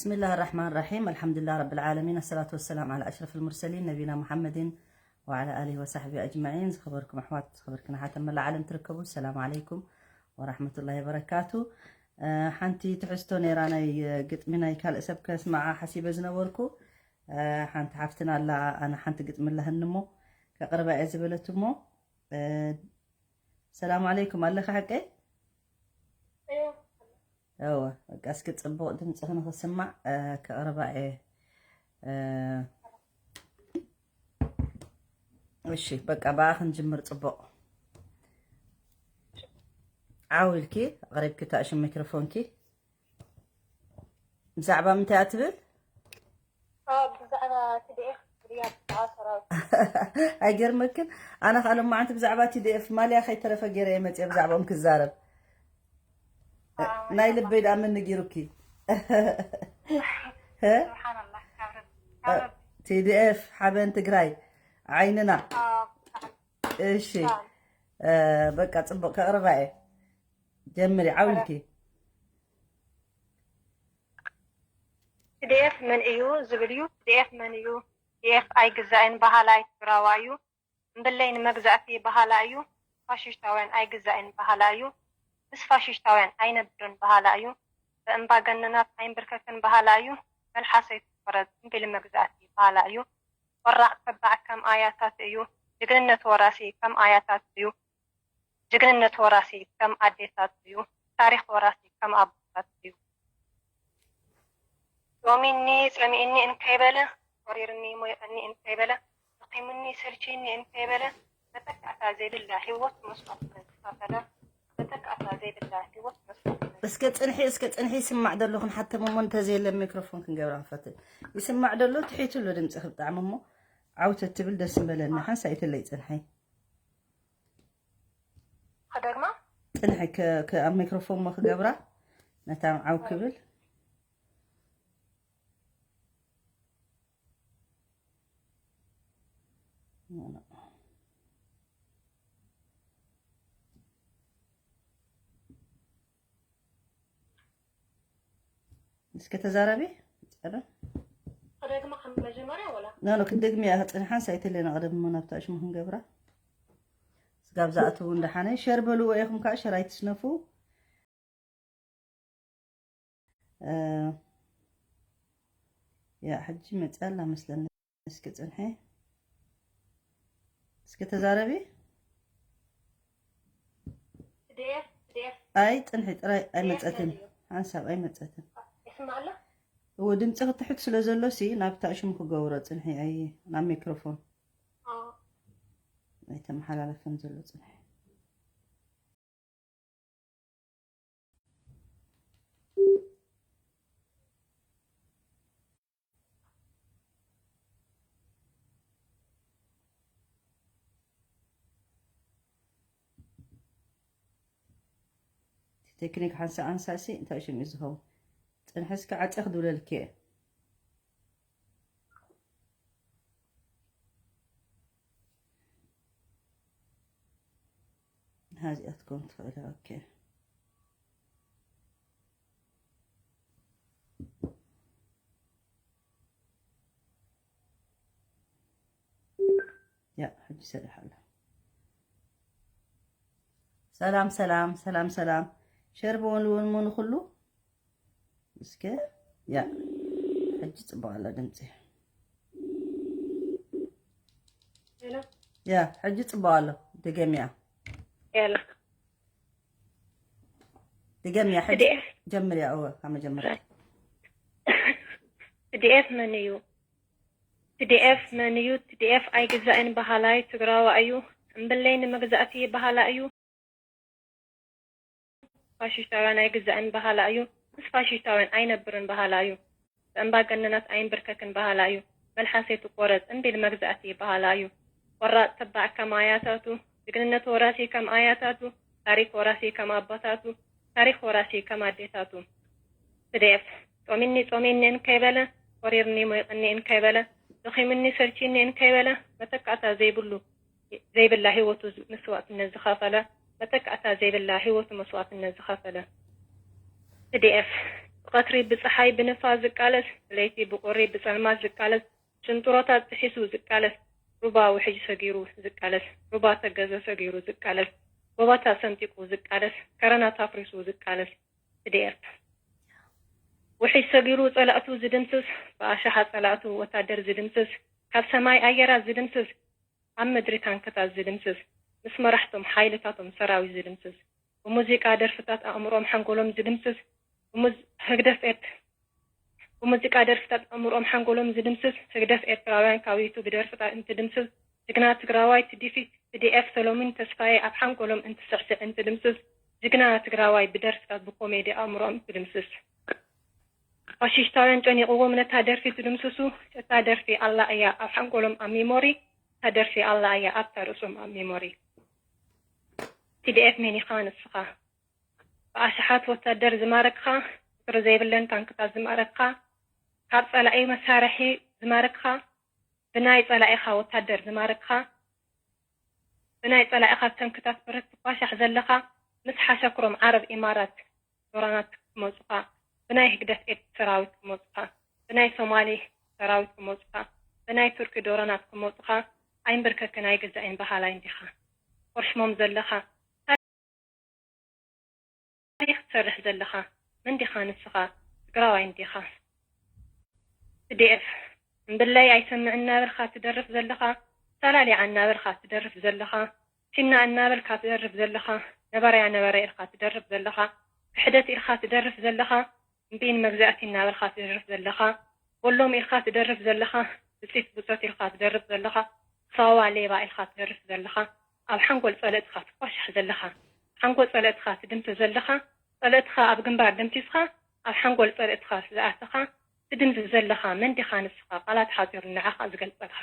بسم الله الرحمن الرحيم. الحمد لله رب العالمين. الصلاة والسلام على أشرف المرسلين نبينا محمد وعلى آله وصحبه أجمعين. ዝኸበርኩም ኣሕዋት፣ ዝኸበርክን ኣሓት ኣብ መላእ ዓለም ትርከቡ፣ ሰላም ዓለይኩም ወራሕመቱላሂ ወበረካቱ። እ፣ ሓንቲ ትሕዝቶ ነይራ፣ ናይ፣ እ፣ ግጥሚ ናይ ካልእ ሰብ ከስምዓ ሓሲበ ዝነበርኩ። እ፣ ሓንቲ ሓፍትና ኣላ፣ ኣነ ሓንቲ ግጥሚ ኣለህኒ እሞ ከቕርባ እየ ዝበለት እሞ፣ እ፣ ሰላም ዓለይኩም፣ ኣለኺ ሓቀይ? እወ፣ በቃ እስኪ ጽቡቕ ድምጽኺ ንኽስማዕ፣ እ፣ ከቕርባ እየ። እ፣ እሺ፣ በቃ ብኣ ክንጅምር። ጽቡቕ። ዓው ኢልኪ ኣቕሪብኪ እታ ሽም ሚክሮፎንኪ። ብዛዕባ ምንታይ እያ ትብል? ኣዎ፣ ብዛዕባ ቲ ዲ ኤፍ ርያድ ዝዓሰራ። ኣይገርመክን? ኣነ ኸኣ ሎማዓንቲ ብዛዕባ ቲ ዲ ኤፍ ማልያ ከይተረፈ ገይረ እየ መፅየ ብዛዕባኦም ክዛረብ። ኣዎ፣ ናይ ልበይ ደኣ መን ነጊሩኪ? ሀ? ስብሓንላህ፣ ካብ ረቢ፣ ካብ ረቢ። ቲ ዲ ኤፍ ሓበን ትግራይ ዓይንና። ኣዎ፣ ብጣዕሚ። እሺ፣ ኣዎ። እ፣ በቃ ጽቡቕ ከቕርባ እየ። ጀምሪ፣ ዓው ኢልኪ። ቲ ዲ ኤፍ መን እዩ ዝብል እዩ። ቲ ዲ ኤፍ መን እዩ? ቲ ዲ ኤፍ ኣይግዛእን በሃላይ ትግራዋይ እዩ። እምብለይ ንመግዛእቲ በሃላ እዩ። ፋሽሽታውያን ኣይግዛእን በሃላ እዩ። ምስ ፋሽሽታውያን ኣይነብርን በሃላ እዩ። ብእምባገነናት ኣይንብርከክን በሃላ እዩ። መልሓሰይ ትቆረጽ እምቢ ልመግዛእቲ በሃላ እዩ። ቆራዕ ተባዕ ከም ኣያታት እዩ። ጅግንነት ወራሲ ከም ኣያታት እዩ። ጅግንነት ወራሲ ከም ኣዴታት እዩ። ታሪኽ ወራሲ ከም ኣቦታት እዩ። ጾሚኒ ጸሚእኒ እንከይበለ፣ ወሪርኒ ሞይቐኒ እንከይበለ፣ ደኺሙኒ ሰልችይኒ እንከይበለ፣ መተካእታ ዘይብላ ህይወት መስዋእትነት ዝኸፈለ፣ መተካእታ ዘይብላ ህይወት መስዋእትነት እስከ ጽንሒ፣ እስከ ጽንሒ፣ ይስማዕ ደሎ ክንሓተም እሞ እንተዘየለ ሚክሮፎን ክንገብራ ንፈትን። ይስማዕ ደሎ፣ ትሒቱ ኣሎ ድምጽኺ ብጣዕሚ እሞ ዓው ተትብል ደስ ምበለኒ። ሓንሳእ ይተለይ ጽንሒ። ከደግማ? ጽንሒ ከ-፣ ከ-፣ ኣብ ሚክሮፎን እሞ ክገብራ፣ ነታ ዓው ክብል። እስከ ተዛረቢ። ጸረ። ከደግማ ከም መጀመርያ ወላ? ኖ፣ ኖ፣ ክንደግሚ እያ። ጽንሓን ሳይተለና ቀደም እሞ ናብታ ሽሙ ክንገብራ። ስጋብ ዝኣትዉ እንደሓነ ሸር በልዎ ኢኹም ከዓ ሸር ኣይትስነፉ። እ፣ ያ፣ ሕጂ መጽያ ኣላ መስለኒ። እስኪ ጽንሒ። እስኪ ተዛረቢ። ቲ ዲ ኤፍ፣ ቲ ዲ ኤፍ። ኣይ፣ ጽንሒ ጥራይ ቲ ዲ ኤፍ ኣይመጸትን። መን እዩ? ሓንሳብ ኣይመጸትን። ይስማዕ ኣሎ? እዎ፣ ድምጺ ክትሕት ስለ ዘሎ ሲ፣ ናብታ ሽሙ ክገብሮ ጽንሒ፣ ኣይ፣ ናብ ሚክሮፎን። ኣዎ። ኣይተመሓላለፈን ዘሎ ጽንሒ። ቴክኒክ ሓንሳእ ሓንሳእ ሲ እንታይ ሽም እዩ ዝኸውን? ጽንሒ እስከ ዓጸ ክድውለልኪ እየ። ሃዚኣ ትከውን ትኽእል። ኦኬ። ያ፣ ሕጂ ሰሪሓ ኣላ። ሰላም፣ ሰላም፣ ሰላም፣ ሰላም። ሸር በወልወልሞ ንኹሉ። እስከ፣ ያ፣ ሕጂ ጽቡቕ ኣሎ ድምጺ። ሄሎ። ያ፣ ሕጂ ጽቡቕ ኣሎ። ድገምያ። ሄሎ። ድገምያ፣ ሕጂ ቲ ዲ ኤፍ። ጀምርያ፣ እወ፣ ካብ መጀመርያ። ቲ ዲ ኤፍ መን እዩ? ቲ ዲ ኤፍ መን እዩ? ቲ ዲ ኤፍ ኣይግዛእን በሃላይ ትግራዋይ እዩ። እምብለይ ንመግዛእቲ በሃላ እዩ። ፋሽስታውያን ኣይግዛእን በሃላ እዩ። ምስ ፋሽስታውያን ኣይነብርን በሃላ እዩ። ብእምባገነናት ኣይንብርከክን በሃላ እዩ። መልሓሰይ ትቆረጽ እምቢ ንመግዛእቲ በሃላ እዩ። ቆራጽ ተባዕ ከም ኣያታቱ፣ ጅግንነት ወራሲ ከም ኣያታቱ፣ ታሪኽ ወራሲ ከም ኣቦታቱ፣ ታሪኽ ወራሲ ከም ኣዴታቱ። ቲ ዲ ኤፍ ጾሚኒ ጾሚኒ እንከይበለ፣ ወሪርኒ ሞይቕኒ እንከይበለ፣ ደኺሙኒ ሰልችኒ እንከይበለ፣ መተካእታ ዘይብሉ፣ ዘይብላ ህይወቱ መስዋእትነት ዝኸፈለ፣ መተካእታ ዘይብላ ህይወቱ መስዋእትነት ዝኸፈለ። ቲ ዲ ኤፍ ቀትሪ ብጸሓይ ብንፋስ ዝቃለስ፣ ብለይቲ ብቁሪ ብጸልማት ዝቃለስ፣ ሽንጥሮታት ጥሒሱ ዝቃለስ፣ ሩባ ውሕጅ ሰጊሩ ዝቃለስ፣ ሩባ ተገዘ ሰጊሩ ዝቃለስ፣ ጎቦታት ሰንጢቁ ዝቃለስ፣ ከረናት ኣፍሪሱ ዝቃለስ፣ ቲ ዲ ኤፍ። ውሕጅ ሰጊሩ ጸላእቱ ዝድምስስ፣ ብኣሽሓት ጸላእቱ ወታደር ዝድምስስ፣ ካብ ሰማይ ኣየራት ዝድምስስ፣ ኣብ ምድሪ ታንክታት ዝድምስስ፣ ምስ መራሕቶም ሓይልታቶም ሰራዊት ዝድምስስ፣ ብሙዚቃ ደርፍታት ኣእምሮም ሓንጎሎም ዝድምስስ፣ ብሙዝ- ህግደፍ ኤርት ብሙዚቃ ደርፍታት ኣእምሮም ሓንጎሎም ዝድምስስ፣ ህግደፍ ኤርትራውያን ካብ ዩቱብ ደርፍታት እንትድምስስ፣ ጅግና ትግራዋይ ቲ ዲ ኤፍ ሰሎሚን ተስፋዬ ኣብ ሓንጎሎም እንትስዕስዕ እንትድምስስ፣ ጅግና ትግራዋይ ብደርፍታት ብኮሜዲ ኣእምሮም እንትድምስስ። ፋሽሽታውያን ጨኒቕዎም ነታ ደርፊ ትድምስሱ፣ እታ ደርፊ ኣላ እያ ኣብ ሓንጎሎም ኣብ ሚሞሪ፣ እታ ደርፊ ኣላ እያ ኣብታ ርእሶም ኣብ ሚሞሪ። ቲ ዲ ኤፍ መን ኢኻ ንስኻ? ብኣሽሓት ወታደር ዝማረክኻ፣ ቁጽሪ ዘይብለን ታንክታት ዝማረክኻ፣ ካብ ጸላኢ መሳርሒ ዝማረክኻ፣ ብናይ ጸላኢኻ ወታደር ዝማረክኻ፣ ብናይ ጸላኢኻ ታንክታት ብረት ትኳሻሕ ዘለኻ፣ ምስ ሓሸክሮም ዓረብ ኢማራት ዶራናት ክመጹኻ፣ ብናይ ህግደፍ ኤርትራ ሰራዊት ክመጹኻ፣ ብናይ ሶማሊ ሰራዊት ክመጹኻ፣ ብናይ ቱርኪ ዶራናት ክመጹኻ፣ ኣይንብርከክን ኣይግዛእን በሃላይ እንዲኻ። ቆርሽሞም ዘለኻ፣ ታሪኽ ትሰርሕ ዘለኻ፣ መን ዲኻ ንስኻ? ትግራዋይ እንዲኻ። ቲ ዲ ኤፍ፣ እምብለይ ኣይሰምዕ እናበልካ ትደርፍ ዘለኻ፣ ሰላሊዓ እናበልካ ትደርፍ ዘለኻ፣ ፊና እናበልካ ትደርፍ ዘለኻ፣ ነበረያ ነበረ ኢልካ ትደርፍ ዘለኻ፣ ክሕደት ኢልካ ትደርፍ ዘለኻ፣ እምቢ ንመግዛእቲ እናበልካ ትደርፍ ዘለኻ፣ በሎም ኢልካ ትደርፍ ዘለኻ፣ ብፂት ብፆት ኢልካ ትደርፍ ዘለኻ፣ ሳዋ ሌባ ኢልካ ትደርፍ ዘለኻ፣ ኣብ ሓንጎል ፀለእትኻ ትኳሻሕ ዘለኻ፣ ሓንጎል ፀለእትኻ ትድምስስ ዘለኻ፣ ፀለእትኻ ኣብ ግንባር ደምሲስካ፣ ኣብ ሓንጎል ፀለእትኻ ዝኣተኻ፣ ትድምስስ ዘለኻ፣ መን ዲኻ ንስኻ? ቃላት ሓፂሩ ንዓኻ ዝገልፀልካ።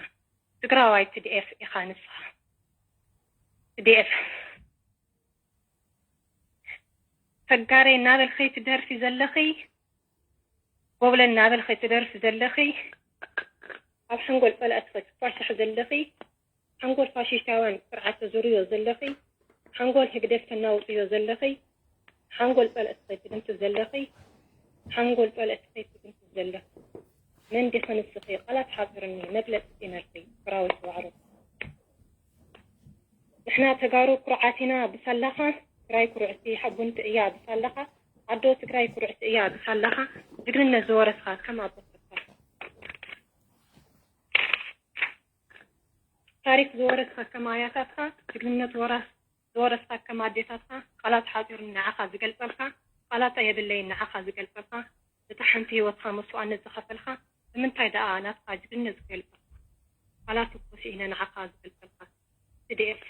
ትግራዋይ ቲ ዲ ኤፍ ኢኻ ንስኻ። ቲ ዲ ኤፍ። ተጋሬ እናበልኺ ትደርፊ ዘለኺ፣ ጎብለል እናበልኺ ትደርፊ ዘለኺ፣ ኣብ ሓንጎል ጸላእትኺ ትኳሻሒ ዘለኺ፣ ሓንጎል ፋሽስታውያን ስርዓት ተዙርዮ ዘለኺ፣ ሓንጎል ህግደፍ ተናውጽዮ ዘለኺ፣ ሓንጎል ጸላእትኺ ትድምስሲ ዘለኺ፣ ሓንጎል ጸላእትኺ ትድምስሲ ዘለኺ፣ መን ዲኺ ንስኺ? ቃላት ሓጺሩኒ፣ መግለጺ ሲኢነልኪ፣ ትግራወይቲ ዋዕሮ። ንሕና ተጋሩ ኩሩዓት ኢና ብሳላኻ፣ ትግራይ ኩርዕቲ ሓቡንቲ እያ ብሳላኻ፣ ኣዶ ትግራይ ኩርዕቲ እያ ብሳላኻ፣ ጅግንነት ዝወረስካ ከም ኣቦታትካ፣ ታሪክ ዝወረስካ ከም ኣያታትካ፣ ጅግንነት ወራስ ዝወረስካ ከም ኣዴታትካ፣ ቃላት ሓፂሩኒ ንዓኻ ዝገልፀልካ፣ ቃላት የብለይን ንዓኻ ዝገልፀልካ፣ ነታ ሓንቲ ህይወትካ መስዋእነት ዝኸፈልካ፣ ብምንታይ ደኣ ናትካ ጅግንነት ዝገልፀልካ? ቃላት እኮ ስኢነ ንዓኻ ዝገልፀልካ። ቲ ዲ ኤፍ።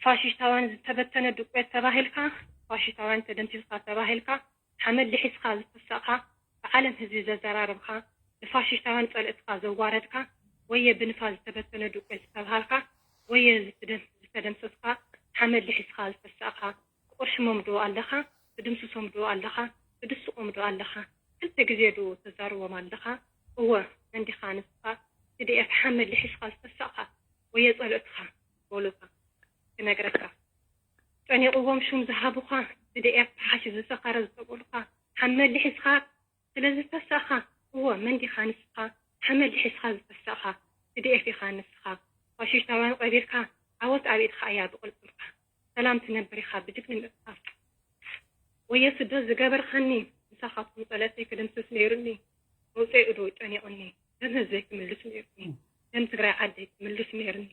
ፋሽስታውያን ዝተበተነ ዱቄት ተባሂልካ፣ ፋሽስታውያን ተደምሲስካ ተባሂልካ፣ ሓመድ ልሒስካ ዝተሳእካ፣ ብዓለም ህዝቢ ዘዘራረብካ፣ ንፋሽስታውያን ጸላእትኻ ዘዋረድካ፣ ወየ ብንፋስ ዝተበተነ ዱቄት ዝተብሃልካ፣ ወየ ዝተደ-፣ ዝተደምሰስካ፣ ሓመድ ልሒስካ ዝተሳእካ፣ ትቆርሽሞም ዶ ኣለኻ? ትድምስሶም ዶ ኣለኻ? ትድስቖም ዶ ኣለኻ? ክልተ ግዜ ዶ ተዛርቦም ኣለኻ? እወ፣ መን ዲኻ ንስኻ? ቲ ዲ ኤፍ ሓመድ ልሒስካ ዝተሳእካ፣ ወየ ጸላእትኻ፣ በሉኻ፣ ክነግረካ። ጨኒቕዎም ሹም ዝሃቡኻ፣ ቲ ዲ ኤፍ ብሓሽሽ ዝሰኸረ ዝተበሉኻ፣ ሓመድ ልሒስካ ስለ ዝተሳእኻ፣ እወ፣ መን ዲኻ ንስኻ? ሓመድ ልሒስካ ዝተሳእኻ፣ ቲ ዲ ኤፍ ኢኻ ንስኻ። ፋሽስታውያን ቀቢርካ፣ ዓወት ኣብ ኢድኻ እያ ብቕልጽምካ። ሰላም ትነብር ኢኻ ብጅግንነትካ። ወየ ስደት ዝገበርካኒ፣ ምሳኻትኩም ጸለተይ ክድምስስ ነይሩኒ። መውጽኤኡ ዶ ጨኒቑኒ፣ ደም ህዝበይ ክምልስ ነይሩኒ። ደም ትግራይ ዓደይ ክምልስ ነይሩኒ።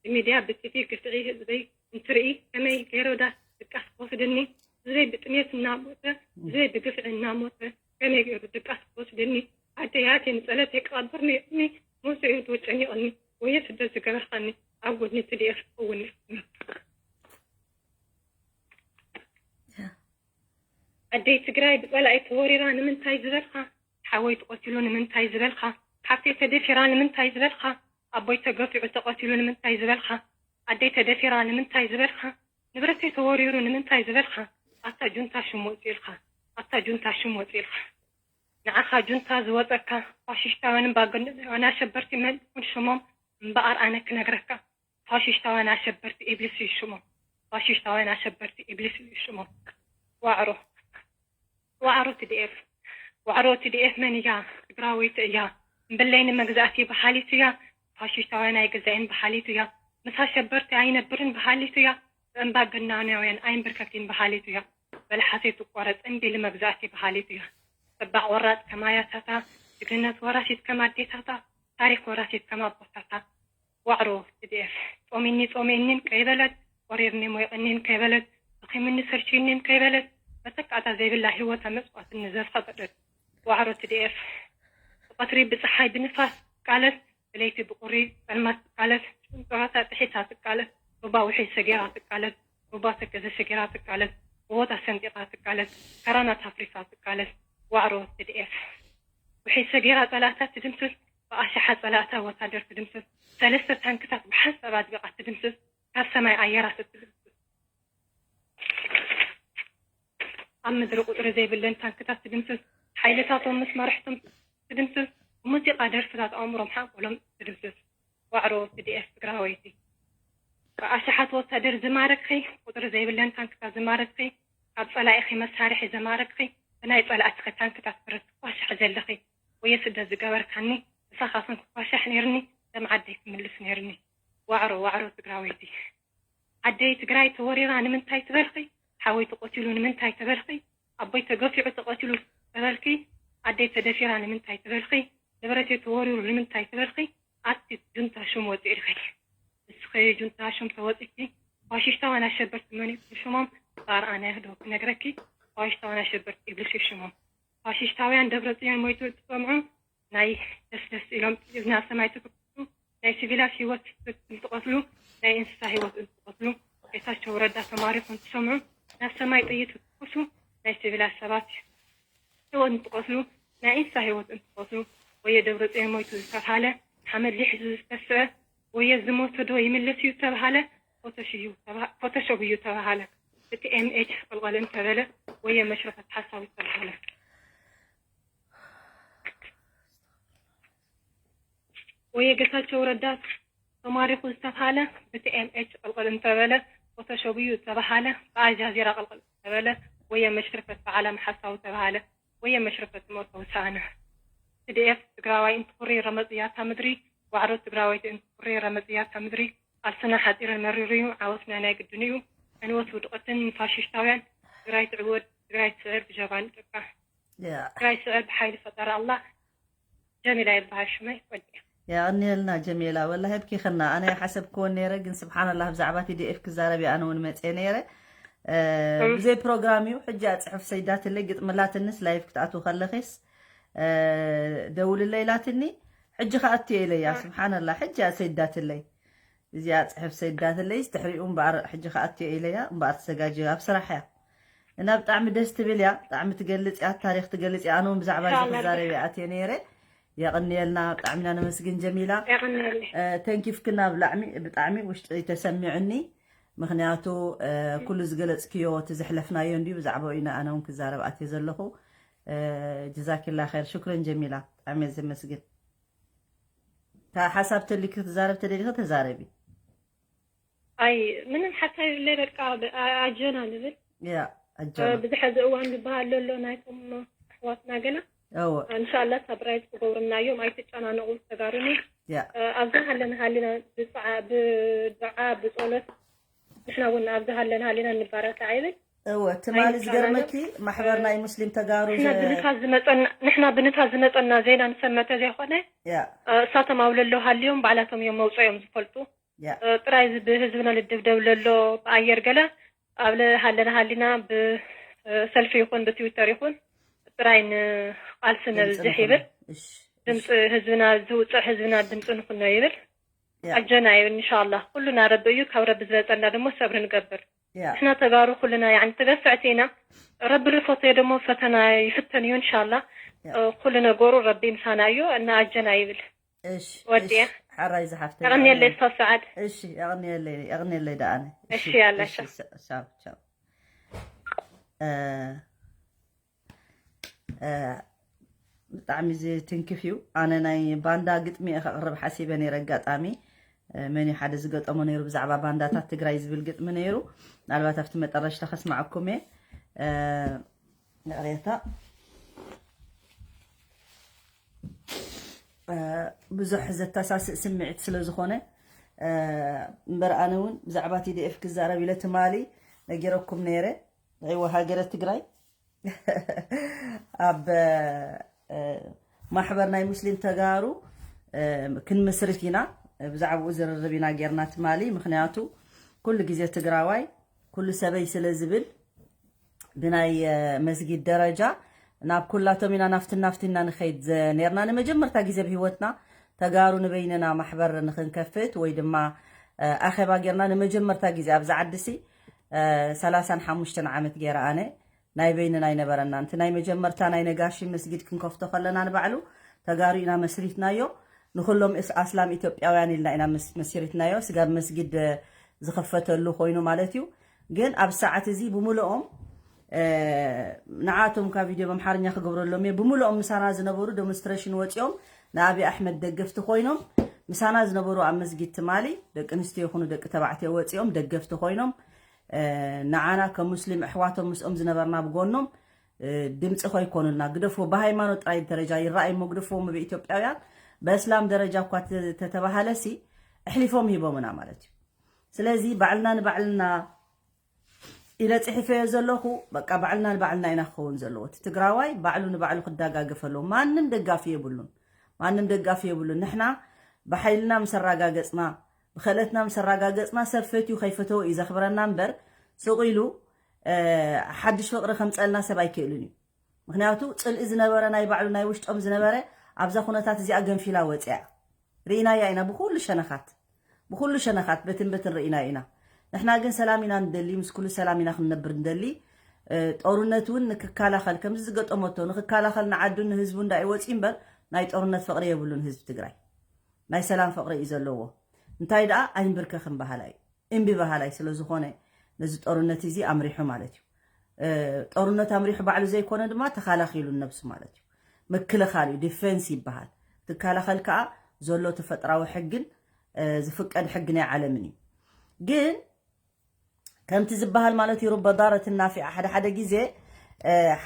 ብሚድያ ብቲቪ ግፍዒ ህዝበይ እንትርኢ ከመይ ገይሩ ዳ ድቃስ ክወስደኒ? ህዝበይ ብጥሜት እናሞተ፣ ህዝበይ ብግፍዒ እናሞተ ከመይ ገይሩ ድቃስ ክወስደኒ? ዓደይ ኣትየ ንጸለተይ ክቐብር ነይሩኒ። መውጽኤኡ ዶ ጨኒቑኒ፣ ወየ ስደት ዝገበርካኒ፣ ኣብ ጎድኒ ቲ ዲ ኤፍ ክኸውን ነይሩኒ። ዓደይ ትግራይ ብጸላኢ ተወሪራ ንምንታይ ዝበልካ? ሓወይ ተቐቲሉ ንምንታይ ዝበልካ? ሓፍተይ ተደፊራ ንምንታይ ዝበልካ? ኣቦይ ተገፊዑ ተቐቲሉ ንምንታይ ዝበልካ? ኣደይ ተደፊራ ንምንታይ ዝበልካ? ንብረተይ ተወሪሩ ንምንታይ ዝበልካ? ኣታ ጁንታ ሽም ወፂኡልካ፣ ኣታ ጁንታ ሽም ወፂኡልካ። ንዓኻ ጁንታ ዝወፀካ ፋሽስታውያን ባገነናውያን ኣሸበርቲ መን ይኹን ሽሞም እምበኣር ኣነ ክነግረካ። ፋሽስታውያን ኣሸበርቲ ኢብሊስ እዩ ሽሞም። ፋሽስታውያን ኣሸበርቲ ኢብሊስ እዩ ሽሞም። ዋዕሮ። ዋዕሮ ቲ ዲ ኤፍ። ዋዕሮ ቲ ዲ ኤፍ መን እያ? ትግራወይቲ እያ። እምበለይ ንመግዛእቲ በሃሊት እያ። ፋሽስታውያን ኣይግዛእን በሃሊት እያ። ምስ ኣሸበርቲ ኣይነብርን በሃሊት እያ። ብእምባገነናውያን ኣይንብርከክን በሃሊት እያ። መልሓሰይ ትቆረጽ እምቢ ንመግዛእቲ በሃሊት እያ። ጽባሕ ቆራጽ ከም ኣያታታ፣ ጅግንነት ወራሲት ከም ኣዴታታ፣ ታሪኽ ወራሲት ከም ኣቦታታ። ዋዕሮ ቲ ዲ ኤፍ። ጾሚኒ ጾሚኒን ከይበለት፣ ወሪርኒ ሞይቕኒን ከይበለት፣ ደኺሙኒ ሰልችዩኒን ከይበለት፣ መተካእታ ዘይብላ ህይወታ መስዋእትኒ ዘዝኸፈለት። ዋዕሮ ቲ ዲ ኤፍ። ብቐትሪ ብጸሓይ ብንፋስ ትቃለስ፣ ብለይቲ ብቁሪ ጸልማት ትቃለስ፣ ጨንፈራታ ጥሒሳ ትቃለስ፣ ሩባ ውሒድ ሰጊራ ትቃለስ፣ ሩባ ተከዘ ሰጊራ ትቃለስ፣ ጎቦታት ሰንጢቓ ትቃለስ፣ ከራናት ኣፍሪሳ ትቃለስ። ዋዕሮ ቲ ዲ ኤፍ። ውሒድ ሰጊራ ጸላእታ ትድምስስ፣ ብኣሽሓት ጸላእታ ወታደር ትድምስስ፣ ሰለስተ ታንክታት ብሓንሳብ ኣድቢቓ ትድምስስ፣ ካብ ሰማይ ኣየራት ትድምስስ። ኣብ ምድሪ ቁጽሪ ዘይብለን ታንክታት ትድምስስ፣ ሓይልታቶም ምስ መራሕቶም ትድምስስ፣ ብሙዚቃ ደርፍታት ኣእምሮም ሓንቆሎም ትድምስስ። ዋዕሮ ቲ ዲ ኤፍ ትግራወይቲ። ብኣሽሓት ወታደር ዝማረክኺ፣ ቁጽሪ ዘይብለን ታንክታት ዝማረክኺ፣ ካብ ጸላኢኺ መሳርሒ ዝማረክኺ፣ ብናይ ጸላእትኺ ታንክታት ብረት ትኳሻሕ ዘለኺ፣ ወየ ስደት ዝገበርካኒ፣ ምሳኻኽን ክኳሻሕ ነይርኒ፣ ደም ዓደይ ክምልስ ነይርኒ። ዋዕሮ፣ ዋዕሮ ትግራወይቲ። ዓደይ ትግራይ ተወሪራ ንምንታይ ትበልኺ? ሓወይ ተቐቲሉ ንምንታይ ትበልኺ? ኣቦይ ተገፊዑ ተቐቲሉ ተበልኪ? ኣደይ ተደፊራ ንምንታይ ትበልኺ? ንብረተይ ተወሪሩ ንምንታይ ትበልኺ? ኣቲ ጁንታ ሽም ወፂእልኺ። ንስኺ ጁንታ ሽም ተወፂእኪ፣ ፋሽስታውያን ኣሸበርቲ መን ይብሉ ሽሞም? ብኣርኣያ ዶ ክነግረኪ? ፋሽስታውያን ኣሸበርቲ ይብሉ ሽሞም። ፋሽስታውያን ደብረፅዮን ሞይቱ እንትሰምዑ ናይ ደስደስ ኢሎም ጥይት ናብ ሰማይ ትትኩሱ፣ ናይ ሲቪላት ህይወት እንትቐትሉ፣ ናይ እንስሳ ህይወት እንትቐትሉ፣ ጌታቸው ረዳ ተማሪኹ እንትሰምዑ ናብ ሰማይ ጥይት ትትኩሱ፣ ናይ ሲቪላት ሰባት ህይወት እንትቐትሉ፣ ናይ እንስሳ ህይወት እንትቐትሉ፣ ወየ ደብረፅዮን ሞይቱ ዝተብሃለ፣ ሓመድ ሊሕዙ ዝተስአ፣ ወየ ዝሞተ ዶ ይምለስ እዩ ዝተብሃለ፣ ፎቶሽ እዩ ተባ-፣ ፎቶሾፕ እዩ ተባሃለ። ብቲ ኤም ኤች ቀልቀል እንተበለ፣ ወየ መሽረፈት ሓሳብ ዝተባሃለ። ወየ ጌታቸው ረዳ ተማሪኹ ዝተባሃለ፣ ብቲ ኤም ኤች ቀልቀል እንተበለ፣ ፎቶሾፕ እዩ ተባሃለ። ብኣልጃዚራ ቀልቀል እንተበለ፣ ወየ መሽረፈት ብዓለም ሓሳዊ ተባሃለ። ወየ መሽረፈት ሞት ውሳነ። ቲ ዲ ኤፍ ትግራዋይ እንትኹሪ ረመጽ እያ እታ ምድሪ፣ ዋዕሮ ትግራወይቲ እንትኹሪ ረመጽ እያ እታ ምድሪ። ቃልስና ሓጺርን መሪር እዩ፣ ዓወትና ናይ ግድን እዩ። ዕንወት ውድቀትን ንፋሽስታውያን። ትግራይ ትዕወት፣ ትግራይ ትስዕር ብጀባን ጨካ። ያ። ትግራይ ትስዕር ብሓይሊ ፈጣሪ ኣላህ። ጀሚላ ይበሃል ሽመይ፣ ወዲኣ። የቐንየልና ጀሚላ፣ ወላሂ ኣብኪኽና። ኣነ ሓሰብክወን ነይረ፣ ግን ስብሓንላህ ብዛዕባ ቲ ዲ ኤፍ ክዛረብ እየ ኣነ እውን መፅየ ነይረ። እ፣ እም። ብዘይ ፕሮግራም እዩ። ሕጂ እያ ፅሑፍ ሰይዳትለይ፣ ግጥሚ ላትንስ ላይፍ ክትኣትው ከለኺስ፣ እ፣ ደውልለይ ኢላትኒ። ሕጂ ክኣቱ እየ ኢለያ። እ። ስብሓንላህ፣ ሕጂ እያ ሰይዳትለይ። እዚኣ ፅሑፍ ሰይዳትለይስ ድሕሪኡ እምበኣር ሕጂ ክኣቱ እየ ኢለያ፣ እምበኣር ተዘጋጅዮ ኣብ ስራሕ እያ። እና ብጣዕሚ ደስ ትብል እያ፣ ብጣዕሚ ትገልፅ እያ፣ ታሪኽ ትገልፅ እያ። ኣነ እውን ብዛዕባ እዚ ኢንሻላህ። ክዛረብ እየ ኣትየ ነይረ። የቐንየልና፣ ብጣዕሚ ኢና ነመስግን ጀሚላ። የቐንየለይ። እ፣ ተንኪፍክና ብላዕሚ፣ ብጣዕሚ ውሽጢ ተሰሚዑኒ። ምኽንያቱ፣ እ፣ ኩሉ ዝገለፅክዮ እቲ ዘሕለፍናዮ እንድዩ፣ ብዛዕባኡ ኢና ኣነ እውን ክዛረብ ኣትየ ዘለኹ። እ፣ ጀዛኪላ ኸይር፣ ሽክረን ጀሚላ፣ ብጣዕሚ እየ ዘመስግን። እታ ሓሳብ ተልኪ ክትዛረብ ተደሊኺ ተዛረቢ። ኣይ፣ ምንም ሓሳብ የብለይ፣ በቃ ብ-፣ ኣ-፣ ኣጀና ንብል። ያ፣ ኣጀና። እ፣ ብዝሐዚ እዋን ዝበሃል ዘሎ ናይቶም ኣሕዋትና ገለ። እወ። እንሻላ ሳብራይዝ ክገብሩና እዮም፣ ኣይትጨናነቑ ተጋሩኒ። ያ። እ፣ ኣብዚ ሃለና ሃሊና ብፅዓ-፣ ብዱዓ፣ ብጸሎት ንሕና እውን ኣብዚ ሃለና ሃሊና ንባራታዕ ይብል። እወ፣ ትማሊ ኣይትጨናነቕ። ዝገርመኪ ማሕበር እ፣ ናይ ሙስሊም ተጋሩ ንሕና ዘ- ብንታ ዝመጸና፣ ንሕና ብንታ ዝመጸና ዜና ንሰምዕ ተዘይኮነ፣ ያ። እ፣ እሳቶም ኣብ ለሎ ሃልዮም ባዕላቶም እዮም መውፅኦም ዝፈልጡ። ያ። እ፣ ጥራይ እዚ ብህዝብና ልድብደብ ለሎ ብኣየር ገለ ኣብ ለ-፣ ሃለና ሃሊና ብ-፣ እ፣ ሰልፊ ይኹን ብትዊተር ይኹን ጥራይ ንቃልሲ ድምፂ ነብዝሕ ንኹን። ይብል። እሺ፣ ድምፂ እሺ። ህዝብና ዝውፅዕ ህዝብና ድምፂ ንኹኖ ይብል። ያ። ኣጀና ይብል። እንሻላ ኩሉና ረቢ እዩ፣ ካብ ረቢ ዝበልፀና ደሞ ሰብሪ ንገብር። ያ። ንሕና ተጋሩ ኩልና ያዕኒ ተገፍዕቲ ኢና። ረቢ ዝፈተዮ ደሞ ፈተና ይፍተን እዩ እንሻላ። ያ። እ፣ ኩሉ ነገሩ ረቢ ምሳና እዩ እና ኣጀና ይብል። እሺ፣ ወዲያ። እሺ፣ ሓራይ ዝሓፍተይ፣ የቐንየለይ የቐንየለይ። ስታፍ ሰዓድ። እሺ፣ የቐንየለይ፣ የቐንየለይ ደኣ ኣነ። እሺ፣ እሺ፣ ያላ፣ እሺ፣ ቻው። ቻው፣ ቻው፣ ቻው። እ፣ እ፣ ብጣዕሚ ዝትንክፍ እዩ። ኣነ ናይ ባንዳ ግጥሚ እየ ከቕርብ ሓሲበ ነይረ። ኣጋጣሚ፣ እ፣ መን እዩ ሓደ ዝገጠሞ ነይሩ ብዛዕባ ባንዳታት ትግራይ ዝብል ግጥሚ ነይሩ። ምናልባት ኣብቲ መጠረሽታ ከስማዐኩም እየ። እ፣ ይቕሬታ። ብዙሕ ዘተሳስእ ስምዒት ስለ ዝኾነ እምበር፣ ኣነ እውን ብዛዕባ ቲ ዲ ኤፍ ክዛረብ ኢለ ትማሊ ነጊረኩም ነይረ። ዒወ ሃገረ ትግራይ ኣብ ማሕበር ናይ ሙስሊም ተጋሩ ክንምስርት ኢና። ብዛዕባኡ ዝርርብ ኢና ጌርና ትማሊ። ምክንያቱ ኩሉ ግዜ ትግራዋይ ኩሉ ሰበይ ስለ ዝብል ብናይ መስጊድ ደረጃ ናብ ኩላቶም ኢና ናፍትን ናፍትን ኢና ንኸይድ ነርና። ንመጀመርታ ግዜ ብህይወትና ተጋሩ ንበይንና ማሕበር ንክንከፍት ወይ ድማ ኣኼባ ጌርና ንመጀመርታ ግዜ ኣብዚ ዓዲ ሲ ሰላሳን ሓሙሽተን ዓመት ገይረ ኣነ ናይ በይንና ኣይነበረና። እቲ ናይ መጀመርታ ናይ ነጋሺ መስጊድ ክንከፍቶ ከለና ንባዕሉ ተጋሩ ኢና መስሪትናዮ። ንኩሎም ኣስላም ኢትዮጵያውያን ኢልና ኢና መስሪትናዮ። ስጋብ መስጊድ ዝኸፈተሉ ኮይኑ ማለት እዩ። ግን ኣብ ሰዓት እዚ ብምልኦም ንዓቶም ካብ ቪድዮ ኣምሓርኛ ክገብረሎም እየ። ብምልኦም ምሳና ዝነበሩ ዴሞንስትሬሽን ወፂኦም ንኣብይ ኣሕመድ ደገፍቲ ኮይኖም ምሳና ዝነበሩ ኣብ መስጊድ ትማሊ ደቂ ኣንስትዮ ይኹኑ ደቂ ተባዕትዮ ወፂኦም ደገፍቲ ኮይኖም ንዓና ከም ሙስሊም ኣሕዋቶም ምስኦም ዝነበርና ብጎኖም ድምፂ ኮይኮኑልና ግደፍዎ። ብሃይማኖት ጥራይ ደረጃ ይረኣይ እሞ ግደፍዎ። እሞ ብኢትዮጵያውያን በእስላም ደረጃ እኳ ተተባሃለሲ ኣሕሊፎም ሂቦምና ማለት እዩ። ስለዚ ባዕልና ንባዕልና ኢለ ፅሒፈዮ ዘለኹ በቃ ባዕልና ንባዕልና ኢና ክኸውን ዘለዎ። እቲ ትግራዋይ ባዕሉ ንባዕሉ ክዳጋገፍ ኣለዎ። ማንም ደጋፊ የብሉን። ማንም ደጋፊ የብሉን። ንሕና ብሓይልና ምስ ኣራጋገፅና ብክእለትና ምስ ኣራጋገፅና ሰብ ፈትዩ ከይፈተወ እዩ ዘኽብረና እምበር ስቕ ኢሉ ሓድሽ ፍቕሪ ከምፀልና ሰብ ኣይክእልን እዩ። ምክንያቱ ፅልኢ ዝነበረ ናይ ባዕሉ ናይ ውሽጦም ዝነበረ ኣብዛ ኩነታት እዚኣ ገንፊላ ወፅያ ርኢናያ ኢና ብኩሉ ሸነኻት ብኩሉ ሸነኻት በትን በትን ርኢና ኢና። ንሕና ግን ሰላም ኢና ንደሊ፣ ምስ ኩሉ ሰላም ኢና ክንነብር ንደሊ። ጦርነት እውን ንክከላኸል ከምዚ ዝገጠመቶ ንክከላኸል ንዓዱ ንህዝቡ እንዳይ ወፂ እምበር ናይ ጦርነት ፍቕሪ የብሉን ህዝቢ ትግራይ። ናይ ሰላም ፍቕሪ እዩ ዘለዎ። እንታይ ደኣ ኣይንብርከኽን በሃላይ እምቢ በሃላይ ስለ ዝኾነ ነዚ ጦርነት እዚ ኣምሪሑ ማለት እዩ። ጦርነት ኣምሪሑ ባዕሉ ዘይኮነ ድማ ተኻላኺሉ ነብሱ ማለት እዩ። ምክልኻል እዩ፣ ዲፌንስ ይበሃል። ትከላኸል ከዓ ዘሎ ተፈጥራዊ ሕግን ዝፍቀድ ሕጊ ናይ ዓለምን እዩ። ግን ከምቲ ዝበሃል ማለት እዩ ሩበ ዳረት ናፊዓ ሓደ ሓደ ግዜ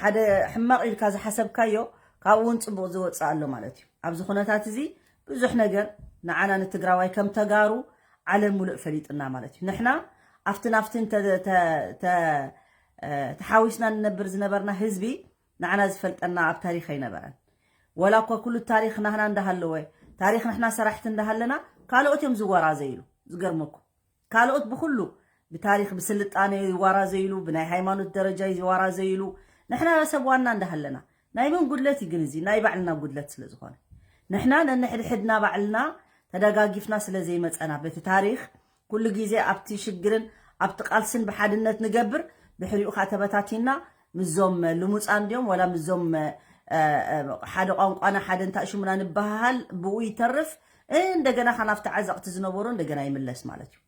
ሓደ ሕማቕ ኢልካ ዝሓሰብካዮ ካብኡ እውን ፅቡቕ ዝወፅእ ኣሎ ማለት እዩ። ኣብዚ ኩነታት እዚ ብዙሕ ነገር ንዓና ንትግራዋይ ከም ተጋሩ ዓለም ሙሉእ ፈሊጥና ማለት እዩ። ንሕና ኣብትን ኣብትን ተሓዊስና ንነብር ዝነበርና ህዝቢ ንዓና ዝፈልጠና ኣብ ታሪኽ ኣይነበረን። ወላ እኳ ኩሉ ታሪኽ ናህና እንዳሃለወ ታሪኽ ንሕና ሰራሕቲ እንዳሃለና ካልኦት እዮም ዝወራዘይሉ። ዝገርመኩም ካልኦት ብኩሉ ብታሪኽ ብስልጣነ ይዋራዘይሉ፣ ብናይ ሃይማኖት ደረጃ ይዋራዘይሉ። ንሕና ሰብ ዋና እንዳሃለና ናይ መን ጉድለት እዩ ግን እዚ ናይ ባዕልና ጉድለት ስለ ዝኾነ ንሕና ነንሕድሕድና ባዕልና ተደጋጊፍና ስለ ዘይመፀና በቲ ታሪኽ ኩሉ ግዜ ኣብቲ ሽግርን ኣብቲ ቃልስን ብሓድነት ንገብር ድሕሪኡ ከዓ ተበታቲና ምዞም ልሙፃን ድዮም ወላ ምዞም ሓደ ቋንቋና ሓደ እንታይ ሽሙና ንበሃሃል ብኡ ይተርፍ እንደገና ካናብቲ ዓዘቕቲ ዝነበሩ እንደገና ይምለስ ማለት እዩ።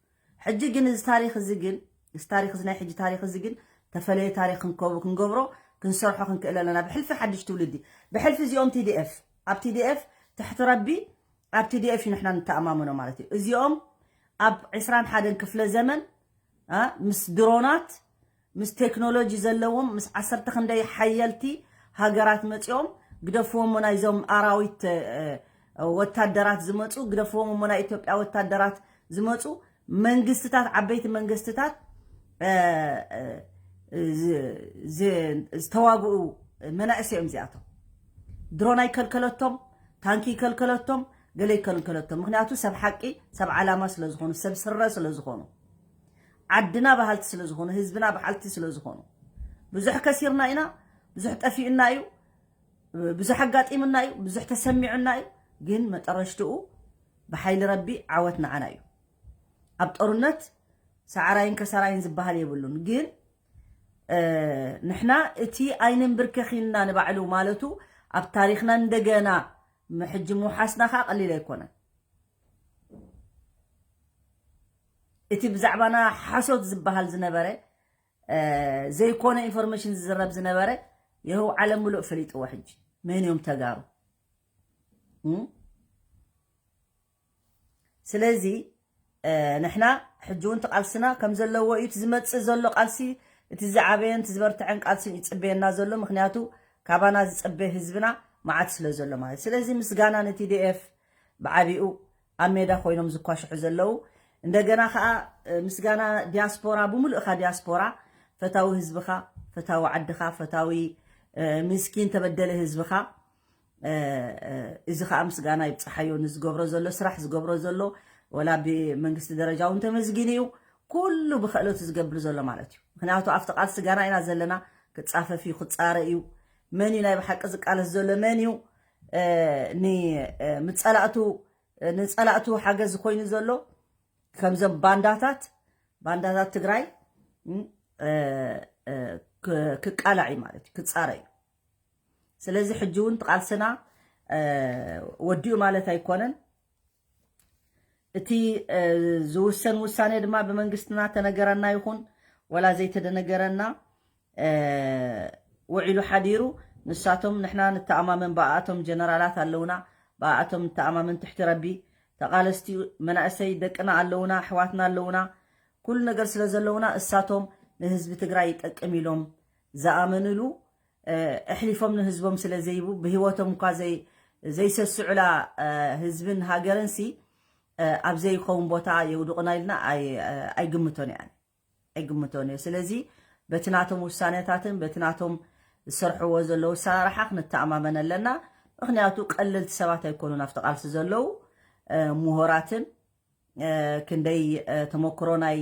ሕጂ ግን እዚ ታሪኽ እዚ ግን እዚ ታሪኽ እዚ ናይ ሕጂ ታሪኽ እዚ ግን ተፈለየ ታሪኽ ክንገብሮ ክንሰርሖ ክንክእል ኣለና ብሕልፊ ሓድሽ ትውልዲ ብሕልፊ እዚኦም ቲ ዲ ኤፍ ኣብ ቲ ዲ ኤፍ ትሕቲ ረቢ ኣብ ቲ ዲ ኤፍ እዩ ንሕና ንተኣማመኖ ማለት እዩ። እዚኦም ኣብ ዕስራን ሓደን ክፍለ ዘመን ምስ ድሮናት ምስ ቴክኖሎጂ ዘለዎም ምስ ዓሰርተ ክንደይ ሓየልቲ ሃገራት መፂኦም ግደፍዎም ናይዞም ኣራዊት ወታደራት ዝመፁ ግደፍዎም እሞ ናይ ኢትዮጵያ ወታደራት ዝመፁ መንግስትታት ዓበይቲ መንግስትታት ዝተዋግኡ መናእሰይ እዮም እዚኣቶም። ድሮን ኣይከልከለቶም፣ ታንኪ ይከልከለቶም፣ ገለ ይከልከለቶም። ምክንያቱ ሰብ ሓቂ ሰብ ዓላማ ስለዝኾኑ ሰብ ስረ ስለዝኾኑ ዓድና በሃልቲ ስለዝኾኑ ህዝብና በሓልቲ ስለዝኾኑ ብዙሕ ከሲርና ኢና፣ ብዙሕ ጠፊእና እዩ፣ ብዙሕ ኣጋጢምና እዩ፣ ብዙሕ ተሰሚዑና እዩ። ግን መጠረሽትኡ ብሓይሊ ረቢ ዓወት ንዓና እዩ። ኣብ ጦርነት ሰዓራይን ከሳራይን ዝበሃል የብሉን። ግን ንሕና እቲ ኣይንንብርከኽ ኢልና ንባዕሉ ማለቱ ኣብ ታሪኽና እንደገና ሕጂ ምውሓስና ከዓ ቀሊል ኣይኮነን። እቲ ብዛዕባና ሓሶት ዝበሃል ዝነበረ ዘይኮነ ኢንፎርሜሽን ዝዝረብ ዝነበረ ይኸው ዓለም ሙሉእ ፈሊጥዎ ሕጂ መን እዮም ተጋሩ። ስለዚ ንሕና ሕጂ እውን ቃልስና ከም ዘለዎ እዩ ዝመፅእ ዘሎ ቃልሲ እቲ ዝዓበየን እቲ ዝበርትዐን ቃልስን ይጽበየና ዘሎ። ምኽንያቱ ካባና ዝጽበ ህዝብና መዓት ስለ ዘሎ ማለት። ስለዚ ምስጋና ን TDF ብዓቢኡ ኣብ ሜዳ ኮይኖም ዝኳሽሑ ዘለዉ። እንደገና ኸኣ ምስጋና ዲያስፖራ፣ ብምሉእኻ ዲያስፖራ፣ ፈታዊ ህዝብኻ፣ ፈታዊ ዓድኻ፣ ፈታዊ ምስኪን ተበደለ ህዝብኻ፣ እዚ ከዓ ምስጋና ይብፅሓዮ። ንዝገብሮ ዘሎ ስራሕ፣ ዝገብሮ ዘሎ፣ ወላ ብመንግስቲ ደረጃ እውን ተመስጊኑ እዩ። ኩሉ ብክእለቱ ዝገብር ዘሎ ማለት እዩ። ምክንያቱ ኣብቲ ቃልሲ ጋና ኢና ዘለና። ክፃፈፍ እዩ፣ ክፃረ እዩ። መን እዩ ናይ ብሓቂ ዝቃለስ ዘሎ? መን እዩ ንፀላእቱ ንፀላእቱ ሓገዝ ኮይኑ ዘሎ? ከምዞም ባንዳታት ባንዳታት ትግራይ ክቃላዕ እዩ ማለት እዩ፣ ክፃረ እዩ። ስለዚ ሕጂ እውን ቃልስና ወዲኡ ማለት ኣይኮነን። እቲ ዝውሰን ውሳኔ ድማ ብመንግስትና ተነገረና ይኹን ወላ ዘይተደነገረና፣ ውዒሉ ሓዲሩ፣ ንሳቶም ንሕና ንተኣማመን ብኣኣቶም ጀነራላት ኣለውና፣ ብኣኣቶም ንተኣማመን ትሕቲ ረቢ፣ ተቓለስቲ መናእሰይ ደቅና ኣለውና፣ ኣሕዋትና ኣለውና፣ ኩሉ ነገር ስለ ዘለውና እሳቶም ንህዝቢ ትግራይ ይጠቅም ኢሎም ዝኣመንሉ ኣሕሊፎም ንህዝቦም ስለ ዘይቡ፣ ብህይወቶም እኳ ዘይሰስዑላ ህዝብን ሃገርን ሲ ኣብ ዘይኸውን ቦታ የውድቑና ኢልና ኣይግምቶን እየ። ኣይግምቶን እየ። ስለዚ በቲ ናቶም ውሳኔታትን በቲ ናቶም ዝሰርሕዎ ዘለዉ ኣሰራርሓ ክንተኣማመን ኣለና። ምኽንያቱ ቀለልቲ ሰባት ኣይኮኑን ኣብቲ ቃልሲ ዘለዉ፣ ምሁራትን ክንደይ ተመክሮ ናይ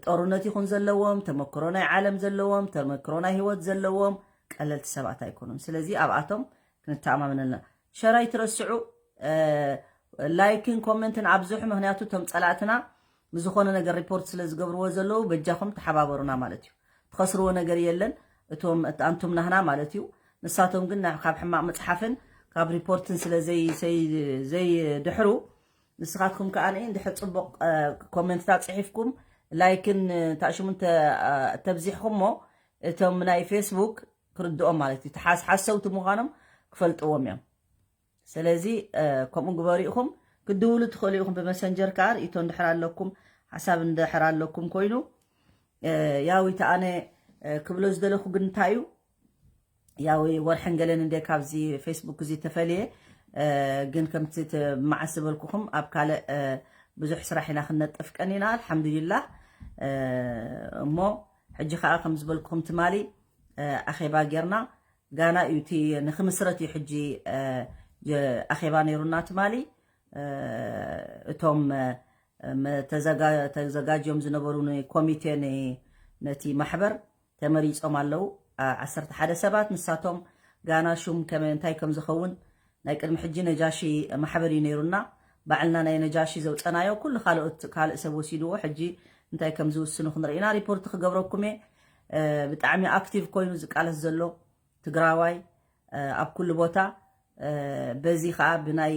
ጦርነት ይኹን ዘለዎም፣ ተመክሮ ናይ ዓለም ዘለዎም፣ ተመክሮ ናይ ህይወት ዘለዎም ቀለልቲ ሰባት ኣይኮኑን። ስለዚ ኣብኣቶም ክንተኣማመን ኣለና። ሸር ኣይትረስዑ፣ ላይክን ኮመንትን ኣብዝሑ። ምክንያቱ እቶም ፀላእትና ንዝኾነ ነገር ሪፖርት ስለ ዝገብርዎ ዘለዉ በጃኹም ተሓባበሩና ማለት እዩ። ትኸስርዎ ነገር የለን። እቶም ኣንቱም ናህና ማለት እዩ። ንሳቶም ግን ካብ ሕማቕ መፅሓፍን ካብ ሪፖርትን ስለ ዘይድሕሩ፣ ንስኻትኩም ከዓ እንድሕር ፅቡቕ ኮመንትታት ፅሒፍኩም ላይክን ታሽሙን ተብዚሕኹም እሞ እቶም ናይ ፌስቡክ ክርድኦም ማለት እዩ። ሓሰውቲ ምዃኖም ክፈልጥዎም እዮም። ስለዚ ከምኡ ግበሩ ኢኹም። ክድውሉ ትኽእሉ ኢኹም ብመሰንጀር ከዓ። ርእይቶ እንድሕር ኣለኩም፣ ሓሳብ እንድሕር ኣለኩም ኮይኑ፣ ያው እቲ ኣነ ክብሎ ዝደለኹ ግን እንታይ እዩ፣ ያው ወርሕን ገለን እንደ ካብዚ ፌስቡክ እዚ ተፈልየ፣ ግን ከምቲ መዓስ ዝበልኩኹም ኣብ ካልእ ብዙሕ ስራሕ ኢና ክንነጥፍ ቀኒና። ኣልሓምዱሊላህ። እሞ ሕጂ ከዓ ከም ዝበልኩኹም ትማሊ ኣኼባ ጌርና፣ ጋና እዩ እቲ ንክምስረት እዩ ሕጂ ኣኼባ ነይሩና ትማሊ። እቶም ተዘጋጅዮም ዝነበሩ ኮሚቴ ነቲ ማሕበር ተመሪፆም ኣለዉ። ዓሰርተ ሓደ ሰባት፣ ንሳቶም ጋና ሹም እንታይ ከም ዝኸውን ናይ ቅድሚ ሕጂ ነጃሺ ማሕበር እዩ ነይሩና። ባዕልና ናይ ነጃሺ ዘውፀናዮ ኩሉ ካልኦት ካልእ ሰብ ወሲድዎ። ሕጂ እንታይ ከም ዝውስኑ ክንርኢና ሪፖርት ክገብረኩም እየ። ብጣዕሚ ኣክቲቭ ኮይኑ ዝቃለስ ዘሎ ትግራዋይ ኣብ ኩሉ ቦታ በዚ ከዓ ብናይ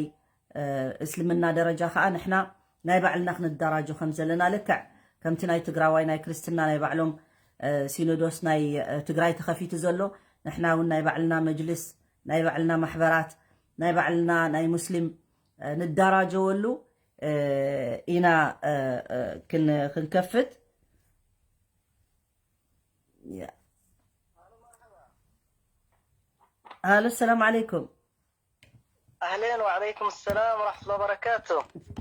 እስልምና ደረጃ ከዓ ንሕና ናይ ባዕልና ክንደራጆ ከም ዘለና ልክዕ ከምቲ ናይ ትግራዋይ ናይ ክርስትና ናይ ባዕሎም ሲኖዶስ ናይ ትግራይ ተኸፊቱ ዘሎ ንሕና እውን ናይ ባዕልና መጅልስ ናይ ባዕልና ማሕበራት ናይ ባዕልና ናይ ሙስሊም ንደራጀወሉ ኢና ክንከፍት። ሃሎ ሰላም ዓለይኩም። ኣህሌን ወዓለይኩም ሰላም ወራሕመቱላ በረካቱ።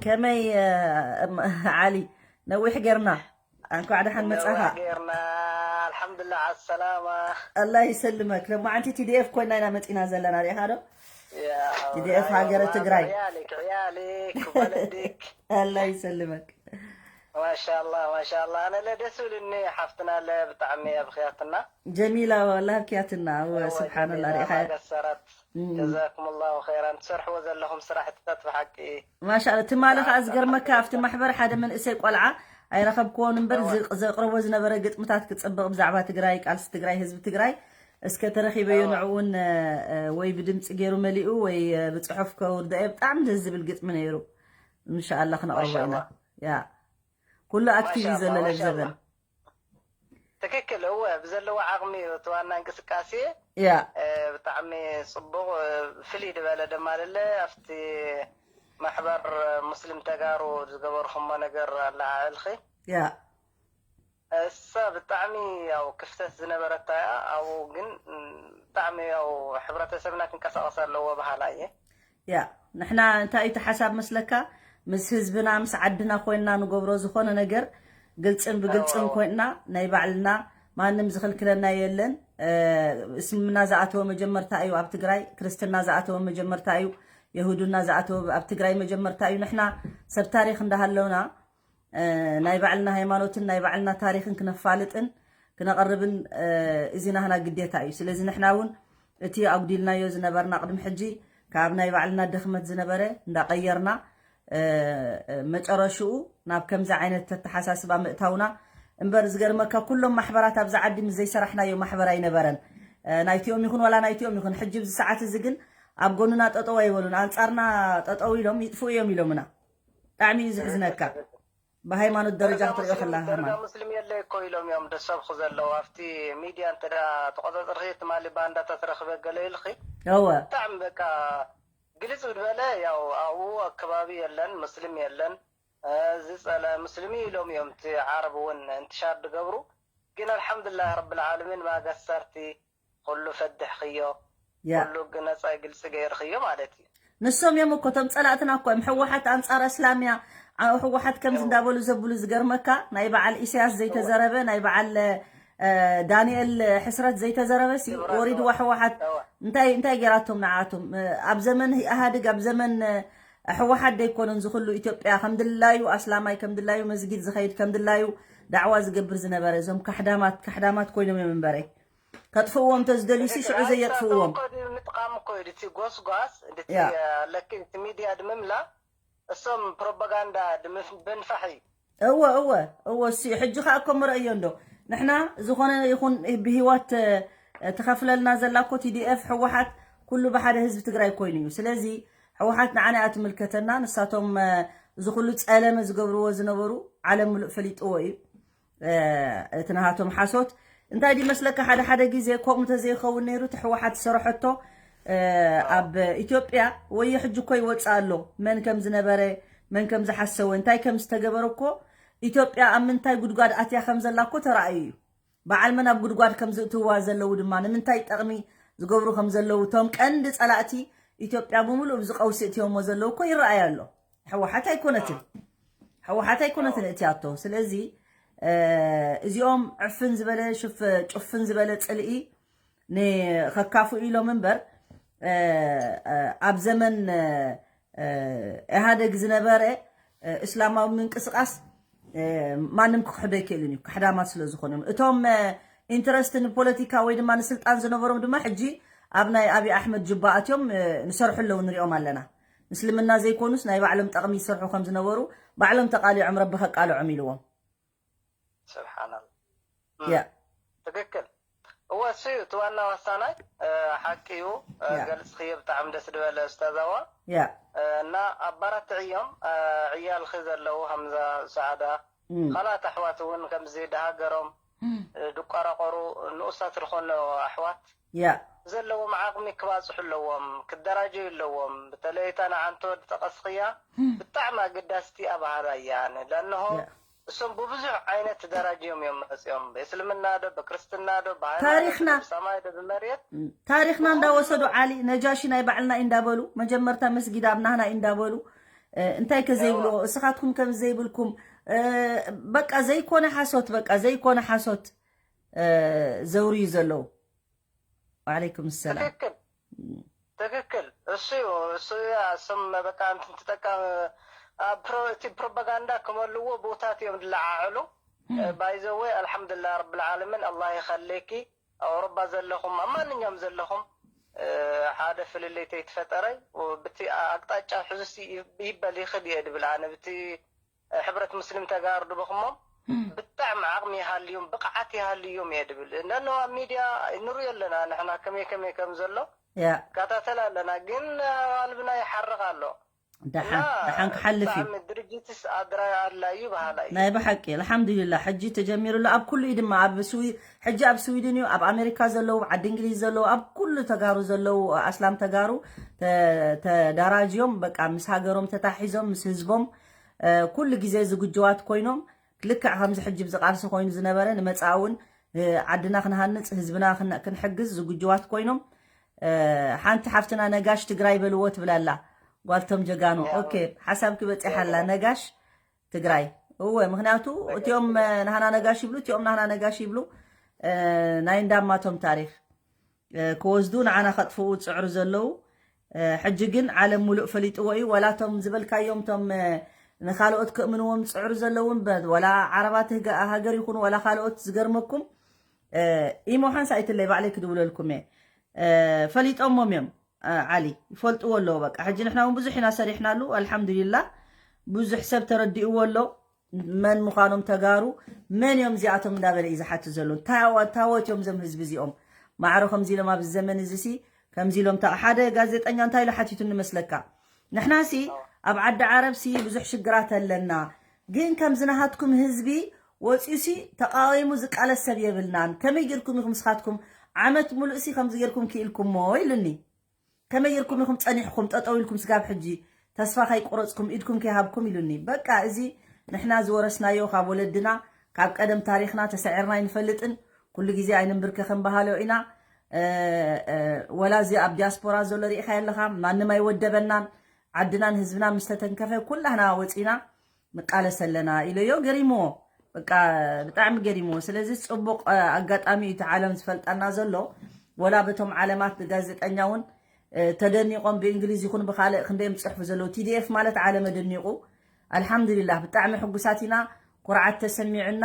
ከመይ ዓሊ ነዊሕ ጌርና። እንኳዕ ደሓን መጻኻ። ጌርና ኣልሓምዱላ ዓሰላማ። ኣላ ይሰልመክ። ለማዓንቲ ቲዲኤፍ ኮይና ኢና መጺና ዘለና ሪኢኻ ዶ? ቲዲኤፍ ሃገረ ትግራይ። ያሊክ ያሊክ ወለዲክ። ኣላ ይሰልመክ። ማሻላ ማሻላ ኣነለ ደስ ብልኒ ሓፍትና ለ ብጣዕሚ ኣብክያትና። ጀሚላ ወላ ኣብክያትና። እወ ስብሓንላ ሪኢኻ። ገሰረት ጀዛኩም ላሁ ኸይራን ትሰርሕዎ ዘለኹም ስራሕትታት ብሓቂ። ማሻላ ትማሊ ከዓ ዝገርመካ ኣብቲ ማሕበር ሓደ መንእሰይ ቆልዓ ኣይረኸብክዎን እምበር ዘቕርቦ ዝነበረ ግጥምታት ክፅብቕ ብዛዕባ ትግራይ ቃልሲ ትግራይ ህዝቢ ትግራይ እስከ ተረኺበዮ ንዕውን ወይ ብድምፂ ገይሩ መሊኡ ወይ ብፅሑፍ ከውርደዮ ብጣዕሚ ደስ ዝብል ግጥሚ ነይሩ። እንሻኣላ ክነቕርቦ ኢና። ያ ኩሉ ኣክቲቭ እዩ ዘሎ ለብዘበን። ትክክል እወ ብዘለዎ ዓቕሚ እዩ እቲ ዋና እንቅስቃሴ። ያ ብጣዕሚ ፅቡቕ። ፍልይ ዝበለ ድማ ለለ ኣብቲ ማሕበር ሙስሊም ተጋሩ ዝገበርኩሞ ነገር ኣለዓዕልኺ። ያ እሳ ብጣዕሚ ያው ክፍተት ዝነበረታ እያ። ኣብኡ ግን ብጣዕሚ ያው ሕብረተሰብና ክንቀሳቐስ ኣለዎ በሃላ እየ። ያ ንሕና እንታይ እቲ ሓሳብ መስለካ? ምስ ህዝብና ምስ ዓድና ኮይንና ንገብሮ ዝኾነ ነገር ግልፅን ብግልፅን ኮይንና ናይ ባዕልና ማንም ዝኽልክለና የለን። እስልምና ዝኣተወ መጀመርታ እዩ ኣብ ትግራይ፣ ክርስትና ዝኣተወ መጀመርታ እዩ፣ የሁዱና ዝኣተወ ኣብ ትግራይ መጀመርታ እዩ። ንሕና ሰብ ታሪክ እንዳሃለውና ናይ ባዕልና ሃይማኖትን ናይ ባዕልና ታሪክን ክነፋልጥን ክነቐርብን እዚ ናህና ግዴታ እዩ። ስለዚ ንሕና እውን እቲ ኣጉዲልናዮ ዝነበርና ቅድሚ ሕጂ ካብ ናይ ባዕልና ድኽመት ዝነበረ እንዳቐየርና መጨረሽኡ ናብ ከምዚ ዓይነት ተተሓሳስባ ምእታውና እምበር ዝገርመካ ኩሎም ማሕበራት ኣብዚ ዓዲ ምስ ዘይሰራሕናዮ ማሕበር ኣይነበረን። ናይቲኦም ይኹን ዋላ ናይቲኦም ይኹን ሕጂ ብዚ ሰዓት እዚ ግን ኣብ ጎንና ጠጠው ኣይበሉን። ኣንጻርና ጠጠው ኢሎም ይጥፍኡ እዮም ኢሎምና። ብጣዕሚ እዩ ዝሕዝነካ። ብሃይማኖት ደረጃ ክትሪኦ ከለካ ደረጃ ሙስሊም የለ እኮ ኢሎም እዮም ደሰብኹ ዘለዉ ኣብቲ ሚድያ እንተ ተቆፃፅርኺ ትማሊ ባንዳታት ረኽበ ገለ ኢልኺ እወ ብጣዕሚ በቃ ግልፅ ዝበለ ያው ኣብኡ ኣከባቢ የለን ሙስሊም የለን ዝፀለ ሙስሊም ኢሎም እዮም እቲ ዓረብ እውን እንትሻር ድገብሩ ግን ኣልሓምዱላህ ረብልዓለሚን ማገሰርቲ ኩሉ ፈድሕኽዮ ኩሉ ነፃ ግልፂ ገይርኽዮ ማለት እዩ። ንሶም እዮም እኮ እቶም ፀላእትና እኮ እዮም። ህወሓት ኣንፃር እስላምያ ህወሓት ከምዚ እንዳበሉ ዘብሉ ዝገርመካ ናይ በዓል ኢሳያስ ዘይተዘረበ ናይ በዓል ዳንኤል ሕስረት ዘይተዘረበ ሲ ወሪድዋ ህወሓት እንታይ እንታይ ገይራቶም ንዓቶም ኣብ ዘመን ኢህኣድግ ኣብ ዘመን ህወሓት ደይኮነን ዝኽሉ ኢትዮጵያ ከምድላዩ ኣስላማይ ከምድላዩ መስጊድ ዝኸይድ ከምድላዩ ዳዕዋ ዝገብር ዝነበረ እዞም ካሕዳማት ካሕዳማት ኮይኖም እዮም እምበረይ ከጥፍእዎም ተዝደልዩ ሲ ሽዑ ዘየጥፍእዎም። ምጥቃም እኮ እዩ እቲ ጎስጓስ እቲ ኣለኪ እቲ ሚድያ ድምምላ እሶም ፕሮፓጋንዳ ድምንፋሕ እዩ። እወ እወ እወ እሱ እዩ ሕጂ ከዓ እኮ ምረእዮ እንዶ ንሕና ዝኾነ ይኹን ብሂወት ትኸፍለልና ዘላ እኮ ቲዲኤፍ ህወሓት ኩሉ ብሓደ ህዝቢ ትግራይ ኮይኑ እዩ። ስለዚ ህወሓት ንዓና እያ ትምልከተና። ንሳቶም እዚ ኩሉ ፀለመ ዝገብርዎ ዝነበሩ ዓለም ምሉእ ፈሊጥዎ እዩ። እቲ ናሃቶም ሓሶት እንታይ ድመስለካ ሓደ ሓደ ግዜ ከምኡ ተዘይኸውን ነይሩ እቲ ሕወሓት ዝሰረሐቶ ኣብ ኢትዮጵያ ወዮ ሕጂ እኮ ይወፅእ ኣሎ መን ከም ዝነበረ መን ከም ዝሓሰወ እንታይ ከም ዝተገበረ እኮ ኢትዮጵያ ኣብ ምንታይ ጉድጓድ ኣትያ ከም ዘላ እኮ ተራእዩ እዩ በዓል መን ኣብ ጉድጓድ ከም ዝእትውዋ ዘለዉ ድማ ንምንታይ ጠቕሚ ዝገብሩ ከም ዘለዉ እቶም ቀንዲ ፀላእቲ ኢትዮጵያ ብምሉእ ብዚ ቀውሲ እትዮሞ ዘለዉ እኮ ይረኣይ ኣሎ ሕወሓት ኣይኮነትን ህወሓት ኣይኮነትን እትያቶ ስለዚ እዚኦም ዕፍን ዝበለ ሽፍ ጭፍን ዝበለ ፅልኢ ንከካፉ ኢሎም እምበር ኣብ ዘመን ኢህኣደግ ዝነበረ እስላማዊ ምንቅስቃስ ማንም ክክሕዶ ኣይክእልን እዩ ካሕዳማት ስለ ዝኾኑ እዮም እቶም ኢንትረስት ንፖለቲካ ወይ ድማ ንስልጣን ዝነበሮም ድማ ሕጂ ኣብ ናይ ኣብይ ኣሕመድ ጅባ ኣትዮም ንሰርሑ ኣለዉ ንሪኦም ኣለና ምስልምና ዘይኮኑስ ናይ ባዕሎም ጠቕሚ ይሰርሑ ከም ዝነበሩ ባዕሎም ተቃሊዖም ረቢ ከቃልዖም ኢልዎም ስብሓናላ ያ ትክክል እወ እሱ እዩ እቲ ዋና ዋሳናይ ሓቂ እዩ ገልፅኽዮ ብጣዕሚ ደስ ዝበለ ኡስታዛዋ ያ እና ኣባራትዕዮም ዕያልኺ ዘለዉ ሃምዛ ሰዓዳ ካልኣት ኣሕዋት እውን ከምዚ ድሃገሮም ድቆራቆሩ ንኡሳት ዝኾነ ኣሕዋት ያ ዘለዎም ዓቕሚ ክባፅሑ ኣለዎም ክደራጀዩ ኣለዎም በተለይ እታ ንዓንቶ ዝጠቐስኽያ ብጣዕሚ ኣገዳስቲ ኣባህላ እያ ኣነ ለእነሆ እሶም ብብዙሕ ዓይነት ተደራጅዮም እዮም መፅኦም ብእስልምና ዶ ብክርስትና ዶ ብሃይማኖት ታሪኽና ዶ ብሰማይ ዶ ብመሬት ታሪኽና እንዳወሰዱ ዓሊ ነጃሺ ናይ ባዕልና እዩ እንዳበሉ መጀመርታ መስጊድ ኣብ ናህና እዩ እንዳበሉ እንታይ ከዘይብልዎ እስኻትኩም ከም ዘይብልኩም በቃ ዘይኮነ ሓሶት በቃ ዘይኮነ ሓሶት ዘውርዩ ዘለዉ ወዓለይኩም ሰላም ትክክል ትክክል እሱ እዩ እሱ እያ እሱም በቃ እንትን ትጠቀም እቲ ፕሮፓጋንዳ ክመልዎ ቦታት እዮም ዝለዓዕሉ ባይዘወይ ኣልሓምዱላ ረብልዓለሚን ኣላህ ይኸሌኪ ኣብ ኣውሮባ ዘለኹም ኣብ ማንኛውም ዘለኹም ሓደ ፍልልይ ተይትፈጠረ ብቲ ኣቅጣጫ ሕዙሲ ይበል ይኽድ እየ ድብል ኣነ ብቲ ሕብረት ሙስሊም ተጋሩ ድበኽሞም ብጣዕሚ ዓቕሚ ይሃልዮም ብቕዓት ይሃልዮም እየ ድብል እነኖ ኣብ ሚድያ ንሪኦ ኣለና ንሕና ከመይ ከመይ ከም ዘሎ ያ ከታተል ኣለና ግን ኣልብና ይሓርቕ ኣሎ ደሓን ደሓን ክሓልፍ እዩ ብጣዕሚ ድርጅትስ ኣድራይ ኣላ እዩ በሃላ እዩ ናይ ብሓቂ ኣልሓምዱሊላ ሕጂ ተጀሚሩ ኣሎ ኣብ ኩሉ እዩ ድማ ኣብ ስዊ ሕጂ ኣብ ስዊድን እዩ ኣብ ኣሜሪካ ዘለዉ ዓዲ እንግሊዝ ዘለዉ ኣብ ኩሉ ተጋሩ ዘለዉ ኣስላም ተጋሩ ተዳራጅዮም በቃ ምስ ሃገሮም ተታሒዞም ምስ ህዝቦም ኩሉ ግዜ ዝግጅዋት ኮይኖም ልክዕ ከምዚ ሕጂ ብዚ ቃልሲ ኮይኑ ዝነበረ ንመጻኢ እውን ዓድና ክንሃንጽ ህዝብና ክንሕግዝ ዝግጅዋት ኮይኖም። ሓንቲ ሓፍትና ነጋሽ ትግራይ በልዎ ትብላላ ጓልቶም ጀጋኑ። ኦኬ፣ ሓሳብኪ በፂሓላ ነጋሽ ትግራይ። እወ፣ ምክንያቱ እቲኦም ናህና ነጋሽ ይብሉ፣ እቲኦም ናህና ነጋሽ ይብሉ። ናይ እንዳማቶም ታሪክ ክወስዱ ንዓና ከጥፍኡ ዝፅዕሩ ዘለዉ። ሕጂ ግን ዓለም ሙሉእ ፈሊጥዎ እዩ። ዋላ እቶም ዝበልካዮም እቶም ንካልኦት ክእምንዎም ዝፅዕሩ ዘለዉ እምበር፣ ዋላ ዓረባት ሃገር ይኹኑ ዋላ ካልኦት፣ ዝገርመኩም ኢሞ ሓንሳ ኣይትለይ ባዕለይ ክድውለልኩም እየ። ፈሊጦሞም እዮም ዓሊ፣ ይፈልጥዎ ኣለዉ። በቃ ሕጂ ንሕና እውን ብዙሕ ኢና ሰሪሕናሉ፣ ኣልሓምዱሊላህ። ብዙሕ ሰብ ተረዲእዎ ኣሎ። መን ምዃኖም ተጋሩ፣ መን እዮም እዚኣቶም እንዳበለ እዩ ዝሓትት ዘሎ። ታወት እዮም እዞም ህዝቢ እዚኦም። ማዕረ ከምዚ ኢሎም ኣብዚ ዘመን እዚ ሲ ከምዚ ኢሎም። ሓደ ጋዜጠኛ እንታይ ኢሉ ሓቲቱ ንመስለካ? ንሕና ሲ ኣብ ዓዲ ዓረብ ሲ ብዙሕ ሽግራት ኣለና፣ ግን ከምዚ ናሃትኩም ህዝቢ ወፂኡ ሲ ተቃዊሙ ዝቃለስ ሰብ የብልናን። ከመይ ጌርኩም ኢኹም ንስኻትኩም ዓመት ሙሉእ ሲ ከምዚ ጌርኩም ክኢልኩሞ ኢሉኒ። ከመይ ጌርኩም ኢኹም ጸኒሕኩም ጠጠው ኢልኩም ስጋብ ሕጂ ተስፋ ከይቆረጽኩም ኢድኩም ከይሃብኩም ኢሉኒ። በቃ እዚ ንሕና ዝወረስናዮ ካብ ወለድና ካብ ቀደም ታሪኽና ተሰዒርና ኣይንፈልጥን። ኩሉ ግዜ ኣይንንብርከኽን በሃሎ ኢና። ወላ እዚ ኣብ ዲያስፖራ ዘሎ ርኢኻ ኣለኻ፣ ማንም ኣይወደበናን። ዓድናን ህዝብና ምስ ተተንከፈ ኩላህና ወጺና ንቃለስ ኣለና ኢለዮ። ገሪምዎ፣ በቃ ብጣዕሚ ገሪምዎ። ስለዚ ጽቡቕ ኣጋጣሚ እዩ እቲ ዓለም ዝፈልጠና ዘሎ። ወላ በቶም ዓለማት ብጋዜጠኛ እውን ተደኒቖም ብእንግሊዝ ይኹን ብኻልእ ክንደዮም ዝፅሕፉ ዘለዉ። ቲዲኤፍ ማለት ዓለም ኣደኒቑ። ኣልሓምዱሊላህ ብጣዕሚ ሕጉሳት ኢና፣ ኩርዓት ተሰሚዑና።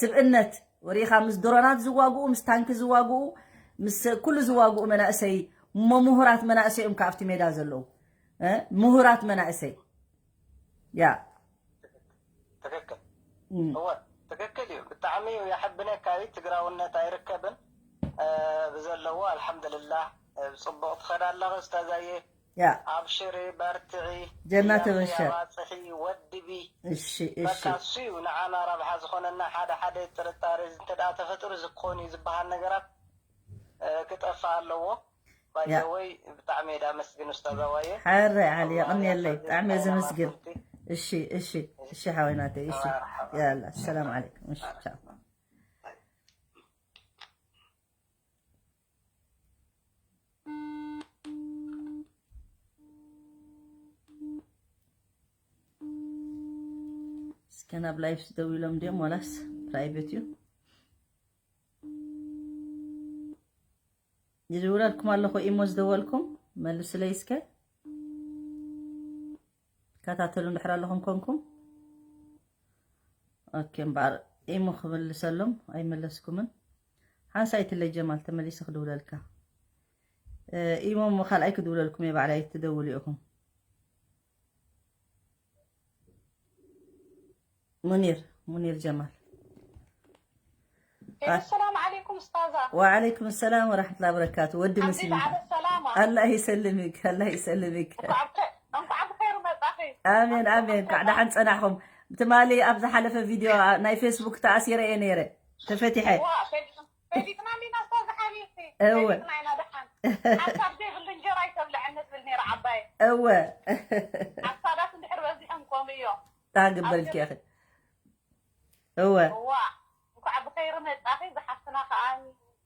ስብእነት ወሪኻ ምስ ድሮናት ዝዋግኡ፣ ምስ ታንኪ ዝዋግኡ፣ ምስ ኩሉ ዝዋግኡ መናእሰይ እሞ ምሁራት መናእሰይ እዮም ካብቲ ሜዳ ዘለዉ። ምሁራት መናእሰይ ያ ትክክል እወ ትክክል እዩ። ብጣዕሚ እዩ የሐብነካ እዩ። ትግራውነት ኣይርከብን ብዘለዎ ኣልሓምድልላህ። ብፅቡቅ ትኸዳ ኣለኸ ስታዛየ ያ ኣብሽሪ በርትዒ። ጀና ተበሻ ባፅሒ ወድቢ እሺ እሺ በቃ እሱ እዩ ንዓና ረብሓ ዝኾነና። ሓደ ሓደ ጥርጣሬ እንተ ደኣ ተፈጢሩ ዝኮን እዩ ዝበሃል ነገራት ክጠፍእ ኣለዎ። ባይዘወይ ብጣዕሚ እየ ዳመስግን ኡስታዝ ኣዋየ። ሓረ ዓሊ የቐንየለይ ብጣዕሚ እየ ዘመስግን። እሺ እሺ እሺ ሓወይ ናተይ እሺ ያላ ሰላም ዓለይኩም እሺ ቻው። እስከ ናብ ላይፍ ደው ኢሎም ድዮም ዋላስ ፕራይቬት እዩ? ይድውለልኩም ኣለኹ ኢሞ ዝደወልኩም መልስለይ እስከ። ትከታተሉ እንድሕር ኣለኹም ኮንኩም ኦኬ እምበኣር ኢሞ ክምልሰሎም ኣይመለስኩምን። ሓንሳይ ትለይ ጀማል ተመሊሰ ክድውለልካ። ኢሞ እሞ ካልኣይ ክድውለልኩም እየ ባዕላይ ትደውሉ ኢኹም። ሙኒር ሙኒር ጀማል ሰላም ዓለይኩም ስታዛ። ወዓለይኩም ሰላም ወራሕመቱላ በረካቱ። ወዲ መስሊም ዓለ ሰላማ። ኣላህ ይሰልምክ ኣላህ ይሰልምክ። እንኳዕ ብኸይሩ መጻኺ። ኣሜን ኣሜን። እንኳዕ ደሓን ጸናሕኹም። ትማሊ ኣብ ዝሓለፈ ቪድዮ ናይ ፌስቡክ ተኣሲረ እየ ነይረ ተፈቲሐ። ዋ ፈሊጥና እንዲና ስታዛ ሓቢብቲ። እወ። ፈሊጥና ኢና ደሓን። ሓሳብ ዘይብሉ እንጀራ ይተብልዐኒ ትብል ነይራ ዓባየ። እወ ሓሳዳት እንድሕር በዚሖም ከምኡ እዮም። ታግበልኪ ያኺ እወ እዋ እንኳዕ ብኸይሪ መጻኺ። ዝሓፍትና ከዓ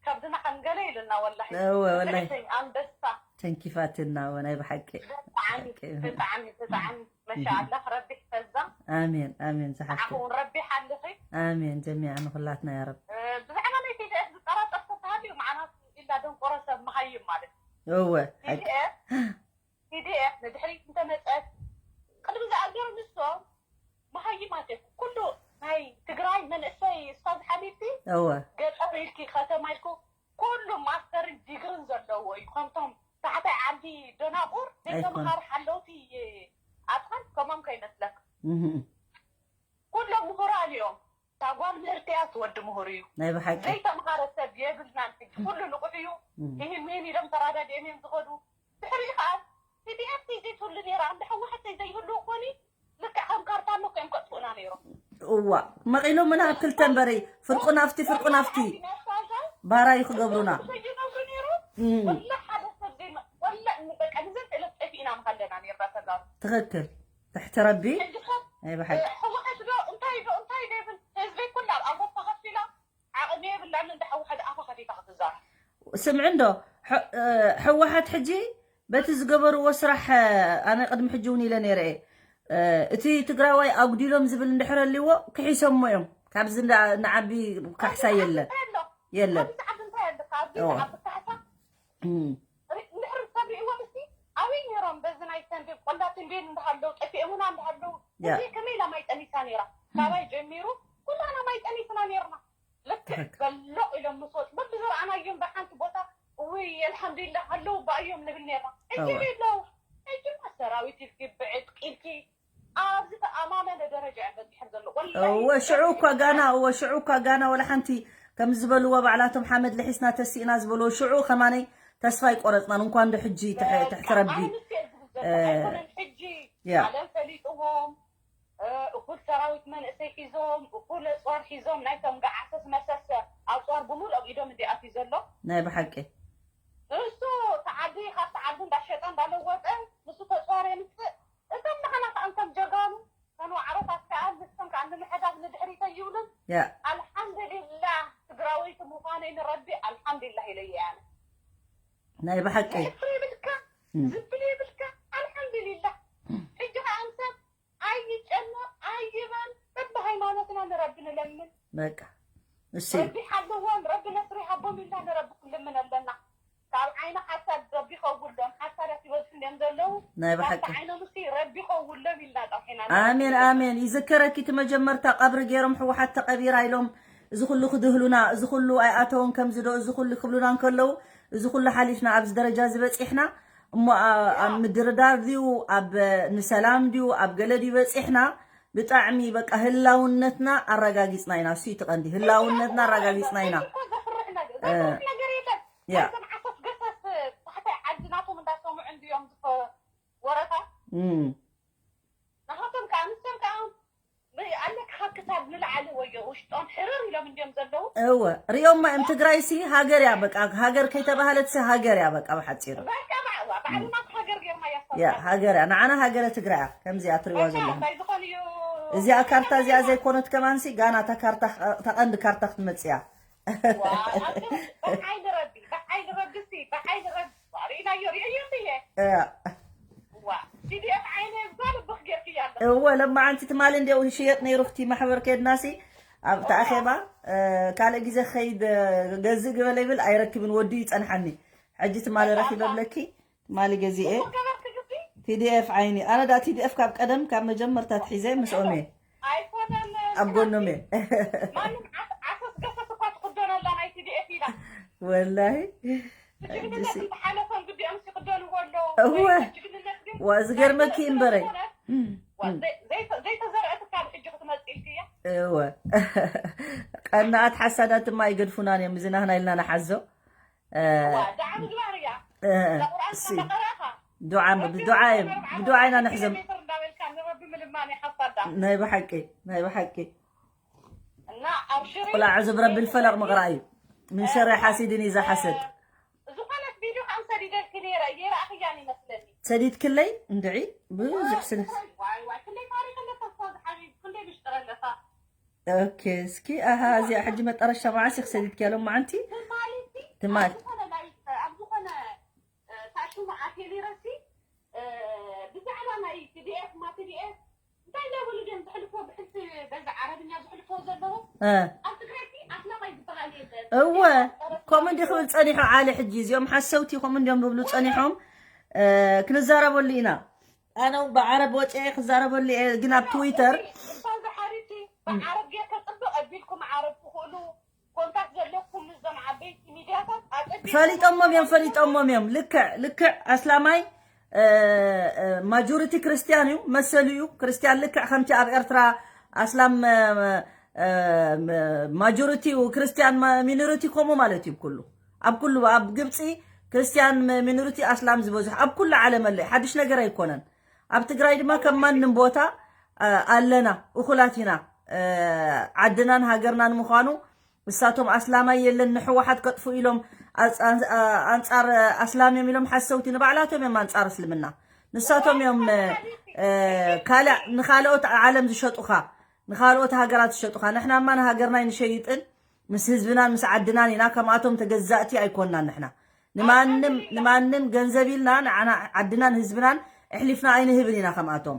ከብድና ከም ገለ ኢሉና ወላሂ። እወ ወላሂ ብልዕተይ ኣንበሳ ተንኪፋትና እወ ናይ ብሓቂ ብጣዕሚ ብጣዕሚ ብጣዕሚ መሻኣላህ ረቢ ይፈዛ። ኣሜን ኣሜን ዝሓፍተ ንዓኹም ረቢ ሓልኺ። ኣሜን ጀሚዓ ንኹላትና ያ ረብ ብዛዕባ ናይ ቲዲኤፍ ዝጠራጠር ሰብ ተሃልዩ መዓና ኢላ ደንቆሮ ሰብ መሃይም ማለት እዩ። እወ ቲዲኤፍ ቲዲኤፍ ንድሕሪት እንተመፀት ቅድሚ ዝኣገሩ ንሶም መሃይማት እዮም። ኩሉ ናይ ትግራይ መንእሰይ እስታዝ ሓቢብቲ እወ ገጠር ኢልኪ ከተማ ኢልኩ ኩሉ ማስተርን ዲግርን ዘለዎ እዩ። ከምቶም ታሕታይ ዓዲ ደናቁር ዘይተምሃሩ ሓለውቲ ኣጥፋል ከምኦም ከይመስለካ። እህም። ኩሎም ምሁራን እዮም። ታጓል ምህርቲ እያ ትወዲ ምሁር እዩ። ናይ ብሓቂ ዘይተምሃረ ሰብ የብልናን። ሕጂ ኩሉ ንቑሕ እዩ። ይህ ሜን ኢሎም ተራዳዲኦም እዮም ዝኸዱ። ድሕሪ ከዓ ቲዲኤፍ ዘይትህሉ ነይራ እንደ ህወሓት ዘይህሉ እኮኒ ልክዕ ከም ካርታ እኮ እዮም ከጥፉእና ነይሮም። እዋ መቒሎምና ኣብ ክልተ እምበረይ ፍርቁ ናፍቲ ፍርቁ ናፍቲ ባራዩ ክገብሩና። ዘይነብሩ ነይሩ። እም። ወላ ሓደ ሰብ ዘይመ- ወላ በቃ ንዘን ዕለት ጠፊእና ምሃለና ነይርና ተጋሩ። ትኽክል ትሕቲ ረቢ ሕጂ ሰብ ናይ ብሓቂ ህወሓት ዶ እንታይ ስምዒ እንዶ፣ ሕ- እ፣ ህወሓት ሕጂ በቲ ዝገበርዎ ስራሕ፣ እ፣ ኣነ ቅድሚ ሕጂ እውን ኢለ ነይረ እየ። እ፣ እቲ ትግራዋይ ኣጉዲሎም ዝብል እንድሕር ኣልዎ ክሒሶሞ እዮም። ካብዚ እንዳ- ንዓቢ ካሕሳ የለን። የለን። ኣብዚ ዓዲ እንታይ ኣሎ? ካብዚ እዎ። ዓቢ ካሕሳ እም። ሪ- እንድሕር ሰብ ሪእዎም እስቲ ኣበይ ነይሮም? በዚ ናይ ተንቤን ቆላ ተንቤን እንዳሃለው ጠፊኦምና እንዳሃለው ያ። እዚ ከመይ ኢላ ማይ ጠኒሳ ነይራ? ካባይ ጀሚሩ ኩላና ማይ ጠኒስና ነይርና። ልክዕ ትክክል። በሎቕ ኢሎም ምስ ወፁ በብዝረኣናዮም ብሓንቲ ቦታ እውይ ኣልሓምዱሊላህ ኣለዉ ባእዮም ንብል ነይርና። ሕጂ ኣዋ። የለው። ሕጂማ ሰራዊት ኢልኪ ብዕጥቂ ኢልኪ ኣብዚ ተኣማመነ ደረጃ እዮም በፂሖም ዘለዉ። ወላሂ እወ ሽዑ እኳ ጋና እወ ሽዑ እኳ ጋና ወላ ሓንቲ ከም ዝበልዎ ባዕላቶም ሓመድ ልሒስና ተሲእና ዝበልዎ ሽዑ ከማነይ ተስፋ ኣይቆረፅናን እንኳን ዶ ሕጂ ትሕ- ትሕቲ ረቢ ኣነ ንሱ እየ ዝብል ዘሎ። እ፣ ኣይኮነን ሕጂ ያ። ዓለም ፈሊጥዎም እ፣ እኹል ሰራዊት መንእሰይ ሒዞም እኹል ኣፅዋር ሒዞም ናይቶም ገዓሰስ መሰሰ ኣፅዋር ብምሉኦም ኢዶም እንዲኣትዩ ዘሎ። ናይ ብሓቂ ንሱ ተዓዲ ካብቲ ዓዲ እንዳሸጠ እንዳለወጠ ንሱ ተፅዋር የምፅእ። እቶም ንዓና ከዓ እንቶም ጀጋኑ ተን ዋዕሮታት ከዓ ንሶም ከዓ ንምሕዳግ ንድሕሪት ኣይብሉን። ያ ኣልሓምዱሊላህ ትግራወይቲ ምዃነይ ንረቢ ኣልሓምዱሊላህ ኢለ እየ ኣነ። ናይ ብሓቂ ዘእፍር ይብልካ እም። ዝብል ይብልካ ኣልሓምዱሊላህ። ሕጂ ከዓ እንሰብ ኣይጨነቕ ኣይበል በብሃይማኖትና ንረቢ ንለምን። በቃ እሺ ረቢ ሓለዎም ረቢ ነስሪ ሃቦም ኢልና ንረቢ ክንልምን ኣለና። ካብ ዓይኒ ሓሳድ ረቢ ከውሎም ሓሳዳት ይበዝሑ እንዲዮም ዘለዉ ናይ ብሓቂ ካብቲ ዓይኖም እሲ ረቢ ከውሎም ኢልና ጠፊና ኣሜን ኣሜን። ይዝከረኪ እቲ መጀመርታ ቀብሪ ገይሮም ህወሓት ተቐቢራ ኢሎም እዚ ኩሉ ክድህሉና እዚ ኩሉ ኣይኣተውን ከምዚ ዶ እዚ ኩሉ ክብሉና እንከለዉ እዚ ኩሉ ሓሊፍና ኣብዚ ደረጃ ዝበፂሕና እሞ ኣ- ኣብ ምድርዳር ድዩ ኣብ ንሰላም ድዩ ኣብ ገለ ድዩ በፂሕና ብጣዕሚ በቃ ህላውነትና ኣረጋጊፅና ኢና። እሱ እዩ እቲ ቀንዲ ህላውነትና ኣረጋጊፅና ኢና። እኮ ዘፍርሕ ነገር እ፣ ዘፍርሕ ነገር የለን። ያ። ናይቶም ዓሰስ ገሰስ ታሕታይ ዓዲ ናቶም እንዳሰምዑ እንድዮም ዝፈ- ወረታ እም። ናኻቶም ከዓ ንሶም ከዓ ኣለካ ካብ ክሳድ ንላዕሊ ወዮ ውሽጦም ሕርር ኢሎም እንድዮም ዘለዉ። እወ ሪኦማ እዮም። ትግራይ ሲ ሃገር እያ በቃ ሃገር ከይተባህለት ሲ ሃገር እያ በቃ ብሓፂሩ በቃ ባዕላ ባዕልና ሃገር ጌርና ያ እያስታውሳል። ሃገር እያ ንዓና ሃገረ ትግራይ እያ ከምዚኣ ትሪዋ በቃ ዘለኹም። እንታይ ዝኾን እዩ እዚኣ ካርታ እዚኣ ዘይኮነት ከማንሲ ጋና እታ ካርታ እታ ቀንዲ ካርታ ክትመፅእ እያ። ዋ፣ ኣብ ብሓይሊ ረቢ ብሓይሊ ረቢ ሲ ብሓይሊ ረቢ ዋ፣ ርኢናዮ ርኢዮ እንድየ እያ። ዋ፣ ቲዲኤፍ ዓይነ ጓል ብኽ ጌርክያ ኣለኻ። እወ ለማዓንቲ ትማሊ እንዲያው ይሽየጥ ነይሩ ክቲ ማሕበር ከድናሲ ኣብቲ ኣኼባ እ፣ ካልእ ግዜ ክኸይድ እ፣ ገዝእ ግበለ ይብል ኣይረክብን ወዲ ይፀንሓኒ። ሕጂ ትማሊ ረኪበ ብለኪ ትማሊ ገዚኤ እኮ ገበርክ ግዲ ቲዲኤፍ ዓይኒ ኣነ ዳ ቲዲኤፍ ካብ ቀደም ካብ መጀመርታ ትሒዘ ምስኦም እየ ኣይኮነን ኣብ ጎኖም እየ። ማንም ዓስ- ዓሰስ ገሰስ እኳ ትኽደኖ ኣላ ናይ ቲዲኤፍ ኢላ። ወላሂ ጅግንነት እንተሓለፎም ግዲኦም ሲክደንዎ ኣለዉ እወ። ወይ ጅግንነት ግን ዋ ዝገርመኪ እምበረይ ዘይተ- ዘይተ- ዘይተዘርአት እካ ሕጂ ክትመፅእ ኢልክያ እወ። ቀናኣት ሓሳዳት ድማ ይገድፉናን እዮም እዚ ናህና ኢልና ንሓዞ እ፣ ዋ ዳዓ ምግባር እያ እ፣ እዛ ቁርኣን እሲ። ከመቀራእኻ ዱዓ ብ- ብዱዓ እዮም ብዱዓ ኢና ንሕዞም ሜትር እንዳበልካ ንረቢ ምልማን ይሓፋዳ ናይ ብሓቂ ናይ ብሓቂ እና ኣብሽሪ ቁል ኣዕዙ ብረቢ ልፈለቕ ምቕራእ እዩ ምን ሸሪ ሓሲድን ኢዛ ሓሰድ ዝኾነት ቪድዮ ከም ሰዲደልኪ ነይረ እየ ረኣኽያን ይመስለኒ ሰዲድክለይ እንድዒ ብዙሕ ስለ ዋይ ዋይ ክንደይ ታሪክ ኣለካ እኮ ዝሓቢ ክንደይ ምሽጥር ኣለካ ኦኬ እስኪ ኣሃ እዚኣ ሕጂ መጠረሻ መዓስ ኢኽ ሰዲድክያ ሎም መዓንቲ ትማሊ ትማሊ ዝኾነ ላይፍ ኣብ ዝኾነ ታሽሙ ኣቴሊረሲ ብዛዕባ ናይ ቲዲኤፍ ማ ቲዲኤፍ እንታይ እንዳበሉ ድዮም ዘሕልፎ ብሕልፊ በዚ ዓረብኛ ዘሕልፎ ዘለዉ ኣብ ትግራይ ኣስላማይ ዝበሃል የለን እወ ከምኡ እንዲ ክብል ፀኒሑ ዓሊ ሕጂ እዚኦም ሓሰውቲ ከምኡ እንዲዮም ዝብሉ ፀኒሖም ክንዛረበሉ ኢና ኣነ ብዓረብ ወፅአ ክዛረበሉ እየ ግን ኣብ ትዊተር እሳ ዝሓሪቲ ብዓረብ ጌርካ ፅብቕ ኣቢልኩም ዓረብ ትኽእሉ ኮንታክት ዘለኩም ምስዞም ዓበይቲ ሚድያታት ኣፀቢቑ ፈሊጦሞም እዮም ፈሊጦሞም እዮም ልክዕ ልክዕ ኣስላማይ ማጆሪቲ ክርስትያን እዩ መሰሉ እዩ ክርስትያን ልክዕ ከምቲ ኣብ ኤርትራ ኣስላም ማጆሪቲ ክርስትያን ሚኖሪቲ ከምኡ ማለት እዩ ኩሉ ኣብ ኩሉ ኣብ ግብፂ ክርስትያን ሚኖሪቲ ኣስላም ዝበዝሑ ኣብ ኩሉ ዓለም ኣሎ ሓድሽ ነገር ኣይኮነን ኣብ ትግራይ ድማ ከም ማንም ቦታ ኣለና እኹላት ኢና ዓድናን ሃገርናን ምዃኑ ንሳቶም ኣስላማይ የለን ንሕወሓት ከጥፉ ኢሎም ኣንፃር ኣስላም እዮም ኢሎም ሓሰውቲ ንባዕላቶም እዮም ኣንፃር እስልምና ንሳቶም እዮም ካልእ ንካልኦት ዓለም ዝሸጡኻ ንካልኦት ሃገራት ዝሸጡኻ ንሕናማ ንሃገርና ንሸይጥን ምስ ህዝብናን ምስ ዓድናን ኢና። ከምኣቶም ተገዛእቲ ኣይኮንናን ንሕና። ንማንም ንማንም ገንዘብ ኢልና ንዓና ዓድናን ህዝብናን ኣሕሊፍና ኣይንህብን ኢና ከምኣቶም።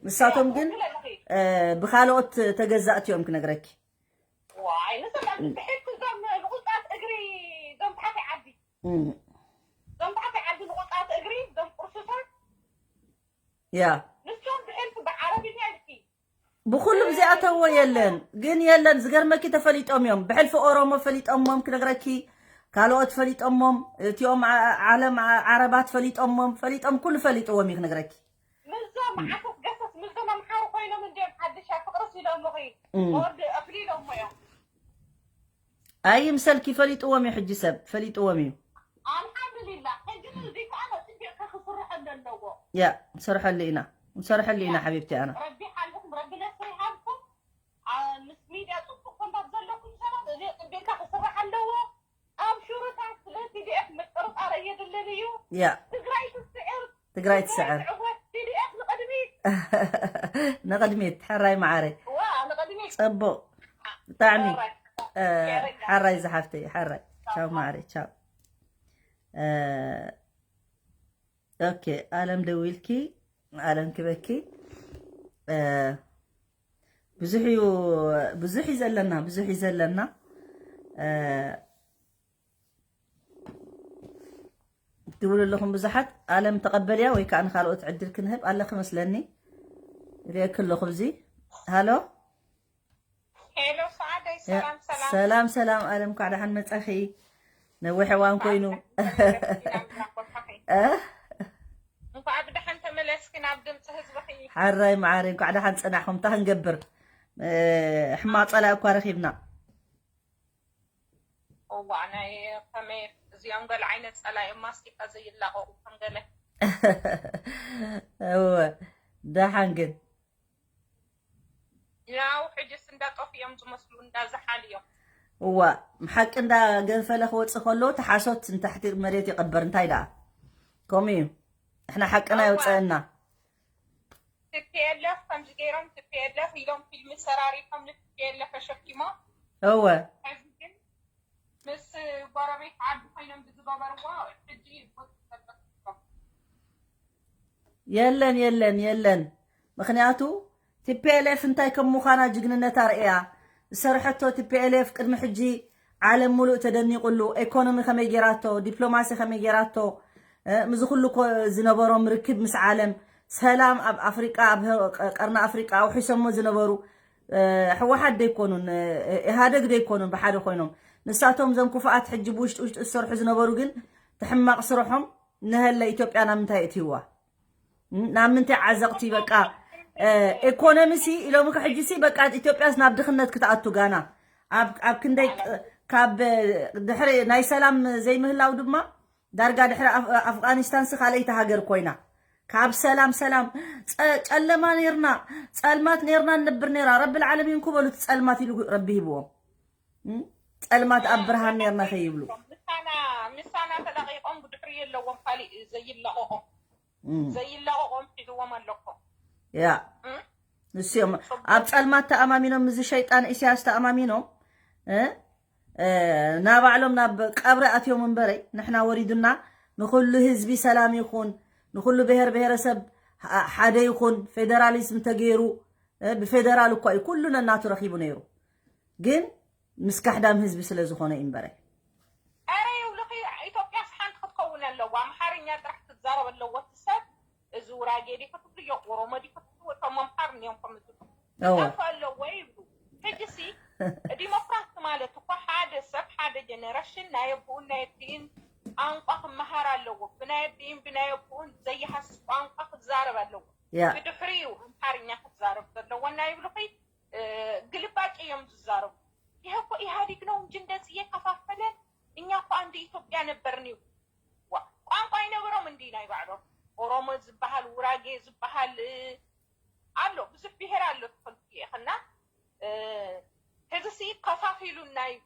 ንሳቶም ግን ብካልኦት ተገዛእቲ እዮም ክነግረኪ። ዋይ ንሰላ ብሕልፊ ዞም ንቁልጣት እግሪ ዞም ታሕቲ ዓዲ ዞም ታሕቲ ዓዲ ንቁልጣት እግሪ ዞም ቁርሱሳት ያ ንሶም ብሕልፊ ብዓረብኛ ኢልኪ ብኩሉም እዚኣተዎ የለን ግን የለን። ዝገርመኪ ተፈሊጦም እዮም። ብሕልፊ ኦሮሞ ፈሊጦሞም ክነግረኪ፣ ካልኦት ፈሊጦሞም፣ እቲኦም ዓለም ዓረባት ፈሊጦሞም፣ ፈሊጦም ኩሉ ፈሊጥዎም እዩ ክነግረኪ። ምዞም ዓሰስ ገሰስ ምዞም ኣምሓሩ ኮይኖም እንዲኦም ሓድሻ ፍቅርስ ኢሎምኺ ወርዲ ኣፍሊሎሞ እዮም። ኣይምሰልኪ ፈሊጥዎም እዩ ሕጂ ሰብ ፈሊጥዎም እዩ። ኣልሓምዱሊላህ ሕጂ ግን እዚ ከዓ መፅቢቕካ ክስርሐሉ ኣለዎ። ያ ንሰርሐሉ ኢና ንሰርሐሉ ኢና ሓቢብቲ ኣና። ረቢ ሓልኹም ረቢ ነስሪ ይሃብኩም። ምስ ሚድያ ፅቡቅ ኮንታት ዘለኩም ሰባት እዚ ፅቢቕካ ክስራሕ ኣለዎ። ኣብ ሽሩታት ስለ ቲዲኤፍ ምጥርጣር ኣየድልን እዩ። ያ ትግራይ ትስዕር። ትግራይ ትስዕር። ትዕወት። ቲዲኤፍ ንቅድሚት። ንቅድሚት ሕራይ መዓረ ዋ ንቅድሚት። ፅቡቅ ብጣዕሚ ሕራይ። እ፣ ሓራይ ዝሓፍተይ ሓራይ ቻው ማዕረ ቻው። እ፣ ኦኬ ኣለም ደዊልኪ ኣለም ክበኪ። እ፣ ብዙሕ እዩ ብዙሕ እዩ ዘለና ብዙሕ እዩ ዘለና። እ፣ ትብሉ ኣለኹም ብዙሓት። ኣለም ተቐበልያ ወይ ከዓ ንካልኦት ዕድል ክንህብ ኣለኺ መስለኒ። ሪእኪ ኣለኹ እዚ። ሃሎ ሄሎ ሰዓደይ ሰላም ሰላም። ሰላም ሰላም ኣለም፣ እንኳዕ ደሓን መጻኺ። ነዊሕ እዋን ኮይኑ። እ? እንኳዕ ብደሓን ተመለስኪ ናብ ድምፂ ህዝብኺ። ሓራይ መዓረይ፣ እንኳዕ ደሓን ጸናሕኩም። እንታይ ክንገብር? እ፣ ሕማቕ ጸላኢ እኳ ረኺብና። እዋእ ናይ ከመይ እዚኦም ገለ ዓይነት ጸላኢ ማስቲካ ዘይላቀቁ ከም ገለ እወ፣ ደሓን ግን ያው ሕጅስ እንዳጠፉ እዮም ዝመስሉ እንዳዝሓል እዮም። እዋ፣ ሓቂ እንዳ ገንፈለ ክወፅእ ከሎ ተሓሶት ንታሕቲ መሬት ይቐበር። እንታይ ደኣ ከምኡ እዩ። ንሕና ሓቅና የውፀአና። ቲፒኤልኤፍ ከምዚ ገይሮም ቲፒኤልኤፍ ኢሎም ፊልሚ ሰራሪሖም ንቲፒኤልኤፍ ተሸኪሞም እወ ሕዚ ግን ምስ ጎረቤት ዓዲ ኮይኖም ብዝገበርዎ ሕጂ ይጎት የለን የለን የለን። ምክንያቱ ቲፒኤልኤፍ እንታይ ከም ምዃና ጅግንነታ ርእያ ዝሰርሐቶ። ቲፒኤልኤፍ ቅድሚ ሕጂ ዓለም ሙሉእ ተደኒቑሉ። ኤኮኖሚ ከመይ ጌራቶ፣ ዲፕሎማሲ ከመይ ጌራቶ፣ እ፣ ምዚ ኩሉ እኮ ዝነበሮም ርክብ ምስ ዓለም ሰላም ኣብ ኣፍሪቃ፣ ኣብ ቀርኒ ኣፍሪቃ ኣውሒሶሞ ዝነበሩ፣ እ፣ ህወሓት ደይኮኑን፣ እ፣ ኢህኣደግ ደይኮኑን ብሓደ ኮይኖም። ንሳቶም እዞም ክፉኣት ሕጂ ብውሽጢ ውሽጢ ዝሰርሑ ዝነበሩ ግን እቲ ሕማቕ ስርሖም ንሀለ ኢትዮጵያ ናብ ምንታይ እትይዋ? ም፣ ናብ ምንታይ ዓዘቕቲ በቃ፣ እ፣ ኤኮኖሚ ሲ ኢሎም ከ ሕጂ ሲ በቃ ኢትዮጵያስ ናብ ድኽነት ክትኣቱ ጋና። ኣብ፣ ኣብ ክንደይ ቅ-፣ ካብ ድሕሪ ናይ ሰላም ዘይምህላው ድማ ዳርጋ ድሕሪ ኣፍ-፣ ኣፍጋኒስታን ሲ ካልኣይቲ ሃገር ኮይና። ካብ ሰላም ሰላም ጸ-፣ ጨለማ ኔርና፣ ጸልማት ኔርና ንነብር ኔራ። ረቢ ልዓለሚን ኩበሉ እቲ ጸልማት ኢሉ ረቢ ሂብዎም። ም፣ ጸልማት ኣብ ብርሃን ኔርና ከይብሉ። ምሳና ምሳና ተለቂቆም ብድሕሪ የለዎም ካሊእ ዘይለቀቆም ም፣ ዘይለቀቆም ሒዝዎም ኣለኮ ያ ንስዮም ኣብ ጸልማት ተኣማሚኖም፣ እዚ ሸይጣን ኢሳያስ ተኣማሚኖም፣ እ፣ እ፣ ናባዕሎም ናብ ቀብሪ ኣትዮም እምበረይ፣ ንሕና ወሪዱና ንኹሉ ህዝቢ ሰላም ይኹን፣ ንኹሉ ብሔር ብሔረሰብ ሓ-፣ ሓደ ይኹን፣ ፌደራሊዝም ተገይሩ፣ እ፣ ብፌደራል እኳ እዩ ኩሉ ነናቱ ረኺቡ ነይሩ። ግን ምስ ካሕዳም ህዝቢ ስለ ዝኾነ እዩ እምበረይ። ኣረ ይብሉኺ ኢትዮጵያስ ሓንቲ ክትከውን ኣለዋ። ኣምሓርኛ ጥራሕ ክትዛረብ ኣለዎ እቲ ሰብ። እዚ ውራጌ ድዩ ክትብልዮ፣ ኦሮሞ ድዩ ክትብልዎ፣ እቶም ኣምሓር እዮም ከም ዝብሉ እወ። ክጠፍእ ኣለዎ ይብሉ። ሕጂ ሲ ዲሞክራሲ ማለት እኮ ሓደ ሰብ ሓደ ጀነሬሽን ናይ ኣቦኡን ናይ ኣዲኡን ቋንቋ ክመሃር ኣለዎ። ብናይ ኣዲኡን ብናይ ኣቦኡን ዘይሃስስ ቋንቋ ክዛረብ ኣለዎ። ያ ብድሕሪኡ ኣምሓርኛ ክዛረብ ዘለዎ እና ይብሉኺ። እ፣ ግልባጭ እዮም ዝዛረቡ። ይሄ እኮ ኢህአዴግ ነው እንጂ እንደዚህ እየከፋፈለን፣ እኛ እኮ አንድ ኢትዮጵያ ነበርን ይብሉ። ዋ፣ ቋንቋ ኣይነበሮም እንዲ ናይ ባዕሎም? ኦሮሞ ዝበሃል፣ ውራጌ ዝበሃል፣ እ፣ ኣሎ፣ ብዙሕ ብሄር ኣሎ ትፈልጡ ኢኽና። እ፣ ሕዚ ሲ ከፋፊሉና እዩ።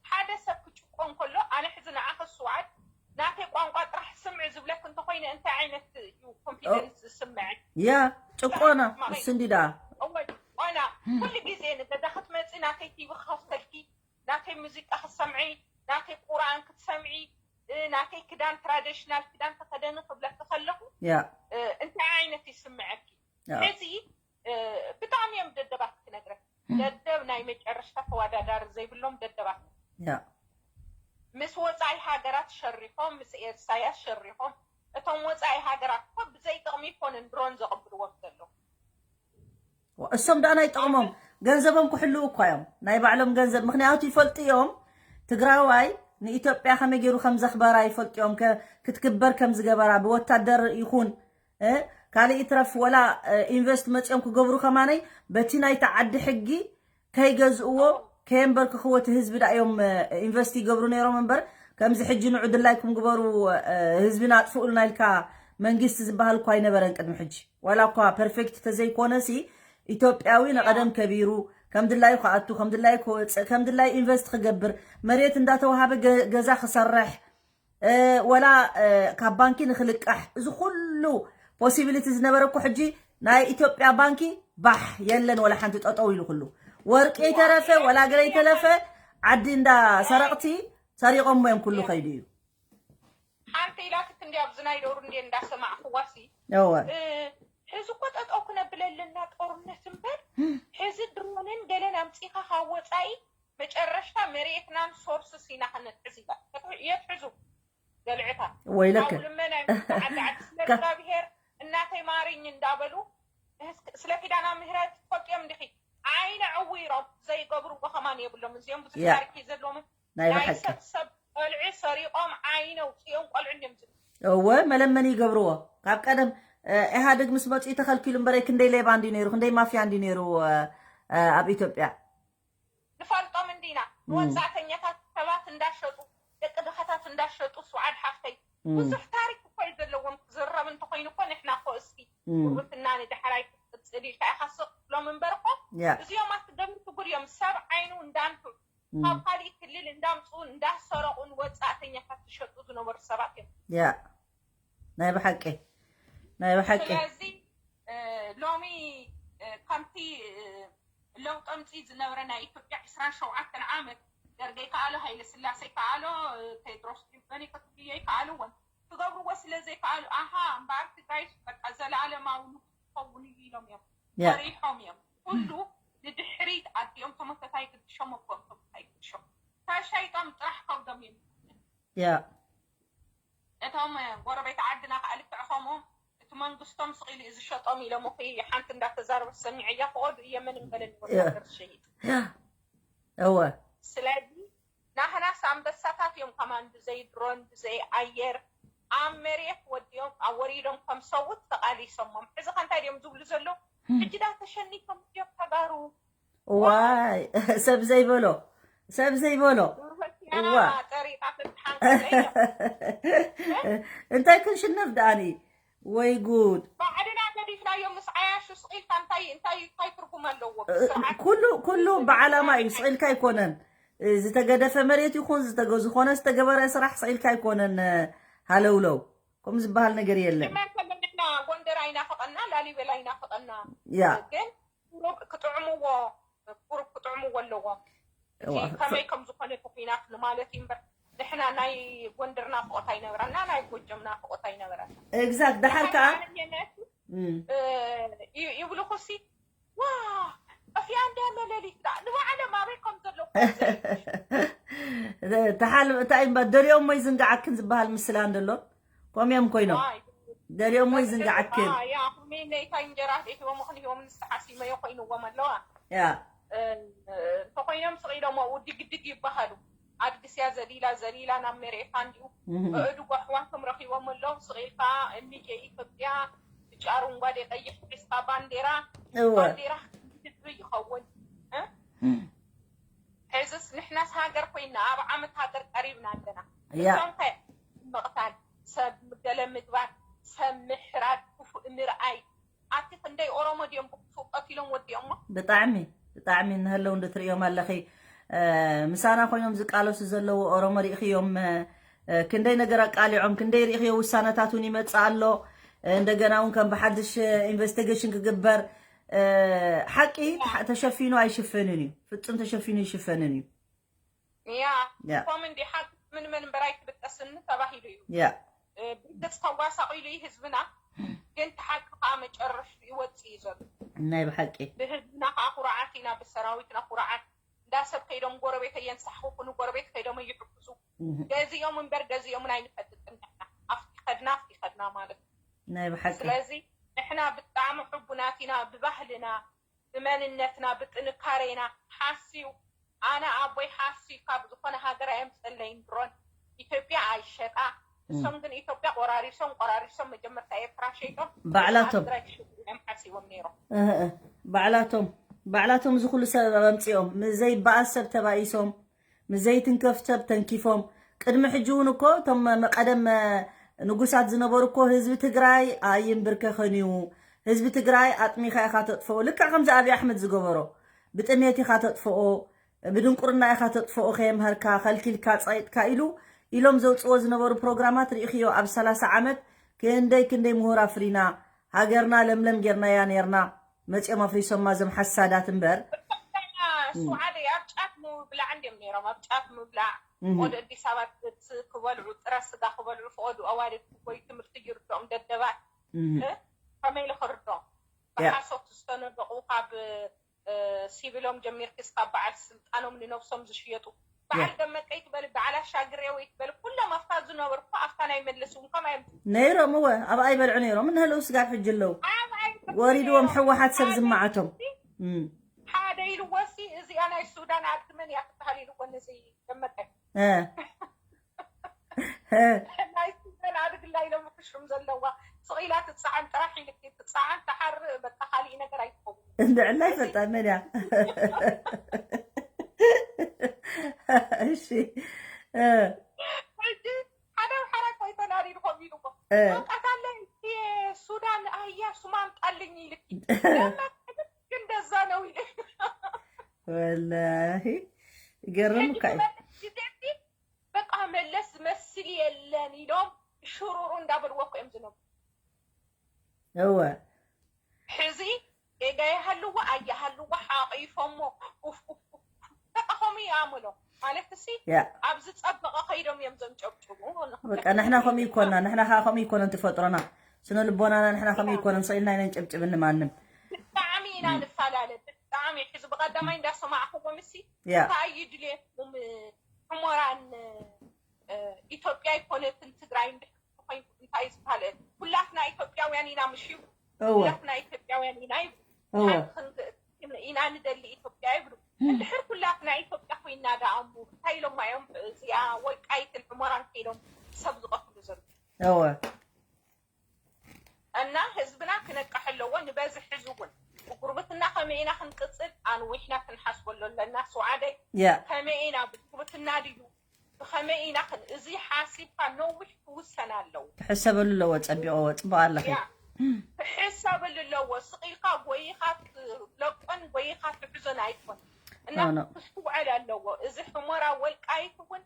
ሓደ ሰብ ክጭቆን ከሎ ኣነ ሕዚ ንዓኺ ስውዓት ናተይ ቋንቋ ጥራሕ ስምዒ ዝብለኪ እንተኾይነ እንታይ ዓይነት እዩ ኮንፊደንስ ዝስምዐ? ያ ጭቆና እሱ እንዲ ደኣ እወ ጭቆና። ኩሉ ግዜ ንገዛ ክትመፂ ናተይ ቲቪ ክኸፍተልኪ፣ ናተይ ሙዚቃ ክትሰምዒ፣ ናተይ ቁርኣን ክትሰምዒ፣ እ፣ ናተይ ክዳን ትራዲሽናል ክዳን ተኸደኒ ክብለኪ ከለኹ ያ እ፣ እንታይ ዓይነት ይስምዐኪ? ያ ሕዚ እ፣ ብጣዕሚ እዮም ደደባት ክነግረክ። ደደብ ናይ መጨረሽታ ተወዳዳሪ ዘይብሎም ደደባት። ያ ምስ ወፃኢ ሃገራት ሸሪኾም፣ ምስ ኢሳያስ ሸሪኾም። እቶም ወፃኢ ሃገራት እኮ ብዘይ ጥቕሚ ይኮንን ድሮን ዘቕብልዎም ዘለዉ። እሶም ደኣ ናይ ጥቕሞም ገንዘቦም ክሕልው እኳ እዮም ናይ ባዕሎም ገንዘብ፣ ምክንያቱ ይፈልጡ እዮም። ትግራዋይ ንኢትዮጵያ ከመይ ገይሩ ከም ዘኽበራ ይፈልጡ እዮም። ከ- ክትክበር ከም ዝገበራ ብወታደር ይኹን እ፣ ካልእ ይትረፍ ወላ እ፣ ኢንቨስት መፅኦም ክገብሩ ከማነይ በቲ ናይቲ ዓዲ ሕጊ ከይገዝእዎ ከየንበርክኽዎ እቲ ህዝቢ ዳ እዮም እ፣ ኢንቨስት ይገብሩ ነይሮም እምበር ከምዚ ሕጂ ንዑ ድላይኩም ግበሩ እ፣ ህዝብና ኣጥፍኡልና ኢልካ መንግስቲ ዝበሃል እኳ ኣይነበረን ቅድሚ ሕጂ። ዋላ እኳ ፐርፌክት ተዘይኮነ ሲ ኢትዮጵያዊ ንቐደም ከቢሩ ከም ድላዩ ክኣቱ ከም ድላዩ ክወፅእ ከም ድላዩ ኢንቨስት ክገብር መሬት እንዳተዋሃበ ገ- ገዛ ክሰርሕ እ፣ ወላ እ፣ ካብ ባንኪ ንክልቃሕ እዚ ኩሉ ፖሲቢሊቲ ዝነበረ እኮ ሕጂ ናይ ኢትዮጵያ ባንኪ ባሕ የለን፣ ወላ ሓንቲ ጠጠው ኢሉ ኩሉ ወርቂ ይተረፈ ወላ ገለ ይተረፈ ዓዲ እንዳ ሰረቕቲ ሰሪቖሞ እዮም ኩሉ ከይዱ እዩ። ሓንቲ ኢላትክ እንዲ ኣብዚ ናይ ዶሩ እንዲ እንዳሰማዕክዋሲ እወ እ፣ ሕዚ እኮ ጠጠው ክነብለልና ጦርነት እምበር ሕዚ ድሮንን ገለን ኣምፂኻ ካብ ወፃኢ መጨረሽታ መሬትናን ሶርስስ ኢና ከነትሕዝ ኢላ የትሕዙ ገልዕታ ወይለከ ኣውልመና ዓዲ ዓዲ ስለ እግዚኣብሄር እናተይ ማሪኝ እንዳበሉ ስለ ኪዳና ምህረት ትፈልጥዮም እንዲኺ ዓይነ ዕዊሮም ዘይገብርዎ ከማን የብሎም እዚኦም ብዙሕ ያ። ታሪክ እዩ ዘለዎም ናይ ናይ ብሓቂ ሰብ ሰብ ቆልዒ ሰሪቖም ዓይነ ውፅኦም ቆልዑ እንዲዮም ዝብሉ እወ መለመኒ ይገብርዎ ካብ ቀደም እ፣ ኢህኣደግ ምስ መፅኡ ተኸልኪሉ እምበረይ ክንደይ ሌባ እንዲ ነይሩ ክንደይ ማፍያ እንዲ ነይሩ እ፣ እ፣ ኣብ ኢትዮጵያ ንፈልጦም እንዲና ንወፃእተኛታት ሰባት እንዳሸጡ ደቂ ድኻታት እንዳሸጡ ስውዓድ ሓፍተይ እም፣ ብዙሕ ታሪክ እኮ እዩ ዘለዎም ክዝረብ እንተኮይኑ እኮ ንሕና እኮ እስቲ እም፣ ጉርብትና ንዳሕራይ ክትቅፅል ኢልካ ኢኻ ስቕ ትብሎም እምበር እኮ ያ እዚኦም ኣትገብር ትጉር እዮም ሰብ ዓይኑ እንዳንቱ እም፣ ካብ ካሊእ ክልል እንዳምፅኡ እንዳሰረቑ ንወፃእተኛታት ዝሸጡ ዝነበሩ ሰባት እዮም ያ ናይ ብሓቂ ናይ ብሓቂ ስለዚ እ፣ ሎሚ እ፣ ከምቲ እ፣ ለውጢ ኣምፅኡ ዝነበረ ናይ ኢትዮጵያ ዕስራን ሸውዓተን ዓመት ደርገ ይከኣሎ ሃይለ ስላሴ ይከኣሎ እ፣ ቴድሮስ ዲበኒ ክትብልዮ ይከኣሉ እውን ትገብርዎ ስለ ዘይከኣሉ ኣሃ እምበኣር ትግራይ በቃ ዘለኣለማዊ ንጉስ ክኸውን እዩ ኢሎም እዮም ያ ፈሪሖም እዮም ኩሉ ንድሕሪት ኣዲኦም ተመተታይ ግድሾም ኣቦኦም ተመታይ ግድሾም ተሸይጦም ጥራሕ ከብዶም እዮም ያ እቶም ጎረቤት ዓድና ከዓ ልክዕ ከምኡ እቲ መንግስቶም ስቕ ኢሉ እዩ ዝሸጦም ኢሎም እኺ ሓንቲ እንዳተዛረበት ሰሚዐያ ፍቐዱ እየ መን እምበለኒ ወታደር ዝሸይጥ እወ ስለዚ ናህናስ ኣንበሳታት እዮም ከማን ብዘይ ድሮን ብዘይ ኣየር ኣብ መሬት ወዲኦም ኣብ ወሪዶም ከም ሰውት ተቓሊሶሞም ሕዚ ከ እንታይ ድዮም ዝብሉ ዘለዉ ሕጂ ዳ ተሸኒፎም እዮም ተጋሩ ዋይ ሰብ ዘይበሎ ሰብ ዘይበሎ ዩኒቨርሲቲና እዋ ጠሪጣ ፍትሓን ከዘይ እንታይ ክንሽነፍ ደኣኒ ወይ ጉድ ባዕልና ገዲፍናዮም ምስ ዓያሹ ስቕ ኢልካ እንታይ እንታይ እንታይ ትርጉም ኣለዎ ኩሉ ኩሉ ብዓላማ እዩ ስቕ ኢልካ ኣይኮነን ዝተገደፈ መሬት ይኹን ዝተገ- ዝኾነ ዝተገበረ ስራሕ ስቕ ኢልካ ኣይኮነን ሃለውለው ከምኡ ዝበሃል ነገር የለን መን ከሎ ንሕና ጎንደር ኣይናፈቐና ላሊበላ ኣይናፈቐና ያ ግን ቁሩብ ክጥዕምዎ ቁሩብ ክጥዕምዎ ኣለዎም እቲ እዋ፣ ከመይ ከም ዝኾነ እቲ ኩናት ንማለት እዩ እምበር ንሕና ናይ ጎንደር ናፍቆት ኣይነበረና ናይ ጎጀም ናፍቆት ኣይነበረና ኤግዛክት ደሓር ከዓ የነቱ እም፣ ይብልኹ ሲ ዋ እፍያ እንደ መለሊት ዳ ንባዕሎም ኣበይ ከም ዘለዉ ተሓል እንታይ እምበር ደልዮም ወይ ዝንጋዓክን ዝበሃል ምስላ እንደሎ ኮምዮም ኮይኖም ደልዮም ወይ ዝንጋዓክን ያ ኩሜ ነይታ እንጀራ ሂቦም ክንሂቦም ንስተሓሲመዮ ኮይንዎም ኣለዋ ያ እንተኮይኖም ስቕ ኢሎም ኣብኡ ድግድግ ይበሃሉ ኣድግስያ ዘሊላ ዘሊላ ናብ መሬታ እንዲኡ እም፣ እእድጎ ኣሕዋቶም ረኪቦም ኣለዉ ስቕ ኢልካ እምኒ ኢትዮጵያ ብጫ ኣረንጓዴ ቀይሕ ሒዝካ ባንዴራ እወ ባንዴራ ህዝቢ ይኸውን እ? እም፣ ሕዝስ ንሕናስ ሃገር ኮይና ኣብ ዓመት ሃገር ቀሪብና ኣለና ያ እቶም ከ ምቕታል ሰብ ገለ ምግባር ሰብ ምሕራድ ክፉእ ምርኣይ ኣብቲ ክንደይ ኦሮሞ ድዮም ብክፉእ ቀቲሎም ወዲኦሞ ብጣዕሚ ብጣዕሚ እንሀለው እንዶ ትርእዮም ኣለኺ እ፣ ምሳና ኮይኖም ዝቃለሱ ዘለዉ ኦሮሞ ሪእኽዮም እ፣ እ፣ ክንደይ ነገር ኣቃሊዖም ክንደይ ሪእኽዮ ውሳነታት እውን ይመፅእ ኣሎ እ፣ እንደገና እውን ከም ብሓድሽ እ፣ ኢንቨስቲጌሽን ክግበር እ፣ ሓቂ ተሓ- ተሸፊኑ ኣይሽፈንን እዩ ፍፁም ተሸፊኑ ይሽፈንን እዩ ያ ያ ኮም እንዲ ሓቂ ምን ምን እምበር ኣይትብጠስኒ ተባሂሉ እዩ። ያ እ፣ ብርግጽ ተዋሳቒሉ እዩ ህዝብና፣ ግን እቲ ሓቂ ከዓ መጨረሽ ይወፅእ እዩ ዘሎ። ናይ ብሓቂ ብህዝብና ከዓ ኩርዓት ኢና፣ ብሰራዊትና ኩርዓት። እንዳ ሰብ ከይዶም ጎረቤት የንሳሕኹ፣ ንጎረቤት ከይዶም ይሕግዙ። እህ፣ ገዚኦም እምበር ገዚኦምን ኣይንፈልጥን ንሕና። ኣብቲ ከድና ኣብቲ ከድና ማለት እዩ። ናይ ብሓቂ ስለዚ ንሕና ብጣዕሚ ሕቡናት ኢና ብባህልና፣ ብመንነትና፣ ብጥንካሬና። ሓስዩ ኣነ ኣቦይ ሓስዩ ካብ ዝኾነ ሃገር ኣየምፀለይን ድሮን ኢትዮጵያ ኣይሸጣ። እሶም ግን ኢትዮጵያ ቆራሪሶም ቆራሪሶም መጀመርታ ኤርትራ ሸይጦም ባዕላቶም ትግራይ ክሸጡ እዮም ሓሲቦም ነይሮም። እህ፣ እህ። ባዕላቶም ባዕላቶም እዚ ኩሉ ሰብ ኣምፂኦም ምስ ዘይበኣስ ሰብ ተባኢሶም ምስ ዘይትንከፍ ሰብ ተንኪፎም። ቅድሚ ሕጂ እውን እኮ እቶም ቀደም ንጉሳት ዝነበሩ እኮ ህዝቢ ትግራይ ኣይንብርከኸን እዩ፣ ህዝቢ ትግራይ ኣጥሚኻ ኢኻ ተጥፍኦ። ልክዕ ከምዚ ኣብይ ኣሕመድ ዝገበሮ ብጥሜት ኢኻ ተጥፍኦ፣ ብድንቁርና ኢኻ ተጥፍኦ፣ ከየምሃርካ ከልኪልካ ፀይጥካ ኢሉ ኢሎም ዘውፅዎ ዝነበሩ ፕሮግራማት ርኢኽዮ። ኣብ ሰላሳ ዓመት ክንደይ ክንደይ ምሁር ኣፍሪና፣ ሃገርና ለምለም ጌርናያ ኔርና። መፂኦም ኣፍሪሶማ እዞም ሓሳዳት እምበር። ሱዓደ ኣብ ጫት ምብላዕ እንዲም ነይሮም፣ ኣብ ጫት ምብላዕ። እህ፣ ወደ ኣዲስ ኣበባ ክበልዑ፣ ጥረ ስጋ ክበልዑ፣ ፈቐዱ ኣዋልድ ክጎዩ፣ ትምህርቲ ይርድኦም፣ ደደባት እህ። ከመይ ኢለ ክርድኦም? ያ። ብሓሶት ዝተነደቑ፣ ካብ እ፣ ሲቪሎም ጀሚርኪ እስካብ በዓል ስልጣኖም ንነብሶም ዝሽየጡ፣ በዓል ያ። ደመቀ ይትበል፣ በዓል ኣሻግሬ ወይ ትበል፣ ኩሎም ኣብታ ዝነበርኩ ኣብታ ናይ መለስ እውን ከምኣ እዮም። ነይሮም እወ፣ ኣብ ኣይበልዑ ነይሮም። እንህልው ስጋብ ሕጂ ኣለዉ። ኣብ ኣይ- ወሪድዎም ሕወሓት ሰብ ሓደ ዝመዓቶም። እም። ሓደ ኢልዎ ሲ እዚኣ ናይ ሱዳን ኣድጊ መን እያ ትበሃል ኢልዎ ነዚ ደመቀ። እ። እ። ናይ ሱዳን ኣድጊ ኢሎም ክሽም ዘለዋ ስቕ ኢላ ትፀዓን ጥራሕ ኢልኪ ትፀዓን ትሓርእ በቃ ካሊእ ነገር ኣይትኸውን። እንድዕላ ይፈልጣ መን እያ? እሺ። እ። ሕጂ ሓደ ሓራ ኮይተን ኣሪድኮም ኢልዎ እ። ወቃታለይ ሱዳን ኣህያ ሱማ ኣምጣልኝ ኢልኪ ግን እንደዛ ነው ኢለ ወላሂ ይገርም እኮ እዩ። ግዜቲ በቃ መለስ ዝመስል የለን ኢሎም ሽሩሩ እንዳበልዎ እኮ እዮም ዝነብሩ። እወ ሕዚ ጌጋ ይሃልዎ ኣይሃልዎ ሓቂፎሞ ኡፍ ኡፍ ኡፍ። በቃ ከምኡ ይኣምሎ ማለት እሲ ያ ኣብ ዝፀበቐ ከይዶም እዮም ዘንጨብጭቡ። በቃ ንሕና ከምኡ ይኮና፣ ንሕና ከዓ ከምኡ ይኮነን ተፈጥሮና፣ ስነ ልቦናና ንሕና ከምኡ ይኮነን። ስቕ ኢልና ኣይነንጨብጭብን ንማንም። ብጣዕሚ ኢና ንፈላለ ብጣዕሚ። ሕዚ ብቐዳማይ እንዳሰማዕክዎም እሲ ያ እንታይ እዩ ድልየትኩም? ሕሞራን እ፣ ኢትዮጵያ ኣይኮነትን ትግራይ እንድሕር ኮይኑ እንታይ እዩ ዝበሃል? ኩላትና ኢትዮጵያውያን ኢና ምሽ እዩ እወ ኩላትና ኢትዮጵያውያን ኢና ይብሉ። እወ ሓንቲ ክንክ- ኢና ንደሊ ኢትዮጵያ ይብሉ። እንድሕር ኩላትና ኢትዮጵያ ኮይና ደኣ እሞ እንታይ ኢሎማ እዮም እዚኣ ወልቃይትን ሕሞራን ከይዶም ሰብ ዝቐትሉ ዘለዉ? እወ እና ህዝብና ክነቅሕ ኣለዎ። ንበዝሒ ህዝቢ እውን ብጉርብትና ከመይ ኢና ክንቅፅል ኣንዊሕና ክንሓስበሉ ኣለና። ስውዓደይ ያ ከመይ ኢና ብጉርብትና ድዩ ብኸመይ ኢና ክን እዚ ሓሲብካ ነዊሕ ክውሰን ኣለዎ። ክሕሰበሉ ኣለዎ። ፀቢቕዎ ፅቡቕ ኣለኺ። ያ ክሕሰበሉ ኣለዎ። ስቕ ኢልካ ጎይኻ ትለቆን ጎይኻ ትሕዞን ኣይኮን እና ኖ፣ ኖ። ክስተውዐል ኣለዎ። እዚ ሕሞራ ወልቃይት እውን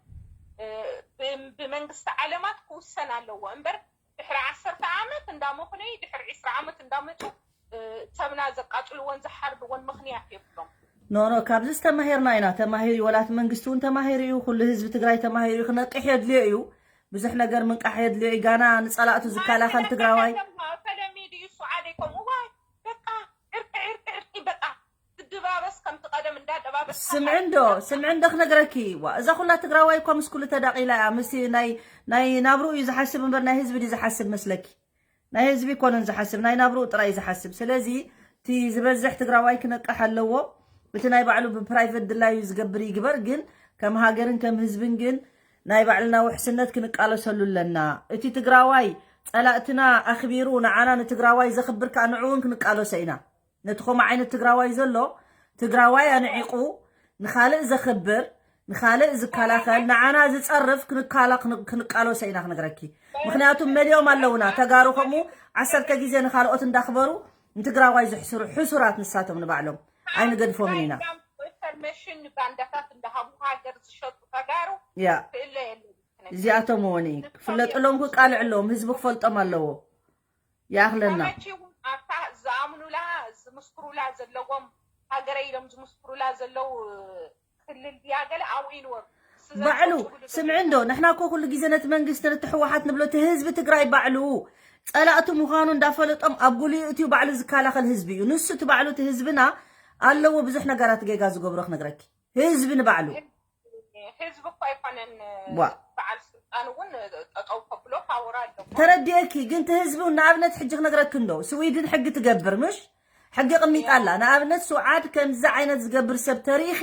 እ፣ ብ- ብመንግስቲ ዓለማት ክውሰን ኣለዎ እምበር ድሕሪ ዓሰርተ ዓመት እንዳመኹነይ ድሕሪ ዕስራ ዓመት እንዳመፁ እ፣ ሰብና ዘቃፅልዎን ዝሓርድዎን ምኽንያት የብሎም። ኖ ኖ ካብዚ ዝተማሂርና ኢና። ተማሂሩ እዩ፣ ወላ እቲ መንግስቲ እውን ተማሂሩ እዩ፣ ኩሉ ህዝቢ ትግራይ ተማሂሩ እዩ። ክነቅሕ የድልዮ እዩ፣ ብዙሕ ነገር ምንቃሕ የድልዮ እዩ። ጋና ንፀላእቱ ዝከላኸል ትግራዋይ ተለሚዱ እዩ እሱ ዓደይ ከምኡ ዋይ በቃ ዕርቂ ዕርቂ ዕርቂ በቃ ትድባበስ ከምቲ ቀደም እንዳደባበስ ስምዒ እንዶ ስምዒ እንዶ ክነግረኪ ዋ እዛ ኩላ ትግራዋይ እኳ ምስ ኩሉ ተዳቂላ እያ። ምስ ናይ ናይ ናብርኡ እዩ ዝሓስብ እምበር ናይ ህዝቢ ድዩ ዝሓስብ መስለኪ? ናይ ህዝቢ ይኮነን ዝሓስብ፣ ናይ ናብርኡ ጥራይ እዩ ዝሓስብ። ስለዚ እቲ ዝበዝሕ ትግራዋይ ክነቅሕ ኣለዎ። እቲ ናይ ባዕሉ ብፕራይቨት ድላዩ ዝገብር ይግበር፣ ግን ከም ሃገርን ከም ህዝብን ግን ናይ ባዕልና ውሕስነት ክንቃለሰሉ ኣለና። እቲ ትግራዋይ ፀላእትና ኣኽቢሩ ንዓና ንትግራዋይ ዘኽብር ከዓ ንዑ እውን ክንቃለሶ ኢና። ነቲ ከምኡ ዓይነት ትግራዋይ ዘሎ ትግራዋይ ኣንዒቑ ንኻልእ ዘኽብር ንኻልእ ዝከላኸል ንዓና ዝፀርፍ ክንካላ ክንቃለሶ ኢና ክነግረኪ። ምክንያቱ መሊኦም ኣለውና ተጋሩ ከምኡ ዓሰርተ ግዜ ንካልኦት እንዳኽበሩ ንትግራዋይ ዝሕስሩ ሕሱራት ንሳቶም ንባዕሎም ኣይንገድፎምን ኢና። ኢንፎርሜሽን ንባንዳታት እንዳሃቡ ሃገር ዝሸጡ ተጋሩ ያ ክእለ የለን። እዚኣቶም እውን ክፍለጥሎም ክቃልዕሎም ህዝቢ ክፈልጦም ኣለዎ። ይኣኽለና። ከመቼ እውን ኣብታ ዝኣምኑላ ዝምስክሩላ ዘለዎም ሃገረ ኢሎም ዝምስክሩላ ዘለው ክልል ድያ ገለ ኣብኡ ይንበሩ። ባዕሉ ስምዒ እንዶ ንሕና እኮ ኩሉ ግዜ ነቲ መንግስቲ ነቲ ህወሓት ንብሎ እቲ ህዝቢ ትግራይ ባዕሉ ጸላእቲ ምዃኑ እንዳፈለጦም ኣብ ጉሊኡ እትዩ ባዕሉ ዝከላኸል ህዝቢ እዩ። ንሱ እቲ ባዕሉ እቲ ህዝብና ኣለዎ ብዙሕ ነገራት ጌጋ ዝገብሮ ክነግረኪ ህዝቢ ንባዕሉ ህዝቢ እኮ ኣይኮነን። ዋ በዓል ስልጣን እውን ጠጠው ከብሎ ፓወር ኣለዎ። ተረዲኤኪ ግን እቲ ህዝቢ ንኣብነት ሕጂ ክነግረኪ እንዶ ስዊድን ሕጊ ትገብር ምሽ ሕጊ ቅሚጣላ ንኣብነት ስውዓድ ከምዚ ዓይነት ዝገብር ሰብ ተሪኢኺ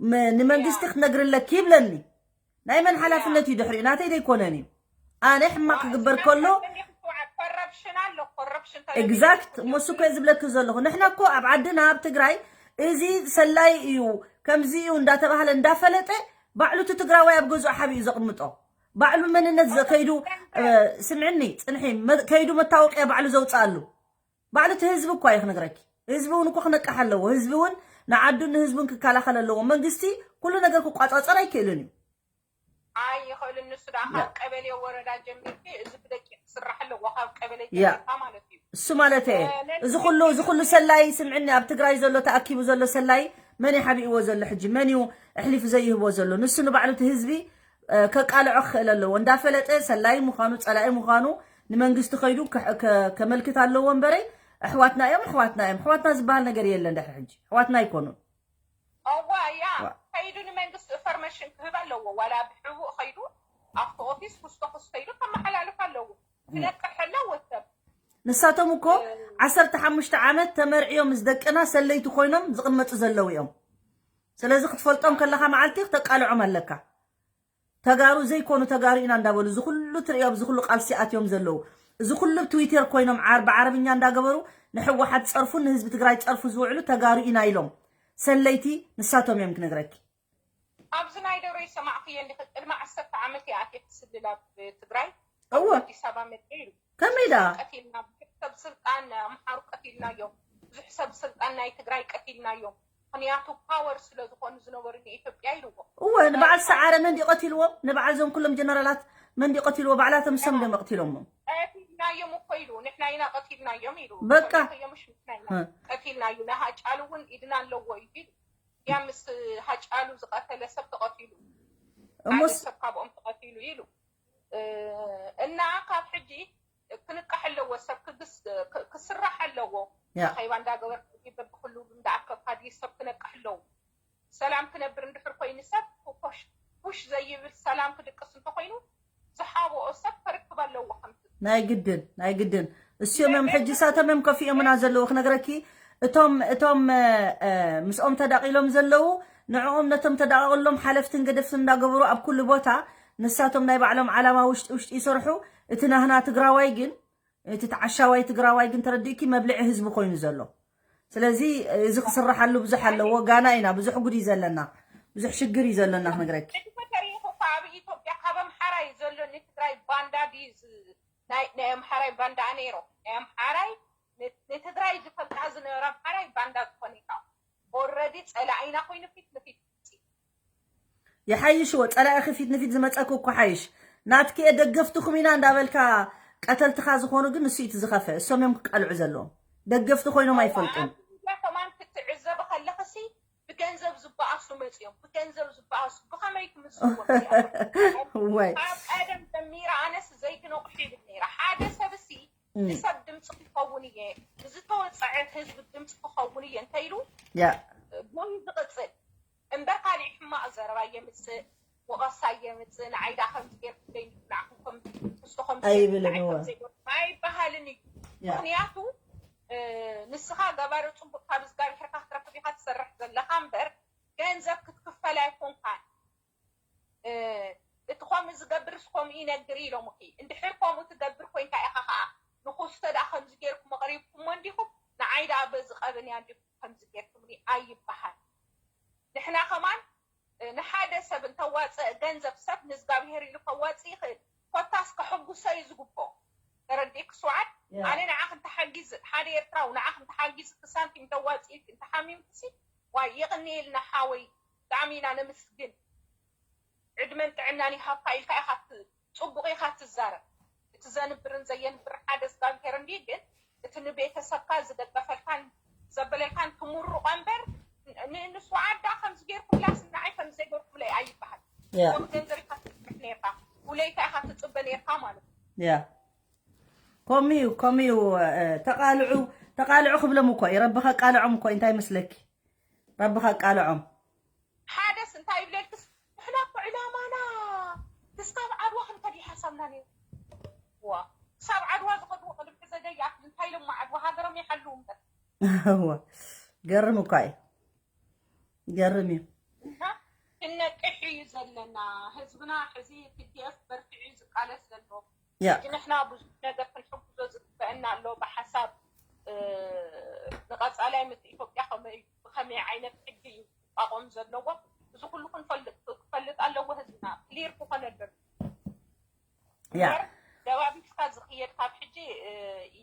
ም- ንመንግስቲ ክትነግርለኪ ይብለኒ ናይ መን ሓላፍነት እዩ ድሕሪኡ ናተይ ዘይኮነን እዩ ኣነ ሕማቅ ክግበር ከሎ ኮረፕሽን ኣሎ ኮረፕሽን exact ሞሱ ኮ ዝብለኪ ዘለኹ ንሕና እኮ ኣብ ዓድና ኣብ ትግራይ እዚ ሰላይ እዩ ከምዚ እዩ እንዳተባህለ እንዳፈለጠ ባዕሉ እቲ ትግራዋይ ኣብ ገዝኡ ሓቢኡ ዘቕምጦ ባዕሉ መንነት ዘ- ከይዱ እ፣ ስምዕኒ ፅንሒ መ- ከይዱ መታወቅያ ባዕሉ ዘውፅኣሉ ባዕሉ እቲ ህዝቢ እኳ እዩ ክነግረኪ ህዝቢ እውን እኮ ክነቅሕ ኣለዎ ህዝቢ እውን ንዓዱን ንህዝቡን ክከላኸል ኣለዎ መንግስቲ ኩሉ ነገር ክቋፃፀር ኣይክእልን እዩ ኣይኽእልን ንሱ ዳ ካብ ቀበሌ ወረዳ ጀሚርኪ እዚ ብደቂ ክስራሕ ኣለዎ ካብ ቀበሌ ያ ጀሚርካ ማለት እዩ እሱ ማለት እየ እዚ ኩሉ እዚ ኩሉ ሰላይ ስምዕኒ ኣብ ትግራይ ዘሎ ተኣኪቡ ዘሎ ሰላይ መን እዩ ሓቢእዎ ዘሎ ሕጂ መን እዩ ኣሕሊፉ ዘይህቦ ዘሎ ንሱ ንባዕሉ እቲ ህዝቢ እ፣ ከቃልዖ ክኽእል ኣለዎ እንዳፈለጠ ሰላይ ምዃኑ ፀላኢ ምዃኑ ንመንግስቲ ከይዱ ከ- ከ- ከመልክት ኣለዎ እምበረይ ኣሕዋትና እዮም ኣሕዋትና እዮም ኣሕዋትና ዝበሃል ነገር የለን ድሕሪ ሕጂ ኣሕዋትና ኣይኮኑን እዋ ያ ዋ። ከይዱ ንመንግስቲ ኢንፎርሜሽን ክህብ ኣለዎ ዋላ ብሕቡእ ከይዱ ኣብቲ ኦፊስ ኩስቶ ኩስ ከይዱ ከመሓላልፍ ኣለዎ ክነቅሕ ኣለዎ ሰብ ንሳቶም እኮ ዓሰርተ ሓሙሽተ ዓመት ተመርዕዮ ምስ ደቅና ሰለይቲ ኮይኖም ዝቕመጡ ዘለዉ እዮም ስለዚ ክትፈልጦም ከለኻ መዓልቲ ክተቃልዖም ኣለካ ተጋሩ ዘይኮኑ ተጋሩ ኢና እንዳበሉ እዚ ኩሉ ትርእዮም እዚ ኩሉ ቃልሲ ኣትዮም ዘለዉ እዚ ኩሉ ትዊተር ኮይኖም ዓር ብዓረብኛ እንዳገበሩ ንሕወሓት ፀርፉን ንህዝቢ ትግራይ ፀርፉ ዝውዕሉ ተጋሩ ኢና ኢሎም ሰለይቲ ንሳቶም እዮም ክነግረኪ ኣብዚ ናይ ደብረ ይሰማዕክዮ እንዲኺ ቅድሚ ዓሰርተ ዓመት እየ ኣትየ ክስልል ኣብ ትግራይ እወ ኣዲስ ኣበባ መፅእ ኢሉ ከመይ ዳ ቀቲልና ብዙሕ ሰብ ስልጣን ኣምሓሩ ቀቲልናዮም ብዙሕ ሰብ ስልጣን ናይ ትግራይ ቀቲልናዮም ምክንያቱ ፓወር ስለ ዝኾኑ ዝነበሩ ንኢትዮጵያ ኢልዎ እወ ንበዓል ሰዓረ መን ድዩ ቀቲልዎም ንበዓል ዞም ኩሎም ጀነራላት መን ድዩ ቀቲልዎ ባዕላቶም ሰም ድዮም ቀቲሎሞም ቀቲልናዮም እኮ ኢሉ ንሕና ኢና ቀቲልናዮም ኢሉ በቃ ቀቲልናዩ ንሃጫሉ እውን ኢድና ኣለዎ እዩ ኢሉ ያ ምስ ሃጫሉ ዝቀተለ ሰብ ተቀቲሉ ሓደ እሞስ ሰብ ካብኦም ተቀቲሉ ኢሉ እና ካብ ሕጂ ክንቃሕ ኣለዎ ሰብ ክስራሕ ኣለዎ ከይባ እንዳገበር በብክሉ እንዳኣከብካ ድዩ ሰብ ክነቅሕ ኣለዎ ሰላም ክነብር እንድሕር ኮይኑ ሰብ ሽ ዘይብል ሰላም ክድቅስ እንተኮይኑ ዝሓብኦ ሰብ ከርክብ ኣለዎ ከምቲ ናይ ግድን ናይ ግድን እሲኦም እዮም ሕጂ ሳቶም እዮም ከፊኦምና ዘለዉ ክነግረኪ እቶም እቶም ምስኦም ተዳቂሎም ዘለዉ ንዕኦም ነቶም ተዳቃቅሎም ሓለፍትን ገደፍትን እንዳገበሩ ኣብ ኩሉ ቦታ ንሳቶም ናይ ባዕሎም ዓላማ ውሽጢ ውሽጢ ይሰርሑ እቲ ናህና ትግራዋይ ግን እቲ ተዓሻዋይ ትግራዋይ ግን ተረዲእኪ መብልዒ ህዝቢ ኮይኑ ዘሎ ስለዚ እዚ ክስርሓሉ ብዙሕ ኣለዎ ጋና ኢና ብዙሕ ጉድ እዩ ዘለና ብዙሕ ሽግር እዩ ዘለና ክነግረኪ ተሪኹ እኮ ኣብ ኢትዮጵያ ካብ ኣምሓራ እዩ ዘሎ ንትግራይ ባንዳ ድዩ ናይ ኣምሓራይ ባንዳ ነይሮ ናይ ኣምሓራይ ንትግራይ ዝፈልጣ ዝነበረ ኣምሓራይ ባንዳ ዝኾነ ኢካ ኦረዲ ፀላኢና ኮይኑ ፊት ንፊት ይሓይሽዎ ጸላኢኺ ፊት ንፊት ዝመጸኪ እኮ ሓይሽ ናትኪ እየ ደገፍትኹም ኢና እንዳበልካ ቀተልትኻ ዝኾኑ ግን ንሱ እቲ ዝኸፈ እሶም እዮም ክቃልዑ ዘለዎም ደገፍቲ ኮይኖም ኣይፈልጡን ከማን ክትዕዘቢ ከለኽሲ ብገንዘብ ዝበኣሱ መፅዮም ብገንዘብ ዝበኣሱ ብኸመይ ክምስልዎም ወይ ካብ ቀደም ጀሚራ ኣነስ ዘይትነቑሑ ይብል ነይረ ሓደ ሰብሲ ንሰብ ድምፂ ክኸውን እየ ንዝተወፀዐ ህዝቢ ድምፂ ክኸውን እየ እንተኢሉ ያ ሞይ ዝቕፅል እምበር ካሊእ ሕማቕ ዘረባ የምፅእ ወቐሳ የምፅእ ንዓይ ዳ ከምዚ ገይርኩም ዘይንብላዕኩም ከም ክስቶ ከም ኣይብልን እወ ኣይበሃልን እዩ ምክንያቱ ንስኻ ገባሪ ፅቡቅ ካብ እግዚኣብሔርካ ክትረክብ ኢካ ትሰርሕ ዘለካ እምበር ገንዘብ ክትክፈል ኣይኮንካን እቲ ከምኡ ዝገብርስ ከምኡ ይነግር ኢሎምኺ እንድሕር ከምኡ ትገብር ኮይንካ ኢኻ ከዓ ንኹስተ ደኣ ከምዚ ገይርኩም ኣቕሪብኩሞ እንዲኹም ንዓይ ደኣ በዚ ቀበን እያ እንዲኹም ከምዚ ገይርኩምኒ ኣይበሃል ንሕና ከማን ንሓደ ሰብ እንተዋፀእ ገንዘብ ሰብ ንእዝጋብሄር ኢሉ ከዋፅእ ይኽእል ኮታስ ከሐጉሶ እዩ ዝግብኦ ተረዲእኪ ስውዓት ኣነ ንዓኽ እንተሓጊዝ ሓደ ኤርትራዊ ንዓኽ እንተሓጊዝ ክሳንቲም እንተዋፅእልኪ እንተሓሚምክሲ ዋይ የቕንየልና ሓወይ ብጣዕሚ ኢና ነምስግን ዕድመን ጥዕናን ይሃብካ ኢልካ ኢኻ ጽቡቕ ኢኻ ትዛረብ እቲ ዘንብርን ዘየንብር ሓደ እግዚኣብሄር እንዲ ግን እቲ ንቤተሰብካ ዝደገፈልካን ዘበለልካን ትምርቆ እምበር ንስውዓት ዳ ከምዚ ገይርኩምላስ ንዓይ ከምዚ ዘይገርኩምለይ ኣይበሃል ያ። ከምኡ ገንዘብ ኢኻ ትፅበ ነርካ፣ ውለይታ ኢኻ ትፅበ ነርካ ማለት እዩ። ያ። ከምኡ እዩ፣ ከምኡ እዩ። እ፣ ተቃልዑ፣ ተቃልዑ ክብሎም እኮ እዩ። ረቢ ከቃልዖም እኮ እዩ። እንታይ መስለኪ? ረቢ ከቃልዖም። ሓደስ እንታይ ይብለልክስ፣ ንሕና እኮ ዕላማና ክስካብ ዓድዋ ክንከድ እዩ ሓሳብና ነይሩ። ዋ፣ ክሳብ ዓድዋ ዝኸድዎ ቅድም ሕዘ ደያት እንታይ ኢሎም ዓድዋ ሃገሮም ይሓልው እምበር። እዋ፣ ገርም እኳ እዩ። ገርም እዩ። እና ክንነቅሕ እዩ ዘለና። ህዝብና ሕዚ ቲ ዲ ኤፍ በርቲዑ እዩ ዝቃለስ ዘሎ። ያ። ሕጂ ንሕና ብዙሕ ነገር ክንሕግዞ ዝግበአና ኣሎ ብሓሳብ፣ እ፣ ንቐፃላይ ምስ ኢትዮጵያ ከመይ እዩ፣ ብኸመይ ዓይነት ሕጊ እዩ ክቋቋም ዘለዎ፣ እዚ ኩሉ ክንፈልጥ፣ ክፈልጥ ኣለዎ ህዝብና። ክሊር ክኾነሉ ያ። እምበር ደባቢስካ ዝኽየድ ካብ ሕጂ፣ እ፣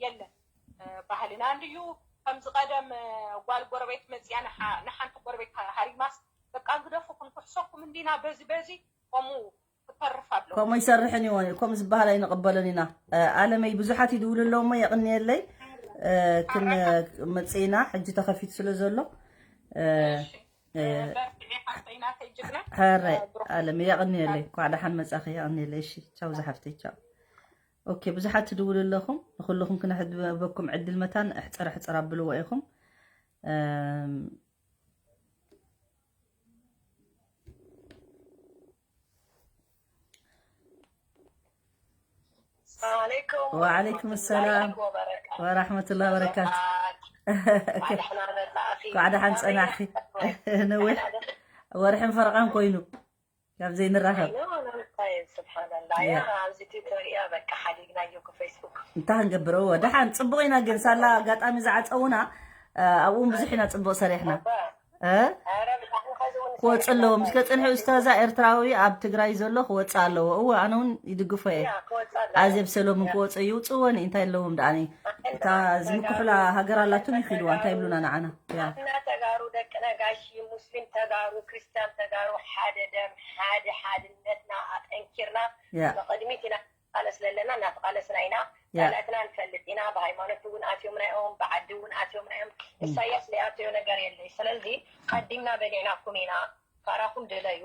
የለን። እ፣ ባህልና እንድዩ። ከምዚ ቀደም፣ እ፣ ጓል ጎረቤት መፅያ ንሓ-፣ ንሓንቲ ጎረቤት ሃ-፣ ሃሪማስ በቃ ግደፉ ክንኩሕሰኩም እንዲና በዚ በዚ ከምኡ ክተርፍ ኣለዎ። ከምኡ ይሰርሕን ይሆን፣ ከምኡ ዝበሃል ኣይንቕበሎን ኢና። እ፣ ኣለመይ ብዙሓት ይድውሉ ኣለዉ እሞ የቕንየለይ። እ፣ ክን-፣ መፅእና ሕጂ ተኸፊቱ ስለ ዘሎ። እ፣ እሺ፣ እ፣ በርትዒ ሓፍተይ ናተይ ጅግና። ሕራይ እ፣ ብሩኽ ኣለመይ የቕንየለይ። እንኳዕ ደሓን መጻኺ፣ የቕንየለይ። እሺ፣ ቻው ዝሓፍተይ፣ ቻው። ኦኬ፣ ብዙሓት ትድውሉ ኣለኹም። ንኹልኹም ክነሕበኩም ዕድል መታን እሕፅር እሕፅር ኣብልዎ ኢኹም። እም፣ ሰላም ዓለይኩም ወዓለይኩም ሰላም ወበረካቱ። ወራህመቱላሂ ወበረካቱ። እንኳዕ ደሕና መጻእኺ። እንኳዕ ደሓን ጸናሕኺ። ነዊሕ ወርሕን ፈረቓን ኮይኑ ካብ ዘይንራኸብ። ስብሓንላ ያ። ያ ኣብዚ ትዊተር እያ በቃ ሓዲግናዮ ፌስቡክ እንታይ ክንገብር? እወ ደሓን ጽቡቕ ኢና፣ ግን ሳላ ኣጋጣሚ ዝዓጸውና ኣብኡ እውን ብዙሕ ኢና ጽቡቕ ሰሪሕና። እ? ኧረ ብጣዕሚ ኸዚ እውን ክወጽእ ኣለዎ። ምስ ከጽንሑ ኡስታዛ ኤርትራዊ ኣብ ትግራይ ዘሎ ክወጽእ ኣለዎ። እወ ኣነ እውን ይድግፎ እየ። ያ ክወጽእ ኣለዎ። ኣዜብ ሰሎምን ክወጽእ ይውጽእዎ። እንታይ ኣለዎም ደኣኒ? እታ ዝምክሑላ ሃገር ኣላቶም ይኽድዋ። እንታይ ይብሉና ንዓና? ያ። ንሕና ተጋሩ ደቂ ነጋሽ፣ ሙስሊም ተጋሩ፣ ክርስቲያን ተጋሩ፣ ሓደ ደም፣ ሓደ ሓድነትና ኣጠንኪርና ያ። ንቕድሚት ኢና ንቃለስ ዘለና፣ እናተቃለስና ኢና። ያ። ጸላእትና ንፈልጥ ኢና። ብሃይማኖት እውን ኣትዮምና እዮም፣ ብዓዲ እውን ኣትዮምና እዮም። እሳያስ ዘይኣተዮ ነገር የለይ። ስለዚ ቀዲምና በሊዕናኩም ኢና። ካራኹም ድለዩ።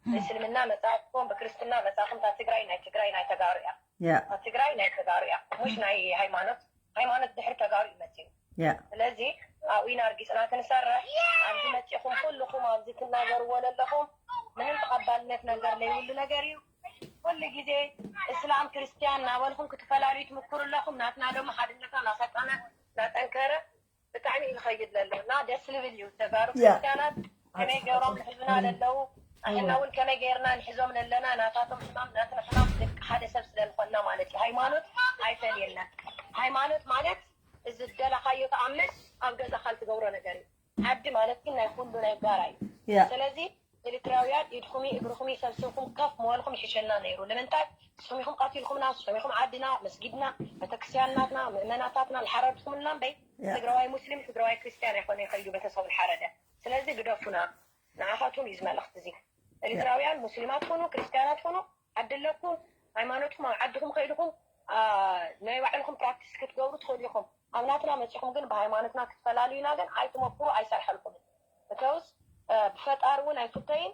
ብእስልምና መጻእኩም፣ ብክርስትና መጻእኩም፣ እታ ትግራይ ናይ ትግራይ ናይ ተጋሩ እያ። ያ። እታ ትግራይ ናይ ተጋሩ እያ። ሙሽ ናይ ሃይማኖት፣ ሃይማኖት ድሕሪ ተጋሩ እዩ መጺኡ። ያ። ስለዚ ኣብኡ ኢና ኣርጊጽና ክንሰርሕ። ኣብዚ መጺኹም ኩልኹም ኣብዚ ትናገርዎ ዘለኹም ምንም ተቐባልነት ነገር ዘይብሉ ነገር እዩ። ኩሉ ግዜ እስላም ክርስትያን እናበልኹም ክትፈላልዩ ትምክሩ ኣለኹም። ናትና ደሞ ሓድነትና እናሰጠነ እናጠንከረ ብጣዕሚ እዩ ዝኸይድ ዘሎ እና ደስ ዝብል እዩ። ተጋሩ ያ። ክርስትያናት ከመይ ገይሮም ንሕዙና ለለዉ፣ ንሕና እውን ከመይ ገይርና ንሕዞም ለለና፣ ናታቶም ሕማም ናትና ሕማም ደቂ ሓደ ሰብ ስለ ዝኾንና ማለት እዩ። ሃይማኖት ኣይፈልየና። ሃይማኖት ማለት እዚ ዝደለኻዮ ተኣምር ኣብ ገዛኻ ልትገብሮ ነገር እዩ። ዓዲ ማለት ግን ናይ ኩሉ ናይ ጋራ እዩ። ያ። ስለዚ ኤርትራውያን ኢድኹም እግርኹም ሰብሲብኩም ከፍ ምበልኩም ይሕሸና ነይሩ። ንምንታይ ንስኹም ኢኹም ቀቲልኩምና፣ ንስኹም ኢኹም ዓድና፣ መስጊድና፣ ቤተክርስትያናትና፣ ምእመናታትና ዝሓረድኩምልና እምበይ ያ። ትግራዋይ ሙስሊም ትግራዋይ ክርስትያን ኣይኮነ ይኸይዱ ቤተሰቡ ዝሓረደ። ስለዚ ግደፉና። ንዓኻትኩም እዩ እዚ መልእኽቲ እዚ። ኤርትራውያን ሙስሊማት ኩኑ ክርስትያናት ኩኑ ዓዲ ኣለኩም፣ ሃይማኖትኩም ኣብ ዓድኹም ከይድኹም፣ አ፣ ናይ ባዕልኹም ፕራክቲስ ክትገብሩ ትኽእሉ ኢኹም። ኣብ ናትና መጺኹም ግን ብሃይማኖትና ክትፈላልዩና ግን ኣይትሞክሩ፣ ኣይሰርሐልኩምን። እተውስ፣ አ፣ ብፈጣሪ እውን ኣይፍተይን።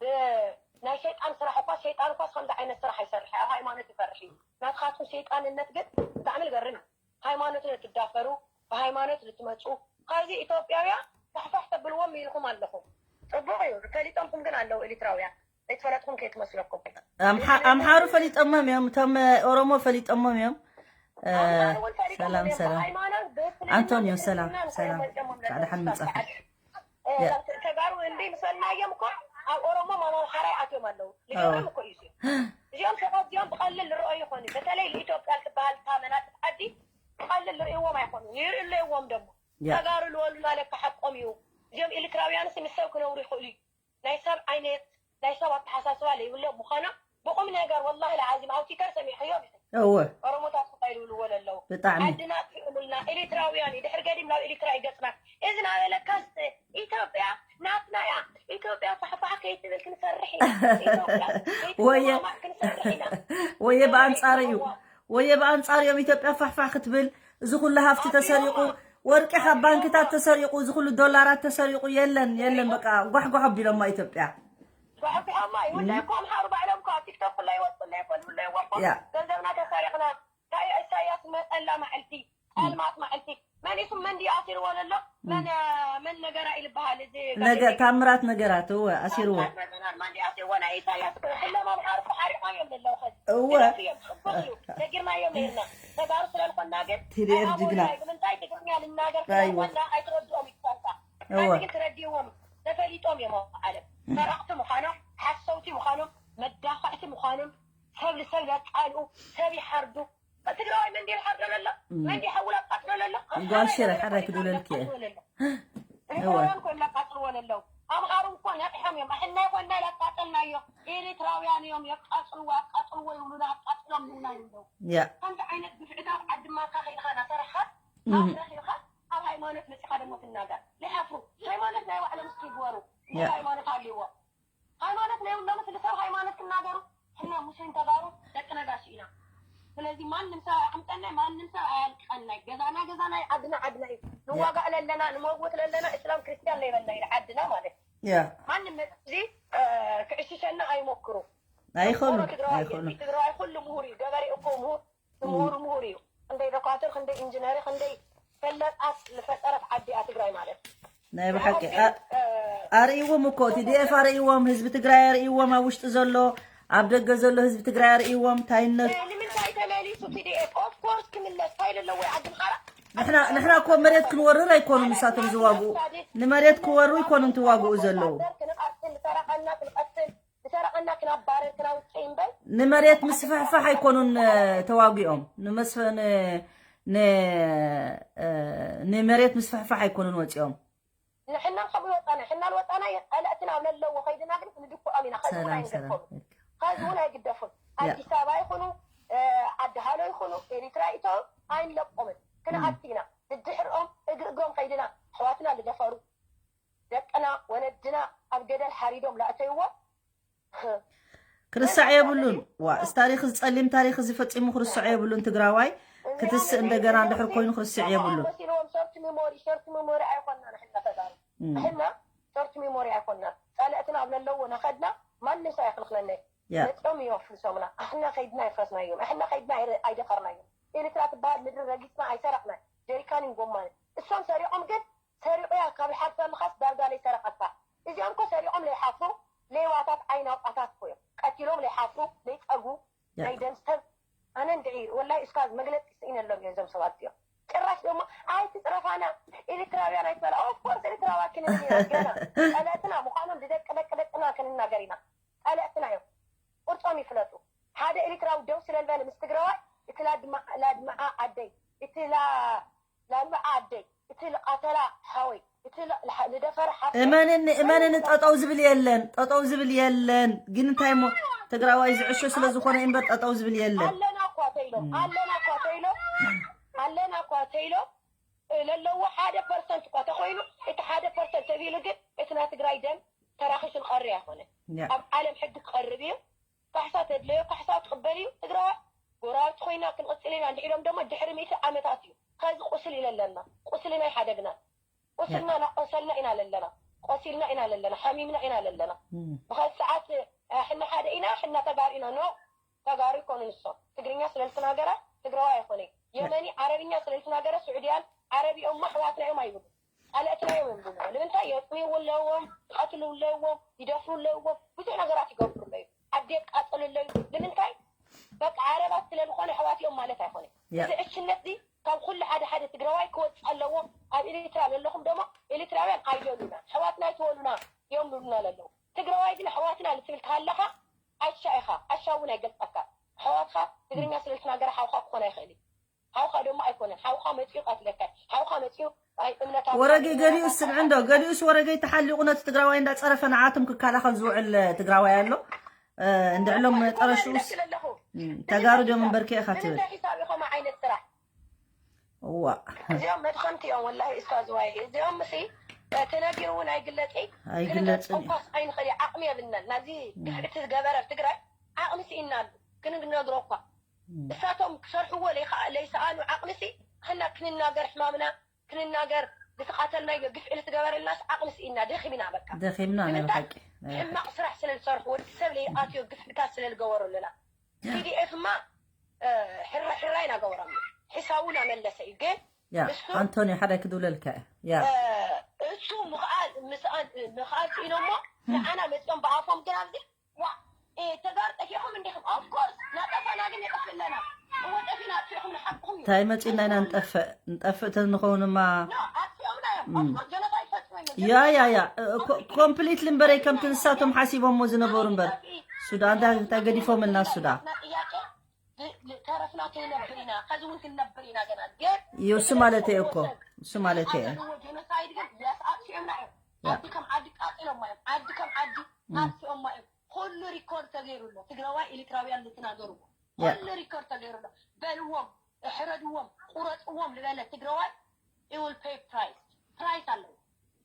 ብ-፣ ናይ ሰይጣን ስራሕ እኳ፣ ሰይጣን እኳ ከምዚ ዓይነት ስራሕ ኣይሰርሕ፣ ኣብ ሃይማኖት ይፈርሕ እዩ። ናትኻትኩም ሰይጣንነት ግን ብጣዕሚ ዝገርም እዩ። ሃይማኖት ልትዳፈሩ፣ ብሃይማኖት ልትመፁ፣ ካብዚ ኢትዮጵያውያ ፋሕፋሕ ተብልዎም ኢልኩም ኣለኹም። ፅቡቕ እዩ፣ ፈሊጦምኩም ግን ኣለዉ ኤርትራውያ። ዘይትፈለጥኩም ከይትመስለኩም። ኣምሓ-፣ ኣምሓሩ ፈሊጦሞም እዮም፣ እቶም ኦሮሞ ፈሊጦሞም እዮም። እ፣ ኣምሓሩ እውን ፈሊጦም ሰላም እዮም። ሰላም። ብሃይማኖት፣ ብእስልምና፣ ኣንቶንዮ ሰላም ብእስልምና ሰላም። መፂኦምሎም እንኳዕ ደሓን ዘለዉ መጻኹም። ሰባት። እ፣ ያ። ተጋሩ እንዲ ምስ በልናዮም እኮ ኣብ ኦሮሞ ማማል ሓራይ ኣትዮም ኣለዉ። ኣዎ። ሊደሮም እኮ እዩ እዚኦም ሰባት እዚኦም ብቐልል ዝረኣዩ ይኾኑ። በተለይ ንኢትዮጵያ ልትበሃል እታ መናጢት ዓዲ ብቐልል ዝርእይዎም ኣይኾኑ። ይርእለይዎም ደሞ። ያ። ተጋሩ ልበሉ ማለት ሓቆም እዩ። እዚኦም ኤርትራውያንስ ምስ ሰብ ክነብሩ ይኽእሉ እዩ። ናይ ሰብ ዓይነት፣ ናይ ሰብ ኣተሓሳስባ ለይብሎም ምዃኖም ብቑም ነገር ወላሂ ለዓዚም ኣብ ትዊተር ሰሚዐዮም ኢኺ። እወ። ኦሮሞታት እንታይ ይብልዎ ለለዉ። ብጣዕሚ። ዓድና ጥዕሙልና ኤርትራውያን እዩ። ድሕር ገዲም ናብ ኤርትራ ይገጽና። እዚ ናበለካስ ኢትዮጵያ ናትና እያ። ኢትዮጵያ ፋሕፋሕ ከይትብል ክንሰርሕ ኢና። ኢትዮጵያ ወየ። ከይትማማዕ ክንሰርሕ ኢና። ወየ ብኣንጻሩ እዩ። ወየ ብኣንጻሩ እዮም ኢትዮጵያ ፋሕፋሕ ክትብል፣ እዚ ኩሉ ሃፍቲ ተሰሪቑ፣ ወርቂ ካብ ባንክታት ተሰሪቑ፣ እዚ ኩሉ ዶላራት ተሰሪቑ፣ የለን፣ የለን፣ በቃ ጓሕጓሕ ኣቢሎማ ኢትዮጵያ። ጓሕጉሖማ እዩ። ውላይ እኮ ኣምሓሩ ባዕሎም እኮ ኣብ ቲክቶክ ኩላ ይወፁ ኣለይ እኮ፣ ውላይ እኮ ያ። ገንዘብና ተሰሪቕና። እንታይ ኢሳያስ መፀላ ማዕልቲ፣ ጸልማት ማዕልቲ። መን እዩ ስም መንዲ ኣሲርዎ ዘሎ? መን፣ መን ነገራ ይልበሃል? እዚ ነገ-፣ ጋዜጠኛ። ታምራት ነገራት፣ እወ፣ ኣሲርዎ። ታምራት ነገራት መንዲ ኣሲርዎ ናይ ኢሳያስ። ኩሎም ኣምሓሩ ተሓሪቖም እዮም ዘለዉ። ሕዚ እወ። ግደፍ እዮም። ጽቡቕ እዩ። ነጊርናዮም ነይርና። ተጋሩ ስለ ዝኾንና ግን ቲ ዲ ኤፍ ኣቦ ጅግና። ናይ ብምንታይ ትግርኛ ልናገር ስለ ኣይወ። ዝኾንና ኣይትረድኦም እዩ ቋንቋ። እወ። ሕዚ ግን ትረድእዎም። ተፈሊጦም እዮም ኣብ ዓለም። ሰረቕቲ ምዃኖም፣ ሓሰውቲ ምዃኖም፣ መዳፋዕቲ ምዃኖም፣ ሰብ ንሰብ ዘጣልኡ፣ ሰብ ይሓርዱ። ትግራዋይ መንዲ ይሓርዶ ለሎ፣ እም። መንዲ ሓውላ ኣቃጥሎ ለሎ። ጓል ሽረ ሓራይ ክድውለልኪ እየ። እዋ። ኤርትራውያን ኮይኖም ላቃጥልዎ ለለው። ኣምሓሩ እኮ ነቂሖም እዮም። ኣሕና ይኮና ላቃጠልናዮ። ኤርትራውያን እዮም የቃጥልዎ፣ ኣቃጥልዎ ይብሉና፣ ኣቃጥሎም ይብሉና ይብለው። ያ። ከምዚ ዓይነት ግፍዕታት ዓዲ ማካ ከይድካ ናሰርሓ፣ እም። ኣብ ረኺብካ ኣብ ሃይማኖት መጺኻ ደሞ ትናገር። ለይሓፍሩ። ሃይማኖት ናይ ባዕሎም እስኪ ይግበሩ። ያ። ሃይማኖት ኣልዎ። ሃይማኖት ናይ ውሎም ስለ ሰብ ሃይማኖት ክናገሩ። ሕና ሙስሊም ተጋሩ ደቂ ነጋሽ ኢና። ስለዚ ማንም ሰብ ኣያቕምጠናይ፣ ማንም ሰብ ኣያልቅቐናይ። ገዛና ገዛና እዩ፣ ዓድና ዓድና እዩ። ንዋጋእ ለለና፣ ንመውት ለለና፣ እስላም ክርስቲያን ለይበልና እዩ ዓድና ማለት። ያ። ማንም መጽእ እዚ፣ እ፣ ክዕሽሸና ኣይሞክሩ። ኣይኾኑን፣ ቁሩ ትግራዋይ ኣይኾኑን። የለን። ትግራዋይ ኩሉ ምሁር እዩ። ገበሬ እኮ ምሁር፣ ምሁር፣ ምሁር እዩ። ክንደይ ዶካተር፣ ክንደይ ኢንጂነር፣ ክንደይ ፈለጣት ዝፈጠረት ዓዲ እያ ትግራይ ማለት። ናይ ብሓቂ፣ አ-፣ ኣርእይዎም እኮ፣ ቲ ዲ ኤፍ ኣርእይዎም፣ ህዝቢ ትግራይ ኣርእይዎም፣ ኣብ ውሽጢ ዘሎ፣ ኣብ ደገ ዘሎ ህዝቢ ትግራይ ኣርእይዎም፣ ታይነት። እ፣ ንምንታይ ተመሊሱ ቲ ዲ ኤፍ? ኦፍ ኮርስ ክምለስ፣ እንታይ ዘለዎ ዓዲ ምሓራ? ንሕና፣ ንሕና እኮ መሬት ክንወርር ኣይኮኑን ንሳቶም ዝዋግኡ። ንመሬት ክወሩ ኣይኮኑን ተዋግኡ ዘለዉ። ክንቐትል፣ ዝሰረቐና ክንቐትል፣ ዝሰረቐና ክናባረር፣ ክናውፅእ እምበር። ንመሬት ምስፍሕፋሕ ኣይኮኑን፣ እ፣ ተዋጊኦም። ንመስፈ-፣ ን-፣ ን-፣ እ፣ ንመሬት ምስፍሕፋሕ ኣይኮኑን ወፂኦም። ንሕና ከምኡ ይወጣና፣ ሕና ልወጣና ጸላእትና ኣብ ለለዎ ከይድና ግን ክንድፍዖም ኢና። ከዚ እውን ሰላም፣ ሰላም። ኣይንገድፎም። ከዚ እውን ኣይግደፉን። ያ። ኣዲስ ኣበባ ይኹኑ፣ እ፣ ዓዲ ሃሎ ይኹኑ፣ ኤሪትራ ይእተው፣ ኣይንለቆምን። ክንኣቲ ኢና። ድድሕርኦም እግሪ እግሮም ከይድና፣ ኣሕዋትና ዝደፈሩ፣ ደቅና፣ ወለድና ኣብ ገደል ሓሪዶም ላእተይዎ። ክርሳዕ የብሉን። ዋ፣ እዚ ታሪኽ፣ እዚ ጸሊም ታሪኽ እዚ ፈጺሙ ክርሳዕ የብሉን። ትግራዋይ ክትስእ እንደገና እንድሕር ኮይኑ ክርሳዕ የብሉን። መሲልዎም ሸርት ሚሞሪ፣ ሸርት ሚሞሪ ኣይኮንና ንሕና ተጋሩ። እም። ንሕና ሸርት ሚሞሪ ኣይኮንና። ጸላእትና ኣብ ለለዎ ነኸድና ማንም ሰብ ኣይክልኽለና እዩ። ያ። መጺኦም እዮም ኣፍልሶምና። ኣሕና ከይድና ኣይፍረስናዮም። ኣሕና ከይድና ኣይረ-፣ ኣይደፈርናዮም። ኤርትራ ትበሃል ምድሪ ረጊጽና ኣይሰረቕናን። ጀሪካንን ጎማንን። እሶም ሰሪቖም ግን ሰሪቑ እያ ካብ ሓርሳ ምኻስ ዳርጋ ለይሰረቐካ። እዚኦም እኮ ሰሪቖም ለይሓፍሩ ሌዋታት ዓይኒ ኣውጣታት እኮ እዮም። ቀቲሎም ለይሓፍሩ ለይጸጉ ያ። ናይ ደም ሰብ ኣነ እንድዒ ወላሂ እስካዝ መግለጺ ስኢነሎም እዮም እዞም ሰባት እዚኦም። ጭራሽ ደሞ ኣይትጽረፋና ኤርትራውያን ኣይትበላ። ኦፍ ኮርስ ኤርትራውያን ክንብል ኢና ገና ጸለእትና ምዃኖም ብደቂ ደቂ ደቅና ክንናገር ኢና። ጸለእትና እዮም። ቁርጾም ይፍለጡ። ሓደ ኤርትራዊ ደው ስለ ዝበለ ምስ ትግራዋይ እቲ ላድማ-፣ ላድምዓ ዓደይ፣ እቲ ላ-፣ ላድምዓ ዓደይ፣ እቲ ልቃተላ ሓወይ፣ እቲ ል-፣ ልሓ-፣ ልደፈረ ሓፍተይ እመንኒ፣ እመንኒ፣ ጠጠው ዝብል የለን፣ ጠጠው ዝብል የለን። ግን እንታይ እሞ ትግራዋይ ዝዕሾ ስለ ዝኾነ እምበር ጠጠው ዝብል የለን። ኣለና እኳ ተይሎ፣ እም። ኣለና እኳ ተይሎ፣ ኣለና እኳ ተይሎ፣ እ፣ ለለዎ ሓደ ፐርሰንት እኳ ተኾይኑ፣ እቲ ሓደ ፐርሰንት ተቢሉ ግን እቲ ናይ ትግራይ ደም ተራኺሱ ንቐሪ ኣይኮነ። ያ። ኣብ ዓለም ሕጊ ክቐርብ እዩ። ካሕሳ ተድለዮ ካሕሳ ትቕበል እዩ። ትግራዋይ ጎረባብቲ ኮይና ክንቕጽል ኢና እንድዒ ኢሎም ደሞ ድሕሪ ሚእቲ ዓመታት እዩ። ከዚ ቁስል ኢለ ኣለና። ቁስልና ኣይሓደግናን። ቁስልና እናቆሰልና ኢና ለለና። ቆሲልና ኢና ለለና። ሓሚምና ኢና ለለና። እም። ብኸዚ ሰዓት፣ እ፣ ሕና ሓደ ኢና፣ ሕና ተጋሩ ኢና። ኖ፣ ተጋሩ ይኮኑ ንሶም። ትግርኛ ስለ ዝተናገረ ትግራዋይ ኣይኮነ። የመኒ ዓረብኛ ስለ ዝተናገረ ስዑድያን ዓረብ እዮም፣ ኣሕዋትና እዮም ኣይብሉ። ጸላእትና እዮም ይብሉ። ንምንታይ? የጥምይዎ ኣለዎም፣ ይቐትሉ ኣለዎም፣ ይደፍሩ ኣለዎም፣ ብዙሕ ነገራት ይገብሩ ኣለዉ። ዓዲ የቃጽሉ ኣለዉ። ንምንታይ? በቃ ዓረባት ስለ ዝኾነ ኣሕዋት እዮም ማለት ኣይኮነ። ያ። እዚ ዕሽነት እዚ ካብ ኩሉ ሓደ ሓደ ትግራዋይ ክወጽእ ኣለዎ። ኣብ ኤሪትራ ዘለኹም ደሞ ኤሪትራውያን ኣይደሉና፣ ኣሕዋትና ኣይትበሉና እዮም ዝብሉና ዘለዉ። ትግራዋይ ግን ኣሕዋትና ልትብል ተሃለኻ ዓሻ ኢኻ፣ ዓሻ እውን ኣይገልጸካ። ኣሕዋትኻ ትግርኛ ስለ ልትናገር ሓውኻ ክኾን ኣይኽእል እዩ። ሓውኻ ደሞ ኣይኮነን። ሓውኻ መጺኡ ቀትለካ። ሓውኻ መጺኡ ኣይ እምነታትካ ወረገይ ገሊኡስ ስምዒ እንዶ፣ ገሊኡስ ወረገይ ተሓሊቑ ነቲ ትግራዋይ እንዳጸረፈ ንዓቶም ክከላኸል ዝውዕል ትግራዋይ ኣሎ። እ፣ እንድዕሎም ጠረሹስ፣ ስለ ኣለኹ። እም፣ ተጋሩ ድዮም እምበርኪ ኢኻ ትብል። ንምንታይ ሒሳብ ኢኹም ዓይነት ስራሕ? እዋ። እዚኦም መድኸምቲ እዮም ወላሂ እስካ ዝዋይ። እዚኦም ምሲ ተነጊሩ እውን ኣይግለጽ። ኣይግለጽን እዩ። ክንቆስ ኣይንኽእል እዩ። ዓቕሚ የብልናን። ናዚ እም። ድሕርቲ ዝገበረ ኣብ ትግራይ ዓቕሚ ስኢና ኣሎ። ክንነግሮ እኳ። እም። እሳቶም ክሰርሕዎ ለይኸኣ-፣ ለይሰኣኑ ዓቕሚ ሲ፣ ሕና ክንናገር ሕማምና ክንናገር ዝተቓተልናዮ ግፍዒ ዝተገበረልናስ ዓቕሚ ስኢና ደኺምና በቃ። ደኺምና ናይ ንምንታይ? ብሓቂ። ሕማቕ ስራሕ ስለ ዝሰርሑ፣ ወዲ ሰብ ለይኣትዮ ግፍዕታት ስለ ዝገበሩ ኣለና። ቲዲኤፍ ማ ሕራ ሕራ ኢና ገበሮም፣ ሕሳቡ እናመለሰ እዩ። ግን ያ ኣንቶኒ ሓደ ክድውለልካ እያ። ያ እሱ ምኽኣል ምስኣል ምኽኣል ስኢኖሞ ንዓና መፂኦም ብኣፎም ግን ኣብዚ ዋ ተጋር ጠፊኹም እንዲኹም። ኦፍኮርስ ናጠፋና ግን የጠፍእ ኣለና። እወ ጠፊና ኣጥፊኹም ንሓቅኹም እዩ። እንታይ መፂና ኢና ንጠፍእ ንጠፍእ ተንኸውንማ ኣጥፊኦምና እዮም። ኦፍኮርስ ጀኖሳይድ ፈፂሞም እዮም። ያ ያ ያ ኮምፕሊትሊ እምበረይ ከምቲ ንሳቶም ሓሲቦሞ ዝነበሩ እምበር ሱዳን እንታይ ገዲፎምልና ሱዳ ተረፍና ከይነብር ኢና። ከዚ እውን ክንነብር ኢና ገና። ግን እዩ እሱ ማለት እየ እኮ እሱ ማለት እየ ጀኖሳይድ ግን ኣጥፊኦምና እዮም። ዓዲ ከም ዓዲ ቃጢሎማ እዮም። ዓዲ ከም ዓዲ ኣጥፊኦማ እዮም። ኩሉ ሪኮርድ ተገይሩ ኣሎ። ትግራዋይ ኤርትራውያን ዝተናገርዎ ኩሉ ሪኮርድ ተገይሩ ኣሎ። በልዎም፣ እሕረድዎም፣ ቁረፅዎም ዝበለ ትግራዋይ ይውል ፔይ ፕራይስ ፕራይስ ኣለዎ።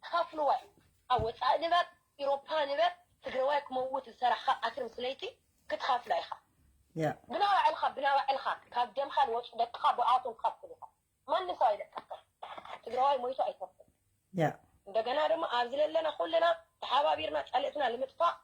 ክኸፍልዎ እዮም። ኣብ ወፃኢ ንበር ኢሮፓ ንበር ትግራዋይ ክመውት ዝሰራሕኻ ኣትርም ስለይቲ ክትኸፍላ ኢኻ። ያ ብናባዕልኻ ብናባዕልኻ ካብ ደምኻ ዝወፁ ደቅኻ ብኣቶም ክኸፍል ኢኻ። ማንም ሰብ ኣይለቀካ። ትግራዋይ ሞይቱ ኣይተርፍን። ያ እንደገና ድማ ኣብዚ ዘለና ኩልና ተሓባቢርና ጸልእትና ንምጥፋእ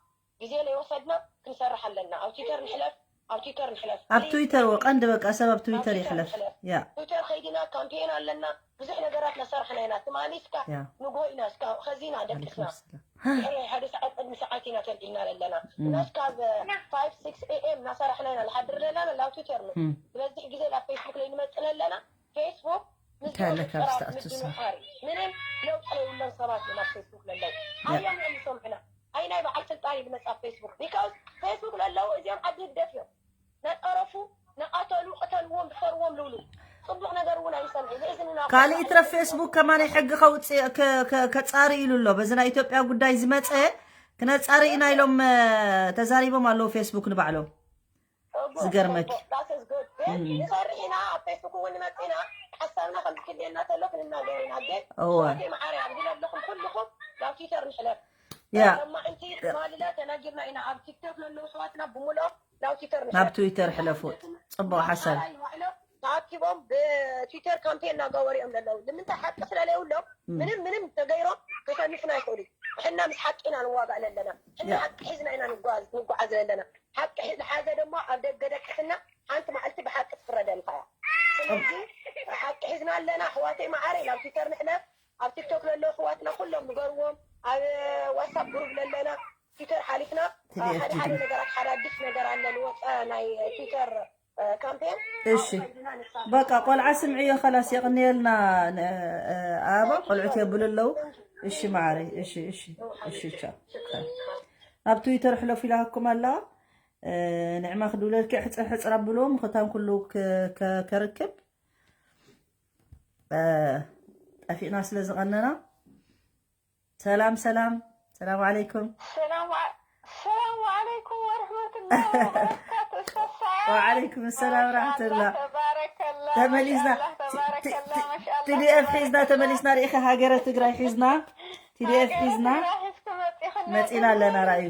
ግዜ ለይወሰድና ክንሰርሕ ኣለና። ኣብ ትዊተር ንሕለፍ፣ ኣብ ትዊተር ንሕለፍ። ኣብ ትዊተር ወ ቀንዲ በቃ ሰብ ኣብ ትዊተር ይሕለፍ። ያ ትዊተር ከይድና ካምፔን ኣለና። ብዙሕ ነገራት እናሰርሕና ኢና። ትማሊ እስካ ያ ንጎ ኢና እስካ ኸዚና ደቂስና። ዓለይኩም ሰላም። ድሕሪ ሓደ ሰዓት ቅድሚ ሰዓት ኢና ተልኢልና ዘለና። እና እስካብ ፋይቭ ሲክስ ኤ ኤም እናሰራሕና ኢና ንሓድር ዘለና ናብ ትዊተር ነው። እም። ዝበዝሕ ግዜ ናብ ፌስቡክ ለይንመጽእ ኣለና። ፌስቡክ ምስ እንታይ ኣለካ ዶክተር ኣብስተ ኣቱሳ? ምድምሃር ምንም ለውጢ ለይብሎም ሰባት እዮም ኣብ ፌስቡክ ለለው። ኣዮም እዮም ዝሰምዑና። ኣይ ናይ በዓል ስልጣን እዩ ዝመጽእ ኣብ ፌስቡክ። ቢካውስ ፌስቡክ ለለው እዚኦም ዓዲ ህግደፍ እዮም። ነጠረፉ፣ ነቐተሉ፣ ቅተልዎም፣ ድፈርዎም ልብሉ። ጽቡቕ ነገር እውን ኣይሰምዑ። ንእዝንና ካልእ ይትረፍ ፌስቡክ ከማን ሕጊ ከውፅእ ከ- ከ- ከፃሪ ኢሉ ኣሎ። በዚ ናይ ኢትዮጵያ ጉዳይ ዝመፀ ክነፃሪ ኢና ኢሎም እ፣ ተዛሪቦም ኣለዉ ፌስቡክ ንባዕሎም። ዝገርመኪ። ንሰርሕ ኢና ኣብ ፌስቡክ እውን ንመፅእ ኢና ሓሳብና ከም ዝክልየና ተሎ ክንናገር ኢና ግን እወ። ማዕረ ኣብዚ ዘለኹም ኩልኹም ናብ ትዊተር ንሕለፍ ያ ሰማዕንቲ ማልለ ተናጊርና ኢና ኣብ ቲክቶክ ዘለዉ ኣሕዋትና ብምልኦም ናብ ትዊተር ንሕለፍ ናብ ትዊተር ሕለፉ። ፅቡቕ ሓሳብ። ተኣኪቦም ብትዊተር ካምፔን እናገበሩ እዮም ዘለዉ ንምንታይ ሓቂ ስለለይብሎም ምንም ምንም ተገይሮም ከሸንፉና ይኽእሉ ኢና ምስ ሓቂ ኢና ንዋጋእ ዘለና እና ሓቂ ሒዝና ኢና ንጓዓዝ ዘለና ሓቂ ዝሓዘ ደሞ ኣብ ደገ ደቂስና ሓንቲ መዓልቲ ብሓቂ ትፍረደልካ እያ ስለዚ ሓቂ ሒዝና ኣለና ኣሕዋተይ መዓረይ ናብ ትዊተር ንሕለፍ ኣብ ቲክቶክ ዘለዉ ኣሕዋትና ኩሎም ንገርዎም ኣብ ዋትሳፕ ግሩፕ ለለና ትዊተር ሓሊፍና ሓደ ሓደ ነገራት ሓዳድሽ ነገር ኣለ ዝወፀ ናይ ትዊተር ካምፔን እሺ በቃ ቆልዓ ስምዕዮ ከላስ የቕንየልና። ኣበ ቆልዑት የብሉ ኣለዉ። እሺ መዓረይ እሺ እሺ እሺ ቻው። ኣብ ትዊተር ሕለፉ ኢላኩም ኣለዋ። ንዕማ ክድውለልኪ ሕፅር ሕፅር ኣብልዎ ምኽታን ኩሉ ከርክብ ጠፊእና ስለ ዝቐነና ሰላም ሰላም ሰላም ዓለይኩም። ሰላም ዓለይኩም ወረሕመቱላሂ ወበረካቱ። ወዓለይኩም ሰላም ወረሕመቱላ። ተመሊስና ቲዲኤፍ ሒዝና ተመሊስና ርኢኸ ሃገረ ትግራይ ሒዝና ቲዲኤፍ ሒዝና መፂና ኣለና። ራእዩ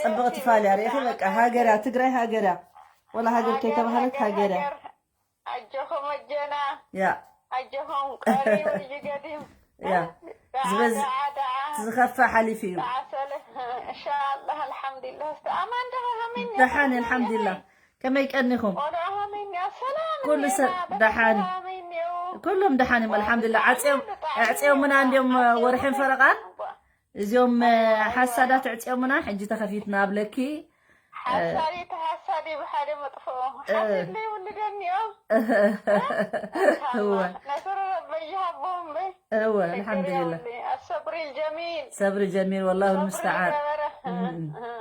ፅብቕቲ ፋልያ ርኢኸ በቃ ሃገርያ ትግራይ ሃገርያ ወላ ሃገር ከይተባህለት ሃገርያ ኣጆኹም ኣጀና ያ ኣጆኹም ቀሪቡ እዩ ገዲም ያ ዝበዝ ዝኸፍእ ሓሊፉ እዩ። ሰለ እንሻላህ ኣልሓምዱሊላህ እስቲ ኣማን ደኸኸመኝ ደሓን ኣልሓምዱሊላህ። ከመይ ቀኒኹም? ቆልዑ ሃመኛ ሰላም ኩሉ ሰብ ደሓን ኩሎም ደሓን እዮም ኣልሓምዱሊላህ። ዓፅዮም ኣዕፅዮምና እንዲዮም ወርሕን ፈረቓን እዚኦም ሓሳዳት ኣዕፅዮምና ሕጂ ተኸፊትና ኣብለኪ ሓሳዲ ተሓሳዲ ብሓደ መጥፍኦ ሓሲድ ዘይብሉ ደኒኦም እወ ነስሩ ረቢ ይሃቦም በይ እወ ኣልሓምዱሊላህ الصبر الجميل ሰብሪ ጀሚል ወላሁ ልምስተዓን الصبر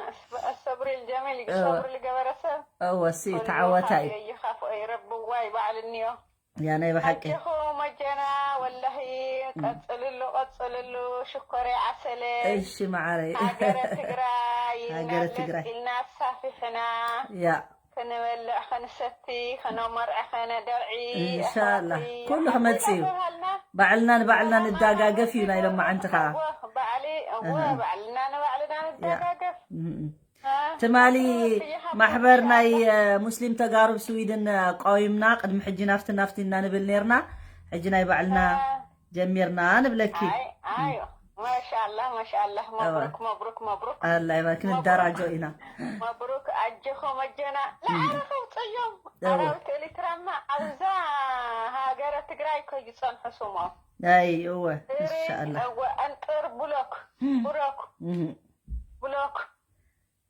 الجميل الصبر الجميل الصبر ዝገበረ ሰብ እወ ሲ ተዓወታይ ይኻፍኦ ይረብዋይ ባዕል እኒኦ ያ ናይ ብሓቂ ኣጆኹም ኣጀና ወላሂ ቀፅልሉ ቀፅልሉ ሽኮረይ ዓሰለ እሺ መዓረይ ሃገረ ትግራይ ሃገረ ትግራይ ኢልና ኣሳፊሕና ያ ክንበልዕ ክንሰቲ ከነመርዐ ከነደርዒ እንሻላ ኩሉ ክመፅእ እዩ። ባዕልና ንባዕልና ንዳጋገፍ እዩ ናይ ሎማዓንቲ ከዓ ባዕሊ እወ ባዕልና ንባዕልና ንዳጋገፍ ትማሊ ማሕበር ናይ ሙስሊም ተጋሩ ኣብ ስዊድን ኣቋዊምና ቅድሚ ሕጂ ናፍቲ ናፍቲ እናንብል ነርና ሕጂ ናይ ባዕልና ጀሚርና ንብለኪ ኣይ ማሻኣላ ማሻኣላ፣ እወ። መብሩክ መብሩክ መብሩክ። ኣላ ይባርክ፣ ንደራጆ ኢና። መብሩክ ኣጆኹም ኣጀና። ለዓረ ከውፅዮም። እወ። ኣራዊት ኤሊትራማ ኣብዛ ሃገረ ትግራይ እኮ ይፀንሑ ስሞም። ኣይ እወ ትሪ እንሻኣላ። እወ፣ እንጥር ብሎክ ብሎክ እህ፣ ብሎክ።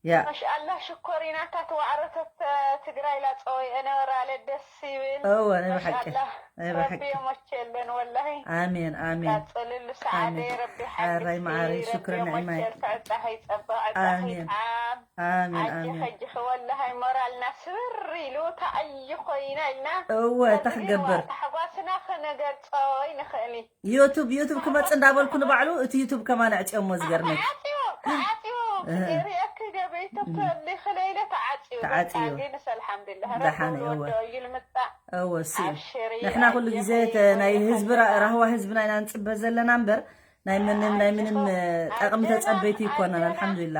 ያ ማሻኣላ ሽኮሪናታት ዋዕሮታት ትግራይ ላፀወይ እነበራለ ደስ ይብል። እወ ናይ ብሓቂ ማሻኣላ ናይ ብሓቂ። ረቢ የሞቸለን ወላሂ። ኣሜን ኣሜን። ቀፅልሉ ሰዓደይ ኣሜን። ረቢ ሓራይ ሓግዝኪ ማዓረይ ረቢ ሽክረን ንዒማይ። የሞቸልካ ዕፃኺ ይፀብቕ ዕፃኺ ኣሜን። ይጥዓም። ኣሜን ኣጂ ኣሜን። ከጂ ክወላሃይ ሞራልና ስብር ኢሉ ተኣይኾ ኢና ኢልና እወ እንታይ ክገብር? ታሕጓስና ክነገልፆ ይንኽእል እዩ። ዩቱብ ዩቱብ ክመፅ እንዳበልኩ ንባዕሉ እቲ ዩቱብ ከማን ኣዕፅዮሞ ዝገርመች። ተዓፅዩ ተዓፅዩ እህ። ሪእኪ ገበይቶ ተሊኺ ለይለ ተዓፅዩ ተዓፅዩ። በቃ ግን ኣልሓምዱሊላህ ደሓን ረቢ እወ። ወዶ ይልምፃእ እወ እሱ እዩ። ኣብሽሪ ንሕና ኩሉ ግዜ ኣጆኺ ተ- ናይ ወዲ ህዝቢ ራ- ራህዋ ህዝብና ኢና ንፅበ ዘለና እምበር ናይ ምንም ናይ ምንም ኣጆኺ ጠቕሚ ኣጆና ተፀበይቲ ይኮነን ኣጆና ኣልሓምዱሊላ።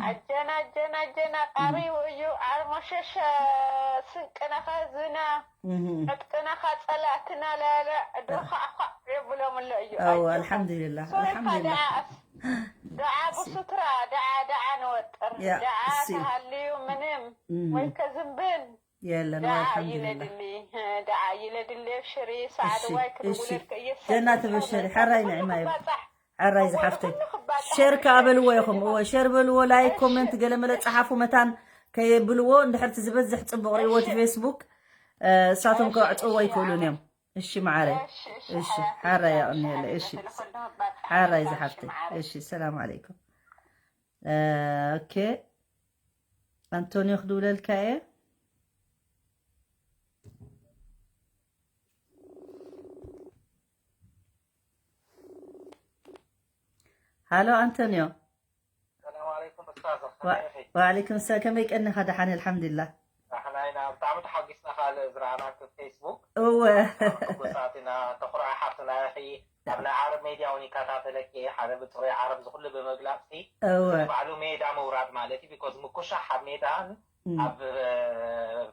ኣጀና ኣጀና ኣጀና ቃሪቡ እዩ ዓርሞሸሸ ስንቅና ከዝና እህ። ዕጥቅና ካፀላእትና ለለ ድርኳዕኳዕ የብሎም ኣሎ እዩ ኣዎ ኣጆና። ኣልሓምዱሊላ ሶሪ ኣልሓምዱሊላ። ካደኣ ደዓ ብሱትራ ደዓ ደዓ ንወጥር ያ፣ ደዓ እሱ እዩ። ተሃልዩ ምንም እህ። ወይ ከዝንብል የለን ደዓ ኣልሓምዱሊላ። ይለድሊ ደዓ ይለድሊ ሽሪ ሰዓት እሺ ዋይ እሺ ክድውለልከ እየሰ ጀና ተበሸሪ ሓራይ ንዕማ ይብል። ሓራይ ዝሓፍተይ ሸር ከኣ በልዎ ኢኹም። እወ ሸር በልዎ፣ ላይክ ኮመንት ገለ መለ ጸሓፉ መታን ከየብልዎ እንድሕር እቲ ዝበዝሕ ጽቡቕ ርእይዎ እቲ ፌስቡክ። እ፣ እሳቶም ከዕጽዎ ኣይክእሉን እዮም። እሺ መዓረይ። እሺ ሓራይ ያቕንየለ። እሺ ሓራይ ዝሓፍተይ። እሺ ሰላም ዓለይኩም። እ፣ ኦኬ ኣንቶኒዮ ክድውለልካ እየ። ሃሎ ኣንቶኒዮ። ሰላም ዓለይኩም ኡስታዝ፣ ወዓለይኩም ሰላም። ከመይ ቀኒኻ? ደሓን ኣልሓምዱሊላህ። ዳሕና ኢና። ብጣዕሚ ተሓጒስና ካልእ ዝረኣናኪ ኣብ ፌስቡክ። እወ ሕጉሳት ኢና። ተኹርዓ ሓፍትና ኢኺ። ኣብ ናይ ዓረብ ሜድያ እውን ይከታተለኪ እየ። ሓደ ብፅሩይ ዓረብ ዝኹሉ ብምግላፅኪ እወ ባዕሉ ሜዳ ምውራድ ማለት እዩ። ቢኮዝ ምኩሻሕ ኣብ ሜዳን እም፣ ኣብ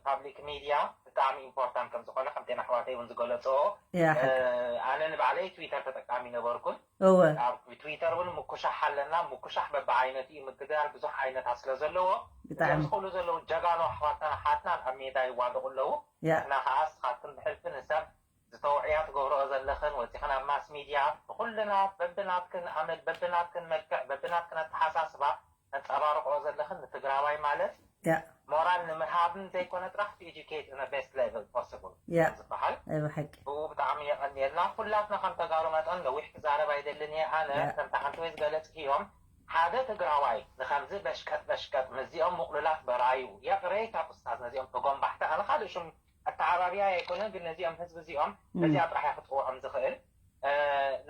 ፓብሊክ ሚድያ ብጣዕሚ ኢምፖርታንት ከም ዝኾነ ከምተን ኣሕዋተይ እውን ዝገለፅኦ ያ ሓቂ ኣነ ንባዕለይ ትዊተር ተጠቃሚ ነበርኩን እወ ኣብ ትዊተር እውን ምኩሻሕ ኣለና። ምኩሻሕ በብዓይነቱ እዩ። ምግዳል ብዙሕ ዓይነታት ስለ ዘለዎ እዞም ብጣዕሚ ዝኽእሉ ዘለዉ ጀጋኑ ኣሕዋትና ሓትናን ኣብ ሜዳ ይዋደቑ ኣለዉ። ያ ንሕና ከዓ እስኻትክን ብሕልፊ ንሰብ ዝተውዕያ ትገብረኦ ዘለኽን ወፂኽን ኣብ ማስ ሚድያ ብኩልና በብናትክን ኣመል በብናትክን መልክዕ በብናትክን ኣተሓሳስባ ነንፀባርቆ ዘለኽን ንትግራዋይ ማለት ያ ሞራል ንምሃብን ዘይኮነ ጥራሕ to educate in a best level possible ያ ዝበሃል ናይ ብሓቂ ብኡ ብጣዕሚ የቐንየልና። ኩላትና ከም ተጋሩ መጠን ነዊሕ ክዛረብ ኣይደልን እየ። ኣነ ያ ከምቲ ሓንቲ ወይ ዝገለጽክዮም ሓደ ትግራዋይ ንኸምዚ በሽቀጥ በሽቀጥ ምስዚኦም ምቕሉላት በራዩ የቕሬታ ኡስታዝ ነዚኦም ተጎንባሕቲ ኣነ ካልእ ሹም ኣተዓባብያ ኣይኮነን ግን ነዚኦም ህዝቢ እዚኦም እም፣ ነዚኣ ጥራሕ እያ ክጥውዖም ዝኽእል።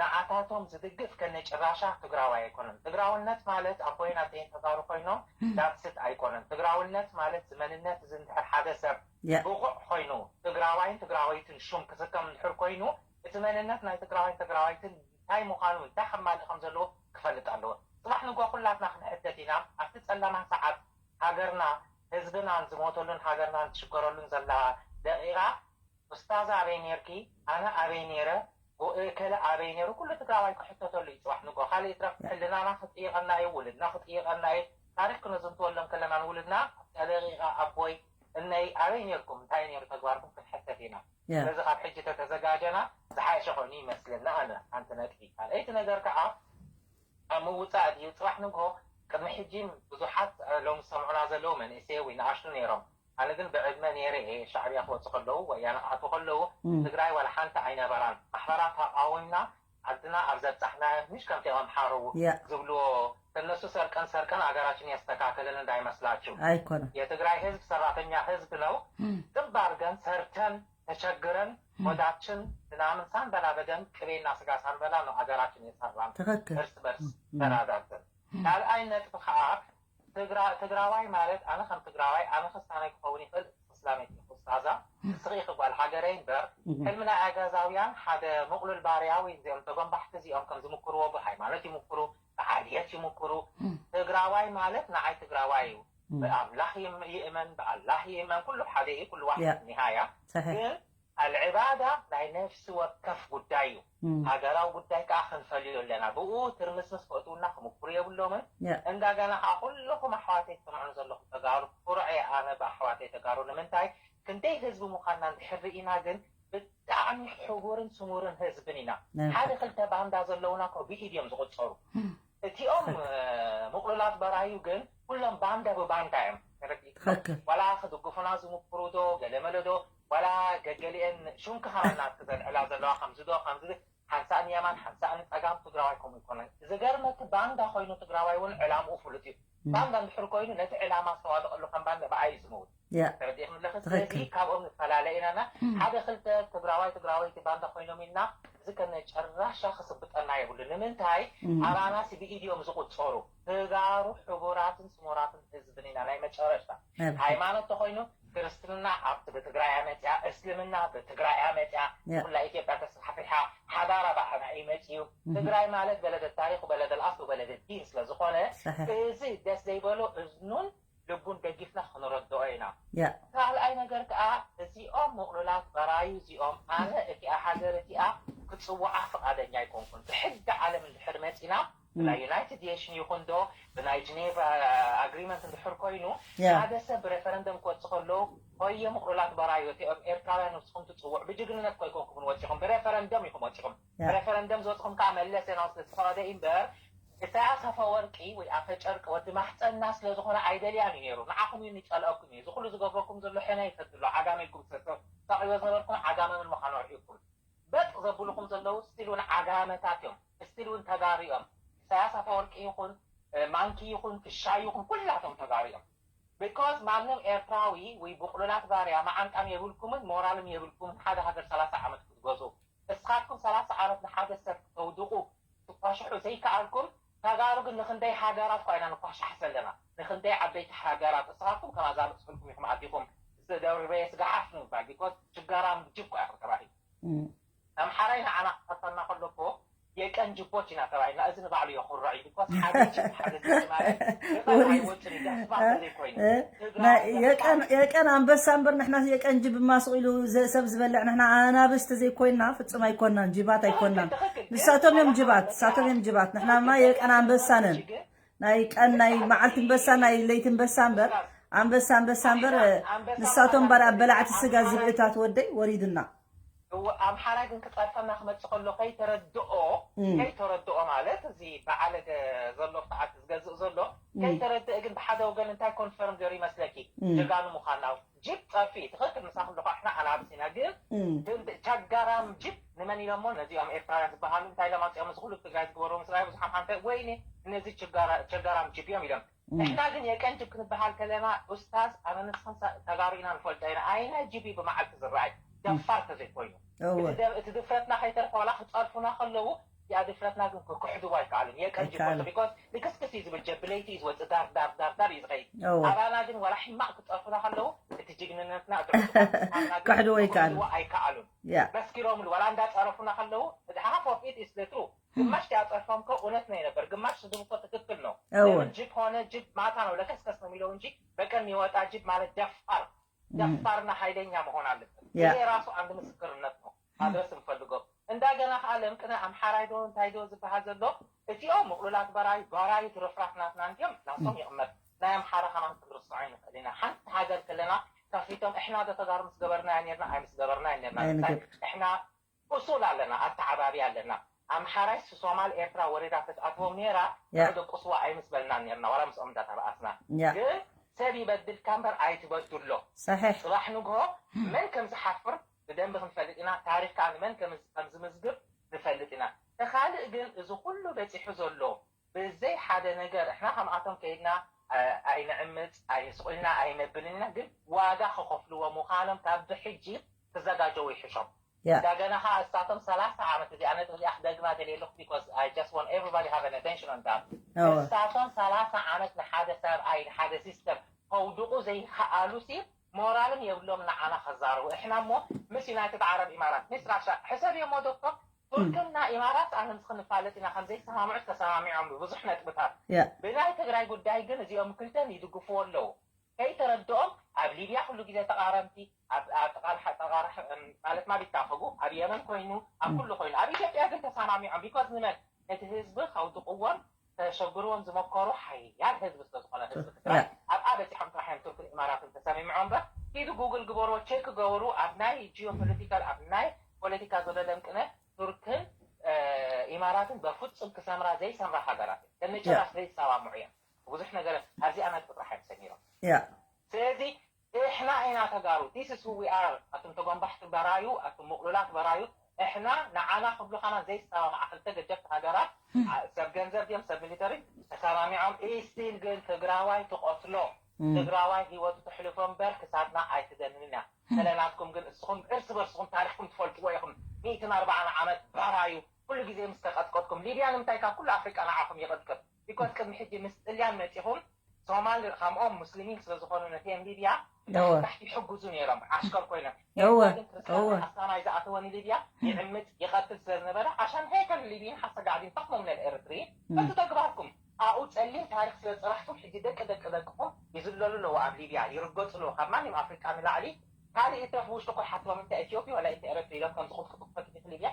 ንዓታቶም ዝድግፍ ከነ ጭራሻ ትግራዋይ ኣይኮነን። ትግራውነት ማለት ኣቦይን ኣደይን ተጋሩ ኮይኖም ዳትስት ኣይኮነን። ትግራውነት ማለት እዚ መንነት እዚ እንድሕር ሓደ ሰብ ያ ብቑዕ ኮይኑ ትግራዋይን ትግራወይትን ሹም ክስከም እንድሕር ኮይኑ እቲ መንነት ናይ ትግራዋይን ትግራዋይትን እንታይ ምዃኑ እንታይ ከማልእ ከም ዘለዎ ክፈልጥ ኣለዎ። ፅባሕ ንጎ ኩላትና ክንሕተት ኢና። ኣብቲ ፀለማ ሰዓት ሃገርና ህዝብናን ዝሞተሉን ሃገርናን ትሽገረሉን ዘላ ደቂቓ ኡስታዛ ኣበይ ኔርኪ ኣነ ኣበይ ኔረ እከለ ኣበይ ኔሩ ኩሉ ትግራዋይ ክሕተተሉ እዩ ፅባሕ ንጎ ካልእ ይትረፍ ሕልናና ክጥይቐና እዩ ውልድና ክጥይቐና እዩ ታሪክ ክነዝንትወሎም ከለና ንውልድና ኣብታ ደቂቃ ኣቦይ እነይ ኣበይ ኔርኩም እንታይ ኔሩ ተግባርኩም ክንሕተት ኢና ያ ስለዚ ካብ ሕጂ ተተዘጋጀና ዝሓሸ ኮይኑ ይመስለና ኣነ ሓንቲ ነጥቢ ካልኣይቲ ነገር ከዓ ኣብ ምውፃእ ድዩ ፅባሕ ንግሆ ቅድሚ ሕጂ ብዙሓት ሎሚ ዝሰምዑና ዘለዉ መንእሰይ ወይ ንኣሽቱ ነይሮም ኣነ ግን ብዕድመ ነይረ እየ ሻዕብያ ክወፁ ከለዉ ወያነ ክኣትዉ ከለዉ እም፣ ትግራይ ዋላ ሓንቲ ኣይነበራን ማሕበራት ኣቃዊምና ዓድና ኣብ ዘብፃሕና ምሽ ከምቲ ኣምሓሩ ያ ዝብልዎ ከነሱ ሰርቀን ሰርቀን ኣገራችን ያስተካከልን እንዳይመስላችሁ ኣይኮነን የትግራይ ህዝብ ሰራተኛ ህዝብ ነው እም፣ ጥብ አድርገን ሰርተን ተቸግረን ሆዳችን ምናምን ሳንበላ በደንብ ቅቤና ስጋ ሳንበላ ነው አገራችን የሰራን ትኽክል እርስ በርስ እም፣ ተራዳድተን ካልኣይ ነጥቢ ከዓ ትግራ- ትግራዋይ ማለት ኣነ ከም ትግራዋይ ኣነ ክስታናይ ክኸውን ይኽእል እስላመይ ኡስታዛ ንስኺ ኢኺ ጓል ሃገረይ እምበር እም፣ ሕልሚ ናይ ኣጋዛውያን ሓደ ምቕሉል ባርያ ወይ እዚኦም ተጎንባሕቲ እዚኦም ከም ዝምክርዎ ብሃይማኖት ይምክሩ ብዓልየት ይምክሩ እም፣ ትግራዋይ ማለት ንዓይ ትግራዋይ እዩ እም፣ ብኣምላኽ ይም- ይእመን ብኣላህ ይእመን ኩሉ ሓደ እዩ ኩሉ ዋሕድ ያ ኒሃያ ሰሒሕ ግን ኣልዕባዳ ናይ ነፍሲ ወከፍ ጉዳይ እዩ። ሃገራዊ ጉዳይ ከዓ ክንፈልዮ ኣለና። ብኡ ትርምስምስ ክእትውና ክምኩሩ የብሎምን። እንደገና ከዓ ኩልኹም ኣሕዋተይ ትሰምዑን ዘለኹም ተጋሩ ኩርዕ እየ ኣነ ብኣሕዋተይ ተጋሩ። ንምንታይ ክንደይ ህዝቢ ምዃንና እንድሕር ርኢና ግን ብጣዕሚ ሕቡርን ስሙርን ህዝብን ኢና። ሓደ ክልተ ባንዳ ዘለውና እኮ ብኢድ እዮም ዝቁፀሩ። እቲኦም ምቕሉላት በራዩ ግን ኩሎም ባንዳ ብባንዳ እዮም። ተረዲእኩም? ዋላ ክድግፉና ዝምክሩ ዶ ገለመለ ዶ ዋላ ገገሊአን ሽምኪ ከማናት ክዘልዕላ ዘለዋ ከምዚ ዶ ከምዚ ሓንሳእ ንየማን ሓንሳእ ንፀጋም ትግራዋይ ከምኡ ይኮነን። ዝገርመኪ ባንዳ ኮይኑ ትግራዋይ እውን ዕላምኡ ፍሉጥ እዩ። ባንዳ እንድሕር ኮይኑ ነቲ ዕላማ ዝተዋደቐሉ ከም ባንዳ ብኣይ እዩ ዝምውት። ተረዲእኩም ኣለኺ? ስለዚ ካብኦም ንፈላለ ኢና። ሓደ ክልተ ትግራዋይ ትግራወይቲ ባንዳ ኮይኖም ኢልና እዚ ከነ ጨራሻ ክስብጠና የብሉ። ንምንታይ ኣባናሲ ብኢድዮም ዝቁፀሩ ተጋሩ ሕቡራትን ስሙራትን ህዝብን ኢና። ናይ መጨረሻ ሃይማኖት ተኮይኑ ክርስትና ኣብቲ ብትግራይ መፅያ፣ እስልምና ብትግራይ መፅያ፣ ኩላ ኢትዮጵያ ተስፋሕፊሓ ሓዳራ ብኣና እዩ መፅዩ። ትግራይ ማለት በለደ ታሪክ በለደ ልኣስ በለደ ዲን ስለዝኮነ እዚ ደስ ዘይበሎ እዝኑን ልቡን ደጊፍና ክንረድኦ ኢና። ካልኣይ ነገር ከዓ እዚኦም ምቕሉላት በራዩ እዚኦም ኣነ እቲኣ ሃገር እቲኣ ክፅውዓ ፍቓደኛ ኣይኮንኩን። ብሕጊ ዓለም እንድሕር መፂና ብናይ ዩናይትድ ኔሽን ይኹን ዶ ብናይ ጅኔቫ ኣግሪመንት እንድሕር ኮይኑ ሓደ ሰብ ብሬፈረንደም ክወፅእ ከሎ ሆየ ምቕሉላት በራዩ እቲኦም ኤርትራውያን ንስኹም ትፅውዑ ብጅግንነት ኮይኮንኩም ወፂኹም ብሬፈረንደም ኢኹም ወፂኹም። ብሬፈረንደም ዝወፅኹም ከዓ መለስ ዜናዊ ስለዝፈቐደ እዩ እምበር ኢሳያስ ኣፈወርቂ ወይ ኣፈጨርቂ ወዲ ማሕፀና ስለዝኾነ ኣይደልያን እዩ ነይሩ። ንዓኹም እዩ ይፀልአኩም እዩ። እዚ ኩሉ ዝገብረኩም ዘሎ ሕነ ይሰድሎ ዓጋመ ኢልኩም ሰቂዎ ዝነበርኩም ዓጋመ ምን ምዃኑ ኣርኢኩም። በጥ ዘብልኹም ዘለዉ ስቲል እውን ዓጋመታት እዮም። ስቲል እውን ተጋሩ እዮም። ኢሳያስ ኣፈወርቂ ይኹን ማንኪ ይኹን ክሻይ ይኹን ኩላቶም ተጋሩ እዮም። ቢኮዝ ማንም ኤርትራዊ ወይ ብቑሉላት ባርያ መዓንጣም የብልኩምን ሞራልም የብልኩምን ሓደ ሃገር ሰላሳ ዓመት ክትገዙ እስኻትኩም ሰላሳ ዓመት ንሓደ ሰብ ክተውድቑ ትኳሽሑ ዘይከኣልኩም፣ ተጋሩ ግን ንኽንደይ ሃገራት እኳ ኢና ንኳሻሕ ዘለና። ንኽንደይ ዓበይቲ ሃገራት እስኻትኩም ከማዛ ርእስኹም ኢኹም ኣዲኹም ደብሪበየ ስጋሓፍ ንምባል ቢኮዝ ችጋራም ጅብ እኳ ኢኹም ተባሂሉ። ኣምሓራይ ንዓና ክኸተልና ከሎ እኮ የቀን ጅቦች ኢና ተባሂልና። እዚ ንባዕሉ የኹርዕ እዩ። ቢኮዝ ሓደ ጅብ ሓደ ጅብ ማለት የቀን ኣይወፅን እዩ። ዳስባ ዘይኮይኑ የቀን ኣንበሳ እምበር ንሕና የቀን ጅብ ማስቕ ኢሉ ሰብ ዝበልዕ ንሕና ኣናብስቲ ዘይኮይንና ፍጹም ኣይኮንናን። ጅባት ኣይኮንናን። ንሳቶም እዮም ጅባት፣ ንሳቶም እዮም ጅባት። ንሕናማ የቀን ኣንበሳ ነን። ናይ ቀን ናይ መዓልቲ ኣንበሳ ናይ ለይቲ ኣንበሳ እምበር ኣንበሳ ኣንበሳ እምበር ንሳቶም ባር ኣበላዕቲ ስጋ ዝብእታት ወደይ ወሪድና። እወ ኣምሓራይ ግን ክፀርፈና ክመፅእ ከሎ ከይተረድኦ ከይተረድኦ ማለት እዚ ብዓለገ ዘሎ ብትዓት ዝገዝእ ዘሎ ከይተረድእ ግን ብሓደ ወገን እንታይ ኮንፈርም ገይሩ ይመስለኪ ጀጋኑ ምዃንና ጅብ ፀርፊ ትኽክል ምሳኹም ዶ ኣሕና ኣናብስ ኢና ግን ቸጋራም ጅብ ንመን ኢሎሞ ነዚኦም ኤርትራውያን ዝበሃሉ እንታይ ኢሎም ኣፅኦም እዚ ኩሉ ትግራይ ዝግበርዎ ምስራይ ብዙሓት ሓንተ ወይኒ እነዚ ቸጋራም ጅብ እዮም ኢሎም ንሕና ግን የቀን ጅብ ክንበሃል ከለና ኡስታዝ ኣነ ንስኽን ተጋሩ ኢና ንፈልጦ ኢና ኣይነ ጅብ እዩ ብመዓልቲ ዝረኣይ ደፋር ተዘይኮይኑ እቲ ድፍረትና ከይተርፈ ዋላ ክፀርፉና ከለዉ እዚኣ ድፍረትና ግን ክክሕድዋ ኣይከኣሉን የቀን ጅብ ወልዶ ቢኮዝ ልክስክስ እዩ ዝብል ጀብ ብለይቲ እዩ ዝወፅእ ዳር ዳር ዳር ዳር እዩ ዝኸይድ ኣባና ግን ዋላ ሕማቕ ክፀርፉና ከለዉ እቲ ጅግንነትና እቲ ዕጡቓት ምዃንና ግን ክሕድዎ ኣይከኣሉን ክክሕድዎ ኣይከኣሉን መስኪሮምሉ ዋላ እንዳፀረፉና ከለዉ እቲ half of it is the true ግማሽ ዲኣ ፀርፎም ከ እውነት ነው የነበር ግማሽ ስድብ እኮ ትክክል ነው ለምን ጅብ ሆነ ጅብ ማታ ነው ለከስከስ ነው የሚለው እንጂ በቀን የሚወጣ ጅብ ማለት ደፋር ደፋርና ኃይለኛ መሆን አለበት። ይሄ ራሱ አንድ ምስክርነት ነው ማድረስ እንፈልገው። እንደገና ከአ ለምቅነ አምሓራይ ዶ እንታይ ዶ ዝበሃል ዘሎ እቲኦም ምቕሉላት በራዩ ባራዩ ትርፍራፍ ናትና እንዲዮም ናቶም ይቕመጥ ናይ ኣምሓራ ከማን ክንርስዖ ይንኽእል ኢና። ሓንቲ ሃገር ከለና ከፊቶም እሕና ዶ ተጋሩ ምስ ገበርናዮ ኔርና ኣይ ምስ ገበርናዮ ኔርና እንታይ እሕና ኡሱል ኣለና፣ ኣተዓባብያ ኣለና። ኣምሓራይ ሶማል ኤርትራ ወሪዳ ተትኣትዎም ኔራ ንዕዶ ቁስዋ ኣይምስበልናን ኔርና ዋላ ምስኦም እንዳተባኣስና። ግን ሰብ ይበድልካ እምበር ኣይትበድሎ። ጽባሕ ንግሆ መን ከም ዝሓፍር ብደንቢ ክንፈልጥ ኢና። ታሪኽ ከኣ ንመን ከም ዝምዝግብ ንፈልጥ ኢና። እቲ ካልእ ግን እዚ ኩሉ በጺሑ ዘሎ ብዘይ ሓደ ነገር እሕና ከምኣቶም ከይድና ኣይንዕምጽ ኣይስቕ ኢልና ኣይነብልን ኢና ግን ዋጋ ክኸፍልዎ ምዃኖም ካብ ብሕጂ ክዘጋጀዉ ይሕሾም። እንዳገና ከዓ እሳቶም ሰላሳ ዓመት እዚኣ ነጥብ እዚኣ ክደግማ ደልየ ኣለኩ because I just want everybody have an attention on that እሳቶም ሰላሳ ዓመት ንሓደ ሰብኣይ ንሓደ ሲስተም ከውድቁ ዘይከኣሉ ሲ ሞራልም የብሎም ንዓና ከዛርቡ እሕና እሞ ምስ ዩናይትድ ዓረብ ኢማራት ምስ ራሻ ሕሰብዮ እሞ ዶክተር ቱርክና ኢማራት ኣነ ምስ ክንፋለጥ ኢና ከም ዘይሰማምዑ ተሰማሚዖም ብብዙሕ ነጥብታት ብናይ ትግራይ ጉዳይ ግን እዚኦም ክልተን ይድግፍዎ ኣለዉ ከይተረድኦም ኣብ ሊብያ ኩሉ ግዜ ተቓረምቲ ኣብ ኣብ ተቓልሓ ተቓርሕ ማለት ማቢታ ከጉ ኣብ የመን ኮይኑ ኣብ ኩሉ ኮይኑ ኣብ ኢትዮጵያ ግን ተሰማሚዖም because ንመን ነቲ ህዝቢ ከውድቕዎን ተሸግርዎም ዝመከሩ ሓያል ህዝቢ ስለዝኾነ ህዝቢ ትግራይ ኣብኣ በፂሖም ጥራሕ እዮም ቱርክን ኢማራትን ተሰሚምዖም እምበር ኪዱ ጉግል ግበርዎ ቼክ ገበሩ ኣብ ናይ ጂኦፖለቲካል ኣብ ናይ ፖለቲካ ዘሎ ለምቅነ ቱርክን ኢማራትን በፍፁም ክሰምራ ዘይሰምራ ሃገራት እየን። ከነጭራሽ ዘይሰማምዑ እዮም። ብዙሕ ነገር ኣብዚኣ ናይ ጥራሕ እዮም ሰሚሮም። ያ ስለዚ እሕና ኢና ተጋሩ this is who we are ኣቱም ተጎንባሕቲ በራዩ ኣቱም ምቕሉላት በራዩ እሕና ንዓና ክብሉኻና ዘይሰማምዓ ክልተ ገጀፍቲ ሃገራት ሰብ ገንዘብ ድዮም ሰብ ሚሊተሪ ተሰማሚዖም still ግን ትግራዋይ ትቐትሎ ትግራዋይ ሂወቱ ተሕልፎ እምበር ክሳድና ኣይትደንን እያ ስለናትኩም ግን እስኹም እርስ በርስኹም ታሪኽኩም ትፈልጥዎ ኢኹም ሚእትን ኣርባዓን ዓመት ባራዩ ኩሉ ግዜ ምስ ተቐጥቀጥኩም ሊብያ ንምንታይ ካብ ኩሉ ኣፍሪቃ ንዓኹም ይቐጥቀጥ because ቅድሚ ሕጂ ምስ ጥልያን መፂኹም ሶማል ከምኦም ሙስሊሚን ስለዝኾኑ ነቲኦም ሊብያ ታሕቲ ይሕግዙ ነይሮም ዓሽከር ኮይኖም ኣስላማይ ዝኣተወ ንሊብያ ይዕምፅ ይቐትል ስለዝነበረ ዓሻን ሄከል ሊብይን ሓሰጋዕዲን ተኽሞም ነል ኤርትሪ በቲ ተግባርኩም ኣብኡ ፀሊም ታሪክ ስለዝፀናሕኩም ሕጂ ደቂ ደቂ ደቅኹም ይዝለሉ ኣለዉ ኣብ ሊብያ ይርገፁ ኣለዉ ካብ ማንም ኣፍሪቃ ንላዕሊ ካልእ ይትረፍ ውሽጥኩም ሓቶም እንተ ኢትዮጵያ ወላ ኢትዮ ኤረትሪ ኢሎም ከም ዝኹትኩቱ ትፈትሑ ሊብያ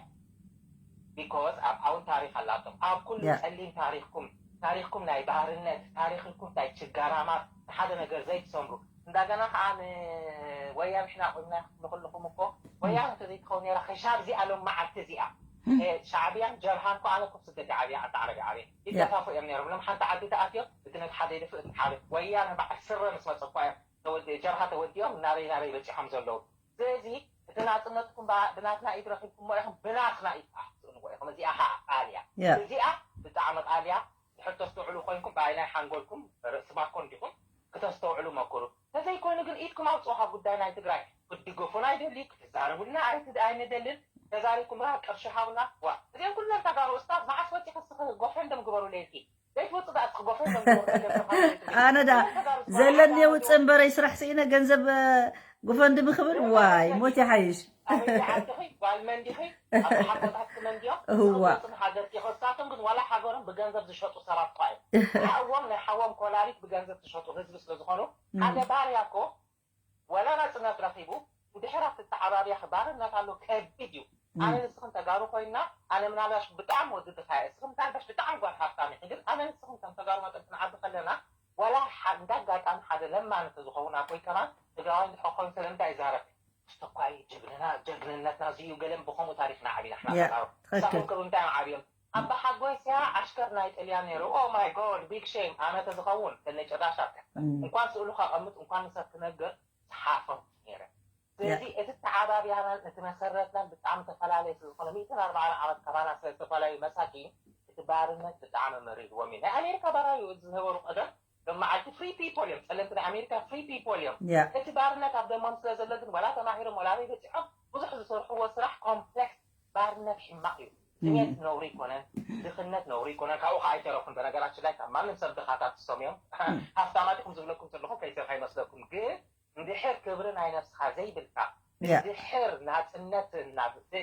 because ኣብ ኣውን ታሪክ ኣላቶም ኣብ ኩሉ ጸሊም ታሪክኩም ታሪክኩም ናይ ባርነት ታሪክኩም ናይ ችጋራማት ሓደ ነገር ዘይትሰምሩ እንዳገና ከዓ ንወያን ሕና ቆይምና ክትብሉ ከለኹም እኮ ወያን እንተዘይትኸውን ነራ ከሻብ እዚኣ ሎም መዓልቲ እዚኣ ሻዕብያን ጀብሃን ኮ ኣነ ኮ ስደት ዓብያ ዓዲ ዓረብ ዓብየ ይጠፋፉ እዮም ነሮም ሎም ሓንቲ ዓዲ ተኣትዮም እቲ ነቲ ሓደ ይድፍእ እቲ ሓደ ወያን በዓል ስረ ምስ መፀኳ እዮም ተወዲ ጀብሃ ተወዲኦም ናበይ ናበይ በፂሖም ዘለዉ ስለዚ እቲ ናፅነትኩም ብናትና ኢድ ረኺብኩሞ ኢኹም ብናትና ኢድ ክትኣሕፅእንዎ ኢኹም እዚኣ ከዓ ቃል እያ እዚኣ ብጣዕሚ ቃል እያ ሕቶ ኣስተውዕሉ ኮይንኩም ብኣይ ናይ ሓንጎልኩም ርእሲ ባኮ እንዲኹም ክተስተውዕሉ መኩሩ ተዘይኮይኑ ግን ኢድኩም ኣውፅኡ ካብ ጉዳይ ናይ ትግራይ ክትድገፉን ኣይደሊ ክትዛረቡልና ኣይንደልን ተዛሪብኩም ራ ቅርሺ ሃቡና ዋ እዚኦም ኩሎም ተጋሩ እስታዝ መዓስ ወፂ ክስኺ ጎፈንድም ግበሩ ለይቲ ዘይትወፅእ ደኣ እስኺ ጎፈንድም ግበሩ ተገብረ ኣነ ዳ ዘለኒ የውፅእ እምበረይ ስራሕ ስኢነ ገንዘብ ጎፈንድሚ ክብል ዋይ ሞት ይሓይሽ ኣበይ ዓድኺ ጓል መን ዲኺ ኣቦሓጎታትኪ መን ድዮም እዋ ወፅን ሃገርኪ ከሳቶም ግን ዋላ ሃገሮም ብገንዘብ ዝሸጡ ሰባት እኳ እዮም ሓዎም ናይ ሓዎም ኮላሊት ብገንዘብ ዝሸጡ ህዝቢ ስለ ዝኾኑ ሓደ ባርያ እኮ ወላ ናፅነት ረኺቡ እንድሕር ኣብቲ ተዓባብያ ባርነት ኣሎ ከቢድ እዩ ኣነ ንስኽን ተጋሩ ኮይና ኣነ ምናልባሽ ብጣዕሚ ወዲ ድኻ እየ እስኽን ምናልባሽ ብጣዕሚ ጓል ሃብታም ኢኺ ግን ኣነ ንስኽን ከም ተጋሩ መጠን ክንዓቢ ከለና ወላ እንዳ ኣጋጣሚ ሓደ ለማኒ ተዝኸውን ኣቦይ ከማን ትግራዋይ እንድሕር ኮይኑ ስለምንታይ ይዛረብ ኣስተኳይ ጀግንና ጀግንነትና እዚ እዩ ገለን ብኸምኡ ታሪኽና ዓቢና ሕና ተጋሩ ሳኹም ክሩ እንታይ እዮም ዓብዮም ኣባሓጎይ ሲያ ዓሽከር ናይ ጥልያን ነይሩ oh my god big shame ኣነ ተዝኸውን ከነይ ጭራሽ ኣብካ እንኳን ስእሉ ከቐምጥ እንኳን ንሰብ ክነግር ዝሓፍር ነይረ ስለዚ እቲ ተዓባብያናን እቲ መሰረትናን ብጣዕሚ ተፈላለየ ስለዝኾነ ሚእትን ኣርባዓን ዓመት ካባና ስለ ዝተፈላለዩ መሳኪን እቲ ባርነት ብጣዕሚ መሪርዎም እዩ ናይ ኣሜሪካ ባራዩ ዝነበሩ ቀደም ሎም መዓልቲ free people እዮም ጸለምቲ ናይ ኣሜሪካ free people እዮም እቲ ባርነት ኣብ ደሞም ስለ ዘሎ ግን ዋላ ተማሂሮም ዋላ ኣበይ በጺሖም ብዙሕ ዝሰርሕዎ ስራሕ complex ባርነት ሕማቕ እዩ ጥሜት ነውሪ ይኮነን ድኽነት ነውሪ ይኮነን ካብኡ ከዓ ኣይተረፉን በነገራችን ላይ ካብ ማንም ሰብ ድኻታት እሶም እዮም ሃፍታማት ኢኹም ዝብለኩም ዘለኹ ከይሰብ ከይመስለኩም ግን እንድሕር ክብሪ ናይ ነብስኻ ዘይብልካ እንድሕር ናፅነት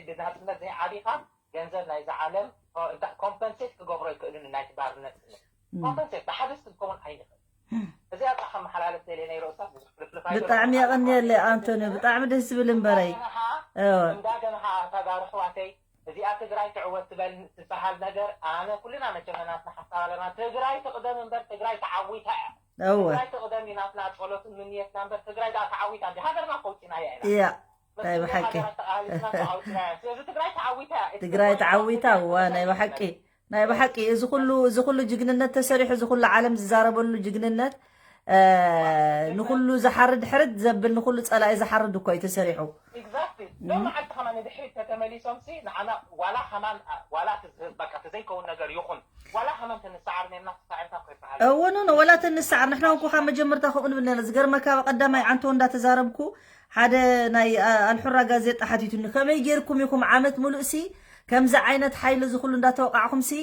ብናፅነት ዘይዓቢኻ ገንዘብ ናይዚ ዓለም compensate ክገብሮ ኣይክእልን ናይቲ ባርነት ስለ compensate ብሓደ ስም ከውን ኣይንኽእል እዚኣ ፃ ከመሓላለፍ ደልየ ናይ ርእሳ ብዙሕ ፍልፍልፍ ብጣዕሚ የቐንየለ ኣንቶኒ ብጣዕሚ ደስ ዝብል እምበረይ እንዳገና ተጋሩ ኣሕዋተይ እዚኣ ትግራይ ትዕወት ትበል ትበሃል ነገር ኣነ ኩልና መቸመ ናትና ሓሳብ ኣለና ትግራይ ትቕደም እምበር ትግራይ ተዓዊታ እያ እወ ትግራይ ትቕደም እዩ ናትና ጸሎትን ምንየትና እምበር ትግራይ ደኣ ተዓዊታ እንዲ ሃገርና ከውፂና እያ ኢና እያ ናይ ብሓቂ ትግራይ ተዓዊታ እዋ ናይ ብሓቂ ናይ ብሓቂ እዚ ኩሉ እዚ ኩሉ ጅግንነት ተሰሪሑ እዚ ኩሉ ዓለም ዝዛረበሉ ጅግንነት ንኩሉ ዝሓርድ ሕርድ ዘብል ንኩሉ ፀላኢ ዝሓርድ እኮ እዩ ተሰሪሑ ሎም መዓልቲ ከማ ንድሕሪት ተተመሊሶም ሲ ንዓና ዋላ ከማን ዋላ በቃ ተዘይከውን ነገር ይኹን ዋላ ከማን ተንሰዓር ነና ተሳዒርና እኮ ይበሃል እወ ኖ ኖ ወላ ተንሰዓር ንሕና እኮ ካብ መጀመርታ ከምኡ ንብል ነና ዝገርመካ ቀዳማይ ዓንቶ እንዳተዛረብኩ ሓደ ናይ ኣልሑራ ጋዜጣ ሓቲቱኒ ከመይ ጌርኩም ኢኹም ዓመት ሙሉእ ሲ ከምዚ ዓይነት ሓይሊ እዚ ኩሉ እንዳተወቃዕኹም ሲ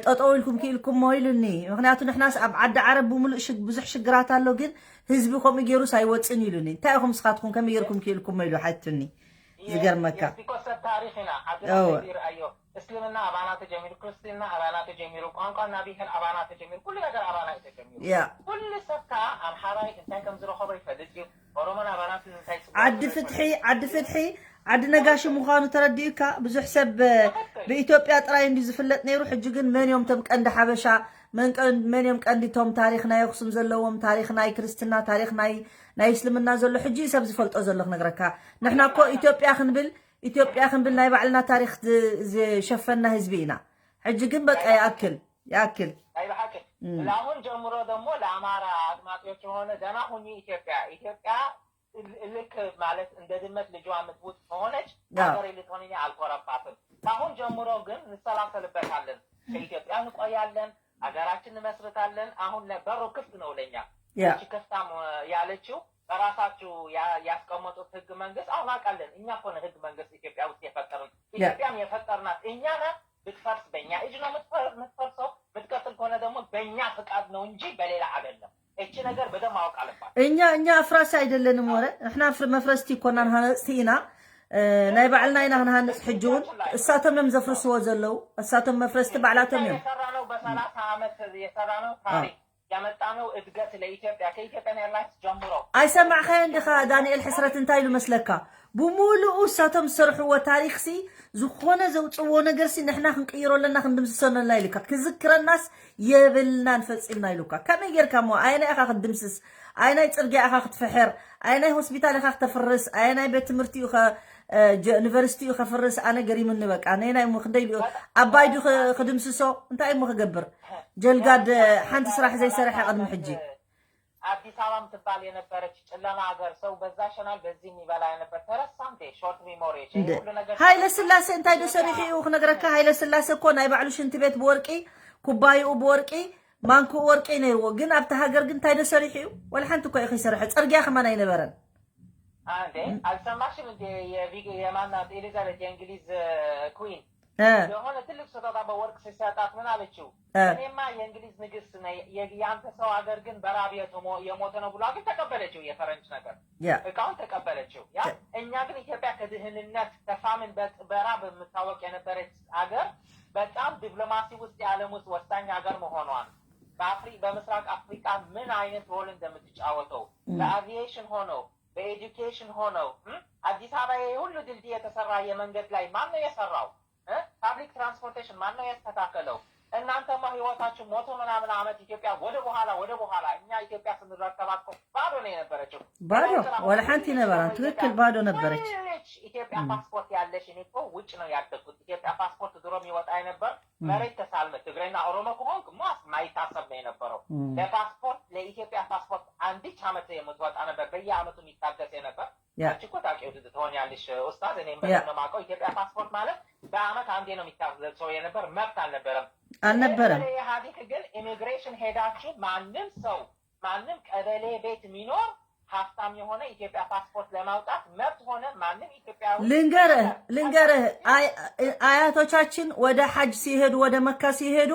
ጠጠው ኢልኩም ክኢልኩሞ ኢሉኒ ምክንያቱ ንሕናስ ኣብ ዓዲ ዓረብ ብምሉእ ብዙሕ ሽግራት ኣሎ ግን ህዝቢ ከምኡ ገይሩስ ኣይወፅን ኢሉኒ እንታይ ኢኹም ስኻትኩም ከመይ ገይርኩም ክኢልኩሞ ኢሉ ሓትቱኒ ዝገርመካ እስልምና ኣባና ተጀሚሩ፣ ክርስትና ኣባና ተጀሚሩ፣ ቋንቋና ብሄር ኣባና ተጀሚሩ፣ ኩሉ ነገር ኣባና እዩ ተጀሚሩ። ያ ኩሉ ሰብ ከዓ ኣምሓራይ እንታይ ከም ዝረኸቦ ይፈልጥ እዩ። ኦሮሞን ኣባላት እንታይ ስጉ ዓዲ ፍትሒ ዓዲ ፍትሒ ዓዲ ነጋሽ ምዃኑ ተረዲኡካ። ብዙሕ ሰብ እ፣ ብኢትዮጵያ ጥራይ እንዲ ዝፍለጥ ነይሩ። ሕጂ ግን መን እዮም ቶም ቀንዲ ሓበሻ፣ መን ቀን- መን እዮም ቀንዲ ቶም ታሪኽ ናይ ኣክሱም ዘለዎም፣ ታሪኽ ናይ ክርስትና፣ ታሪክ ናይ ናይ እስልምና ዘሎ ሕጂ እዩ ሰብ ዝፈልጦ ዘሎ። ክነግረካ፣ ንሕና እኮ ኢትዮጵያ ክንብል ኢትዮጵያ ክንብል ናይ ባዕልና ታሪክ ዝ- ዝሸፈና ህዝቢ ኢና። ሕጂ ግን በቃ ይኣክል ይኣክል። ናይ ብሓቂ እም። ለአሁን ጀምሮ ደግሞ ለአማራ አድማጮች የሆነ ደህና ሁኚ ኢትዮጵያ ኢትዮጵያ ልክ ማለት እንደ ድመት ልጇ የምትውጥ ከሆነች ያ። ሀገሬ ልትሆን እኔ አልኮራባትም። ከአሁን ጀምሮ ግን እንሰላሰልበታለን። ከኢትዮጵያ እንቆያለን፣ ሀገራችን እንመስርታለን። አሁን ለ- በሩ ክፍት ነው ለኛ። ያ እቺ ከፍታም ያለችው በራሳችሁ ያ- ያስቀመጡት ህግ መንግስት አሁን አውቃለን። እኛ እኮ ነን ህግ መንግስት ኢትዮጵያ ውስጥ የፈጠርን። ኢትዮጵያም የፈጠርናት እኛ ነን። ብትፈርስ በእኛ እጅ ነው የምትፈር- የምትፈርሰው። የምትቀጥል ከሆነ ደግሞ በእኛ ፍቃድ ነው እንጂ በሌላ አይደለም። እቺ ነገር በደንብ ማወቅ አለባት። እኛ እኛ አፍራሽ አይደለንም። ወረ ንሕና ፍር- መፍረስቲ ይኮናን ሃነፅቲ ኢና። እ፣ ናይ ባዕልና ኢና ክንሃንፅ። ሕጂ እውን እሳቶም እዮም ዘፍርስዎ ዘለዉ። እሳቶም መፍረስቲ ባዕላቶም እዮም። የሰራነው በሰላሳ ዓመት የሰራነው ታሪክ ያመጣነው እድገት ለኢትዮጵያ ከኢትዮጵያን ኤርላይንስ ጀምሮ ኣይሰማዕካዮን ዲኻ? ዳንኤል ሕስረት እንታይ ኢሉ መስለካ? ብሙሉኡ እሳቶም ዝሰርሕዎ ታሪክሲ ዝኾነ ዘውፅዎ ነገርሲ ንሕና ክንቅይሮ ኣለና፣ ክንድምስሶ ኣለና ኢሉካ። ክዝክረናስ የብልናን ፈፂምና ኢሉካ። ከመይ ጌርካ እሞ ኣየናይ ኢኻ ክትድምስስ? ኣየናይ ፅርግያ ኢኻ ክትፍሕር? ኣየናይ ሆስፒታል ኢኻ ክተፍርስ? ኣየናይ ቤት ትምህርቲ እዩ ከ- እ፣ ጀ- ዩኒቨርሲቲ እዩ ከፍርስ? ኣነ ገሪሙኒ በቃ። ነይናይ እሞ ክንደይ ኢሉ ኣባይ ድዩ ክ- ክድምስሶ? እንታይ እሞ ክገብር? ጀልጋድ ሓንቲ ስራሕ ዘይሰረሐ ቅድሚ ሕጂ። አዲስ አበባ የምትባል የነበረች ጨለማ ሀገር ሰው በዛ ሸናል በዚህ የሚበላ የነበር ተረሳ እንዴ? ሾርት ሚሞሪ እንደ ሃይለ ስላሴ እንታይ ዶ ሰሪሑ እዩ ክነግረካ? ሃይለ ስላሴ እኮ ናይ ባዕሉ ሽንቲ ቤት ብወርቂ፣ ኩባይኡ ብወርቂ፣ ማንክኡ ወርቂ ነይርዎ። ግን ኣብቲ ሃገር ግን እንታይ ዶ ሰሪሑ እዩ? ወላ ሓንቲ እኮ እዩ ከይሰርሐ። ፅርግያ ከማን ኣይነበረን። እንዴ አልሰማሽም እንዴ? የቪግ- የማናት ኤሊዛቤት የእንግሊዝ ኩዊን እ፣ የሆነ ትልቅ ስጦታ በወርቅ ሲሰጣት ምን አለችው? እ። እኔማ የእንግሊዝ ንግስት ነኝ፣ የ- የአንተ ሰው ሀገር ግን በራብ የተሞ- የሞተ ነው ብሎ ግን ተቀበለችው። የፈረንጅ ነገር ያ እቃውን ተቀበለችው። ያ ያ። እኛ ግን ኢትዮጵያ ከድህንነት ከፋምን በጥ- በራብ የምታወቅ የነበረች ሀገር በጣም ዲፕሎማሲ ውስጥ የዓለም ውስጥ ወሳኝ ሀገር መሆኗን በአፍሪ በምስራቅ አፍሪካ ምን አይነት ሮል እንደምትጫወተው በአቪዬሽን ሆነው በኤዱኬሽን ሆነው እም፣ አዲስ አበባ ይሄ ሁሉ ድልድይ የተሰራ የመንገድ ላይ ማን ነው የሰራው? እ? ፓብሊክ ትራንስፖርቴሽን ማን ነው ያስተካከለው? እናንተማ ህይወታችሁ ሞቶ ምናምን ዓመት ኢትዮጵያ ወደ በኋላ ወደ በኋላ እኛ ኢትዮጵያ ስንረከባት እኮ ባዶ ነው የነበረችው። ባዶ ኤርትራ አሁን ወላ ሓንቲ ትንሽ ነበራን። ነው ትክክል ኢትዮጵያ ባዶ ነበረች። ትንሽ ኢትዮጵያ ፓስፖርት ያለሽ እኔ እኮ ውጭ ነው ያደግኩት። ኢትዮጵያ ፓስፖርት ድሮ የሚወጣ የነበር መሬት ተሳልመ ትግሬና ኦሮሞ ከሆንክ ማ ማይታሰብ ነው የነበረው። እም። ለፓስፖርት ለኢትዮጵያ ፓስፖርት አንዲች ዓመት የምትወጣ ነበር፣ በየዓመቱ የሚታደስ የነበር። ያ አንቺ እኮ ታውቂው ትሆኛለሽ ኡስታዝ። እኔም ያ በደንብ ነው የማውቀው። ኢትዮጵያ ፓስፖርት ማለት በአመት አንዴ ነው የሚታደሰው የነበር፣ መብት አልነበረም። አልነበረም። ኢህአዴግ ግን ኢሚግሬሽን ሄዳችሁ ማንም ሰው ማንም ቀበሌ ቤት የሚኖር ሀብታም የሆነ ኢትዮጵያ ፓስፖርት ለማውጣት መብት ሆነ። ማንም ኢትዮጵያዊ ልንገርህ ልንገርህ አይ- አያቶቻችን ወደ ሐጅ ሲሄዱ ወደ መካ ሲሄዱ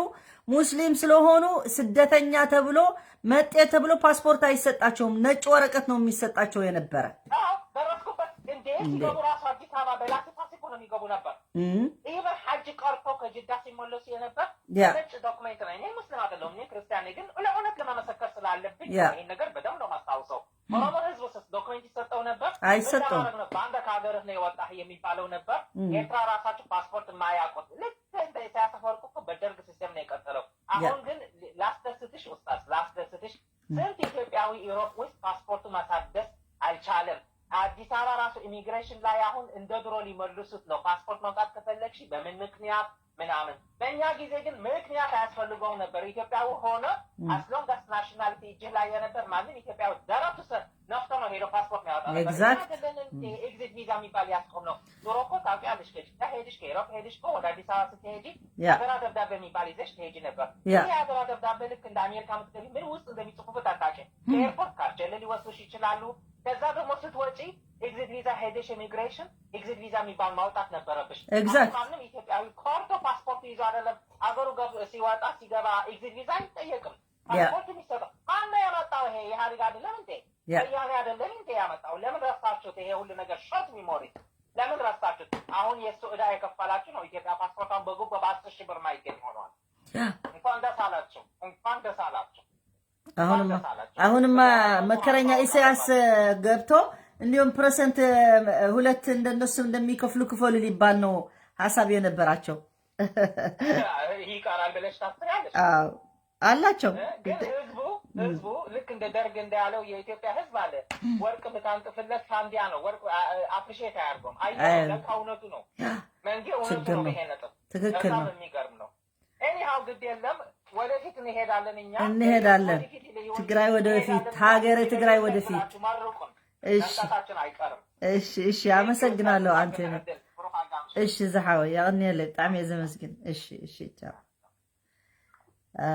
ሙስሊም ስለሆኑ ስደተኛ ተብሎ መጤ ተብሎ ፓስፖርት አይሰጣቸውም። ነጭ ወረቀት ነው የሚሰጣቸው የነበረ። አዎ፣ ደረስኩበት። እንዴ እንዴ። ሲገቡ ራሱ አዲስ አበባ በላስ ፓስ እኮ ነው የሚገቡ ነበር። እም፣ ኢቨን ሐጅ ቀርቶ ከጅዳ ሲመለሱ የነበር ያ ነጭ ዶክሜንት ነው። እኔ ሙስሊም አይደለሁም፣ እኔ ክርስቲያን ነኝ። ግን ለእውነት ለመመሰከር ስላለብኝ ያ ይህን ነገር በደንብ ነው ማስታውሰው። ኦሮሞ ህዝብ ውስጥ ዶክሜንት ይሰጠው ነበር። አይሰጠውም። ምን ለማድረግ ነበር? አንተ ከሀገርህ ነው የወጣህ የሚባለው ነበር። እም። ኤርትራ ራሳቸው ፓስፖርት የማያውቁት ልክ እንደ ኢሳያስ አፈወርቂ እኮ በደርግ ሲስተም ነው የቀጠለው። አሁን ግን ላስደስትሽ ኡስታዝ፣ ላስደስትሽ፣ ስንት ኢትዮጵያዊ ኢሮፕ ውስጥ ፓስፖርቱ ማሳደስ አልቻለም። አዲስ አበባ ራሱ ኢሚግሬሽን ላይ አሁን እንደ ድሮ ሊመልሱት ነው። ፓስፖርት ማውጣት ከፈለግሽ በምን ምክንያት ምናምን። በእኛ ጊዜ ግን ምክንያት አያስፈልገውም ነበር። ኢትዮጵያዊ ሆነ ም። አስሎንጋስ ናሽናሊቲ እጅህ ላይ የነበር ማንም ኢትዮጵያዊ ደረቱ ሰ- ነፍቶ ነው ሄዶ ፓስፖርት ነው ያወጣ ነበር። Exact. እኛ አይደለንም ኤግዚት ቪዛ የሚባል ያስቆም ነው። ድሮ እኮ ታውቂያለሽ፣ ከጅዳ ሄድሽ ከኢሮፕ ሄድሽ እኮ ወደ አዲስ አበባ ስትሄጂ ያ አደራ ደብዳቤ የሚባል ይዘሽ ትሄጂ ነበር። ያ ይህ አደራ ደብዳቤ ልክ እንደ አሜሪካ የምትገቢ ምን ውስጥ እንደሚጽፉበት አታውቂም። ኤርፖርት ካርጀለ ሊወስዱሽ ይችላሉ። ከዛ ደግሞ ስትወጪ ኤግዚት ቪዛ ሄደሽ ኢሚግሬሽን ኤግዚት ቪዛ የሚባል ማውጣት ነበረብሽ። Exact. አሁን ማንም ኢትዮጵያዊ ኮርቶ ፓስፖርት ይዞ አይደለም አገሩ ገብ- ሲወጣ ሲገባ ኤግዚት ቪዛ አይጠየቅም። ያ ፓስፖርት የሚሰጠው ማነው ያመጣው? ይሄ ኢህአዴግ አይደለም እንዴ? ያ ወያኔ አይደለም እንዴ ያመጣው? ለምን ረሳችሁት? ይሄ ሁሉ ነገር ሾርት ሚሞሪ ለምን ረሳችሁት? አሁን የእሱ ዕዳ የከፈላችሁ ነው። ኢትዮጵያ ፓስፖርቷን በጉቦ በአስር ሺህ ብር ማይገኝ ሆኗል። ያ እንኳን ደስ አላችሁ፣ እንኳን ደስ አላችሁ። አሁንማ ደስ አላቸው። አሁንማ በጣም መከረኛ አሁን ኢሳያስ ገብቶ እንዲሁም ፐርሰንት ሁለት እንደነሱ እንደሚከፍሉ ክፈሉ ሊባል ነው ሀሳብ የነበራቸው። ይቀራል ብለሽ ታስቢያለሽ? አዎ አላቸው። ግን ህዝቡ ህዝቡ ልክ እንደ ደርግ እንዳለው የኢትዮጵያ ህዝብ አለ። ወርቅ ብታንጥፍለት ሳንዲያ ነው። ወርቅ አፕሪሼት አያርገውም። አይ አይ- ለካ እውነቱ ነው። መንጌ እውነቱ ችግር ነው። ነው። ይሄ ነጥብ ትክክል በጣም ነው። የሚገርም ነው። ኤኒሃው ግድ የለም። ወደፊት እንሄዳለን እኛ እንሄዳለን። ወደፊት ሊሆን ትግራይ ወደፊት፣ እንሄዳለን። ሀገረ ትግራይ ትግራይ ወደፊት። ብላችሁ መርቁን። እሺ መምጣታችን አይቀርም። እሺ እሺ፣ አመሰግናለሁ። አንተ ነው። ብሩክ አጋምሽ። እሺ ዝሓወይ፣ የቐንየለይ፣ ብጣዕሚ እየ ዘመስግን። እሺ እሺ፣ ቻው። አ፣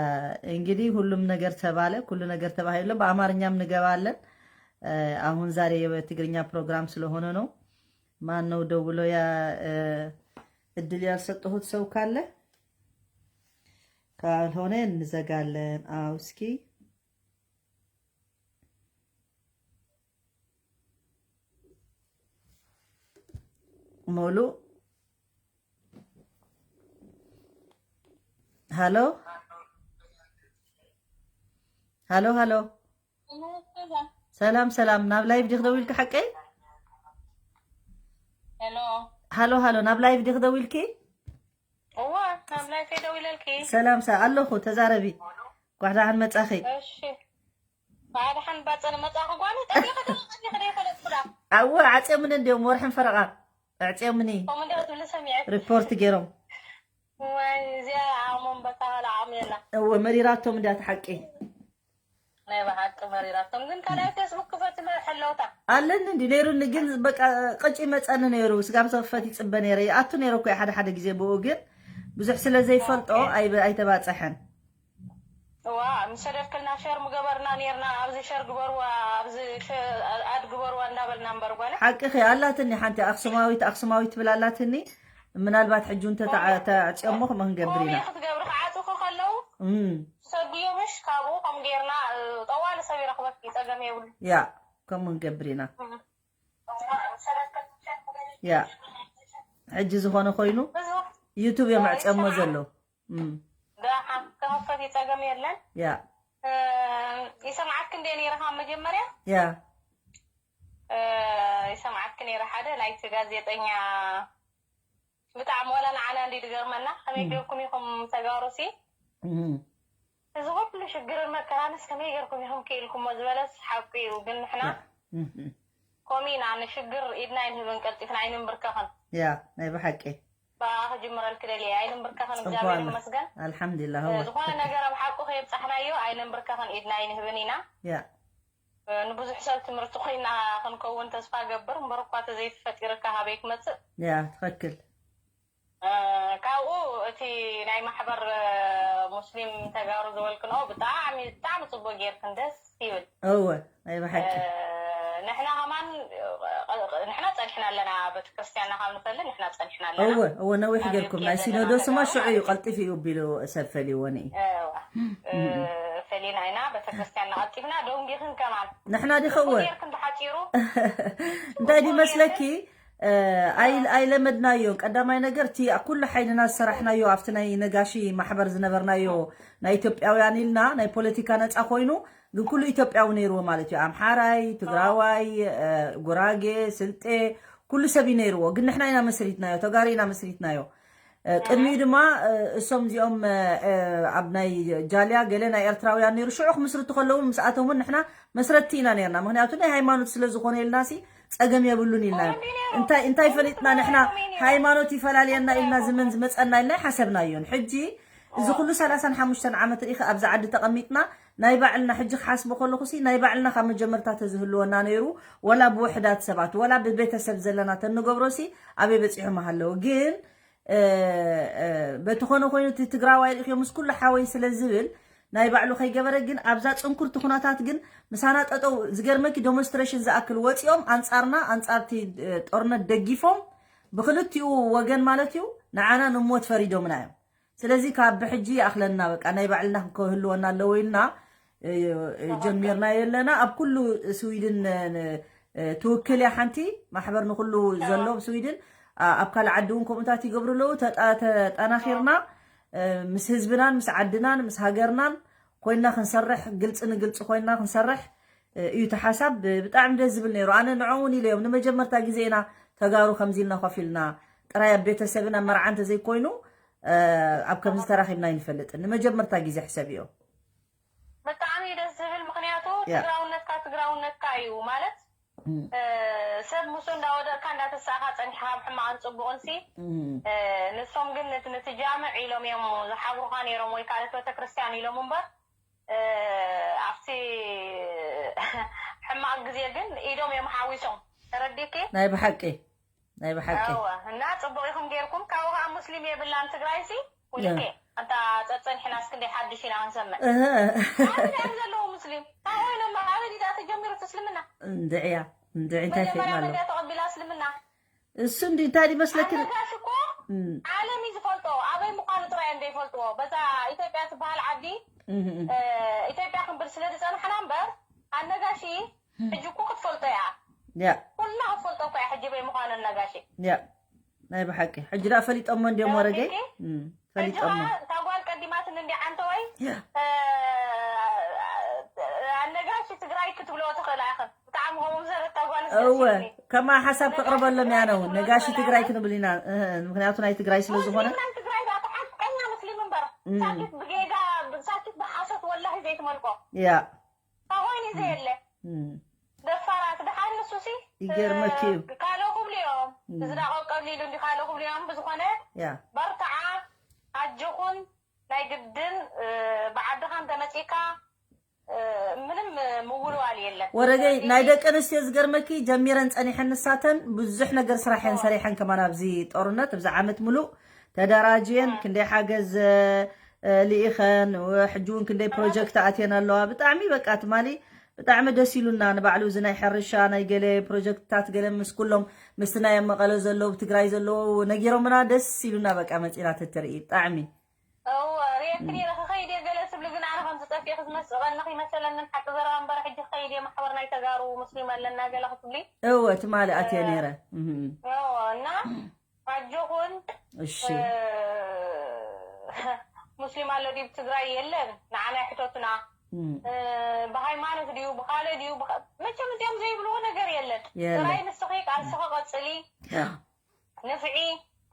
እንግዲህ ሁሉም ነገር ተባለ፣ ሁሉ ነገር ተባሂሎ በአማርኛም ንገባለን። አ፣ አሁን ዛሬ የትግርኛ ፕሮግራም ስለሆነ ነው። ማን ነው ደውሎ ያ አ፣ እድል ያልሰጠሁት ሰው ካለ? ካልሆነ እንዘጋለን። አው እስኪ ሙሉ ሃሎ ሃሎ ሃሎ፣ ሰላም ሰላም፣ ናብ ላይቭ ዲኽ ደዊልኪ ሓቀይ? ሄሎ ሃሎ ሃሎ፣ ናብ ላይቭ ዲኽ ደዊልኪ? እዋ፣ ናብ ላይፍ ደው ኢለልኪ። ሰላም ሰ ኣለኹ፣ ተዛረቢ። ጓሕ ደሓን መጻኺ። እሺ፣ ባዕድሓን ባጸነ መጻኺ። ጓኒ ጠቢኺ ዶ ቀኒኺ ዶ ይፈለጥኩ ዳ? ኣወ፣ ዓጽዮምኒ እንዲዮም፣ ወርሕን ፈረቓ ኣዕጽዮምኒ። ከምኡ እንዲያ ትብሊ ሰሚዐ። ሪፖርት ገይሮም። ወይ እዚኣ ዓቕሞም በቃ ካልእ ዓቕሚ የላ። እወ፣ መሪራቶም እንዲያ፣ እቲ ሓቂ። ናይ ብሓቂ መሪራቶም። ግን ካልኣይ ፌስቡክ ክፈት መርሐለውታ። ኣለኒ እንዲ ነይሩኒ፣ ግን በቃ ቅጭ መጸኒ ነይሩ። ስጋብ ዝኽፈት ይጽበ ነይረ። ይኣቱ ነይረ እኮ ሓደ ሓደ ግዜ ብኡ፣ ግን ብዙሕ ስለ ዘይፈልጦ ኣይበ-፣ ኣይተባጸሐን። እዋ፣ ምስ ሰደድክልና ሸር ምገበርና ነይርና። ኣብዚ ሸር ግበርዋ፣ ኣብዚ ሸ-፣ ኣድ ግበርዋ እንዳበልና እምበር ጓለ። ሓቅኺ፣ ኣላትኒ ሓንቲ ኣኽሱማዊት፣ ኣኽሱማዊት ትብል ኣላትኒ። ምናልባት ሕጂ እንተ ተዓ-፣ ተዕጽዮሞ ከምኡ ክንገብር ኢና። ክትገብሪ ክዓጽኹ ከለዉ እም፣ ሰድዮ ምሽ ካብኡ ከም ጌርና፣ እ፣ ጠዋሊ ሰብ ይረኽበኪ፣ ጸገም የብሉ። ያ፣ ከምኡ ክንገብር ኢና። ያ፣ ሕጂ ዝኾነ ኮይኑ እዚ ዩቱብ እዮም ኣዕጽዮሞ ዘሎ። እም፣ ደሓን ክኸፈት እዩ፣ ጸገም የለን። ያ፣ እ፣ ይሰምዓክ እንዴ ነይረ ካብ መጀመርያ? ያ፣ እ፣ ይሰምዓክ ነይረ። ሓደ ናይቲ ጋዜጠኛ ብጣዕሚ ወላ ንዓና እንዲ ድገርመና፣ ከመይ እም። ጌርኩም ኢኹም ተጋሩሲ? እም፣ እዚ ኩሉ ሽግርን መከራንስ ከመይ ጌርኩም ኢኹም ክኢልኩሞ ዝበለስ ሓቁ እዩ። ግን ንሕና ያ፣ እም፣ እም። ከምኡ ኢና፣ ንሽግር ኢድና ኣይንህብን፣ ቀልጢፍና ኣይንንብርከኽን። ያ፣ ናይ ብሓቂ። ብኣ ክጅምረልኪ ደልየ፣ ኣይንንብርከኽን፣ ጽቡቕ እግዚኣብሔር ኣላ። ይመስገን። ኣልሓምዱሊላህ፣ እ፣ እወ፣ ዝኾነ ትክክል። ነገር ኣብ ሓቁ ከየብጻሕናዮ ኣይንንብርከኽን፣ ኢድና ኣይንህብን ኢና። ያ። እ፣ ንብዙሕ ሰብ ትምህርቲ ኮይና ክንከውን ተስፋ ገብር። እምበር እኳ ተዘይተፈጢርካ ካበይ ክመጽእ? ያ፣ ትኽክል። እ፣ ካብኡ እቲ ናይ ማሕበር፣ እ፣ ሙስሊም ተጋሩ ዝበልክንኦ ብጣዕሚ፣ ብጣዕሚ ጽቡቅ ጌርክን፣ ደስ ይብል። እወ፣ ናይ ብሓቂ። እ፣ ንሕና ከማን፣ እ፣ ንሕና ጸኒሕና ኣለና፣ ቤተክርስትያንና ካብ ንፈሊ ንሕና ጸኒሕና ኣለና። እወ፣ እወ፣ ነዊሕ ኣብ ጌርኩም። ናይ ዩኬ ሲኖዶስ ዘለና እማ ሽዑ እዩ ተጋሩ ማለት ቀልጢፉ እዩ ቢሉ ሰብ ፈልይዎ ነይ። እወ፣ እ፣ ፈሊና ኢና፣ ቤተክርስትያንና ቀልጢፍና፣ ደንጊኽን ከማን። ንሕና ዲኸ እወ። ጽቡቅ ጌርክን ተሓጺሩ። እንታይ ጽቡቅ ድመስለኪ? ጌርክን እ፣ ኣይ-፣ ኣይለመድናዮን። ቀዳማይ ነገር፣ እቲ ኩሉ ሓይልና ዝሰራሕናዮ ኣብቲ ናይ ነጋሺ ማሕበር ዝነበርናዮ ናይ ኢትዮጵያውያን ኢልና ናይ ፖለቲካ ነጻ ኮይኑ፣ ግን ኩሉ ኢትዮጵያዊ ነይርዎ ማለት እዩ። ኣምሓራይ፣ ትግራዋይ፣ እ፣ ጉራጌ፣ ስልጤ፣ ኩሉ ሰብ እዩ ነይርዎ። ግን ንሕና ኢና መስሪትናዮ፣ ተጋሩ ኢና መስሪትናዮ። እ፣ ቅድሚኡ ድማ፣ እ፣ እሶም እዚኦም፣ እ፣ እ፣ ኣብ ናይ ጃልያ ገለ ናይ ኤርትራውያን ነይሩ። ሽዑ ክምስርቱ ከለዉ ምስኣቶም እውን ንሕና መስረትቲ ኢና ነይርና። ምኽንያቱ ናይ ሃይማኖት ስለ ዝኾነ ኢልና ሲ ጸገም የብሉን ኢልና። እንታይ፣ እንታይ ፈሊጥና ንሕና ሃይማኖት ይፈላልየና ኢልና ዝመን ዝመጸና ኢልና ኣይሓሰብናዮን። ሕጂ እዚ ኩሉ ሰላሳን ሓሙሽተን ዓመት ርኢኺ ኣብዚ ዓዲ ተቐሚጥና ናይ ባዕልና ሕጂ ክሓስቦ ከለኹ ሲ ናይ ባዕልና ካብ መጀመርታ ተዝህልወና ነይሩ፣ ወላ ብውሕዳት ሰባት ወላ ብቤተሰብ ዘለና ተንገብሮ ሲ ኣበይ በጺሑ ምሃለዎ። ግን እ፣ እ፣ በቲ ኾነ ኮይኑ እቲ ትግራዋይ ርኢኽዮ ምስ ኩሉ ሓወይ ስለ ዝብል ናይ ባዕሉ ከይገበረ፣ ግን ኣብዛ ጽንኩርቲ ኩነታት ግን ምሳና ጠጠው፣ ዝገርመኪ ዶሞንስትሬሽን ዝኣክል ወፂኦም ኣንጻርና፣ ኣንጻርቲ፣ እ፣ ጦርነት ደጊፎም ብክልቲኡ ወገን ማለት እዩ ንዓና ንሞት ፈሪዶምና እዮም። ስለዚ ካብ ብሕጂ ይኣኽለና፣ በቃ ናይ ባዕልና ክህልወና ኣለዎ ኢልና፣ እ፣ እ፣ ጀሚርና የለና። ኣብ ኩሉ ስዊድን፣ እ፣ ን-፣ ትውክል እያ ሓንቲ ማሕበር ንኩሉ ዘሎ ኣብ ስዊድን ኣብ ካልእ ዓዲ እውን ከምኡታት ይገብሩ ኣለዉ። ተጠናኺርና ምስ ህዝብናን ምስ ዓድናን ምስ ሃገርናን ኮይና ክንሰርሕ፣ ግልፂ ንግልፂ ኮይና ክንሰርሕ እዩ እቲ ሓሳብ። ብጣዕሚ ደስ ዝብል ነይሩ። ኣነ ንዕኡ እውን ኢለዮም፣ ንመጀመርታ ግዜ ኢና ተጋሩ ከምዚ ኢልና ኮፍ ኢልና፣ ጥራይ ኣብ ቤተሰብን ኣብ መርዓ እንተዘይኮይኑ ኣብ ከምዚ ተራኺብና ኣይንፈልጥን። ንመጀመርታ ግዜ ሕሰብዮ። ብጣዕሚ ደስ ዝብል፣ ምክንያቱ ትግራውነትካ ትግራውነትካ እዩ ማለት ሰብ ምስኡ እንዳወደቅካ እንዳተሳእካ ፀኒሕካ ኣብ ሕማቕን ፅቡቕን ሲ ንሶም ግን ነቲ ነቲ ጃምዕ ኢሎም እዮም ዝሓብሩካ ነይሮም ወይ ካልኦት ቤተክርስትያን ኢሎም እምበር ኣብቲ ሕማቕ ግዜ ግን ኢዶም እዮም ሓዊሶም። ተረዲኪ? ናይ ብሓቂ ናይ ብሓቂ እና ፅቡቅ ኢኹም ጌርኩም። ካብኡ ከዓ ሙስሊም የብላን ትግራይ ሲ ውልቄ ኣንታ ፀፀኒሕና እስክንደይ ሓድሽ ኢና ክንሰምዕ። ኣበይ እዮም ዘለዉ ሙስሊም? ካብ ኮይኖም ኣበይ ዲዳ ተጀሚሩ እቲ እስልምና? እንድዕያ እንድዒ እንታይ ፈይድና ኣሎ? ተቐቢላ እስልምና እሱ እንዲ እንታይ ይመስለክን? ኣነጋሽ እኮ ዓለም እዩ ዝፈልጦ። ኣበይ ምዃኑ ጥራይ እዮም ዘይፈልጥዎ። በዛ ኢትዮጵያ ትበሃል ዓዲ ኢትዮጵያ ክንብል ስለ ዝፀናሕና እምበር ኣነጋሽ ሕጂ እኮ ክትፈልጦ እያ። ያ ኩላ ክትፈልጦ እኮ እያ ሕጂ በይ ምዃኑ ኣነጋሽ። ያ ናይ ብሓቂ ሕጂ ደኣ ፈሊጦሞ እንዲዮም ወረገይ። ፈሊጦሞ እታ ጓል ቀዲማትን እንዲ ዓንተወይ ኣነጋሽ ትግራይ ክትብልዎ ትኽእላ ኢኽን። ብጣዕሚ ከምኡ ዘረታ ጓል እወ ከማ ሓሳብ ተቕርበሎም እያ ነው ነጋሽ ትግራይ ክንብል ኢና። ምክንያቱ ናይ ትግራይ ስለ ዝኾነ ናይ ትግራይ ዳ ሓቀኛ ሙስሊም እምበር ሳኪት ብጌጋ ሳኪት ብሓሶት ወላሂ ዘይትመልቆ ያ ታኾይኒ ዘየለ ደፋራት ድሓን ንሱሲ ይገርመኪ እዩ። ካልኦ ክብሉ እዮም። እዚ ዳ ቆቀሊሉ እንዲ ካልኦ ክብሉ እዮም። ብዝኾነ ያ በርትዓ ኣጆኹን ናይ ግድን ብዓድኻ እንተመፂካ ምንም ምውልዋል የለን። ወረገይ ናይ ደቂ ኣንስትዮ ዝገርመኪ ጀሚረን ፀኒሐን ንሳተን ብዙሕ ነገር ስራሕ እየን ሰሪሐን ከማን ኣብዚ ጦርነት ኣብዚ ዓመት ሙሉእ ተደራጅየን ክንደይ ሓገዝ ልኢኸን ሕጂ እውን ክንደይ ፕሮጀክት ኣትየን ኣለዋ። ብጣዕሚ በቃ ትማሊ ብጣዕሚ ደስ ኢሉና። ንባዕሉ እዚ ናይ ሕርሻ ናይ ገለ ፕሮጀክትታት ገለ ምስ ኩሎም ምስቲ ናይ ኣብ መቐለ ዘለዉ ትግራይ ዘለዉ ነጊሮምና ደስ ኢሉና። በቃ መፂና ተትርኢ ብጣዕሚ እወ ሪኤኪ ነይረ ክኸይድ እየ ገለ ትብሊ ግን ኣነ ከምዚ ጠፊእኺ ዝመስቐኒ ከይመሰለኒ ሓቂ ዘረባ እምበር ሕጂ ክኸይድ እየ ማሕበር ናይ ተጋሩ ሙስሊም ኣለና ገለ ክትብሊ እወ ትማሊ ኣትየ ነይረ እህም። እወ እና ኣጆኹን እሺ ሙስሊም ኣሎ ድዩ ትግራይ የለን ንዓና ይሕተቱና እም። ብሃይማኖት ድዩ ብካልእ ድዩ ብካ- መቸም እዚኦም ዘይብልዎ ነገር የለን የለን። ጥራይ ንስኺ ቃልስኺ ቀፅሊ ንፍዒ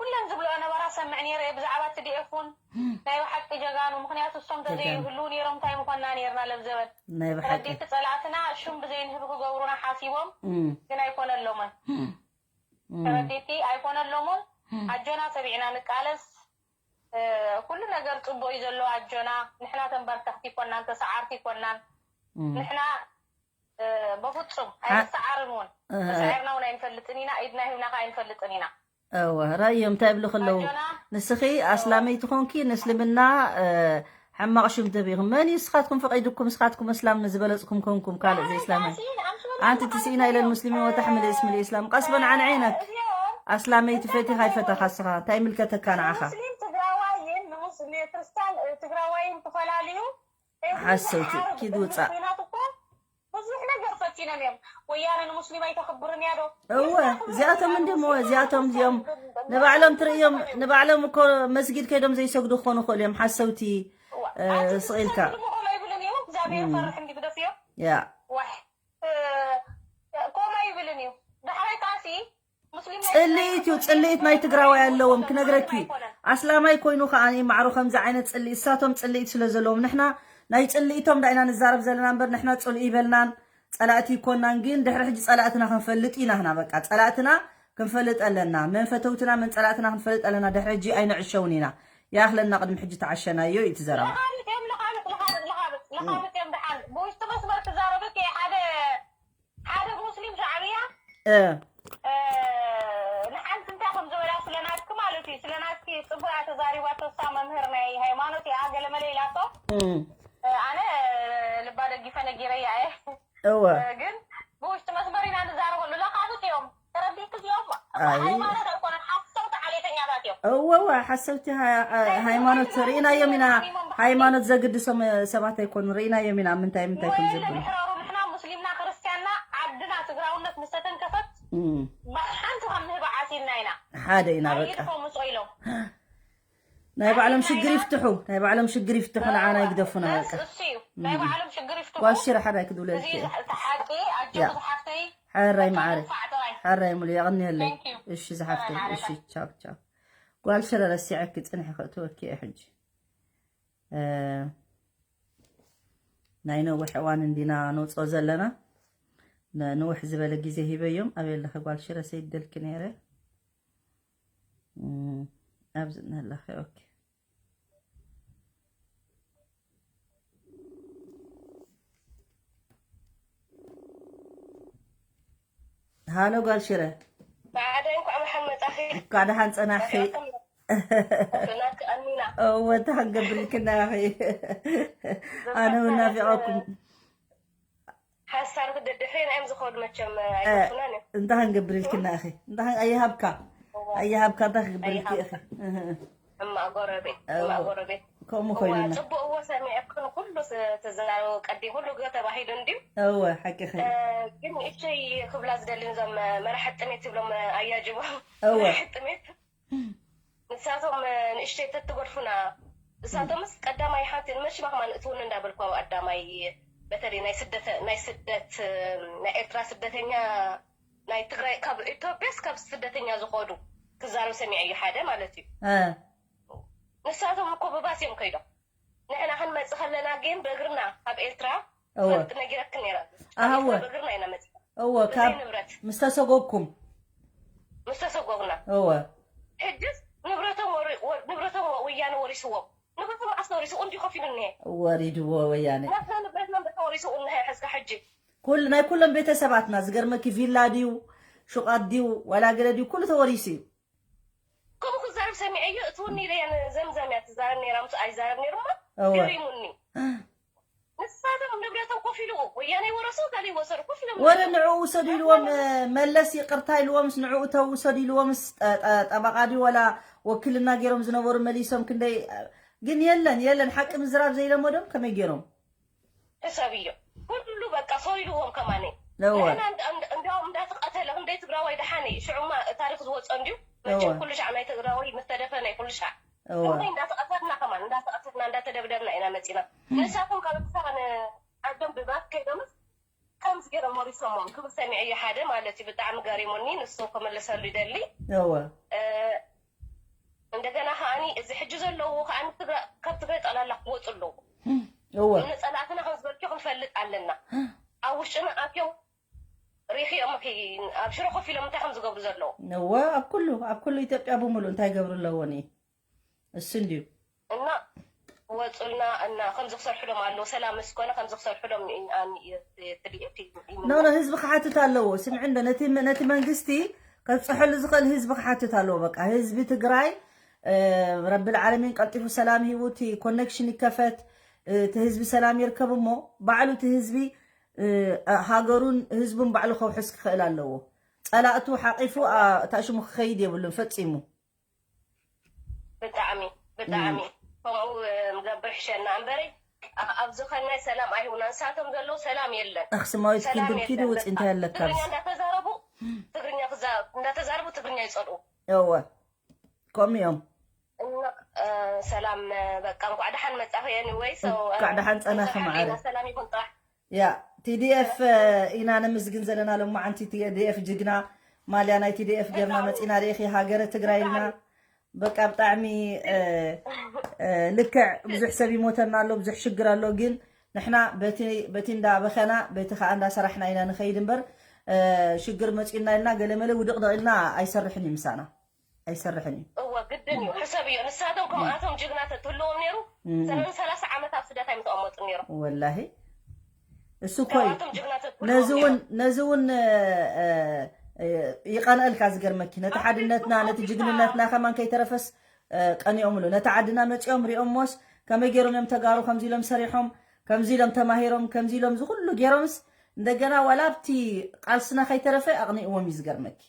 ኩለን ዝብልኦ ነበራ ሰምዕ ነይረ እየ ብዛዕባ ትዲኤፍ እውን ናይ ብሓቂ ጀጋኑ ምክንያቱ እሶም ተዘይህልው ነይሮም እንታይ ምኮንና ነይርና ለብዘበን ናይ ብሓቂ ረዲቲ ፀላእትና ሽም ብዘይንህብ ክገብሩና ሓሲቦም እም፣ ግን ኣይኮነሎምን እም፣ ተረዲቲ ኣይኮነሎምን ኣጆና ተቢዕና ንቃለስ ኩሉ ነገር ፅቡቅ እዩ ዘሎ ኣጆና ንሕና ተንበርከክቲ ይኮናን ተሰዓርቲ ይኮናን እም። ንሕና በፍፁም ኣይንሰዓርን እውን ተሳዒርና እውን ኣይንፈልጥን ኢና ኢድና ሂብና ከዓ ኣይንፈልጥን ኢና እወ ራእዮም እንታይ ይብልኽ ኣለዉ ኣጆና ንስኺ ኣስላመይቲ ኮንኪ ንእስልምና ሕማቕ ሽም ትህብ ኢኹም መን እዩ ንስኻትኩም ፈቒድኩም ንስኻትኩም እስላም ንዝበለፅኩም ኮንኩም ካልእ ዘይስላማይ ኣንቲ ትስኢና ኢለን ሙስሊም ወታሕ ምልእስ ምልእ እስላም ቀስበን ዓንዐይነክ ኣስላመይቲ ፈቲኻ ይፈታኻ እስኻ እንታይ ይምልከተካ ንዓኻ ሙስሊም ትግራዋይን ንሙስ- ንክርስቲያን ትግራዋይን ትፈላልዩ ሓሰውቲ ኪድ ውፃእ ኩናት እኮ ብዙሕ ነገር ፈቲኖም እዮም ወያነ ንሙስሊም ኣይተኽብርን እያ ዶ እወ እዚኣቶም እንዲሞ እዚኣቶም እዚኦም ንባዕሎም ትርእዮም ንባዕሎም እኮ መስጊድ ከይዶም ዘይሰግዱ ክኾኑ ይኽእሉ እዮም ሓሰውቲ ስቕ ኢልካ ይብልን እዩ እግዚኣብሔር ፈርሕ እንዲ ግደፍዮ ያ ዋሕ ኮማ ይብልን እዩ ዳሕራይ ከዓሲ ሙስሊም ናይ ፅልኢት እዩ ፅልኢት ናይ ትግራዋይ ኣለዎም ክነግረኪ ኣስላማይ ኮይኑ ከዓ ማዕሮ ከምዚ ዓይነት ፅልኢት እሳቶም ፅልኢት ስለ ዘለዎም ንሕና ናይ ፅልኢቶም ዳኢና ንዛረብ ዘለና እምበር ንሕና ፅልኢ ይበልናን ፀላእቲ ይኮናን ግን ድሕሪ ሕጂ ፀላእትና ክንፈልጥ ኢና ህና በቃ ፀላእትና ክንፈልጥ ኣለና መን ፈተውትና መን ፀላእትና ክንፈልጥ ኣለና ድሕሪ ሕጂ ኣይንዕሸውን ኢና ይኣኽለና ቅድሚ ሕጂ ተዓሸናዮ እዩ እቲ ዘረባ ለኻብጥ እዮም ለኻብጥ ለኻብጥ ለኻብጥ ለኻብጥ እዮም ደሓን ብውሽጢ መስመር ክዛረበኪ ሓደ ሓደ ሙስሊም ሻዕብያ እ ንሓንቲ እንታይ ከም ዝበላ ስለናትኪ ማለት እዩ ስለናትኪ ፅቡቅ እያ ተዛሪባቶ እሳ መምህር ናይ ሃይማኖት እያ ገለመለ ኢላቶ እም። ኣነ ልባ ደጊፈ ነጊረያ እየ እወ ግን ብውሽጢ መስመር ኢና ንዛረበሉ ለኻብጥ እዮም ተረዲእኪ እዚኦም ኣይ። ሃይማኖት ኣይኮነን ሓፍቶም ተዓሌተኛታት እዮም እወ እወ ሓሰብቲ ሃ- ሃይማኖት ርኢናዮም ኢና ሃይማኖት ዘግድሶም ሰባት ኣይኮኑ ርኢናዮም ኢና ምንታይ ምንታይ ከም ዘብሉ ምሕረሩ ንሕና ሙስሊምና ክርስቲያንና ዓድና ትግራውነት ምስ ሓንቲ ካብ ንህባ ዓሲልና ኢና። ሓደ ኢና በቃ። ኣይድፈሙ ኢሎም ናይ ባዕሎም ሽግር ይፍትሑ፣ ናይ ባዕሎም ሽግር ይፍትሑ፣ ንዓና ይግደፉና በቃ። እሱ እዩ ናይ ባዕሎም ሽግር ይፍትሑ። ጓል ሽረ ሓዳይ ክድውለልኪ እዚ እየ። ሓቂ ኣጆ ያ። ዝሓፍተይ ሓራይ ማዓረ ፋዕተራይ ሓራይ ሙሉ የቐንየለይ። Thank you። እሺ ዝሓፍተይ ሓራይ እሺ ቻው ቻው። ጓል ሽረ ረሲዐኪ ጽንሒ ከእትወኪ እየ ሕጂ። እ፣ ናይ ነዊሕ እዋን እንዲና ነውፅኦ ዘለና። ነ- ንውሕ ዝበለ ግዜ ሂበዮም። ኣበይ ኣለኺ ጓል ሽረ? ሰይደልኪ ነይረ። እም፣ ኣብዚ እናለኺ። ኦኬ። ሃሎ ጓል ሽረ። ብዓደ እንኳዕ መሓን መጻኺ እንኳዕ ደሓን ጸናኺ። ናክ ኣሚና እወ እንታይ ክንገብር ኢልክና ኢኺ? ኣነ እውን ናፊቐኩም። ሓሳር ክደድሕሪና እዮም ዝኸዱ መቸም ኣይገፉናን እዮም እንታይ ክንገብር ኢልክና ኢኺ? እንታይ ክን- ኣይሃብካ ኣይሃብካ እንታይ ክገብር ኢልኪ ኢኺ? እህ፣ እማ ጎረቤት እወ። እማ ጎረቤት ከምኡ እዋ ኮይኑና። ጽቡቅ እዎ ሰሚዐክን ኩሉ ተዘራረቡ ቀዲ ኩሉ ገ ተባሂሉ እንድዩ እወ ሓቂኺ። ግን ንእሽተይ ክብላ ዝደሊ እዞም መራሕቲ ጥሜት ትብሎም ኣያጅቦም እወ። መራሕቲ ጥሜት ንሳቶም ንእሽተይ ተትገድፉና ንሳቶምስ ቀዳማይ ሓንቲ መሽማ ከማን እትውን እንዳበልኩ ኣብ ኣዳማይ በተለይ ናይ ስደተ ናይ ስደት ናይ ኤርትራ ስደተኛ ናይ ትግራይ ካብ ኢትዮጵያስ ካብ ስደተኛ ዝኸዱ ክዛረብ ሰሚዐ እዩ ሓደ ማለት እዩ እ፣ ንሳቶም እኮ ብባስ እዮም ከይዶም ንሕና ክንመፅእ ከለና ግን በእግርና ካብ ኤርትራ እወ። ፈልጥ ነጊረክን ነይረ ኣሃወ። በእግርና ኢና መፅና እወ ብዘይ ካብ ንብረት ምስ ተሰጎግኩም ምስ ተሰጎግና እወ ሕጅስ ንብረቶም ወሪ- ወ- ንብረቶም ወ- ወያነ ወሪስዎም ንብረቶም መዓስ ወሪሱ እንዲ ከፊሉ እኒሀ ወሪድዎ ወያነ ናትና ንብረትና በተ ወሪሱ እኒሀ ሕዝካ ሕጂ ኩል ናይ ኩሎም ቤተሰባትና ዝገርመኪ ቪላ ድዩ ሹቓት ድዩ ዋላ ገለ ድዩ ኩሉ ተወሪሱ እዩ ከምኡ ክዛረብ ሰሚዐ እዩ እቲ እውን ኢለ ዘምዘም እያ ትዛረብ ነይራ ምስ ኣይዛረብ ነይሩ እሞ እወ ገሪሙኒ ንሳቶም ንብረቶም ኮፍ ኢሉ ወያነ ይወረሱ ካልእ ይወሰዱ ኮፍ ኢሎም ወረ ንብረቶም ንዕኡ ውሰዱ ኢልዎም መለስ ይቅርታ ኢልዎምስ ንዕኡ ተው ውሰዱ ኢልዎምስ ጠ- ጠ- ጠበቃ ድዩ ወላ ወኪልና ገይሮም ዝነበሩ መሊሶም ክንደይ ግን የለን የለን ሓቂ ምዝራብ ዘይለመዶም ከመይ ገይሮም ሕሰብ እዩ ኩሉ በቃ ሰው ኢልዎም ከማነ እወ ንሕና እንድ- እንድ- እንዲያውም እንዳተቐተለ ክንደይ ትግራዋይ ደሓነ እዩ ሽዑማ ታሪክ ዝወፀ እንድዩ መቸም እወ ኩሉ ሻዕ ናይ ትግራዋይ ምስ ተደፈነ እዩ ኩሉ ሻዕ እወ ክንደይ እንዳተቐተልና ከማን እንዳተቐተልና እንዳተደብደብና ኢና መፂና ንሳቶም ካብ ክሳን ዓዶም ብባት ከይዶምስ ከምዚ ገይሮም ወሪሶሞም ክብል ሰሚዐ እዩ ሓደ ማለት እዩ ብጣዕሚ ገሪሙኒ ንሱ ክምልሰሉ ይደሊ እወ እ፣ እንደገና ከዓኒ እዚ ሕጂ ዘለዉ ከዓኒ ትግራ- ካብ ትግራይ ጠቕላላ ክወፁ ኣለዉ እወ ንፀላእትና ከም ዝበልክዮ ክንፈልጥ ኣለና ኣብ ውሽጥና ኣትዮም ሪኽዮም ኣብ ሽሮ ኮፍ ኢሎም እንታይ ከም ዝገብሩ ዘለዉ እወ ኣብ ኩሉ ኣብ ኩሉ ኢትዮጵያ ብምሉእ እንታይ ገብሩ ኣለዎ ኒ እሱ እንድዩ እና ወፁልና እና ከምዚ ክሰርሕሎም ኣለዉ ሰላም ምስ ኮነ ከምዚ ክሰርሕሎም ኖ ኖ ህዝቢ ክሓትት ኣለዎ ስምዒ እንዶ ነቲ ነቲ መንግስቲ ከብፅሐሉ ዝኽእል ህዝቢ ክሓትት ኣለዎ በቃ ህዝቢ ትግራይ እ፣ ረቢ ልዓለሚን ቀልጢፉ ሰላም ሂቡ እቲ ኮኔክሽን ይከፈት እ፣ እቲ ህዝቢ ሰላም ይርከብ እሞ ባዕሉ እቲ ህዝቢ እ፣ ሃገሩን ህዝቡን ባዕሉ ከውሕስ ክኽእል ኣለዎ ፀላእቱ ሓቂፉ ኣ- እታ ሽሙ ክኸይድ የብሉን ፈፂሙ ብጣዕሚ ብጣዕሚ ከምኡ ንገብር ሕሸና እምበሪ ኣብዚ ከናይ ሰላም ኣይህቡና ንሳቶም ዘለዉ ሰላም የለን ኣክስማዊት ሰላም ኪዱ ኪዱ የለን ውፅኢንታ በቃ የለካ ትግርኛ እንዳተዛረቡ ትግርኛ ክዛ- እንዳተዛረቡ ትግርኛ ይፀልኡ እወ ከምኡ እዮም እና እ፣ ሰላም እ፣ በቃ እንኳዕ ደሓን መፃኺ anyway so እ፣ እንኳዕ ደሓን ፀናኺ ንዘሓ ማዓረ ኢና ሰላም ይኹን ጥራሕ ያ ቲዲኤፍ ኢና ነመስግን ዘለና ሎማዓንቲ ቲዲኤፍ ጅግና ማልያ ናይ ቲዲኤፍ ገርና መፂና ርኢኺ ሃገረ ትግራይ ኢልና በቃ ብጣዕሚ እ፣ እ፣ ልክዕ ብዙሕ ሰብ ይሞተና ኣሎ ብዙሕ ሽግር ኣሎ ግን ንሕና በቲ በቲ እንዳበኸና በቲ ከዓ እንዳሰራሕና ኢና ንኸይድ እምበር እ፣ ሽግር መፂኡና ኢልና ገለመለ ውድቕድቕ ኢልና ኣይሰርሕን እዩ ምሳና ኣይሰርሕን እዩ እወ ግድን እዩ ሕሰብ እዩ ንሳቶም ከምኣቶም ጅግና ተትህልዎም ነይሩ ሰበን ሰላሳ ዓመት ኣብ ስደት ኣይምተቐመጡ ነይሮም ወላሂ እሱ እኮ እዩ ከምኣቶም ጅግና ተትህልዎም ነዚ እውን ነይሮም ነዚ እውን እ፣ እ፣ ይቐንአልካ ዝገርመኪ ነቲ ሓድነትና ነቲ ጅግንነትና ከማን ከይተረፈስ እ፣ ቀኒኦምሉ ነቲ ዓድና መፂኦም ሪኦሞስ ከመይ ገይሮም እዮም ተጋሩ ከምዚ ኢሎም ሰሪሖም ከምዚ ኢሎም ተማሂሮም ከምዚ ኢሎም ዝኩሉ ገይሮምስ እንደገና ዋላ ኣብቲ ቃልስና ከይተረፈ ኣቕኒእዎም እዩ ዝገርመኪ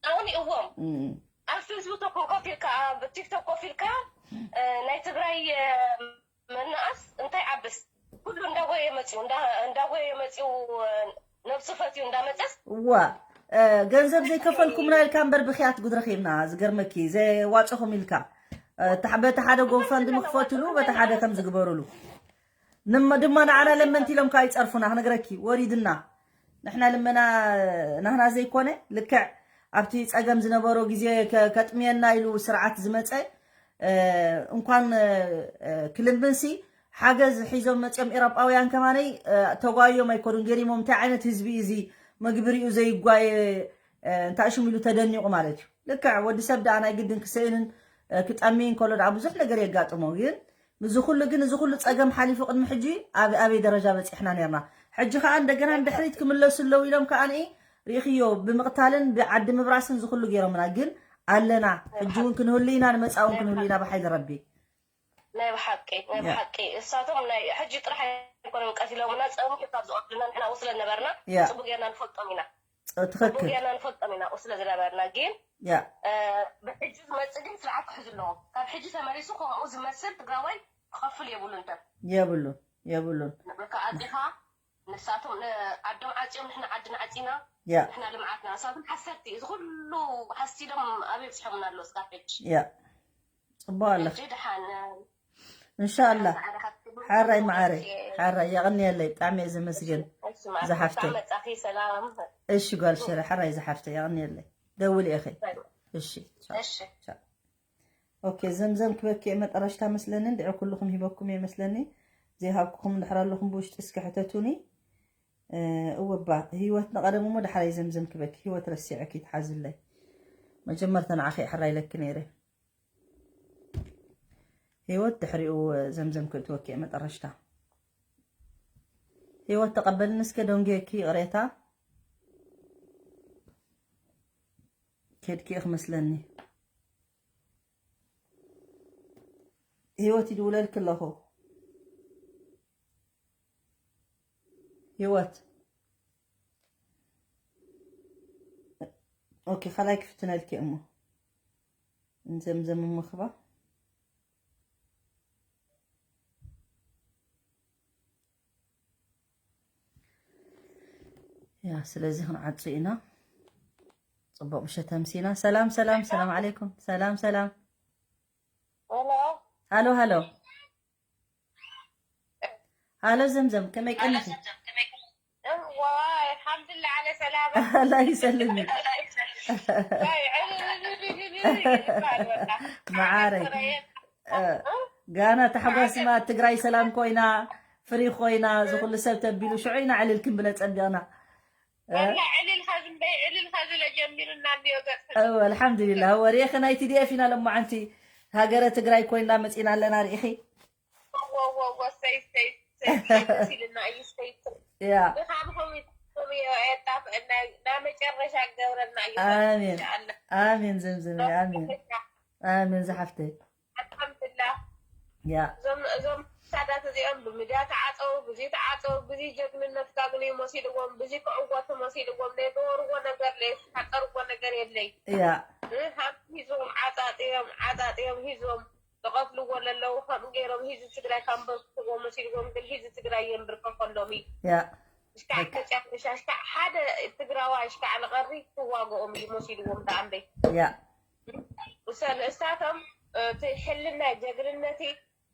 ኣቕኒእዎም እም። ኣብ ፌስቡክ ኮፍ ኢልካ ኣብ ቲክቶክ ኮፍ ኢልካ እ፣ ናይ ትግራይ እ፣ መናኣስ እንታይ ዓብስ ኩሉ እንዳጎየ መፅኡ እንዳ- እንዳጎየ መፅኡ እ፣ ነብሱ ፈትዩ እንዳመፀስ ዋ ገንዘብ ዘይከፈልኩምና ኢልካ እምበር ብኽያት ጉድ ረኺብና። ዝገርመኪ ዘዋፅኹም ኢልካ በቲ ሓደ ጎፋንድሚ ክፈትሉ በቲ ሓደ ከም ዝግበሩሉ ድማ ንዓና ለመንቲ ኢሎም ከዓ ይፀርፉና። ክነግረኪ ወሪድና ንሕና ልመና ናህና ዘይኮነ ልክዕ ኣብቲ ፀገም ዝነበሮ ግዜ ከጥምየና ኢሉ ስርዓት ዝመፀ እንኳን ክልምንሲ ሓገዝ ሒዞም መፅኦም ኤሮጳውያን ከማነይ ተጓዮም ኣይኮኑን ገሪሞም። እንታይ ዓይነት ህዝቢ እዚ መግብሪኡ ዘይጓየ እንታይ ሽሙ ኢሉ ተደኒቑ ማለት እዩ። ልክዕ ወዲ ሰብ ደኣ ናይ ግድን ክሰእንን ክጠምይን ከሎ ደኣ ብዙሕ ነገር የጋጥሞ። ግን እዚ ኩሉ ግን እዚ ኩሉ ፀገም ሓሊፉ ቅድሚ ሕጂ ኣበይ ደረጃ በፂሕና ነርና። ሕጂ ከዓ እንደገና ንድሕሪት ክምለሱ ኣለዉ ኢሎም ከዓ ርኢኽዮ ብምቕታልን ብዓዲ ምብራስን ዝኩሉ ገይሮምና። ግን ኣለና ሕጂ እውን ክንህሉ ኢና፣ ንመፃ እውን ክንህሉ ኢና ብሓይሊ ረቢ። ናይ ብሓቂ ናይ ብሓቂ እሳቶም ናይ ሕጂ ጥራሕ ኣይኮነን ቀቲሎምና፣ ፀሚቱ ካብ ዝቐትሉና ንሕና ኣብኡ ስለ ነበርና ጽቡቅ ጌርና ንፈልጦም ኢና። ትኽክል። ጽቡቅ ጌርና ንፈልጦም ኢና ኣብኡ ስለ ዝነበርና። ግን ብሕጂ ዝመጽእ ግን ስርዓት ክሕዙ ኣለዎም። ካብ ሕጂ ተመሊሱ ከምኡ ዝመስል ትግራዋይ ክኸፍል የብሉን። ደም የብሉን የብሉን። በቃ ኣጺኻ ንሳቶም ዓዶም ዓጽዮም ንሕና ዓድና ዓጺና ንሕና ልምዓትና ንሳቶም ሓሰርቲ እዚ ኩሉ ሓሲዶም ኣበይ ኣብጺሖምና ኣለዉ እስካብ ሕጂ። ጽቡቅ ኣለኺ። ሕጂ ደሓን እንሻላ። ጻዕዳ ሓፍቲ ሓራይ መዓረይ ሓራይ የቐንየለይ ብጣዕሚ እየ ዘመስግን። እሺ ማለት ዝሓፍተይ መጻኺ ሰላም። እሺ ጓል ሽረ ሓራይ ዝሓፍተይ የቐንየለይ። ደውል ኢኺ። እሺ ቻው። እሺ ቻው። ኦኬ ዘምዘም ክበኪ እየ መጠረሽታ መስለኒ እንድዒ ኩልኹም ሂበኩም እየ መስለኒ። ዘይሃብኩኹም እንድሕር ኣለኹም ብውሽጢ እስኪ ሕተቱኒ። እወባ ህይወት ንቐደም እሞ ዳሕራይ ዘምዘም ክበኪ ህይወት ረሲዐኪ ትሓዝለይ። መጀመርታ ንዓኺ እየ ሕራይ ኢለኪ ነይረ። ህይወት ድሕሪኡ ዘምዘም ክእትወኪ እየ መጠረሽታ። ህይወት ተቐበልኒ እስከ ደንጉየኪ ይቕሬታ። ከድኪ እየ ክመስለኒ። ህይወት ይድውለልኪ ኣለኹ። ህይወት ኦኬ ካልኣይ ክፍትነልኪ እሞ። ዘምዘም ምኽባ ያ ስለዚ ክንዓጹ ኢና። ጽቡቅ ምሸት ተምሲና። ሰላም ሰላም ሰላም ዓለይኩም። ሰላም ሰላም። ሃሎ ሃሎ ሃሎ። ሃሎ ዘምዘም ከመይ ቀኒኺ? እዋይ፣ ኣልሓምዱሊላህ ዓለ ሰላማ። ኣላህ ይሰልምክ። መዓረይ። ጋና ታሕጓስና ትግራይ ሰላም ኮይና ፍሪ ኮይና ዝኩሉ ሰብ ተቢሉ ሽዑ ኢና ዕልል ክንብለ ጸቢቕና። ወላ ዕልልካ ዝም በይ፣ ዕልልካ ዝለ ጀሚሩና እንድዮ ገጽ። እወ ኣልሓምዱሊላህ። እወ ሪኢኺ ናይ ቲ ዲ ኤፍ ኢና ሎማዓንቲ ሃገረ ትግራይ ኮይና መጺና ኣለና ሪኢኺ። ወወወወ ሰይ ሰይ ሰይ ሰይ ደስ ኢልና እዩ ሰይ ሰይ። ያ ብኻልኹም ይጠፍእና ናብ መጨረሻ ገብረና እዩ። ኣሜን። ኢንሻኣላህ። ኣሜን ዘምዘም ኣሜን። ኣሜን ዝሓፍተይ። ኣልሓምዱሊላህ። ያ እዞም እዞም ሳዳት እዚኦም ብሚድያ ተዓፀው ብዚ ተዓፀው ብዚ ጀግንነትካ ግን እዩ መሲልዎም ብዚ ክዕወቱ መሲልዎም ዘይገበርዎ ነገር ለየዝሓፀርዎ ነገር የለይ። ያ እ፣ ሃም ሂዞም ዓፃጢዮም ዓፃጢዮም ሂዞም ዝቐትልዎ ለለዉ ከምኡ ገይሮም ሂዚ ትግራይ ካንበርክዎ መሲልዎም ግን ሂዚ ትግራይ የንብርከከሎም እዩ። ያ እሽካዕ መጨረሻ እሽካዕ ሓደ ትግራዋይ እሽካዕ ንቐሪ ክዋግኦም እዩ መሲልዎም ደኣ እምበይ። ያ እሰ ንእሳቶም እቲ ሕልና ጀግንነቲ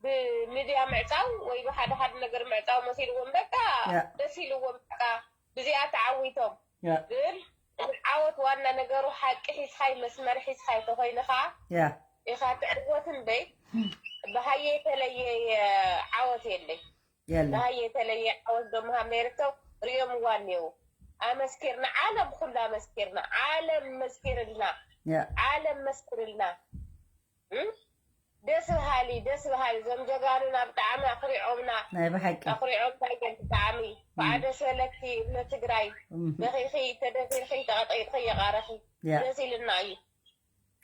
ብሚድያ ምዕፃው ወይ ብሓደ ሓደ ነገር ምዕፃው መሲልዎም በቃ ያ ደስ ኢልዎም በቃ ብዚኣ ተዓዊቶም ያ ግን ዓወት ዋና ነገሩ ሓቂ ሒዝካይ መስመር ሒዝካይ ተኮይንኻ ያ ኢኻ ትዕወት እምበይ ብሃየ የተለየ ዓወት የለይ። የለን። ናይ የተለየ ዓወት ዶ ምሃብ ነይርቶ ሪኦምዋ እኒው ኣመስኪርና ዓለም ኩሉ ኣመስኪርና ዓለም መስኪርልና ያ ዓለም መስክርልና እም? ደስ በሃሊ ደስ በሃሊ እዞም ጀጋኑና ብጣዕሚ ኣኩሪዖምና ናይ ብሓቂ ኣኩሪዖምና እዮም ብጣዕሚ ከዓ ደስ በለኪ እመ ትግራይ እም። በኺኺ ተደፊርኺ ተቐጢጥኺ የቓረኺ ያ ደስ ኢልና እዩ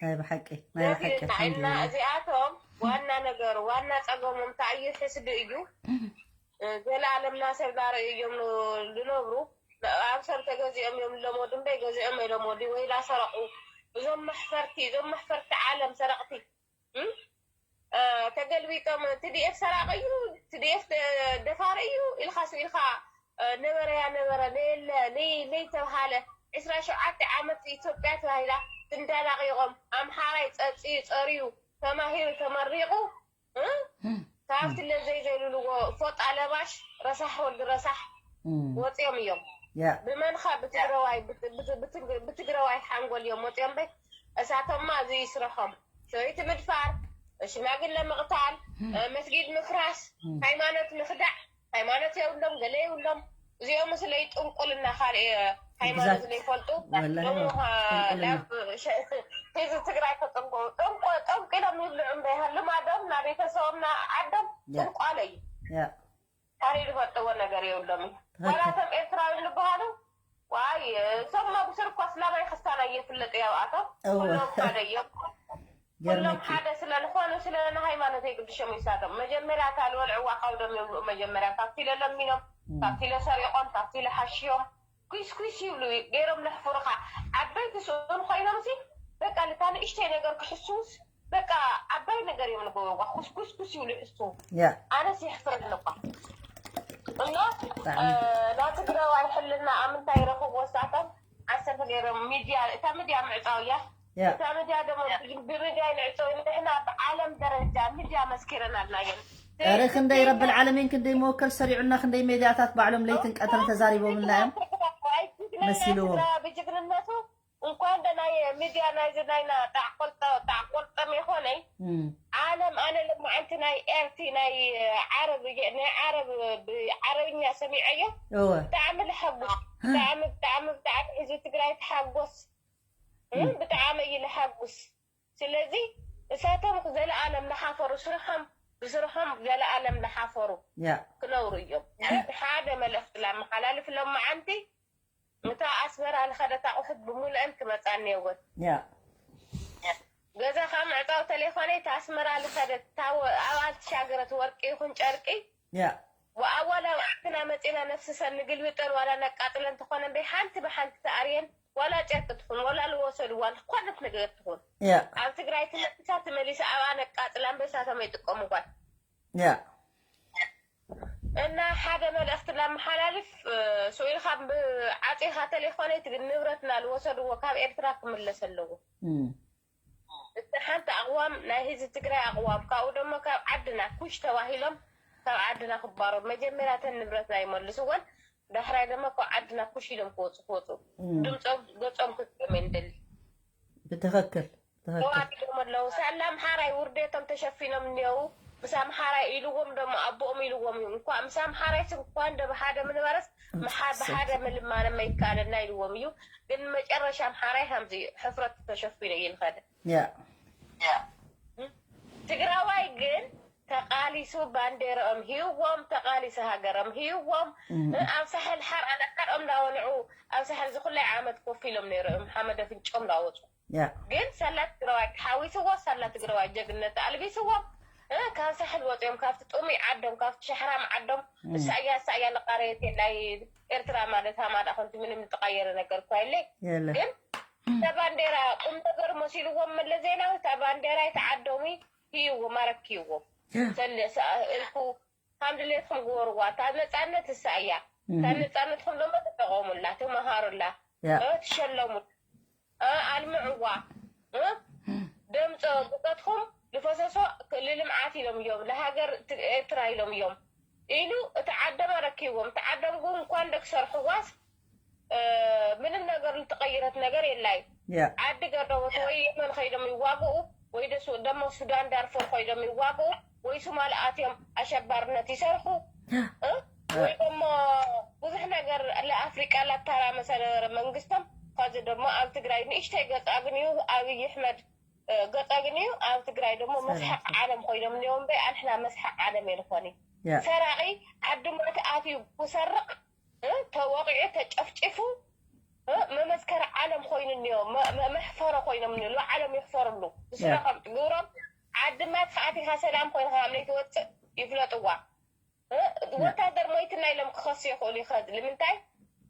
ናይ ብሓቂ ናይ ብሓቂ ነዚና ኢና ኣልሓምዱሊላህ። እዚኣቶም ዋና ነገሩ ዋና ጸገሞም እንታይ እዩ? ሕስዲ እዩ። እ፣ ዘላለም ናሰብ ዳርእ እዮም ን-፣ ዝነብሩ። ኣብ ሰብ ተገዚኦም እዮም ዝለመዱ እምበይ ገዚኦም ኣይለመዱ ወይ ዳሰረቑ። እዞም መሕፈርቲ እዞም መሕፈርቲ ዓለም ሰረቕቲ እም? እ፣ ተገልቢጦም ቲ ዲ ኤፍ ሰራቂ እዩ ቲ ዲ ኤፍ ደ-፣ ደፋሪ እዩ ኢልካ ስኢልካ እ፣ ነበረ ያነበረ ለየለ ለይ ለይተብሃለ ዕስራ ሸውዓተ ዓመት ኢትዮጵያ ተባሂላ ትንዳላቂቆም ኣምሓራይ ጸጺዩ ጸርዩ ተማሂሩ ተመሪቁ እ? ካብቲ ለዘይ ዘይብልዎ ፎጣ ለባሽ ረሳሕ ወዲ ረሳሕ ወፂኦም እዮም። ብመንኻ ብትግረዋይ ብትግረዋይ ሓንጎል እዮም ወፂኦም። በይ እሳቶማ እዚ ይስረሖም ሰበይቲ ምድፋር፣ ሽማግለ ምቕታል፣ መስጊድ ምፍራስ፣ ሃይማኖት ምኽዳዕ፣ ሃይማኖት የብሎም ገለ የብሎም። እዚኦም ስለይ ጥንቁልና ካልእ ሃይማኖት ዘይፈልጡ ህዝቢ ትግራይ ከጠንቁ ጠንቁሎም ይብልዑ እምበይ ልማዶም ናብ ቤተሰቦም ዓዶም ጥንቋለ እዩ። ካልእ ዝፈልጥዎ ነገር የብሎም እዩ። ዋላቶም ኤርትራዊ ዝበሃሉ ዋይ እቶም ኣብ ስር እኮ ኣስላማይ ክስታን ኣየፍለጥ ያውኣቶም ኩሎም ሓደ እዮም። ኩሎም ሓደ ስለዝኾኑ ስለ ንሃይማኖት የግድሾም ይሳቶም መጀመርያ እታ ዝበልዕዋ ካብዶም የብልዑ መጀመርያ ካብቲ ኢለ ለሚኖም ካብቲ ኢለ ሰሪቖም ካብቲ ኢለ ሓሽዮም ኩስኩስ ይብሉ ገይሮም ለሕፍሩኻ ዓበይቲ ስኡን ኮይኖም ሲ በቃ ልታ ንእሽተይ ነገር ክሕስውስ በቃ ዓባይ ነገር እዮም ንገብርዋ ኩስኩስኩስ ይብሉ ይሕስው ኣነስ የሕፍረኒ እኳ እሞ ናብ ትግራዋይ ሕልና ኣብ ምንታይ ይረኽብዎ ሳቶም ዓሰርተ ገይሮም ሚድያ እታ ሚድያ ምዕፃው እያ እታ ሚድያ ደሞ ብሚድያ ይንዕፀው ንሕና ብዓለም ደረጃ ሚድያ መስኪረና ኣለና ግን ኧረ ክንደይ ረብል ዓለሚን ክንደይ መወከል ሰሪዑልና ክንደይ ሜድያታት ባዕሎም ለይትን ቀትርን ተዛሪቦምልና እዮም መስልዎም ብጅግንነቱ እንኳን ደ ናይ ሚድያ ናይዚ ናይና ጣዕቆልጠም የኮነይ ዓለም ኣነ ልማዓንቲ ናይ ኤርቲ ናይ ዓረብ ናይ ዓረብ ብዓረብኛ ሰሚዐዮ ብጣዕሚ ልሓጉስ ብጣዕሚ ብጣዕሚ ብጣዕሚ ህዝቢ ትግራይ ተሓጎስ ብጣዕሚ እዩ ልሓጉስ ስለዚ እሳቶም ዘለኣለም ልሓፈሩ ስርሖም ብስርሖም ዘለኣለም ልሓፈሩ ክነብሩ እዮም ሓደ መልእክቲ ላመሓላልፍ ሎማዓንቲ እታ ኣስመራ ልኸደት ኣቑሑት ብሙሉአን ክመጻኒ የወት። ገዛኻ ምዕጻው ተሌፎነይ እታ ኣስመራ ልኸደት እታ ኣብኣ ልትሻገረት ወርቂ ይኹን ጨርቂ ወኣዋላ ኣብዓድና መጺና ነፍስሰን ንግልብጠን ዋላ ነቃጽለን ተኾነ እምበይ ሓንቲ ብሓንቲ ተኣርየን ዋላ ጨርቂ ትኹን ዋላ ልወሰድዋ ልኾነት ነገር ትኹን ኣብ ትግራይ ትመልሳ ትመሊሳ ኣብኣ ነቃጽላ እምበይ እሳቶም ኣይጥቀሙኳን። እና ሓደ መልእኽቲ ላመሓላልፍ ስኢልካ ዓፂኻ ተሌፎነይ ትብል ንብረትና ልወሰድዎ ካብ ኤርትራ ክምለስ ኣለዎ እቲ ሓንቲ ኣቕዋም ናይ ህዝቢ ትግራይ ኣቕዋም ካብኡ ደሞ ካብ ዓድና ኩሽ ተባሂሎም ካብ ዓድና ክባረሩ መጀመርያ ተን ንብረትና ይመልስወን ዳሕራይ ደሞ ካብ ዓድና ኩሽ ኢሎም ክወፁ ክወፁ ድምፆም ገፆም ክጥም ንደሊ ብትኽክል ተዋሪዶም ኣለዉ። ሳላ ኣምሓራይ ውርደቶም ተሸፊኖም እኒአው። ምስ ኣምሓራይ ኢልዎም ደሞ ኣቦኦም ኢልዎም እዩ። እንኳ ምስ ኣምሓራይ ስንኳ እንደ ብሓደ ምንበረስ ብሓደ ምልማነ መይከኣለና ኢልዎም እዩ። ግን መጨረሻ ኣምሓራይ ከምዚ እዩ። ሕፍረቱ ተሸፊኑ እዩ ዝኸደ። ትግራዋይ ግን ተቓሊሱ ባንዴርኦም ሂዎም፣ ተቓሊሱ ሃገሮም ሂዎም። ኣብ ሳሕል ሓር ኣነ ሓርኦም እንዳበልዑ ኣብ ሳሕል ዝኹላይ ዓመት ኮፍ ኢሎም ነይሮም ሓመድ ኣፍንጭኦም እንዳወፁ። ግን ሳላ ትግራዋይ ተሓዊስዎ ሳላ ትግራዋይ ጀግንነት ኣልቢስዎም ካብ ሳሕል ወፂኦም ካብቲ ጥሙይ ዓዶም ካብቲ ሸሕራም ዓዶም እሳያ እሳያ ለቃረየት የላይ ኤርትራ ማለት ሃማዳ ከምቲ ምንም ዝተቀየረ ነገር እኳ የለይ ግን እታ ባንዴራ ቁም ነገር መሲልዎም መለስ ዜናዊ እታ ባንዴራ ይተዓደሙ ሂይዎም ኣረክይዎም ሰለ እልኩ ከም ድሌትኩም ግበርዋ። እታ ነፃነት እሳ እያ። እታ ነፃነትኩም ደሞ ተጠቐሙላ፣ ተመሃሩላ፣ ትሸለሙ፣ ኣልምዕዋ። ደምፀ ብቀትኩም ልፈሰሶ ልልምዓት ኢሎም እዮም፣ ለሃገር ኤርትራ ኢሎም እዮም ኢሉ እቲ ዓደም ኣረኪብዎም። እቲ ዓደም ግን እንኳን ደክሰርሕዋስ ምንም ነገር ልትቀይረት ነገር የላይ። ዓዲ ገረቦት ወይ የመን ከይዶም ይዋግኡ ወይ ደሞ ሱዳን ዳርፎር ኮይዶም ይዋግኡ ወይ ሱማል ኣትዮም ኣሸባርነት ይሰርሑ ወይ ደሞ ብዙሕ ነገር ለኣፍሪቃ ላተራመሰ ነበረ መንግስቶም። ከዚ ደሞ ኣብ ትግራይ ንእሽተይ ገፃ ግን እዩ ኣብይ ኣሕመድ ገፃ ግን እዩ ኣብ ትግራይ ደሞ መስሓቅ ዓለም ኮይኖም እኒኦም እምበይ ኣንሕና መስሓቅ ዓለም የልኾኒ ሰራቂ ዓዲ ማት ኣትዩ ክሰርቅ ተወቂዑ ተጨፍጭፉ መመስከሪ ዓለም ኮይኑ እኒኦ መሕፈሮ ኮይኖም እኒኦ ንባዕሎም ይሕፈርሉ ብስረሖም ግብሮም ዓዲ ማት ከኣቲኻ ሰላም ኮይንካ ካብ ለይትወፅእ ይፍለጥዋ ወታደር ሞይትና ኢሎም ክኸሱ ይኽእሉ ይኸድ ንምንታይ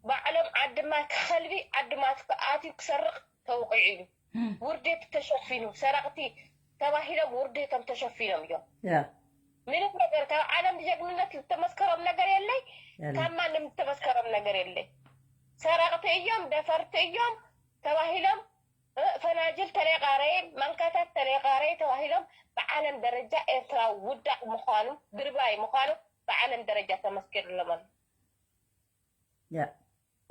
ባዕሎም ዓዲ ማት ከልቢ ዓዲ ማት ኣትዩ ክሰርቕ ተወቂዑ እዩ ውርደት ተሸፊኑ ሰረቕቲ ተባሂሎም ውርደቶም ተሸፊኖም እዮም ምንም ነገር ካብ ዓለም ብጀግንነት ዝተመስከሮም ነገር የለይ ካብ ማንም ዝተመስከሮም ነገር የለይ ሰረቕቲ እዮም፣ ደፈርቲ እዮም ተባሂሎም፣ እ፣ ፈናጅል ተሌቃሬ፣ ማንካታት ተሌቃሬ ተባሂሎም ብዓለም ደረጃ ኤርትራዊ ውዳቕ ምዃኑ፣ ድርባይ ምዃኑ ብዓለም ደረጃ ተመስኪርሎም ኣሎ። ያ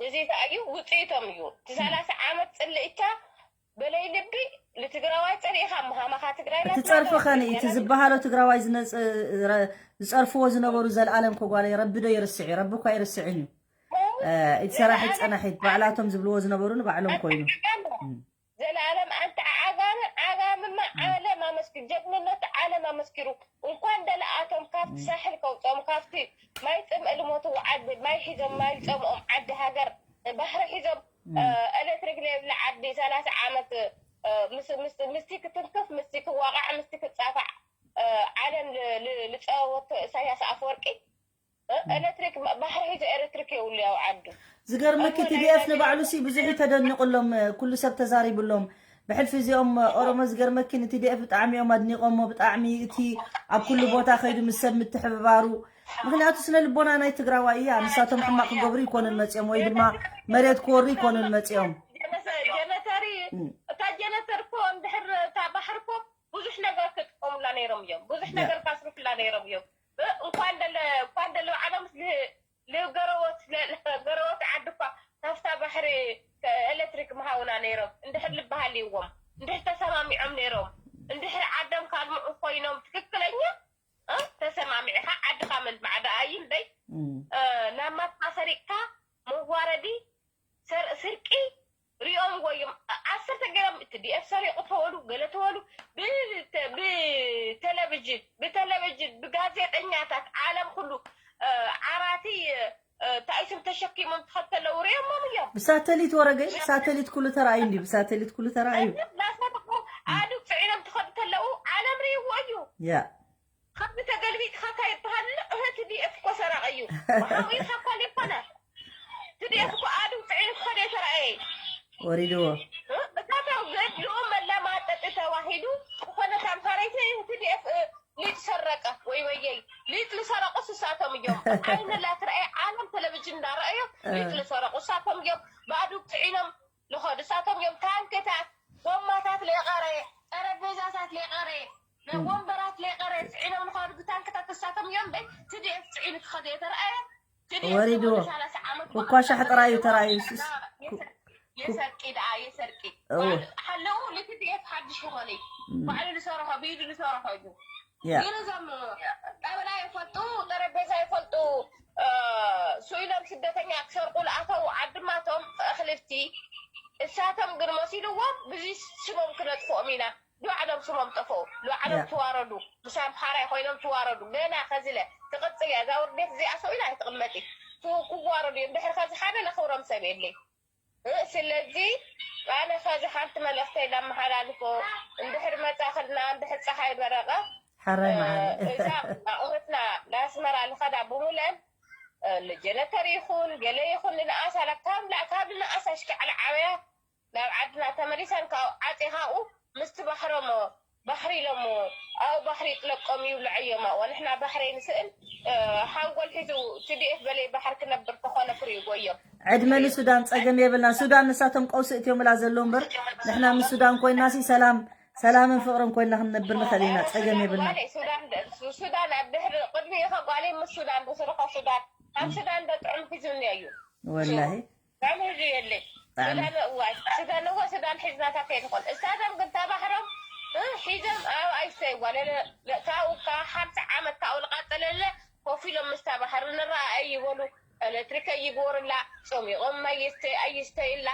እዚ እንታይ እዩ? ውፅኢቶም እዩ። እቲ ሰላሳ ዓመት ፅልእቻ በለይ ልቢ ንትግራዋይ ፀሊእኻ ምሃማኻ ትግራይ እቲ ጸርፊ ኸኒ እቲ ዝበሃሎ ትግራዋይ ዝነጽ- ረ- ዝጸርፍዎ ዝነበሩ ዘልኣለም ኮጓለ ረቢ ዶ ይርስዕ እዩ? ረቢ እኳ ይርስዕን እዩ። እ፣ እቲ ሰራሒት ጸናሒት ባዕላቶም ዝብልዎ ዝነበሩ ንባዕሎም ኮይኑ ዘላለም ኣንተ ዓጋመ ዓጋመማ ዓለም ኣመስኪሩ፣ ጀግንነት ዓለም ኣመስኪሩ። እንኳን ደለኣቶም ካብቲ ሳሕል ከውፅኦም፣ ካብቲ ማይ ፅምእ ልሞትዎ ዓዲ፣ ማይ ሒዞም ማይ ዝፀምኦም ዓዲ ሃገር፣ ባሕሪ ሒዞም፣ እ፣ ኤሌክትሪክ ዘይብላ ዓዲ ሰላሳ ዓመት፣ እ፣ ምስ- ምስ- ምስቲ ክትንክፍ፣ ምስቲ ክዋቃዕ፣ ምስቲ ክፃፋዕ፣ እ፣ ዓለም ል- ል- ልፀወቶ ኢሳያስ ኣፈወርቂ፣ እ፣ ኤሌክትሪክ ባ- ባሕሪ ሒዞ ኤሌክትሪክ የብሉ ያው ዓዱ። ዝገርመኪ ቲ ዲ ኤፍ ንባዕሉ ሲ ብዙሕ እዩ ተደኒቑሎም፣ ኩሉ ሰብ ተዛሪቡሎም። ብሕልፊ እዚኦም ኦሮሞ ዝገርመኪ ን ቲ ዲ ኤፍ ብጣዕሚ እዮም ኣድኒቖሞ። ብጣዕሚ እቲ ኣብ ኩሉ ቦታ ከይዱ ምስ ሰብ ምትሕብባሩ፣ ምክንያቱ ስነ ልቦና ናይ ትግራዋይ እያ። ንሳቶም ሕማቕ ክገብሩ ይኮኑን መፂኦም ወይ ድማ መሬት ክወሩ ይኮኑን መፂኦም። ጀነተሪ እታ ጀነተር እኮ እንድሕር እታ ባሕሪ እኮ ብዙሕ ነገር ክጥቀሙላ ነይሮም እዮም። ብዙሕ ነገር ካስርፍላ ነይሮም እዮም። እ፣ እንኳን ደለ እንኳን ደለ ዓለም ል- ልገረወት ለ- ገረወት ዓዲ እኳ ካብታ ባሕሪ ኤሌክትሪክ ምሃውና ነይሮም እንድሕር ልበሃል ይዎም እንድሕር ተሰማሚዖም ነይሮም እንድሕር ዓዶም ካልምዑ ኮይኖም ትክክለኛ እ፣ ተሰማሚዕኻ ዓድኻ መልማዕ ደኣ እዩ እምበይ እ፣ ናብ ማትካ ሰሪቅካ መዋረዲ ሰር- ስርቂ ሪኦም ወዮም ዓሰርተ ገይሮም እቲ ዲኤፍ ሰሪቑ ተበሉ ገለ ተበሉ ብተ- ብቴሌቪዥን ብቴሌቪዥን ብጋዜጠኛታት ዓለም ኩሉ እ፣ ዓራቲ እ፣ ታይስም ተሸኪሞም ትኸድ ተለዉ ሪኦሞም እዮም ብሳተሊት ወረገ ብሳተሊት ኩሉ ተራእዩ እንዲ ብሳተሊት ኩሉ ተራእዩ ላሰረቁ ኣዱ ፅዒኖም ትኸዱ ተለዉ ዓለም ሪእዎ እዩ ያ ካብዚ ተገልቢጥካ እንታይ ይበሃል? እህ፣ ትዲኤፍ እኮ ሰራቂ እዩ። ብሓዊ ኢልካ እኮ ዘይኮነ። ትዲኤፍ እኮ ኣድው ጥዒኑ ክኸደ የተረኣየ። ወሪድዎ። እሳቶም ዘድልኡ መለማጠጢ ተባሂሉ ዝኾነ ታምሃረይቲ ትዲኤፍ እ፣ ሊጥ ሰረቀ ወይ ወየይ ሊጥ ዝሰረቁ እሳቶም እዮም። ዓይኒ ላትረኣየ ዓለም ቴሌቪዥን እንዳረኣዮ ሊጥ ዝሰረቁ እሳቶም እዮም። ብኣድው ጥዒኖም ንኸዱ እሳቶም እዮም። ታንክታት፣ ጎማታት ለይቐረ፣ ጠረጴዛታት ለይቐረ፣ ወንበራት ለይቐረ ፅዒኖም ንኸዱ ብታንክታት እሳቶም እዮም። በይ ትዲኤፍ ፅዒኑ ክኸዱ የተረኣየ። ትዲኤፍ ወሪድዎ። ወደ ሰላሳ ዓመት እኳ ሻሕ ጥራዩ ተራእዩ። ስ- ስ- የሰርቂ ደኣ የሰርቂ እዎ። ሓለዉ ንትዲኤፍ ሓድሽ ይኾነ ባዕሉ ዝሰርሖ ብኢዱ ዝሰርሖ እዩ ያ ግን እዞም ጣውላ ይፈልጡ ጠረጴዛ ይፈልጡ እ፣ ስኢሎም ስደተኛ ክሰርቁ ዝኣተዉ ዓድማቶም ኣኽልፍቲ እሳቶም ግን መሲልዎም ብዙ ስሞም ክነጥፍኦም ኢና ንባዕሎም ስሞም ጠፍኡ ንባዕሎም ያ። ትዋረዱ ምስ ኣምሓራይ ኮይኖም ትዋረዱ ገና ከዚለ ትቕፅል እያ እዛ ውርደት እዚኣ ሰው ኢላ ኣይትቕመጥ እዩ ክዋረዱ እዮም ድሕር ከዚ ሓደ ለኽብሮም ሰብ የለይ እ፣ ስለዚ ኣነ ከዚ ሓንቲ መልእኽተይ ላመሓላልፎ እንድሕር መፃኽልና እንድሕር ፀሓይ በረቐ ሓራይ እ፣ መዓረ እዛ ኣቑሑትና ንኣስመራ ንኸዳ ብምለን እ፣ ንጀነተር ይኹን ገለ ይኹን ንንኣሳ ካብ ላ- ካብ ንኣሳ ሽካዕ ዓበያ ናብ ዓድና ተመሊሰን ካብ ዓፂ ካብኡ ምስቲ ባሕሮም ባሕሪ ኢሎሞ ኣብኡ ባሕሪ ይጥለቆም ይብልዐዮም ኣብኡ ንሕና ባሕሪ ንስእል እ፣ ሓንጎል ሒዙ ቲ ዲ ኤፍ በለይ ባሕር ክነብር ተኾነ ፍሪኡ ጎዮም ዕድመ ንሱዳን ጸገም የብልና። ሱዳን ንሳቶም ቀውሲ እትዮም እላ ዘለዉ እምበር ንሕና ምስ ሱዳን ኮይናሲ ሰላም ሰላምን ፍቕርን ኮይና ክንነብር ንኽእል ኢና። ጸገም የብልና። ጓለይ ሱዳን ደ- ሱ- ሱዳን ኣብ ድሕሪ ቅድሚ ኢኸ ጓለይ ምስ ሱዳን ብስርሖ ሱዳን ኣብ ሱዳን ዶ ጥዑም ሒዙኒ እዩ ወላሂ ጥዑም ሒዙ የለይ ጣዕሚ። ሱዳን እዋይ ሱዳን እዋ ሱዳን ሒዝናታ ከይንኾን እሳቶም ግን ተባሕሮም እ፣ ሒዞም ኣብ ኣይስተይዋ ለለ ካብኡ ካ ሓምሳ ዓመት ካብኡ ዝቐጸለለ ኮፍ ኢሎም ምስታ ባሕሪ ንረኣ ኣይበሉ ኤሌክትሪክ ኣይግበሩላ ጸሚቖም ኣይስተ ኣይስተይላ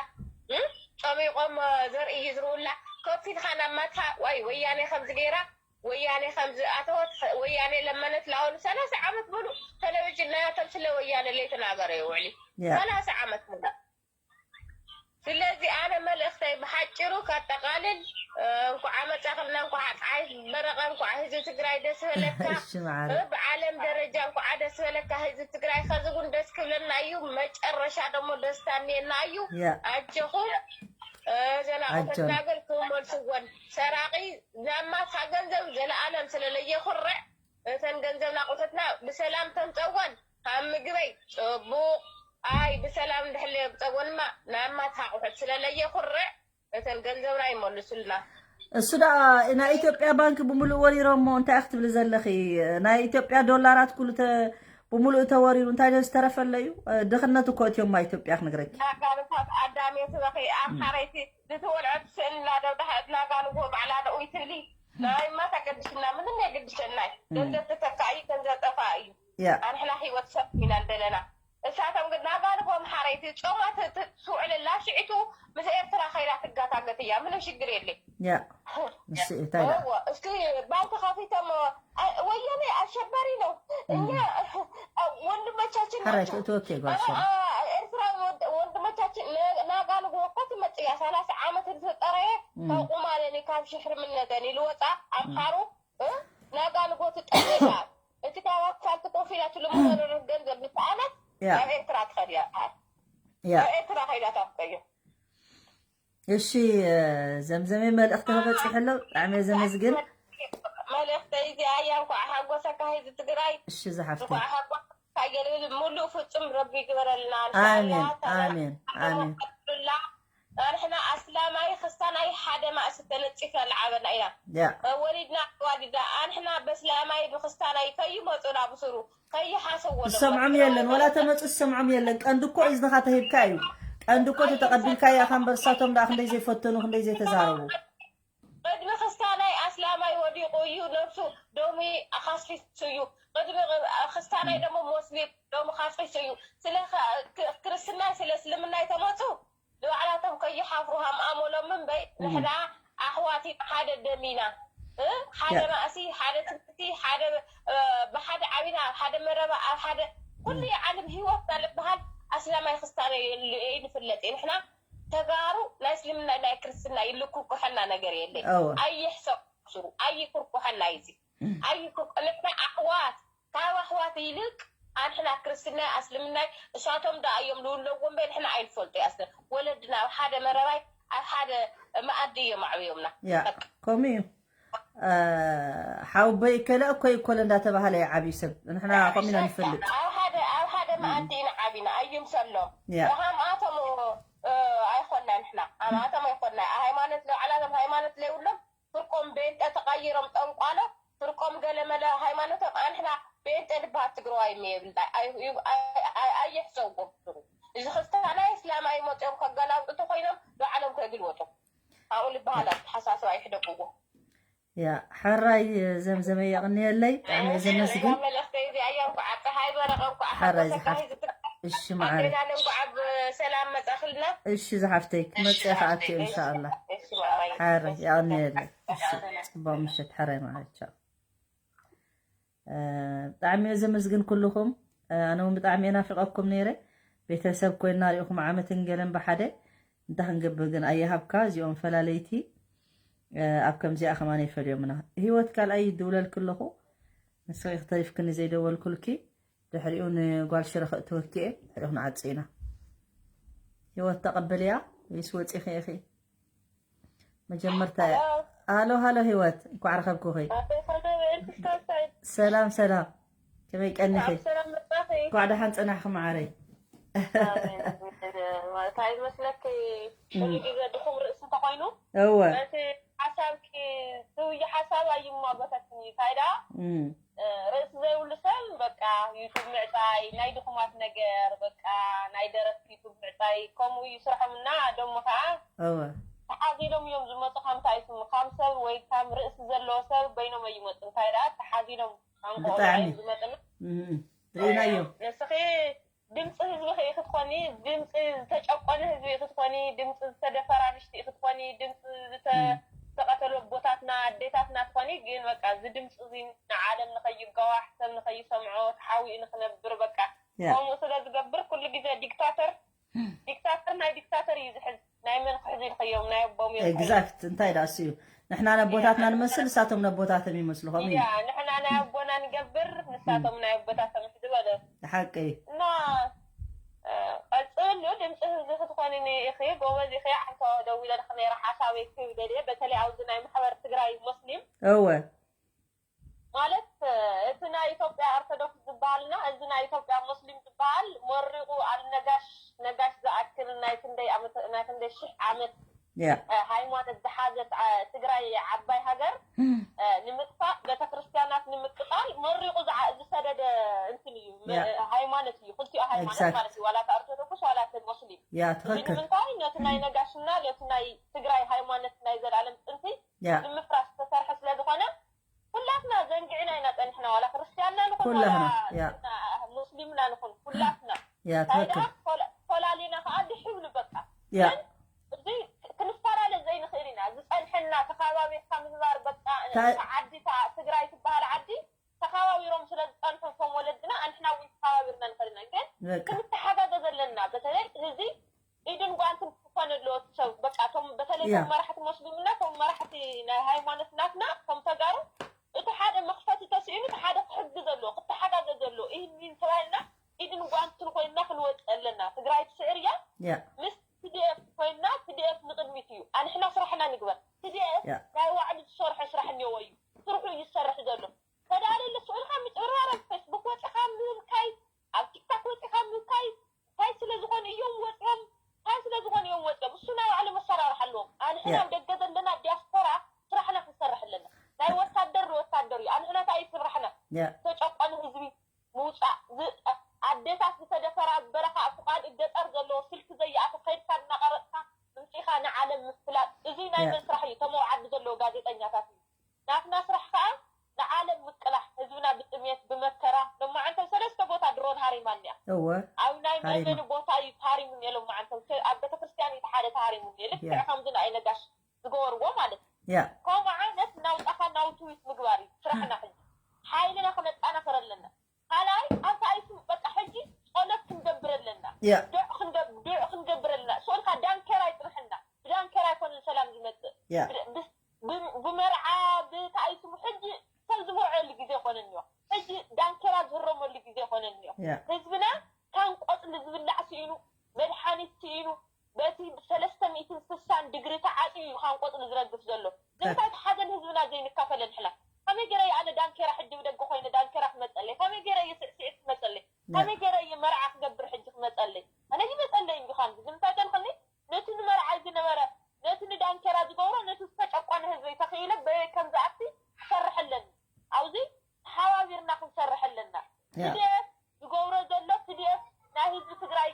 እ፣ ጸሚቖም እ፣ ዘርኢ ይዝርኡላ ኮፍ ኢልካ ናብ ማትኻ ዋይ ወያኔ ከምዚ ገይራ ወያኔ ከምዚ ኣተወት ወያኔ ለመነት ላበሉ ሰላሳ ዓመት ሙሉ ቴሌቪዥን ናያቶም ስለ ወያኔ ለይተናገረ ይውዕሊ ያ ሰላሳ ዓመት ሙሉ ስለዚ ኣነ መልእኽተይ ብሓጭሩ ከጠቓልል እ፣ እንኳዕ መጻኽልና እንኳዕ ፀሓይ በረቐ እንኳዕ ህዝቢ ትግራይ ደስ በለካ እሺ መዓረ እ፣ ብዓለም ደረጃ እንኳዕ ደስ በለካ ህዝቢ ትግራይ ከዚ እውን ደስ ክብለና እዩ መጨረሻ ደግሞ ደስታ እኔና እዩ ያ ኣጀኹም እ፣ ዘናቑፈትና ኣጆን። ግን ክመልስዎን ሰራቒ ናማትካ ገንዘብ ዘለኣለም ስለለየኹርዕ እተን ገንዘብ ናቑፈትና ብሰላም ተምፀወን ካብ ምግበይ ፅቡቕ ኣይ ብሰላም እንድሕር ለየብፀጎንማ ናማ ተሓቑሑት ስለለየኹርዕ እተን ገንዘብና ይመልሱልና። እሱ ደኣ ናይ ኢትዮጵያ ባንክ ብምሉእ ወሪሮሞ እንታይ ክትብሊ ዘለኺ? ናይ ኢትዮጵያ ዶላራት ኩሉ ተ- ብምሉእ ተወሪሩ እንታይ ዶ ዝተረፈለ እዩ? ድኽነት እኮ እትዮማ ኢትዮጵያ ክነግረኪ። ናጋርታት ኣዳሜ ትበኺ ኣብ ሓረይቲ ዝተወልዐት ስእሊ እናደብዳሃ ናጋንጎ ባዕላ ደኡ ይትብሊ። ናይ ማታ ገድሽና ምንም የገድሸናይ። ገንዘብ ተተካ እዩ፣ ገንዘብ ጠፋ እዩ። ያ ኣንሕና ህይወት ሰብ ኢና እንደለና። እሳቶም ግን ናጋንጎ ኣምሓረይቲ ጾማ ትውዕለላ ሽዕቱ ምስ ኤርትራ ከይዳ ትጋታገት እያ። ምንም ሽግር የለ። ያ ንሱ እንታይ ደኣ እወ እስቲ ባንክ ከፊቶም ወያኔ አሸባሪ ነው። እኛ ወንድሞቻችን ሓራይ ናቸው። ትእትወኪ ጓል ሰበይቲ ኤርትራ ወንድሞቻችን ናጋንጎ እኮ ትመጽእ እያ። ሰላሳ ዓመት ዝተጠረየ ካብ ቁማለኒ ካብ ሽሕርምነተን ኢልወፃ ኣምሓሩ ናጋንጎ ትጠርያ። እቲ ካብ ኣስፋልት ኮፍ ኢላ ትልምኖ ዝነበረት ገንዘብ ዝሰኣነት ያ ናብ ኤርትራ ትኸድ እያ። ያ ናብ ኤርትራ ከይዳ ታፍቀዮ። እሺ ዘምዘመይ መልእኽቲ ተበፂሑ ኣሎ። ብጣዕሚ እየ ዘመስግን። መልእኽተይ እዚኣ እያ። እንኳዕ ሓጎሰካ ህዝቢ ትግራይ፣ እሺ ዝሓፍተይ እንኳዕ ሓጎሰካ። ሙሉእ ፍጹም ረቢ ይግበረልና። ኣሜን ኣሜን ኣሜን። ንሕና ኣስላማይ ክስታናይ ሓደ ማእሲ ተነፂፍና ንዓበና ኢና። ያ ወሊድና ዋሊዳ ኣንሕና በስላማይ ብክስታናይ ከይመፁና ብስሩ ከይሓሰዎ ዝሰምዖም የለን፣ ወላ ተመፁ ዝሰምዖም የለን። ቀንዲ እኮ እዝንኻ ተሂብካ እዩ። ቀንዲ እኮ ተተቐቢልካ እያ። ካብ በርሳቶም ደኣ ክንደይ ዘይፈተኑ ክንደይ ዘይተዛረቡ። ቅድሚ ክስታናይ ኣስላማይ ወዲቑ እዩ ነብሱ ደሙ ካስኪሱ እዩ። ቅድሚ ክስታናይ ደሞ ሞስሊም ደሙ ካስኪሱ እዩ። ስለ ክርስትናይ ስለ እስልምናይ ተመፁ ንባዕላቶም ከይሓፍሩ ሃምኣሞሎም እምበይ ንሕና ኣሕዋት ኢና፣ ሓደ ደም ኢና፣ ሓደ ማእሲ፣ ሓደ ትምህርቲ፣ ሓደ ብሓደ ዓቢና፣ ኣብ ሓደ መረባ፣ ኣብ ሓደ ኩሉ ዓለም ህይወትና ልበሃል ኣስላማይ ክስታነ የሉ እየ ንፍለጥ እየ። ንሕና ተጋሩ ናይ እስልምና ናይ ክርስትና ይልኩኩሐና ነገር የለ። እወ። ኣይሕሰብ ስሩ ኣይኩርኩሐና እዩ እዚ ኣይኩርኩ ንሕና ኣሕዋት ካብ ኣሕዋት ይልቅ ኣንሕና ክርስትናይ ኣስልምናይ እሳቶም ደኣ እዮም ዝውለዎ እምበር ንሕና ኣይንፈልጦ እያ። ኣስለ ወለድና ኣብ ሓደ መረባይ ኣብ ሓደ መኣዲ እዮም ኣዕብዮምና። ያ በቃ። ከምኡ እዩ። ሓውቦይ እከለ እኮይ እኮለ እንዳተባሃለ እዩ ዓብዩ ሰብ። ንሕና ከምኡ ኢና ንፈልጥ። ኣብ ሓደ ኣብ ሓደ መኣዲ ኢና ዓቢና ኣይምሰሎም። ያ ሃምኣቶም ኣይኮና ንሕና ሃምኣቶም ኣይኮና። ሃይማኖት ለባዕላቶም ሃይማኖት ለይብሎም ፍርቆም ቤንጠ ተቐይሮም ጠንቋሎ ፍርቆም ገለመለ ሃይማኖቶም ኣንሕና ቤንጠ ልበሃል ትግራዋይ እየ ይብል ኣየሕሰብዎም። እዚ ክስታናይ እስላማይ መፅኦም ከገላብጡ ተኮይኖም ባዕሎም ከግልወጡ ኣብኡ ልበሃል ኣተሓሳስባ ይሕደግዎ። ያ ሕራይ ዘምዘመ የቕንየለይ ብጣዕሚ እየ ዘመስግን። መልእክተይ እዚኣ እያ። እንኳዕ ፀሓይ በረቐ እንኳዕ ሕራይ ሓጎሰካ ዝሓፍ ህዝቢ ትግራይ እሺ መዓረይ ኣዴና እንኳዕ ብሰላም መፀኽልና። እሺ ዝሓፍተይ ክመፅእ ከኣት ኢንሻኣላ። እሺ ማማይ ሕራይ የቕንየለይ። እሺ ፅቡቅ ምሸት ሕራይ ማለት ቻው። ብጣዕሚ እየ ዘመስግን ኩልኹም። ኣነ እውን ብጣዕሚ እየ ናፊቐኩም ነይረ። ቤተሰብ ኮይና ሪእኹም ዓመትን ገለን ብሓደ እንታይ ክንገብር ግን ኣየሃብካ። እዚኦም ፈላለይቲ ኣብ ከምዚኣ ከማን ይፈልዮምና። ህይወት ካልኣይ ይድውለልኪ ኣለኹ። ንስኺ ክተሪፍክኒ ዘይደወልኩልኪ ድሕሪኡ ንጓል ሽረ ክእትወኪ እየ። ድሕሪኡ ክንዓጽ ኢና። ህይወት ተቐበልያ ወይስ ወፂኺ ኢኺ? መጀመርታ እያ። ሃሎ ሃሎ ህይወት እንኳዕ ረኸብኩኺ። ሰላም ሰላም ከመይ ቀኒኺ? ሰላም መጣኺ። እንኳዕ ደሓን ፀናሕኺ መዓረይ። እንታይ ይመስለኪ፣ ኩሉ ግዜ ድኹም ርእሲ እንተኾይኑ እወ በቲ ሓሳብኪ ትውይ ሓሳብ ኣይሟገተትኒ። እንታይ ደኣ እም፣ ርእሲ ዘይብሉ ሰብ በቃ ዩቱብ ምዕጻይ ናይ ድኹማት ነገር በቃ ናይ ደረፍቲ ዩቱብ ምዕጻይ ከምኡ እዩ ስርሖም እና ደሞ ከዓ እወ ተሓዚሎም እዮም ዝመፁ። ካብ እንታይ ስሙ ካብ ሰብ ወይ ካብ ርእሲ ዘለዎ ሰብ በይኖም ኣይመፁ። እንታይ ደኣ ተሓዚሎም ኣንቆ ብጣዕሚ። ዝመፅና እም፣ ርእናዮ ንስኺ ድምፂ ህዝቢ ኽኢ ክትኮኒ፣ ድምፂ ዝተጨቆነ ህዝቢ ኽትኮኒ፣ ድምፂ ዝተደፈራ ኣንሽቲ ኽትኮኒ፣ ድምፂ ዝተቀተሉ ኣቦታትና ኣዴታትና ትኾኒ። ግን በቃ እዚ ድምፂ እዚ ንዓለም ንኸይገዋሕ ሰብ ንኸይሰምዖ ተሓዊኡ ንኽነብር በቃ ያ ከምኡ ስለ ዝገብር ኩሉ ግዜ ዲክታተር ዲክታተር ናይ ዲክታተር እዩ ዝሕዝ። ናይ መን ክሕዙ ኢልክዮም? ናይ ኣቦም እዮም ዝሕዙ። ኤግዛክት እንታይ ዳእሱ እዩ። ንሕና ነቦታትና ንመስል ንሳቶም ነቦታቶም ይመስሉ ከምኡ እዩ። ያ ንሕና ናይ ኣቦና ንገብር ንሳቶም ናይ ኣቦታቶም ይሕዙ በለ። ሓቂ እዩ። እና ቀፅሉ ድምፂ ህዝቢ ክትኮንኒ ኢኺ። ጎበዝ ኢኺ። ዓንቶ ደዊለልክ ነይረ ሓሳበይ ክህብ ደልየ። በተለይ ኣብዚ ናይ ማሕበር ትግራይ ሙስሊም እወ ማለት እቲ ናይ ኢትዮጵያ ኦርቶዶክስ ዝበሃልና እዚ ናይ ኢትዮጵያ ሙስሊም ዝበሃል መሪቑ ኣልነጋ ክንደይ ሽሕ ዓመት ሃይማኖት ዝሓዘት ትግራይ ዓባይ ሃገር ንምጥፋእ፣ ቤተክርስትያናት ንምቅጣል መሪቑ ዝሰደደ እንትን እዩ፣ ሃይማኖት እዩ። ክልቲኦ ሃይማኖት ማለት እዩ፣ ዋላ ኦርቶዶክስ ዋላ ሞስሊም። እዚ ንምንታይ? ነቲ ናይ ነጋሽና ነቲ ናይ ትግራይ ሃይማኖት ናይ ዘላለም ጥንቲ ንምፍራስ ዝተሰርሐ ስለዝኾነ ኩላትና ዘንጊዕና ኢና ጸኒሕና፣ ዋላ ክርስትያንና ንኹን ዋላ ሙስሊምና ንኹን ኩላትና። ታይ ደኣ ፈላሊና ከዓ ድሕብ ንበቃ። ግን እዚ ክንፈላለ ዘይንኽእል ኢና። ዝጸንሐና ተኻባቢርካ ምንባር በቃ። እታ ዓዲ፣ እታ ትግራይ ትበሃል ዓዲ ተኻባቢሮም ስለ ዝጸንሑ እቶም ወለድና፣ ኣንሕና እውን ተኻባቢርና ንኽእል ኢና። ግን ክንተሓጋገዝ ኣለና። በተለይ እዚ ኢድን ጓንትን ክኾን ኣለዎ እቲ ሰብ። በቃ እቶም በተለይ እቶም መራሕቲ ሞስሊምና እቶም መራሕቲ ናይ ሃይማኖት ናትና እቶም ተጋሩ እቲ ሓደ መኽፈቲ ተስኢኑ እቲ ሓደ ክሕግዝ ኣለዎ፣ ክተሓጋገዝ ኣለዎ። ኢህኒን ተባሂልና ኢድን ጓንትን ኮይንና ክንወፅእ ኣለና። ትግራይ ትስዕር እያ። ምስ ቲዲኤፍ ኮይንና ቲዲኤፍ ንቕድሚት እዩ። ኣንሕና ስራሕና ንግበር። ቲዲኤፍ ናይ ባዕሉ ዝሰርሖ ስራሕ እኒኦዎ እዩ። ስርሑ እዩ ዝሰርሕ ዘሎ። ተዳለለ ስእልካ ምጭብርባር ኣብ ፌስቡክ ወፂኻ ምብካይ፣ ኣብ ቲክታክ ወፂኻ ምብካይ፣ እንታይ ስለ ዝኾኑ እዮም ወፂኦም? እንታይ ስለ ዝኾኑ እዮም ወፂኦም? እሱ ናይ ባዕሎም ኣሰራርሓ ኣለዎም። ኣንሕና ኣብ ደገ ዘለና ዲያስፖራ ስራሕና ክንሰርሕ ኣለና። ናይ ወታደር ንወታደር እዩ። ኣንሕና እንታይ እዩ ስራሕና? ተጨቆነ ህዝቢ ምውፃእ፣ ኣዴታት ዝተደፈራ ኣብ በረኻ፣ ኣብ ፍቓድ ገጠር ዘለዎ ስልኪ ዘይኣቱ ከይድካ እናቐረፅካ ምምፂኻ ንዓለም ምፍላጥ። እዚ ናይ መን ስራሕ እዩ? ተመው ዓዲ ዘለዎ ጋዜጠኛታት እዩ። ናትና ስራሕ ከዓ ንዓለም ምቅላሕ፣ ህዝብና ብጥሜት ብመከራ፣ ሎማዓንተ ሰለስተ ቦታ ድሮን ሃሪማ እኒኣ። እወ ኣብ ናይ ሃሪማ። መመኒ ቦታ እዩ ተሃሪሙ እኒአ። ሎማዓንተ ከ-፣ ኣብ ቤተክርስትያን እዩ ሓደ ተሃሪሙ እኒአ። ልክዕ ከምዚ ንኣይ ነጋሽ ዝገበርዎ ማለት እዩ። ያ ከምኡ ዓይነት ናውጣኻ ናውትዊት ምግባር እዩ ስራሕና። ሕጂ ሓይልና ክነጣናኽር ኣለና። ካልኣይ ኣብታ ኣይሱ በቃ ሕጂ ጸሎት ክንገብር ኣለና። ያ ዱዕ ክንገብ-፣ ዱዕ ክንገብር ኣለና። ስእልካ ዳንኬራ ይጥርሕና። ብዳንኬራ ኣይኮነን ሰላም ዝመጽእ። ያ ብ-፣ ብ-፣ ብ-፣ ብመርዓ ብታይስሙ ሕጂ ሰብ ዝምርዐሉ ግዜ ኮነ እኒኦ። ሕጂ ዳንኬራ ዝህረመሉ ግዜ ኮነ እኒኦ። ያ ህዝብና ካን ቆጽሊ ዝብላዕ ስኢኑ፣ መድሓኒት ስኢኑ፣ በቲ ሰለስተ ሚእትን ስሳን ድግሪ ተዓጽዩ እዩ ካን ቆጽሊ ዝረግፍ ዘሎ። ንምንታይ እቲ ሓዘን ህዝብና ዘይንካፈለ ንሕና? ከመይ ገይረ እየ ኣነ ዳንኬራ ሕጂ ብደገ ኮይነ ዳንኬራ ክመጸለይ? ከመይ ገይረ እየ ስዕስዒት ክመጸለይ? ከመይ ገይረ እየ መርዓ ክገብር ሕጂ ክመጸለይ? ኣነ ይመጸለይ እንዲኻን ንምንታይ ተልኽኒ? ነቲ ንመርዓይ ዝነበረ፣ ነቲ ንዳንኬራ ዝገብሮ፣ ነቲ ዝተጨቆነ ህዝበይ ተኽኢለ በየይ ከም ዝኣቲ ክሰርሕ ኣለኒ። ኣብዚ ተሓባቢርና ክንሰርሕ ኣለና። ያ። ትድኤፍ ዝገብሮ ዘሎ፣ ትድኤፍ ናይ ህዝቢ ትግራይ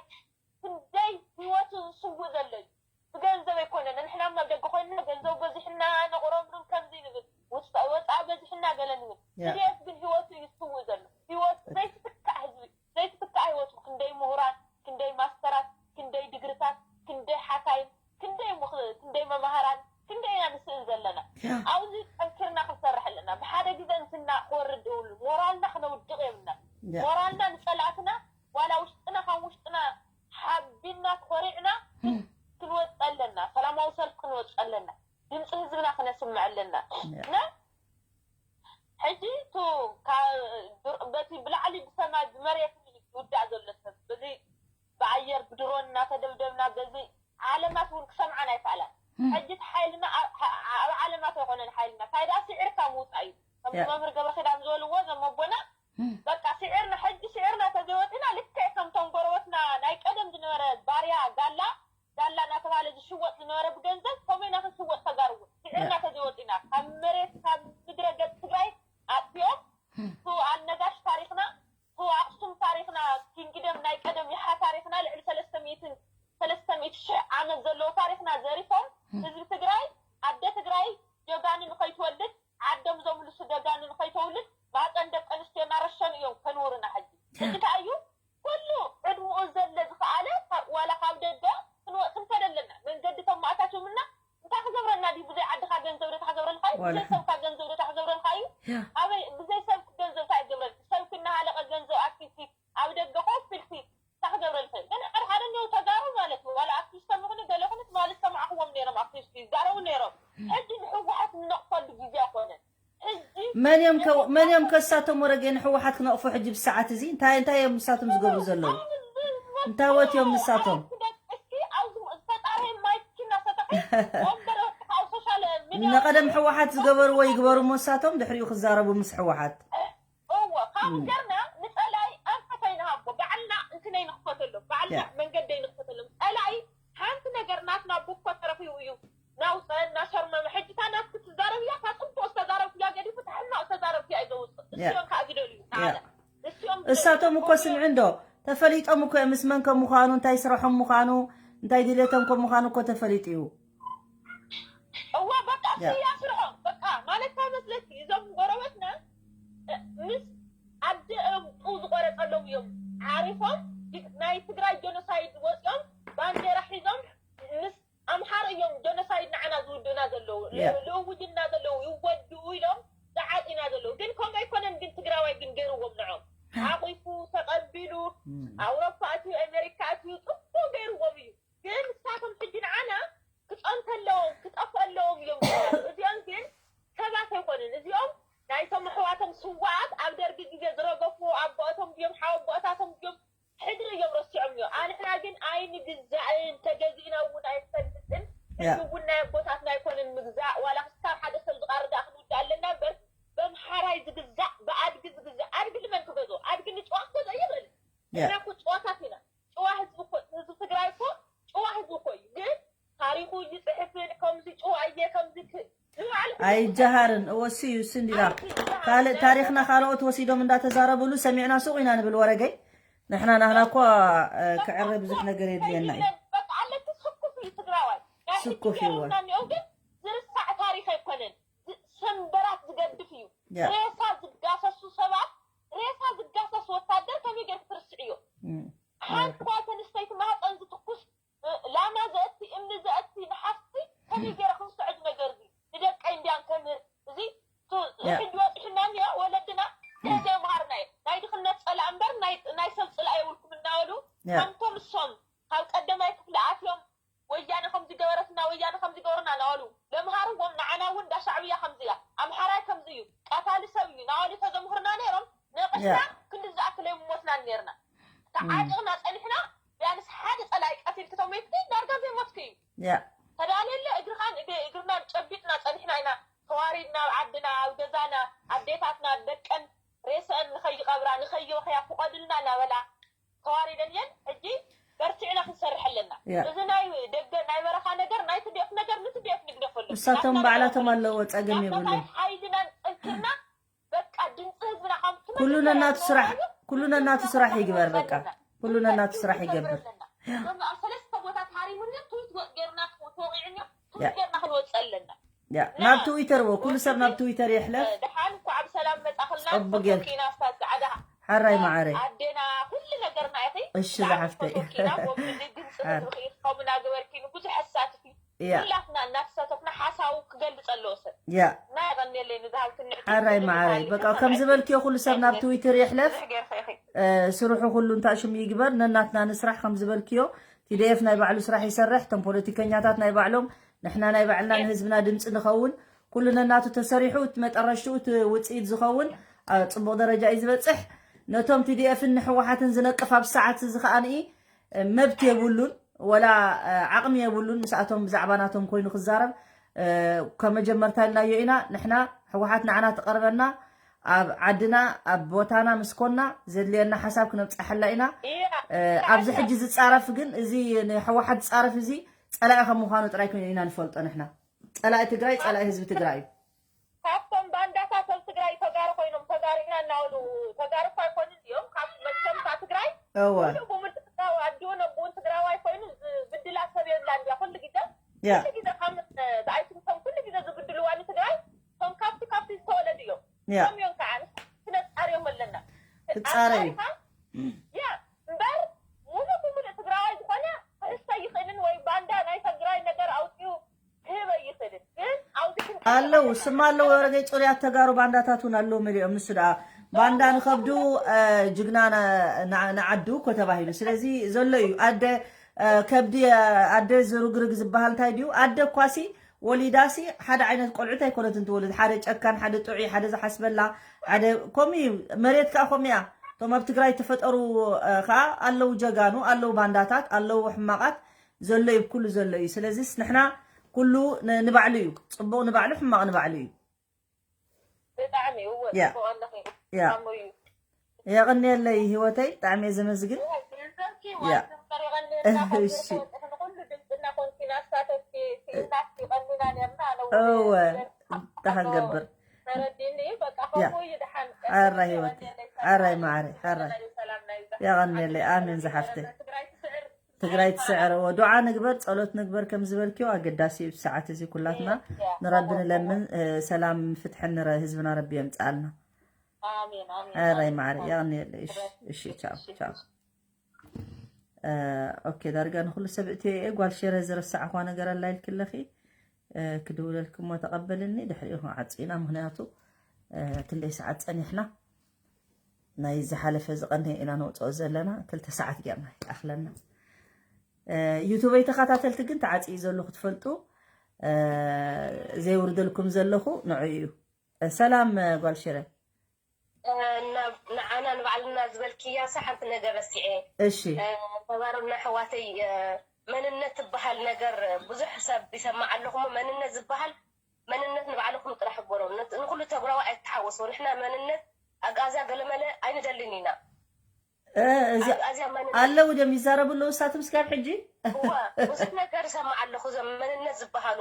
ክንደይ ህይወቱ ዝስውእ ዘሎ እዩ። ብገንዘብ ኣይኮነን። ንሕና ኣብ ደገ ኮይንና ገንዘብ ገዚሕና ነቑረምርም ከምዚ ንብል። ውፅኣ ወፃኣ በዚሕና ገለ ንብል። ያ። ትድኤፍ ግን ህይወቱ እዩ ዝስውእ ዘሎ። ህይወት ዘይትትካእ ህዝቢ ዘይትትካእ ህይወቱ ክንደይ ምሁራን፣ ክንደይ ማስተራት፣ ክንደይ ድግርታት፣ ክንደይ ሓካይም፣ ክንደይ ምኽ-፣ ክንደይ መማህራን፣ ክንደይ ኢና ንስእል ዘለና። ያ። ኣብዚ ጠንኪርና ክንሰርሕ ኣለና። ብሓደ ግዜ እንትና ክወርድ የብሉ። ሞራልና ክነውድቕ የብልና። ያ። ሞራልና ንጸላእትና ዋላ ውሽጥና ካብ ውሽጥና ሓቢንና ተኾሪዕና እም። ክንወጽእ ኣለና። ሰላማዊ ሰልፍ ክንወጽእ ኣለና። ድምፂ ህዝብና ክነስምዕ ኣለና። ያ። እና ሕጂ እቱ ካ-፣ ድር-፣ በቲ ብላዕሊ ብሰማይ ብመሬት ዝውዳእ ዘሎ ሰብ፣ በዚ ብኣየር ብድሮን እናተደብደብና፣ በዚ ዓለማት እውን ክሰምዓን ኣይከኣላን። እም። ሕጂ እቲ ሓይልና ኣ-፣ ኣ-፣ ኣብ ዓለማት ኣይኮነን ሓይልና፣ እንታይ ደኣ ስዒርካ ምውፃእ እዩ። ከምቲ ያ። መምህር ገብረኺዳን ዝበልዎ፣ እዞም ኣቦና፣ እም። በቃ ስዒርና፣ ሕጂ ስዒርና ተዘይወፂና፣ ልክዕ ከምቶም ጎረበትና ናይ ቀደም ዝነበረ ባርያ ጋላ፣ ጋላ እናተባህለ ዝሽወጥ ዝነበረ ብገንዘብ፣ ከመይ ኢና ክንሽወጥ ተጋሩ እውን? ስዒርና ያ። ተዘይወፂና፣ ካብ መሬት፣ ካብ ምድረ ገፅ ትግራይ ኣጥፊኦም፣ እም። እቱ ኣልነጋሽ ታሪኽና፣ እቱ ኣኽሱም ታሪኽና፣ ኪንግደም ናይ ቀደም ይሓ ታሪኽና፣ ልዕሊ ሰለስተ ሚእትን፣ ሰለስተ ሚእቲ ሺሕ ዓመት ዘለዎ ታሪኽና ዘሪፎም፣ እም። ህዝቢ ትግራይ፣ ኣደ ትግራይ ጀጋኑ ንኸይትወልድ፣ ዓዶም ዘምልሱ ጀጋኑ ንኸይተውልድ፣ ማህፀን ደቂ ኣንስትዮ እናረሸኑ እዮም ከንውሩና። ሕጂ፣ ያ። ሕጂ እንታይ እዩ? ኩሉ ዕድመኡ ዘለ ዝኸኣለ፣ ካብ፣ ዋላ ካብ ደገ ክንወ-፣ ክንከድ ኣለና። መንገዲ ተማእታትምና፣ እንታይ ክገብረልና ድዩ? ብዘይ ዓድኻ ገንዘብ ዶ ታክገብረልካ እዩ? ዋላ ብዘይ ሓንቲ። ሰብካ ገንዘብ ዶ ታክገብረልካ እዩ? ያ። ኣበይ፣ ብዘይ ሰብ ገንዘብ እንታይ ክገብረልካ? ሰብ ክናሃለቐ ገንዘብ ኣኪብኪ፣ ኣብ ደገ ኮፍ ኢልኪ እንታይ ክገብረልካ እዩ? ግን ሓደ ሓደ እኒኦ ተጋሩ ማለት እዩ። ዋላ ኣክቲቪስቶም ይኹኑ ገለ ይኹኑ ትማሊ ዝሰማዕኽዎም ነይሮም ኣክቲቪስት ይዛረቡ ነይሮም። ሕጂ ንህወሓት ንነቕፈሉ ግዜ ኣይኮነን። ሕጂ መን እዮም ከ-፣ መን እዮም ከሳቶም ወረጌ ንህወሓት ክነቕፉ ሕጂ ብሰዓት እዚ? እንታይ፣ እንታይ እዮም ንሳቶም ዝገብሩ ዘለዉ? እንታይ ወት እዮም ንሳቶም? እስኪ ኣብዚ ዝተጣረየ ማይክ እናሰተኺ ወንበር ወጥኻ ኣብ ሶሻል ሚድያ ንቐደም ህወሓት ዝገበርዎ ይግበሩ እሞ ንሳቶም ድሕሪኡ ክዛረቡ ምስ ህወሓት። እወ፣ ካብኡ እም። ገርና ንጸላኢ ኣንፈት ኣይንሃቦ። ባዕልና እንትነይ ንኽፈተሎም፣ ባዕልና ያ። መንገደይ ንኽፈተሎም። ጸላኢ ሓንቲ ነገር ናቱ ኣቦ እኮ ተረኺቡ እዩ ናውፀ እናሸርመመ። ሕጂ እታ ናትኪ ትዛረብያ፣ እታ ፅቡቅ ዝተዛረብኩያ ገዲፉ፣ እታ ሕማቅ ዝተዛረብኩያ እዩ ዘውፅእ። ያ። እዚኦም ከዓ ግደሉ እዩ። ያ። እዚኦም እሳቶም እኮ ስምዒ እንዶ ተፈሊጦም እኮ እዮም፣ ምስ መን ከም ምዃኑ፣ እንታይ ስርሖም ምዃኑ፣ እንታይ ድሌቶም ከም ምዃኑ እኮ ተፈሊጡ እዩ። እዋ በቃ እሱ ያ። እያ ስርሖም። በቃ ማለት ካብ መስለኪ እዞም ጎረበትና ምስ ኣደ እጡ ዝቆረፀሎም እዮም ዓሪፎም። ናይ ትግራይ ጀኖሳይድ ወፂኦም ባንዴራ ሒዞም ምስ ኣምሓር እዮም ጀኖሳይድ ንዓና ዝውድኡና ዘለዉ። ያ። ልእውጅና ዘለዉ ይወድኡ ኢሎም ዝዓፂና ዘለዉ። ግን ከምኡ ኣይኮነን። ግን ትግራዋይ ግን ገይርዎም ንዖም። ሓቂፉ ተቐቢሉ ኣውሮፓ ኣትዩ ኣሜሪካ ኣትዩ ፅቡቅ ገይርዎም እዩ። ግን ንሳቶም ሕጂ ንዓና ክፀንተ ኣለዎም ክጠፍኡ ኣለዎም እዮም ዝበሃሉ። እዚኦም ግን ሰባት ኣይኮኑን። እዚኦም ናይቶም ኣሕዋቶም ስዋኣት ኣብ ደርጊ ግዜ ዝረገፉ ኣቦኣቶም ድዮም ሓወቦኣታቶም ድዮም ሕድሪ እዮም ረሲዖም እዮም። ኣንሕና ግን ኣይንግዛእን፣ ተገዚእና እውን ኣይንፈልጥን። ያ። ሕጂ እውን ናይ ኣቦታትና ኣይኮንን ምግዛእ። ዋላ ክሳብ ሓደ ሰብ ዝቃር ደኣ ክንውዳእ ኣለና እምበር በምሓራይ ዝግዛእ ብኣድጊ ዝግዛእ። ኣድጊ ንመን ክገዝኦ? ኣድጊ ንጭዋ ክገዝኦ ይኽእል። ያ። ንሕና እኮ ጭዋታት ኢና። ጭዋ ህዝቢ እኮ ህዝቢ ትግራይ እኮ ጭዋ ህዝቢ እኮ እዩ። ግን ታሪኹ ይፅሕፍን ከምዚ ጭዋ እየ ከምዚ ክ- ንባዕሉ ኣይጀሃርን እወሲ እዩ ስንዲራ ካልእ ታሪኽና ካልኦት ወሲዶም እንዳተዛረብሉ ሰሚዕና ሱቕ ኢና ንብል ወረገይ ንሕና ናህና እኳ ክዕረ ብዙሕ ነገር የድልየና እዩ በቃ ኣለኪ ስኩፍ እዩ ትግራዋይ። ናይ ሕጂ ስኩፍ እዩ። ገይሮምና እኒኦ ግን ዝርሳዕ ታሪኽ ኣይኮነን። ዝ- ሰንበራት ዝገድፍ እዩ። ያ። ሬሳ ዝጋሰሱ ሰባት፣ ሬሳ ዝጋሰስ ወታደር ከመይ ገይርክ ትርስዕዮ? እም። ሓንቲ ጓል ተንስተይቲ ማህፀን ዝትኩስ እ፣ ላማ ዘእቲ እምኒ ዘእቲ ንሓፍቲ ከመይ ገይረ ክንስዖ እዚ ነገር እዚ ንደቀይ እንዲያን ከምህር እዚ ቱ- ያ። ሕጂ በፂሑና እኒኦ ወለድና ስለዚ ይምሃርና እዩ ናይ ድኽነት ፀላእ እምበር ናይ ናይ ሰብ ፅላእ የብልኩም እናበሉ ያ። ከምቶም እሶም ካብ ቀደማይ ክፍሊ ኣትዮም ወያነ ከምዚ ገበረትና ወያነ ከምዚ ገበርና እናበሉ ለምሃርዎም ንዓና እውን ዳሻዕብያ ከምዚ እያ ኣምሓራይ ከምዚ እዩ ቀታሊ ሰብ እዩ እናበሉ ተዘምህርና ነይሮም ነቐሽና ያ። ክንዲ ዝኣክል ኣይምሞትናን ነርና ተዓጢቕና ፀኒሕና ቢያንስ ሓደ ፀላኢ ቀቲልኪ ተሞይትኪ ዳርጋ ዘይሞትኪ እዩ ያ ተዳልየለ እግርኻን እግ- እግርናን ጨቢጥና ፀኒሕና ኢና ተዋሪድና ኣብ ዓድና ኣብ ገዛና ኣዴታትና ደቀን ሬሰአን ንኸይቐብራ ንኸይበኽያ ፍቐዱልና እናበላ ተዋሪደን እየን ሕጂ በርቲዕና ክንሰርሕ ኣለና ያ። እዚ ናይ ደገ ናይ በረኻ ነገር ናይ ትድኤፍ ነገር ንትድኤፍ ንግደፈሉ ንሳቶም ባዕላቶም ኣለዎ ፀገም የብሉን ሓይልናን ጥንክርና በቃ ድምፂ ህዝብና ከም ኩሉ ነናቱ ስራሕ ኩሉ ነናቱ ስራሕ ይግበር በቃ ኩሉ ነናቱ ስራሕ ይገብር ኣብ ሰለስተ ቦታ ተሃሪሙኒ ትዊት ገርና ተወቂዕኒ ያ። ትዊት ገርና ክንወፅእ ኣለና ያ ናብ ትዊተር ዎ ኩሉ ሰብ ናብ ትዊተር የሕለፍ ደሓን እኳ ኣብ ሰላም መፃኽልና ፅቡቅ ጌርኪ። ኪና ስታ ፃዕዳ ሓራይ ማዓረይ ኣዴና ኩሉ ነገርና ኢኺ እሺ ዝሓፍተይ ኪና ወምዚ ግምፂ ሓር- ንትኽኢት ከምኡ ናገበርኪ ንብዙሕ ኣሳትፊ ያ ኩላትና እናተሳተፍና ሓሳቡ ክገልፅ ኣለዎ ሰብ ያ እና የቐንየለይ ንዝሃብክኒ ዕድል ሓራይ ክብል ማዓረይ ይሃሊ በቃ ተሳትፊ ከም ዝበልክዮ ኩሉ ሰብ ናብ ትዊተር የሕለፍ ብዙሕ ጌርካ ኢኺ እ፣ ስርሑ ኩሉ እንታይ ሽሙ ይግበር ነናትና ንስራሕ ከም ዝበልክዮ ቲዲኤፍ ናይ ባዕሉ ስራሕ ይሰርሕ እቶም ፖለቲከኛታት ናይ ባዕሎም ንሕና ናይ ባዕልና ንህዝብና ድምፂ ንኸውን ኩሉ ነናቱ ተሰሪሑ እቲ መጠረሽትኡ እቲ ውፅኢት ዝኸውን ኣብ ፅቡቕ ደረጃ እዩ ዝበፅሕ ነቶም ቲዲኤፍን ንህወሓትን ዝነቅፍ ኣብ ሰዓት እዚ ከዓንኢ መብት የብሉን ወላ ዓቕሚ የብሉን ምስኣቶም ብዛዕባ ናቶም ኮይኑ ክዛረብ ከመጀመርታ ኢልናዮ ኢና ንሕና ህወሓት ንዓና ትቐርበና ኣብ ዓድና ኣብ ቦታና ምስ ኮና ዘድልየና ሓሳብ ክነብፀሐላ ኢና ኣብዚ ሕጂ ዝፃረፍ ግን እዚ ንህወሓት ዝፃረፍ እዚ ፀላኢ ከም ምዃኑ ጥራይ ኮይና ኢና ንፈልጦ ንሕና ፀላኢ ትግራይ ፀላኢ ህዝቢ ትግራይ እዩ ካብቶም ባንዳታት ኣብ ትግራይ ተጋሩ ኮይኖም ተጋሩ ኢና እናበሉ ተጋሩ እኳ ኣይኮኑን እዮም ካብ መቸምታ ትግራይ እወ ሙሉእ ብሙሉእ ትግራዊ ኣዲኡ ነብኡን ትግራዋይ ኮይኑ ዝብድላ ሰብ የብላን እያ ኩሉ ግዜ ያ ኩሉ ግዜ ካብ ብኣይትምቶም ኩሉ ግዜ ዝብድልዋ ንትግራይ እቶም ካብቲ ካብቲ ዝተወለዱ እዮም ያ እቶም እዮም ከዓ ንስነፃርዮም ኣለና ትፃረዩ ያ እምበር ሙሉእ ብሙሉእ ትግራዋይ ዝኾነ ክሕሰ ይኽእልን ወይ ባንዳ ናይ ትግራይ ነገር ኣውፂኡ ክህበ ይኽእልን ግን ኣብዚ ክንቀ ኣለዉ ስማ ኣለዉ ወረገይ ፅሩያት ተጋሩ ባንዳታት እውን ኣለዉ መሊኦም ንሱ ደኣ ባንዳ ንኸብዱ እ፣ ጅግና ና- ና- ንዓዱ እኮ ተባሂሉ ስለዚ ዘሎ እዩ ኣደ እ፣ ከብዲ እ፣ ኣደ ዝሩግርግ ዝበሃል እንታይ ድዩ ኣደ እኳሲ ወሊዳሲ ሓደ ዓይነት ቆልዑት ኣይኮነትን ትወልድ ሓደ ጨካን ሓደ ጥዑይ ሓደ ዝሓስበላ ሓደ ከምኡ እዩ መሬት ከዓ ከምኡ እያ እቶም ኣብ ትግራይ ተፈጠሩ እ፣ ከዓ ኣለዉ ጀጋኑ ኣለዉ ባንዳታት ኣለዉ ሕማቃት ዘሎ እዩ ኩሉ ዘሎ እዩ ስለዚስ ንሕና ኩሉ ን- ንባዕሉ እዩ ፅቡቅ ንባዕሉ ሕማቅ ንባዕሉ እዩ ብጣዕሚ እወ ያ። ፅቡቅ ኣለኺ ያ ታሙ እዩ የቐንየለይ ህይወተይ ብጣዕሚ እየ ዘመስግን ያ። እሺ። ንኩሉ ድምፅና ኮንኪ ናስታተ እወ፣ እንታይ ክንገብር? ተረዲኒ፣ በቃ፣ ያ። ከምኡ እዩ፣ ደሓን። ሓራይ ህይወት፣ ሓራይ ማዕረ፣ ሓራይ። ሰላም ናይ ይብዛሕ። የቐንየለይ፣ ኣሜን ዝሓፍተይ። ትግራይ ትስዕር። ትግራይ ትስዕር። እወ፣ ዱዓ ንግበር፣ ጸሎት ንግበር፣ ከም ዝበልክዮ ኣገዳሲ እዩ። ሰዓት እዚ ኩላትና ያ፣ ያ። ንረቢ ንለምን፣ እ፣ ሰላም ፍትሕን ንረ-፣ ህዝብና ረቢ የምጽኣልና። ኣሜን፣ ኣሜን፣ ኣራይ ኣሜን። ማዕረ፣ የቐንየለይ። እሺ፣ እሺ፣ ቻው፣ እሺ። ቻው። እ፣ ኦኬ፣ ዳርጋ ንኹሉ ሰብ እትዮ እየ። ጓል ሸረ ዝረሳዕኳ ነገር ኣላ ኢልክለኺ፣ እ፣ ክድውለልክሞ ተቐበልኒ። ድሕሪኡ ዓፂና፣ ምኽንያቱ፣ እ፣ ክንደይ ሰዓት ጸኒሕና? ናይ ዝሓለፈ ዝቐንየ ኢና ነውፅኦ ዘለና፣ ክልተ ሰዓት ጌርና ይኣኽለና። እ፣ ዩቱበይ ተኸታተልቲ ግን ተዓፅዩ ዘሎ ክትፈልጡ፣ እ፣ ዘይውርደልኩም ዘለኹ ንዑ እዩ። እ፣ ሰላም፣ እ፣ ጓል ሽረ። እ፣ ናብ-፣ ንዓና ንባዕልና ዝበልክያሰ ሓንቲ ነገር ረሲዐ። እሺ። እ፣ ተዛረብና ኣሕዋተይ፣ እ፣ መንነት ትበሃል ነገር ብዙሕ ሰብ ይሰማዕ ኣለኹ እሞ መንነት ዝበሃል መንነት ንባዕልኹም ጥራሕ እግበሮ። ነት-፣ ንኹሉ ተግራዋ ኣይተሓወሶ። ንሕና መንነት ኣግኣዝያ ገለመለ ኣይንደልን ኢና። እ፣ እዚ ኣግኣዝያ መንነት ኣለዉ ድዮም ይዛረቡ ኣለዉ እሳቶም እስካብ ሕጂ? እወ፣ ብዙሕ ነገር ይሰማዕ ኣለኹ። እዞም መንነት ዝበሃሉ፣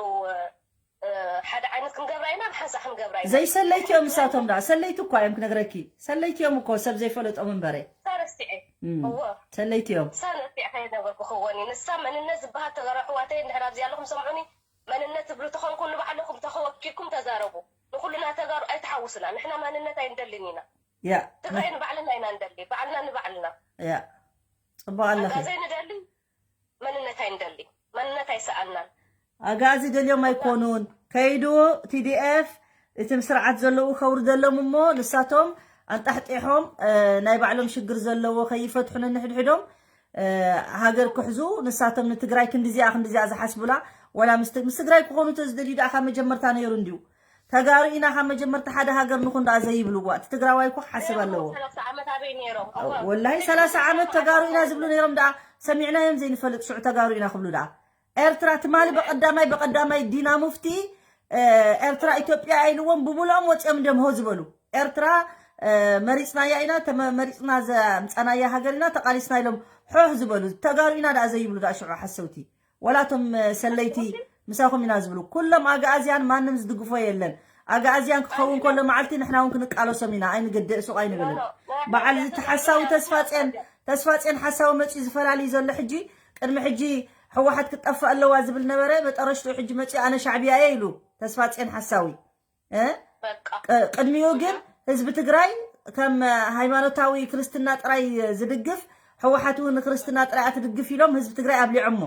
እ፣ ሓደ ዓይነት ክንገብራ ኢና፣ ብሓንሳእ ክንገብራ ኢና። ዘይሰለይቲ እዮም እሳቶም ደኣ። ሰለይቲ እኳ እዮም ክነግረኪ። ሰለይቲ እዮም እኮ ሰብ ዘይፈለጦም እምበረ። እሳ ረሲዐ። እም፣ እወ። ሰለይቲ እዮም። እሳ ረሲዐ ከየነበርኩ ክወኒ። ንሳ መንነት ዝበሃል ተጋሩ ኣሕዋተይ እንድሕር ኣብዚ ኣለኹም ሰምዑኒ፣ መንነት ትብሉ ተኾንኩም ንባዕልኹም ተኸወኪልኩም ተዛረቡ። ንኹልና ተጋሩ ኣይትሓውሱና። ንሕና መንነት ኣይንደልን ኢና። ያ። ትግራይ ንባዕልና ኢና ንደሊ። ባዕልና ንባዕልና። ያ። ጽቡቕ ኣለኺ። ኣጋዘይ ንደሊ፣ መንነት ኣይንደሊ። መንነት ኣይሰኣናን። ኣጋዚ ደልዮም ኣይኮኑን። ከይዱ ቲ ዲ ኤፍ እቲ ስርዓት ዘለዉ ከውርደሎም እሞ ንሳቶም ኣንጣሕጢሖም፣ እ፣ ናይ ባዕሎም ሽግር ዘለዎ ከይፈትሑ ነንሕድሕዶም፣ እ፣ ሃገር ክሕዙ ንሳቶም ንትግራይ ክንዲዚኣ ክንዲዚኣ ዝሓስቡላ፣ ወላ ምስ ት-፣ ምስ ትግራይ ክኾኑ ተዝደልዩ ደኣ ካብ መጀመርታ ነይሩ እንድዩ። ተጋሩ ኢና ካብ መጀመርታ ሓደ ሃገር ንኹን ደኣ ዘይብልዋ። እቲ ትግራዋይ እኮ ክሓስብ ኣለዎ። ሰላሳ ዓመት ኣበይ ነይሮም? እወ። ወላሂ ሰላሳ ዓመት ተጋሩ ኢና ዝብሉ ነይሮም ደኣ ሰሚዕናዮም ዘይንፈልጥ ሽዑ ተጋሩ ኢና ክብሉ ደኣ። ኤርትራ ትማሊ በቀዳማይ፣ በቀዳማይ ዲና ሙፍቲ፣ እ፣ ኤርትራ ኢትዮጵያ ኢልዎም ብሙሉኦም ወፂኦም እንድዮም ሆ ዝበሉ። ኤርትራ፣ እ፣ መሪፅናያ ኢና፣ ተመ-፣ መሪፅና ዘምፀናያ ሃገር ኢና፣ ተቃሊስና ኢሎም ሖህ ዝበሉ። ተጋሩ ኢና ደኣ ዘይብሉ ደኣ ሽዑ ሓሰውቲ። ወላ እቶም፣ እ፣ ሰለይቲ ምሳኹም ኢና ዝብሉ። ኩሎም ኣግኣዝያን ማንም ዝድግፎ የለን። ኣግኣዝያን ክኸውን ከሎ መዓልቲ ንሕና እውን ክንቃለሶም ኢና። ኣይንግድእ፣ ሱቕ ኣይንብልን። በዓል እዚ ተሓሳዊ ተስፋጼን፣ ተስፋጼን ሓሳዊ መፂኡ ዝፈላልዩ ዘሎ ሕጂ፣ ቅድሚ ሕጂ ህወሓት ክትጠፍእ ኣለዋ ዝብል ነበረ። መጠረሽትኡ ሕጂ መፂኡ ኣነ ሻዕብያ እየ ኢሉ ተስፋጼን ሓሳዊ። እ? በቃ። ቅ-፣ ቅድሚኡ ግን ህዝቢ ትግራይ ከም ሃይማኖታዊ ክርስትና ጥራይ ዝድግፍ፣ ህወሓት እውን ክርስትና ጥራይ ኣትድግፍ ኢሎም ህዝቢ ትግራይ ኣብሊዖሞ።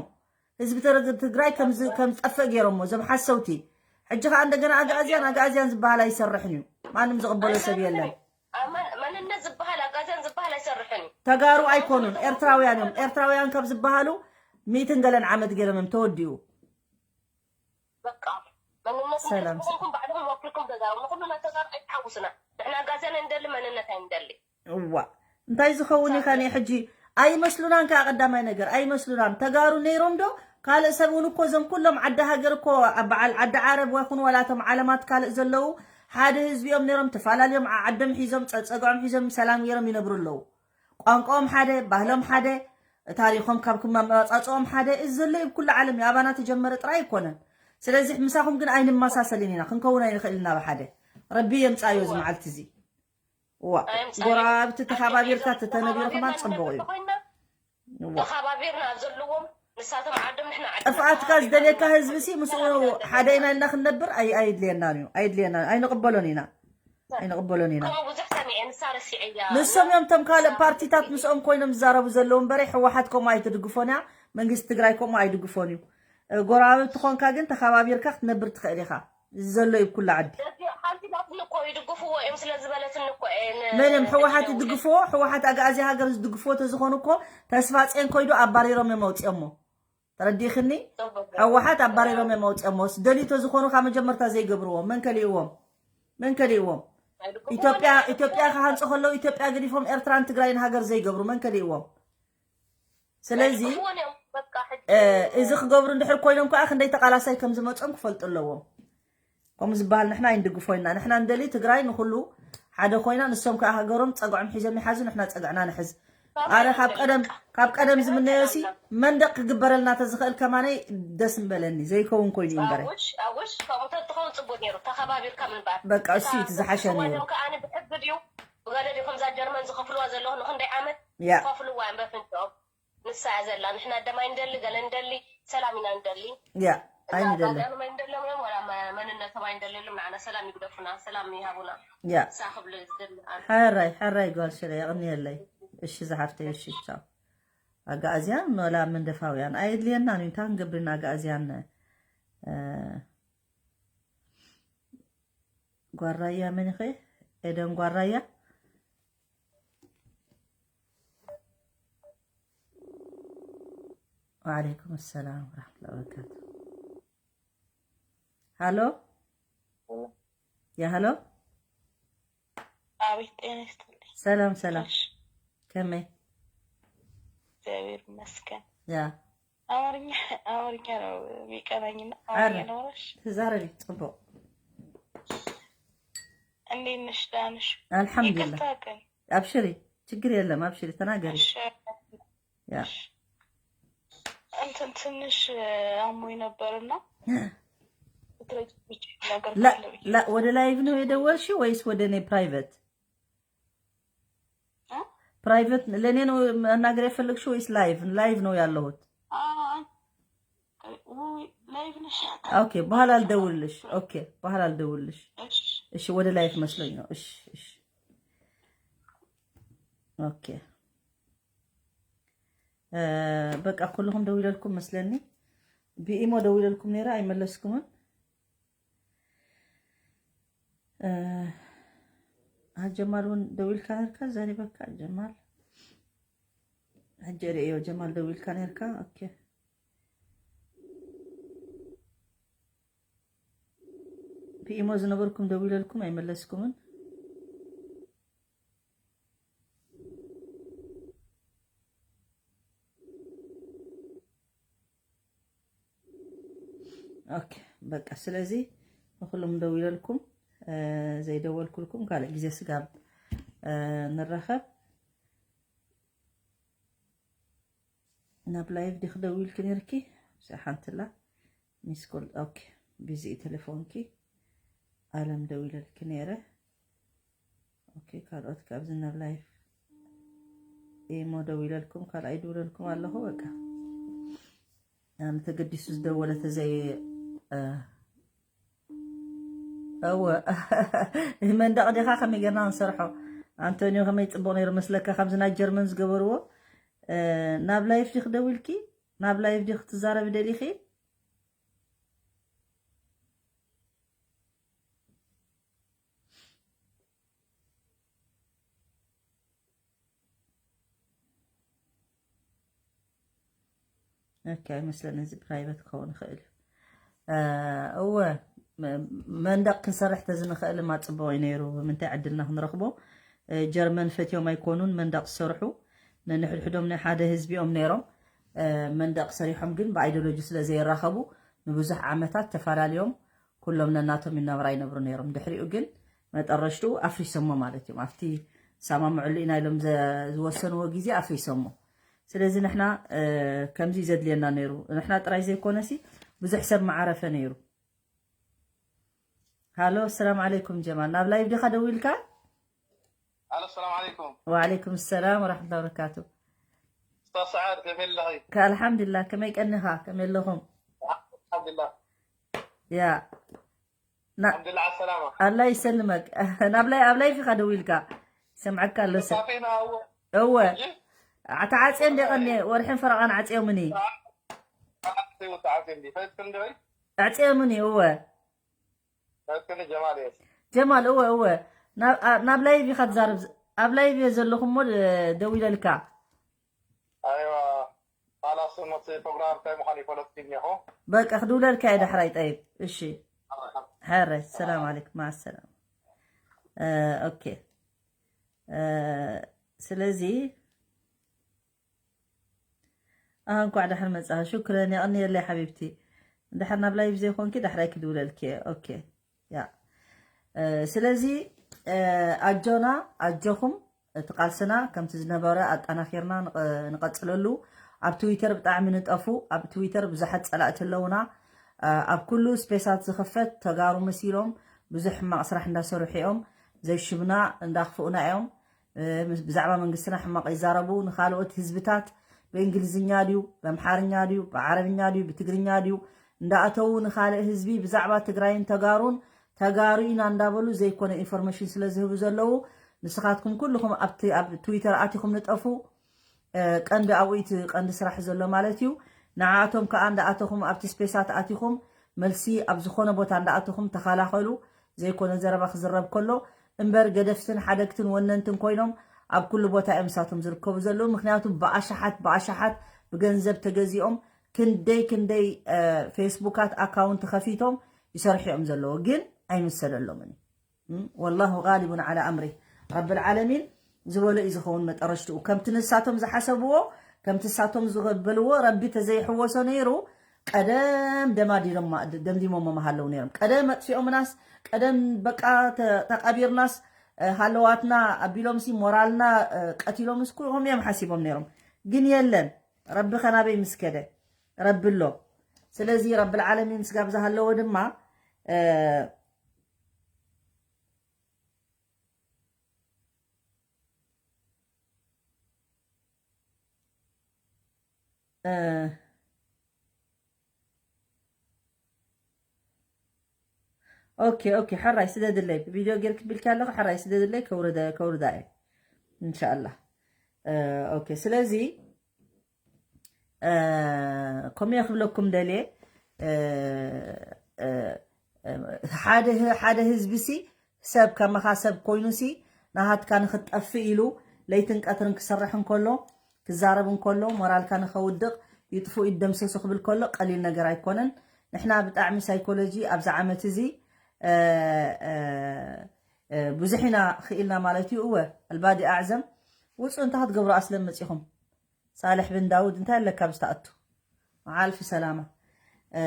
ህዝቢ ትር-፣ ትግራይ ከም ዝ-፣ ከም ዝጠፍእ ገይሮሞ፣ እዞም ሓሰውቲ። ሕጂ ኸዓ እንደገና ኣግኣዝያን፣ ኣግኣዝያን ዝበሃል ኣይሰርሕን እዩ። ማንም ዝቕበሎ ሰብ የለን። ኣመን-፣ መንነት ዝበሃል ኣጋዘን ዝበሃል ኣይሰርሕን እዩ። ተጋሩ ኣይኮኑን፣ ኤርትራውያን እዮም። ኤርትራውያን ካብ ዝበሃሉ ሚእትን ገለን ዓመት ገይሮም እዮም ተወዲኡ። በቃ፣ መንነት ሰላም። ንሕዝብኹም ባዕልኹም ወኪልኩም ተዛረቡ። ንኹሉ ናይ ተጋሩ ኣይትሓውሱና። ንሕና ኣጋዘን እንደሊ፣ መንነት ኣይንደሊ። እዋ፣ እንታይ ዝኸውን እዩ ካኒ ሕጂ? ኣይመስሉናን ከኣ ቀዳማይ ነገር፣ ኣይመስሉናን። ተጋሩ ነይሮም ዶ? ካልእ ሰብ እውን እኮ እዞም ኩሎም ዓዲ ሃገር እኮ፣ ኣብ በዓል ዓዲ ዓረብ ዋይኹን ዋላ እቶም ዓለማት ካልእ ዘለዉ ሓደ ህዝቢ እዮም ነይሮም። ተፈላለዮም ዓ-፣ ዓዶም ሒዞም፣ ጸ-፣ ጸግዖም ሒዞም ሰላም ገይሮም ይነብሩ ኣለዉ። ቋንቋኦም ሓደ፣ ባህሎም ሓደ፣ ታሪኾም ካብ ክመ-፣ ኣመጻጽኦም ሓደ፣ እዚ ዘሎ እዩ ኣብ ኩሉ ዓለም እዩ። ኣባና ተጀመረ ጥራይ ኣይኮነን። ስለዚህ ምሳኹም ግን ኣይንመሳሰልን ኢና፣ ክንከውን ኣይንኽእልን ኣብ ሓደ። ረቢ የምጻዮ እዚ መዓልቲ እዚ። እዋ፣ ኣየምጻዮ። ጎረባብቲ ተሓባቢርካ ተተነቢሩ ከማን ጽቡቕ እዩ። እዋ። ተሓባቢርና ኣብ ዘለዎም ንሳቶም ዓዶም ንሕና ዓድና ጥፍኣትካ ዝደልየካ ህዝቢ ሲ ምስኡ ሓደ ኢና ኢልና ክንነብር ኣይ-፣ ኣይድልየናን እዩ። ኣይድልየናን፣ ኣይንቕበሎን ኢና። ኣይንቕበሎን ኢና። ከምኡ ብዙሕ ሰሚዐ፣ ንሳ ረሲዐያ። ንሶም እዮም እቶም ካልእ ፓርቲታት ምስኦም ኮይኖም ዝዛረቡ ዘለዉ እምበረ፣ ህወሓት ከምኡ ኣይትድግፎን እያ፣ መንግስቲ ትግራይ ከምኡ ኣይድግፎን እዩ። እ፣ ጎረባብቲ ኾንካ ግን ተኸባቢርካ ክትነብር ትኽእል ኢኻ። እዚ ዘሎ እዩ ኩሉ ዓዲ። እዚ ሓንቲ ናትኒ እኮ ይድግፍዎ እዮም ስለ ዝበለትኒ እኮ እየ ን-፣ መን እዮም ህወሓት ነዚኦም ይድግፍዎ? ህወሓት ኣግኣዚ ሃገር ዝድግፍዎ ተዝኾኑ እኮ ተስፋጼን ኮይዱ ኣባሪሮም እዮም ኣውፂኦሞ። ተረዲእኽኒ? ጽቡቅ። ህወሓት ኣባሪሮም እዮም ኣውፂኦሞ። ደልዩ ተዝኾኑ ካብ መጀመርታ ዘይገብርዎ። መን ከሊእዎም? መን ከሊእዎም? ኣይድግፍዎን ኢትዮጵያ፣ እዮም። ኢትዮጵያ ክሃንፁ ከለዉ ኢትዮጵያ ገዲፎም ኤርትራን ትግራይን ሃገር ዘይገብሩ መን ከሊእዎም? ስለዚ፣ ኣይድግፍዎን እዮም። በቃ ሕጂ እ፣ እዚ ክገብሩ እንድሕር ኮይኖም ከዓ ክንደይ ተቃላሳይ ከም ዝመፆም ክፈልጡ ኣለዎም። ከምኡ ዝበሃል ንሕና ኣይንድግፎ ኢና። ንሕና እንደሊ ትግራይ ንኩሉ ሓደ ኮይና፣ ንሶም ከዓ ሃገሮም ጸግዖም ሒዞም ይሓዙ፣ ንሕና ጸግዕና ንሕዝ። ኣረ ካብ ቀደም ካብ ቀደም ዝምነዮ ሲ መንደቕ ክግበረልና ተዝኽእል ከማነይ ደስ ምበለኒ። ዘይከውን ኮይኑ እዩ እምበረ። ኣውሽ ኣውሽ ከምኡ ተትኸውን ጽቡቅ ነይሩ። ተኸባቢርካ ምንባር በቃ እሱ እዩ እቲ ዝሓሸ ነይሩ። ከኣነ ብሕጊ ድዩ ብገለ ድዩ ከምዛ ጀርመን ዝኸፍልዋ ዘለኹ ንክንደይ ዓመት ያ ከፍልዋ እዮም በፍንጭኦም። ንሳ እያ ዘላ። ንሕና ደም ኣይንደሊ፣ ገለ ንደሊ፣ ሰላም ኢና ንደሊ። ያ ኣይንደለ ባዕዳኖም ኣይንደሎም እዮም፣ ወላ መ- መንነቶም ኣይንደለሎም። ንዓና ሰላም ይግደፉና፣ ሰላም ይሃቡና። ያ ንሳ ክብል ዝደሊ ኣነ። ሕራይ ሕራይ ጓል ሽረ የቕንየለይ። እሺ ዝሓፍተይ እሺ ቻው። ኣጋእዝያን ወላ መንደፋውያን ኣየድልየናን እዩ። እንታይ ክንገብርና ኣጋእዝያን እ፣ ጓራያ መን ኸ ኤደን ጓራያ። وعليكم السلام ورحمة الله وبركاته. ሃሎ ያ ሃሎ ኣቤት ጤና ይስጥልኝ። ሰላም ሰላም እሺ፣ ከመይ እግዚአብሔር ይመስገን። ያ አማርኛ አማርኛ ነው የሚቀናኝና አረ። አማርኛ ነው። እሺ፣ ተዛረቢ ጽቡቅ እንዴት ነሽ? ደህና ነሽ? አልሐምዱሊላህ ይቅርታ ግን አብሽሪ ችግር የለም አብሽሪ ተናገሪ እሺ፣ ያ እንትን ትንሽ አሞኝ ነበርና ብትረጅ ነገር ላ- ካለ ብዬ ላ- ወደ ላይቭ ነው የደወልሽው ወይስ ወደ እኔ ፕራይቬት እ? ፕራይቬት ለእኔ ነው መናገር የፈለግሽው ወይስ ላይቭ ላይቭ ነው ያለሁት አ- ውይ፣ ላይቭ ነሽ? ኦኬ በኋላ ልደውልልሽ ኦኬ በኋላ ልደውልልሽ እሺ፣ እሺ ወደ ላይቭ መስሎኝ ነው እሺ እሺ ኦኬ እ፣ በቃ ኩልኹም ደው ኢለልኩም መስለኒ ብኢሞ ደው ኢለልኩም ነይረ ኣይመለስኩምን እ፣ አ ጀማል እውን ደው ኢልካ ነርካ ዘሪበካ ጀማል ሕጂ ርእዮ ጀማል ደው ኢልካ ነርካ ኦኬ ብኢሞ ዝነበርኩም ደው ኢለልኩም ኣይመለስኩምን ኦኬ በቃ ስለዚ ንኩሎም ደው ኢለልኩም እ፣ ዘይደወልኩልኩም ካልእ ግዜ ስጋብ እ፣ ንራኸብ ናብ ላይቭ ዲኽ ደው ኢልኪ ነርኪ ሓንትላ ሚስኮል ኦኬ ቢዚ ቴሌፎንኪ ኣለም ደው ኢለልኪ ነይረ ኦኬ ካልኦት ካብዚ ናብ ላይፍ ኢሞ ደው ኢለልኩም ካልኣይ ደውለልኩም ኣለኹ በቃ ኣነ ተገዲሱ ዝደወለ ተዘይ እ፣ እወ መንደቕ ዲኻ ከመይ ጌርና ንሰርሖ ኣንቶኒዮ ከመይ ፅቡቕ ነይሩ መስለካ ካብዚ ናይ ጀርመን ዝገበርዎ እ፣ ናብ ላይፍ ዲኽ ደው ኢልኪ ናብ ላይፍ ዲኽ ትዛረቢ ደሊኺ ኦኬ ኣይመስለኒ እዚ ፕራይቨት ክኸውን ይኽእል እዩ እ፣ እወ መ- መንደቕ ክንሰርሕ ተዝንኽእል ማ ፅቡቕ እዩ ነይሩ ብምንታይ ዕድልና ክንረኽቦ እ፣ ጀርመን ፈትዮም ኣይኮኑን መንደቕ ዝሰርሑ ነንሕድሕዶም ናይ ሓደ ህዝቢኦም ነይሮም እ፣ መንደቕ ሰሪሖም ግን ብኣይዲዮሎጂ ስለ ዘይራኸቡ ንብዙሕ ዓመታት ተፈላለዮም ኩሎም ነናቶም ይናብራ ይነብሩ ነይሮም ድሕሪኡ ግን መጠረሽትኡ ኣፍሪሶሞ ማለት እዮም ኣብቲ ሰማምዕሉ ኢና ኢሎም ዘ- ዝወሰንዎ ግዜ ኣፍሪሶሞ ስለዚ ንሕና እ፣ ከምዚ እዩ ዘድልየና ነይሩ ንሕና ጥራይ ዘይኮነ ሲ ብዙሕ ሰብ መዓረፈ ነይሩ ሃሎ ሰላም ዓለይኩም ጀማል ናብ ላይቭ ዲኻ ደው ኢልካ الو السلام عليكم وعليكم السلام ورحمة الله وبركاته استاذ سعاد كيف لك؟ ከ الحمد لله ከመይ ቀኒኻ ከመይ ኣለኹም الحمد لله ያ ና الحمد لله على السلامة الله يسلمك ናብ ላይ ኣብ ላይፍ ኢኻ ደው ኢልካ ይሰምዐካ ኣሎ ሰብ صافينا هو እወ يجي ተዓፅየ እንደ ቀኒ ወርሕን ፈረቓን ዓፅዮምኒ تعطي وتعطي عندي فاتكم دوي ኣዕፅዮምኒ እወ فاتكم جمال ايش؟ ጀማል እወ እወ ናብ- ኣ- ናብ ላይቭ ኢኻ ትዛረብ ኣብ ላይቭ እየ ዘለኹ እሞ ደ- ደው ኢለልካ ايوه خلاص المصري بروجرام تايم خلي فلسطين يا اخو በቃ ክድውለልካ እየ ዳሕራይ ጠይብ እሺ ሕራይ ሰላም ዓለይኩም ማዓ ሰላም ኦኬ ስለዚ ኣህ እንኳዕ ዳሕር መፅኣ ሽክረን የቐንየለይ ሓቢብቲ ዳሕር ናብ ላይቭ ዘይኮንኪ ዳሕራይ ክድውለልኪ እየ ኦኬ ያ ስለዚ ኣጆና ኣጆኹም እቲ ቃልስና ከምቲ ዝነበረ ኣጠናኺርና ንቐ-፣ ንቐጽለሉ። ኣብ ትዊተር ብጣዕሚ ንጠፉ። ኣብ ትዊተር ብዙሓት ጸላእቲ ኣለውና። እ፣ ኣብ ኩሉ ስፔሳት ዝኽፈት ተጋሩ መሲሎም ብዙሕ ሕማቕ ስራሕ እንዳሰርሑ እዮም። ዘይሽምና እንዳኽፍኡና እዮም። እ፣ ምስ-፣ ብዛዕባ መንግስትና ሕማቕ ይዛረቡ። ንኻልኦት ህዝብታት ብእንግሊዝኛ ድዩ፣ ብኣምሓርኛ ድዩ፣ ብዓረብኛ ድዩ፣ ብትግርኛ ድዩ እንዳኣተዉ ንኻልእ ህዝቢ ብዛዕባ ትግራይን ተጋሩን፣ ተጋሩ ኢና እንዳበሉ ዘይኮነ ኢንፎርሜሽን ስለ ዝህቡ ዘለዉ፣ ንስኻትኩም ኩልኹም ኣብቲ፣ ኣብ ትዊተር ኣቲኹም ንጠፉ። እ፣ ቀንዲ ኣብኡ እቲ ቀንዲ ስራሕ ዘሎ ማለት እዩ። ንዓኣቶም ከዓ እንዳኣተኹም ኣብቲ ስፔሳት ኣቲኹም መልሲ ኣብ ዝኾነ ቦታ እንዳኣተኹም ተኸላኸሉ። ዘይኮነ ዘረባ ክዝረብ ከሎ እምበር ገደፍትን ሓደግትን ወነንትን ኮይኖም ኣብ ኩሉ ቦታ እዮም ንሳቶም ዝርከቡ ዘለዉ። ምክንያቱ ብኣሽሓት ብኣሽሓት ብገንዘብ ተገዚኦም ክንደይ ክንደይ፣ እ፣ ፌስቡካት ኣካውንት ከፊቶም ይሰርሑ እዮም ዘለዉ፣ ግን ኣይምሰለሎምን እዩ። እም፣ ወላሁ ጋሊቡን ዓላ ኣምሪ። ረብል ዓለሚን ዝበሎ እዩ ዝኸውን መጠረሽትኡ። ከምቲ ንሳቶም ዝሓሰብዎ፣ ከምቲ ንሳቶም ዝበልዎ ረቢ ተዘይሕወሶ ነይሩ፣ ቀደም ደማዲዶማ-፣ ደምዲሞሞ ምሃለዉ ነይሮም። ቀደም ኣጥፊኦምናስ፣ ቀደም በቃ ተ-፣ ተቐቢርናስ፣ እ፣ ሃለዋትና ኣቢሎምሲ ሞራልና፣ እ፣ ቀቲሎምስ ኩሎም እዮም ሓሲቦም ነይሮም። ግን የለን፣ ረቢ ኸናበይ ምስ ከደ፣ ረቢ ኣሎ። ስለዚ ረብል ዓለሚን ስጋብ ዝሃለዎ ድማ፣ እ፣ እ፣ ኦኬ፣ ኦኬ፣ ሕራይ ስደድለይ። ብቪድዮ ጌርክ ቢልካ ኣለኹ፣ ሕራይ ስደድለይ፣ ከውርደ-፣ ከውርዳ እየ። ኢንሻኣላህ። እ፣ ኦኬ፣ ስለዚ፣ እ፣ ከምኡ እየ ክብለኩም ደልየ። እ፣ እ፣ እ፣ ሓደ ህ-፣ ሓደ ህዝቢ ሲ ሰብ ከማኻ ሰብ ኮይኑ ሲ ናሃትካ ንኽትጠፍእ ኢሉ ለይትን ቀትርን ክሰርሕ እንከሎ፣ ክዛረብ እንከሎ፣ ሞራልካ ንኸውድቕ፣ ይጥፍኡ ይደምሰሱ ክብል ከሎ ቀሊል ነገር ኣይኮነን። ንሕና ብጣዕሚ ሳይኮሎጂ ኣብዚ ዓመት እዚ፣ እ፣ እ፣ እ፣ ብዙሕ ኢና ክኢልና ማለት እዩ። እወ፣ ኣልባዲ ኣዕዘም ውፁ እንታይ ክትገብሩ ኣስለም መፂኹም? ሳልሕ ብን ዳውድ እንታይ ኣለካ ኣብዚ ትኣቱ? መዓልፊ ሰላማ። እ፣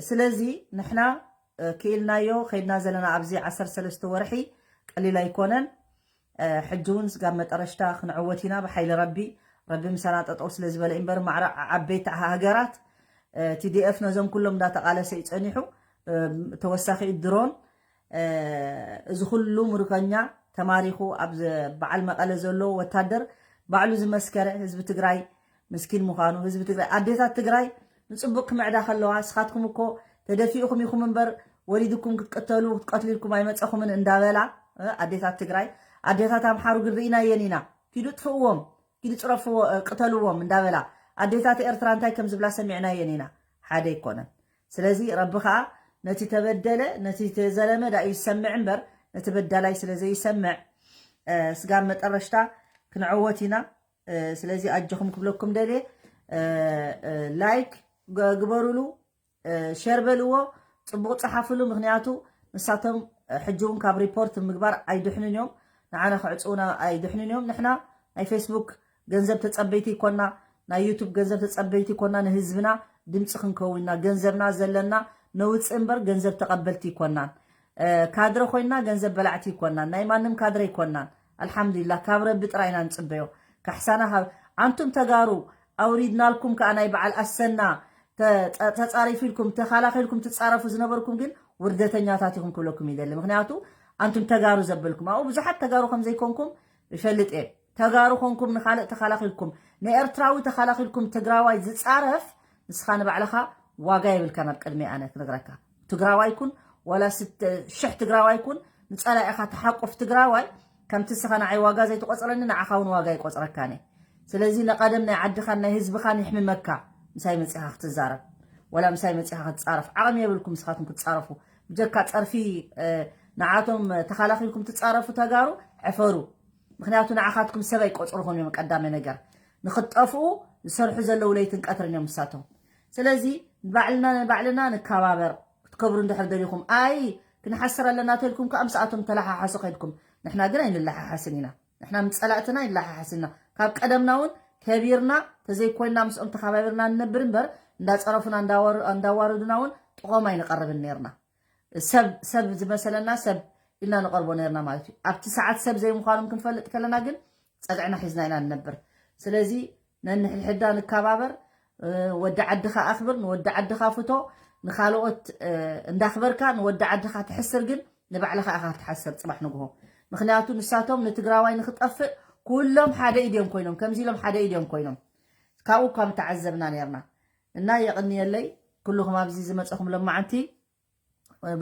ስለዚ ንሕና፣ እ፣ ክኢልናዮ ከይድና ዘለና ኣብዚ ዓሰርተ ሰለስተ ወርሒ ቀሊል ኣይኮነን። እ፣ ሕጂ እውን ስጋብ መጠረሽታ ክንዕወት ኢና ብሓይሊ ረቢ። ረቢ ምሳና ጠጠው ስለ ዝበለ እምበር ማዕረ ዓ-፣ ዓበይቲ ሃገራት፣ እ፣ ቲ ዲ ኤፍ ነዞም ኩሎም እንዳተቓለሰ እዩ ጸኒሑ። እ፣ ተወሳኺ ድሮን፣ እ፣ እዚ ኩሉ ምርኮኛ ተማሪኹ ኣብ ዘ-፣ በዓል መቐለ ዘሎ ወታደር ባዕሉ ዝመስከረ ህዝቢ ትግራይ ምስኪን ምዃኑ፣ ህዝቢ ትግራይ፣ ኣዴታት ትግራይ ንጽቡቕ ክምዕዳ ከለዋ፣ ንስኻትኩም እኮ ተደፊእኹም ኢኹም እምበር ወሊድኩም ክትቅተሉ፣ ክትቀትሉ ኢልኩም ኣይመጸኹምን እንዳበላ፣ እ፣ ኣዴታት ትግራይ፣ ኣዴታት ኣምሓሩ ግን ርኢናየን ኢና። ኪዱ ጥፍእዎም፣ ኪዱ ጽረፍዎ፣ እ፣ ቅተልዎም እንዳበላ ኣዴታት ኤርትራ እንታይ ከም ዝብላ ሰሚዕናየን ኢና። ሓደ ኣይኮነን። ስለዚ ረቢ ኸኣ ነቲ ተበደለ፣ ነቲ ተዘለመ ዳኣ ይሰምዕ እምበር ነቲ በዳላይ ስለ ዘይሰምዕ፣ እ፣ ስጋብ መጠረሽታ ክንዕወት ኢና። እ፣ ስለዚ ኣጆኹም ክብለኩም ደልየ። እ፣ እ፣ ላይክ ገ-፣ ግበሩሉ፣ እ፣ ሼር በልዎ፣ ጽቡቕ ጸሓፍሉ። ምኽንያቱ ንሳቶም፣ እ፣ ሕጂ እውን ካብ ሪፖርት ምግባር ኣይድሕኑን እዮም፣ ንዓና ክዕጽዉና ኣይድሕኑን እዮም። ንሕና ናይ ፌስቡክ ገንዘብ ተጸበይቲ ይኮና፣ ናይ ዩቱብ ገንዘብ ተጸበይቲ ይኮና፣ ንህዝብና ድምጺ ክንከውን ኢና። ገንዘብና ዘለና ነውጽእ እምበር ገንዘብ ተቐበልቲ ይኮናን። እ፣ ካድረ ኮይና ገንዘብ በላዕቲ ይኮናን፣ ናይ ማንም ካድረ ይኮናን። ኣልሓምዱሊላህ፣ ካብ ረቢ ጥራይ ኢና ንጽበዮ። ካሕሳና ካብ ኣንቱም ተጋሩ ኣውሪድናልኩም ከኣ ናይ በዓል ኣሰና ተ-፣ ተ-፣ ተጻሪፉ ኢልኩም ተኻላኺልኩም ትጻረፉ ዝነበርኩም ግን ውርደተኛታት ኢኹም ክብለኩም ይደሊ። ምኽንያቱ ኣንቱም ተጋሩ ዘበልኩም ኣብኡ ብዙሓት ተጋሩ ከም ዘይኮንኩም ይፈልጥ እየ። ተጋሩ ኮንኩም ንኻልእ ተኻላኺልኩም፣ ንኤርትራዊ ተኻላኺልኩም ትግራዋይ ዝጻረፍ፣ ንስኻ ንባዕልኻ ዋጋ የብልካን። ኣብ ቅድሚ ኣነ ክነግረካ፣ ትግራዋይ ኩን ዋላ ስተ-፣ ሽሕ ትግራዋይ ኩን፣ ንጸላኢኻ ትሓቁፍ ትግራዋይ፣ ከምቲ ንስኻ ንዓይ ዋጋ ዘይትቆጽረኒ ንዓኻ እውን ዋጋ ይቆጽረካን እየ። ስለዚ ንቐደም ናይ ዓድኻን ናይ ህዝብኻን ይሕምመካ ምሳይ መጺኻ ክትዛረብ፣ ዋላ ምሳይ መጺኻ ክትጻረፍ ዓቕሚ የብልኩም ንስኻትኩም ክትጻረፉ። ብጀካ ጸርፊ፣ እ፣ ንዓቶም ተኻላኺልኩም ትጻረፉ ተጋሩ፣ ዕፈሩ። ምኽንያቱ ንዓኻትኩም ሰብ ኣይቆጽርኹም እዮም። ቀዳመ ነገር ንኽትጠፍኡ ዝሰርሑ ዘለዉ ለይትን ቀትርን እዮም ንሳቶም። ስለዚ ባዕልና ንባዕልና ንከባበር። ክትከብሩ እንድሕር ደሊኹም፣ ኣይ ክንሓስር ኣለና ተልኩም ከዓ ምስኣቶም ተለሓሓሱ ከድኩም። ንሕና ግን ኣይንለሓሓስን ኢና። ንሕና ምስ ጸላእትና ይለሓሓስና። ካብ ቀደምና እውን ከቢርና ተዘይኮይና ምስኦም ተኸባቢርና ንነብር እምበር እንዳጸረፉና እንዳወር-፣ እንዳዋረዱና እውን ጥቖም ኣይንቐርብን ነርና። ሰብ፣ ሰብ ዝመሰለና ሰብ ኢልና ንቐርቦ ነርና ማለት እዩ። ኣብቲ ሰዓት ሰብ ዘይምዃኖም ክንፈልጥ ከለና ግን ጸግዕና ሒዝና ኢና ንነብር። ስለዚ ነንሕድሕዳ ንከባበር። ወዲ ዓድኻ ኣኽብር፣ ንወዲ ዓድኻ ፍቶ። ንኻልኦት እንዳኽበርካ ንወዲ ዓድኻ ትሕስር ግን ንባዕልኻ ኢኻ ትሓስር ጽባሕ ንግሆ። ምኽንያቱ ንሳቶም ንትግራዋይ ንክጠፍእ ኩሎም ሓደ ኢድዮም ኮይኖም፣ ከምዚ ኢሎም ሓደ ኢድዮም ኮይኖም ካብኡ እኳ ምተዓዘብና ነርና። እና የቕንየለይ ኩልኹም ኣብዚ ዝመፀኹም ለማዓንቲ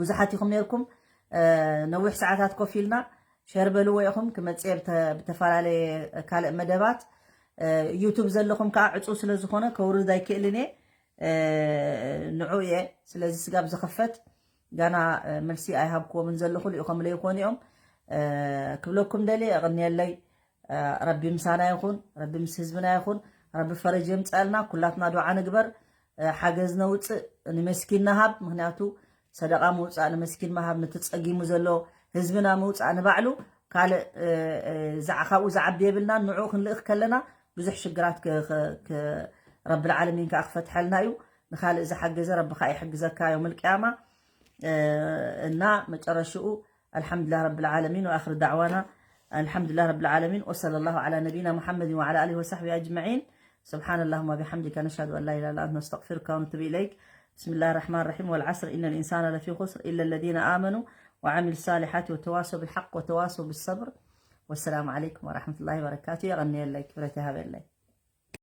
ብዙሓት ኢኹም ነርኩም። ነዊሕ ሰዓታት ኮፍ ኢልና ሸር በልዎ ኢኹም ክመፅየ ብተፈላለየ ካልእ መደባት። ዩቱብ ዘለኹም ከዓ ዕፁ ስለዝኾነ ከውርድ ኣይክእልን እየ። ንዑ እየ ስለዚ ስጋብ ዝኽፈት ጋና መልሲ ኣይሃብክዎምን ዘለኹ ልኢኾም ለይኮኑ እዮም። ክብለኩም ደልየ እቕንየለይ። ረቢ ምሳና ይኹን፣ ረቢ ምስ ህዝብና ይኹን። ረቢ ፈረጅ የምፀልና። ኩላትና ዱዓ ንግበር። ሓገዝ ነውፅእ፣ ንመስኪን ንሃብ። ምክንያቱ ሰደቃ ምውፃእ ንመስኪን ምሃብ፣ ንትፀጊሙ ዘሎ ህዝብና ምውፃእ ንባዕሉ ካልእ ካብኡ ዝዓቢ የብልና። ንዑ ክንልእኽ ከለና ብዙሕ ሽግራት ረብልዓለሚን ከዓ ክፈትሐልና እዩ። ንካልእ ዝሓገዘ ረቢ ከዓ ይሕግዘካ ዮም ልቅያማ። እና መጨረሽኡ الحمد لله رب العالمين وآخر دعوانا الحمد لله رب العالمين وصلى الله على نبينا محمد وعلى آله وصحبه أجمعين. سبحان اللهم وبحمدك نشهد أن لا إله إلا أنت نستغفرك ونتوب إليك. بسم الله الرحمن الرحيم والعصر إن الإنسان لفي خسر إلا الذين آمنوا وعملوا الصالحات وتواصوا بالحق وتواصوا بالصبر. والسلام عليكم ورحمة الله وبركاته. يغني لك بريتها بالله.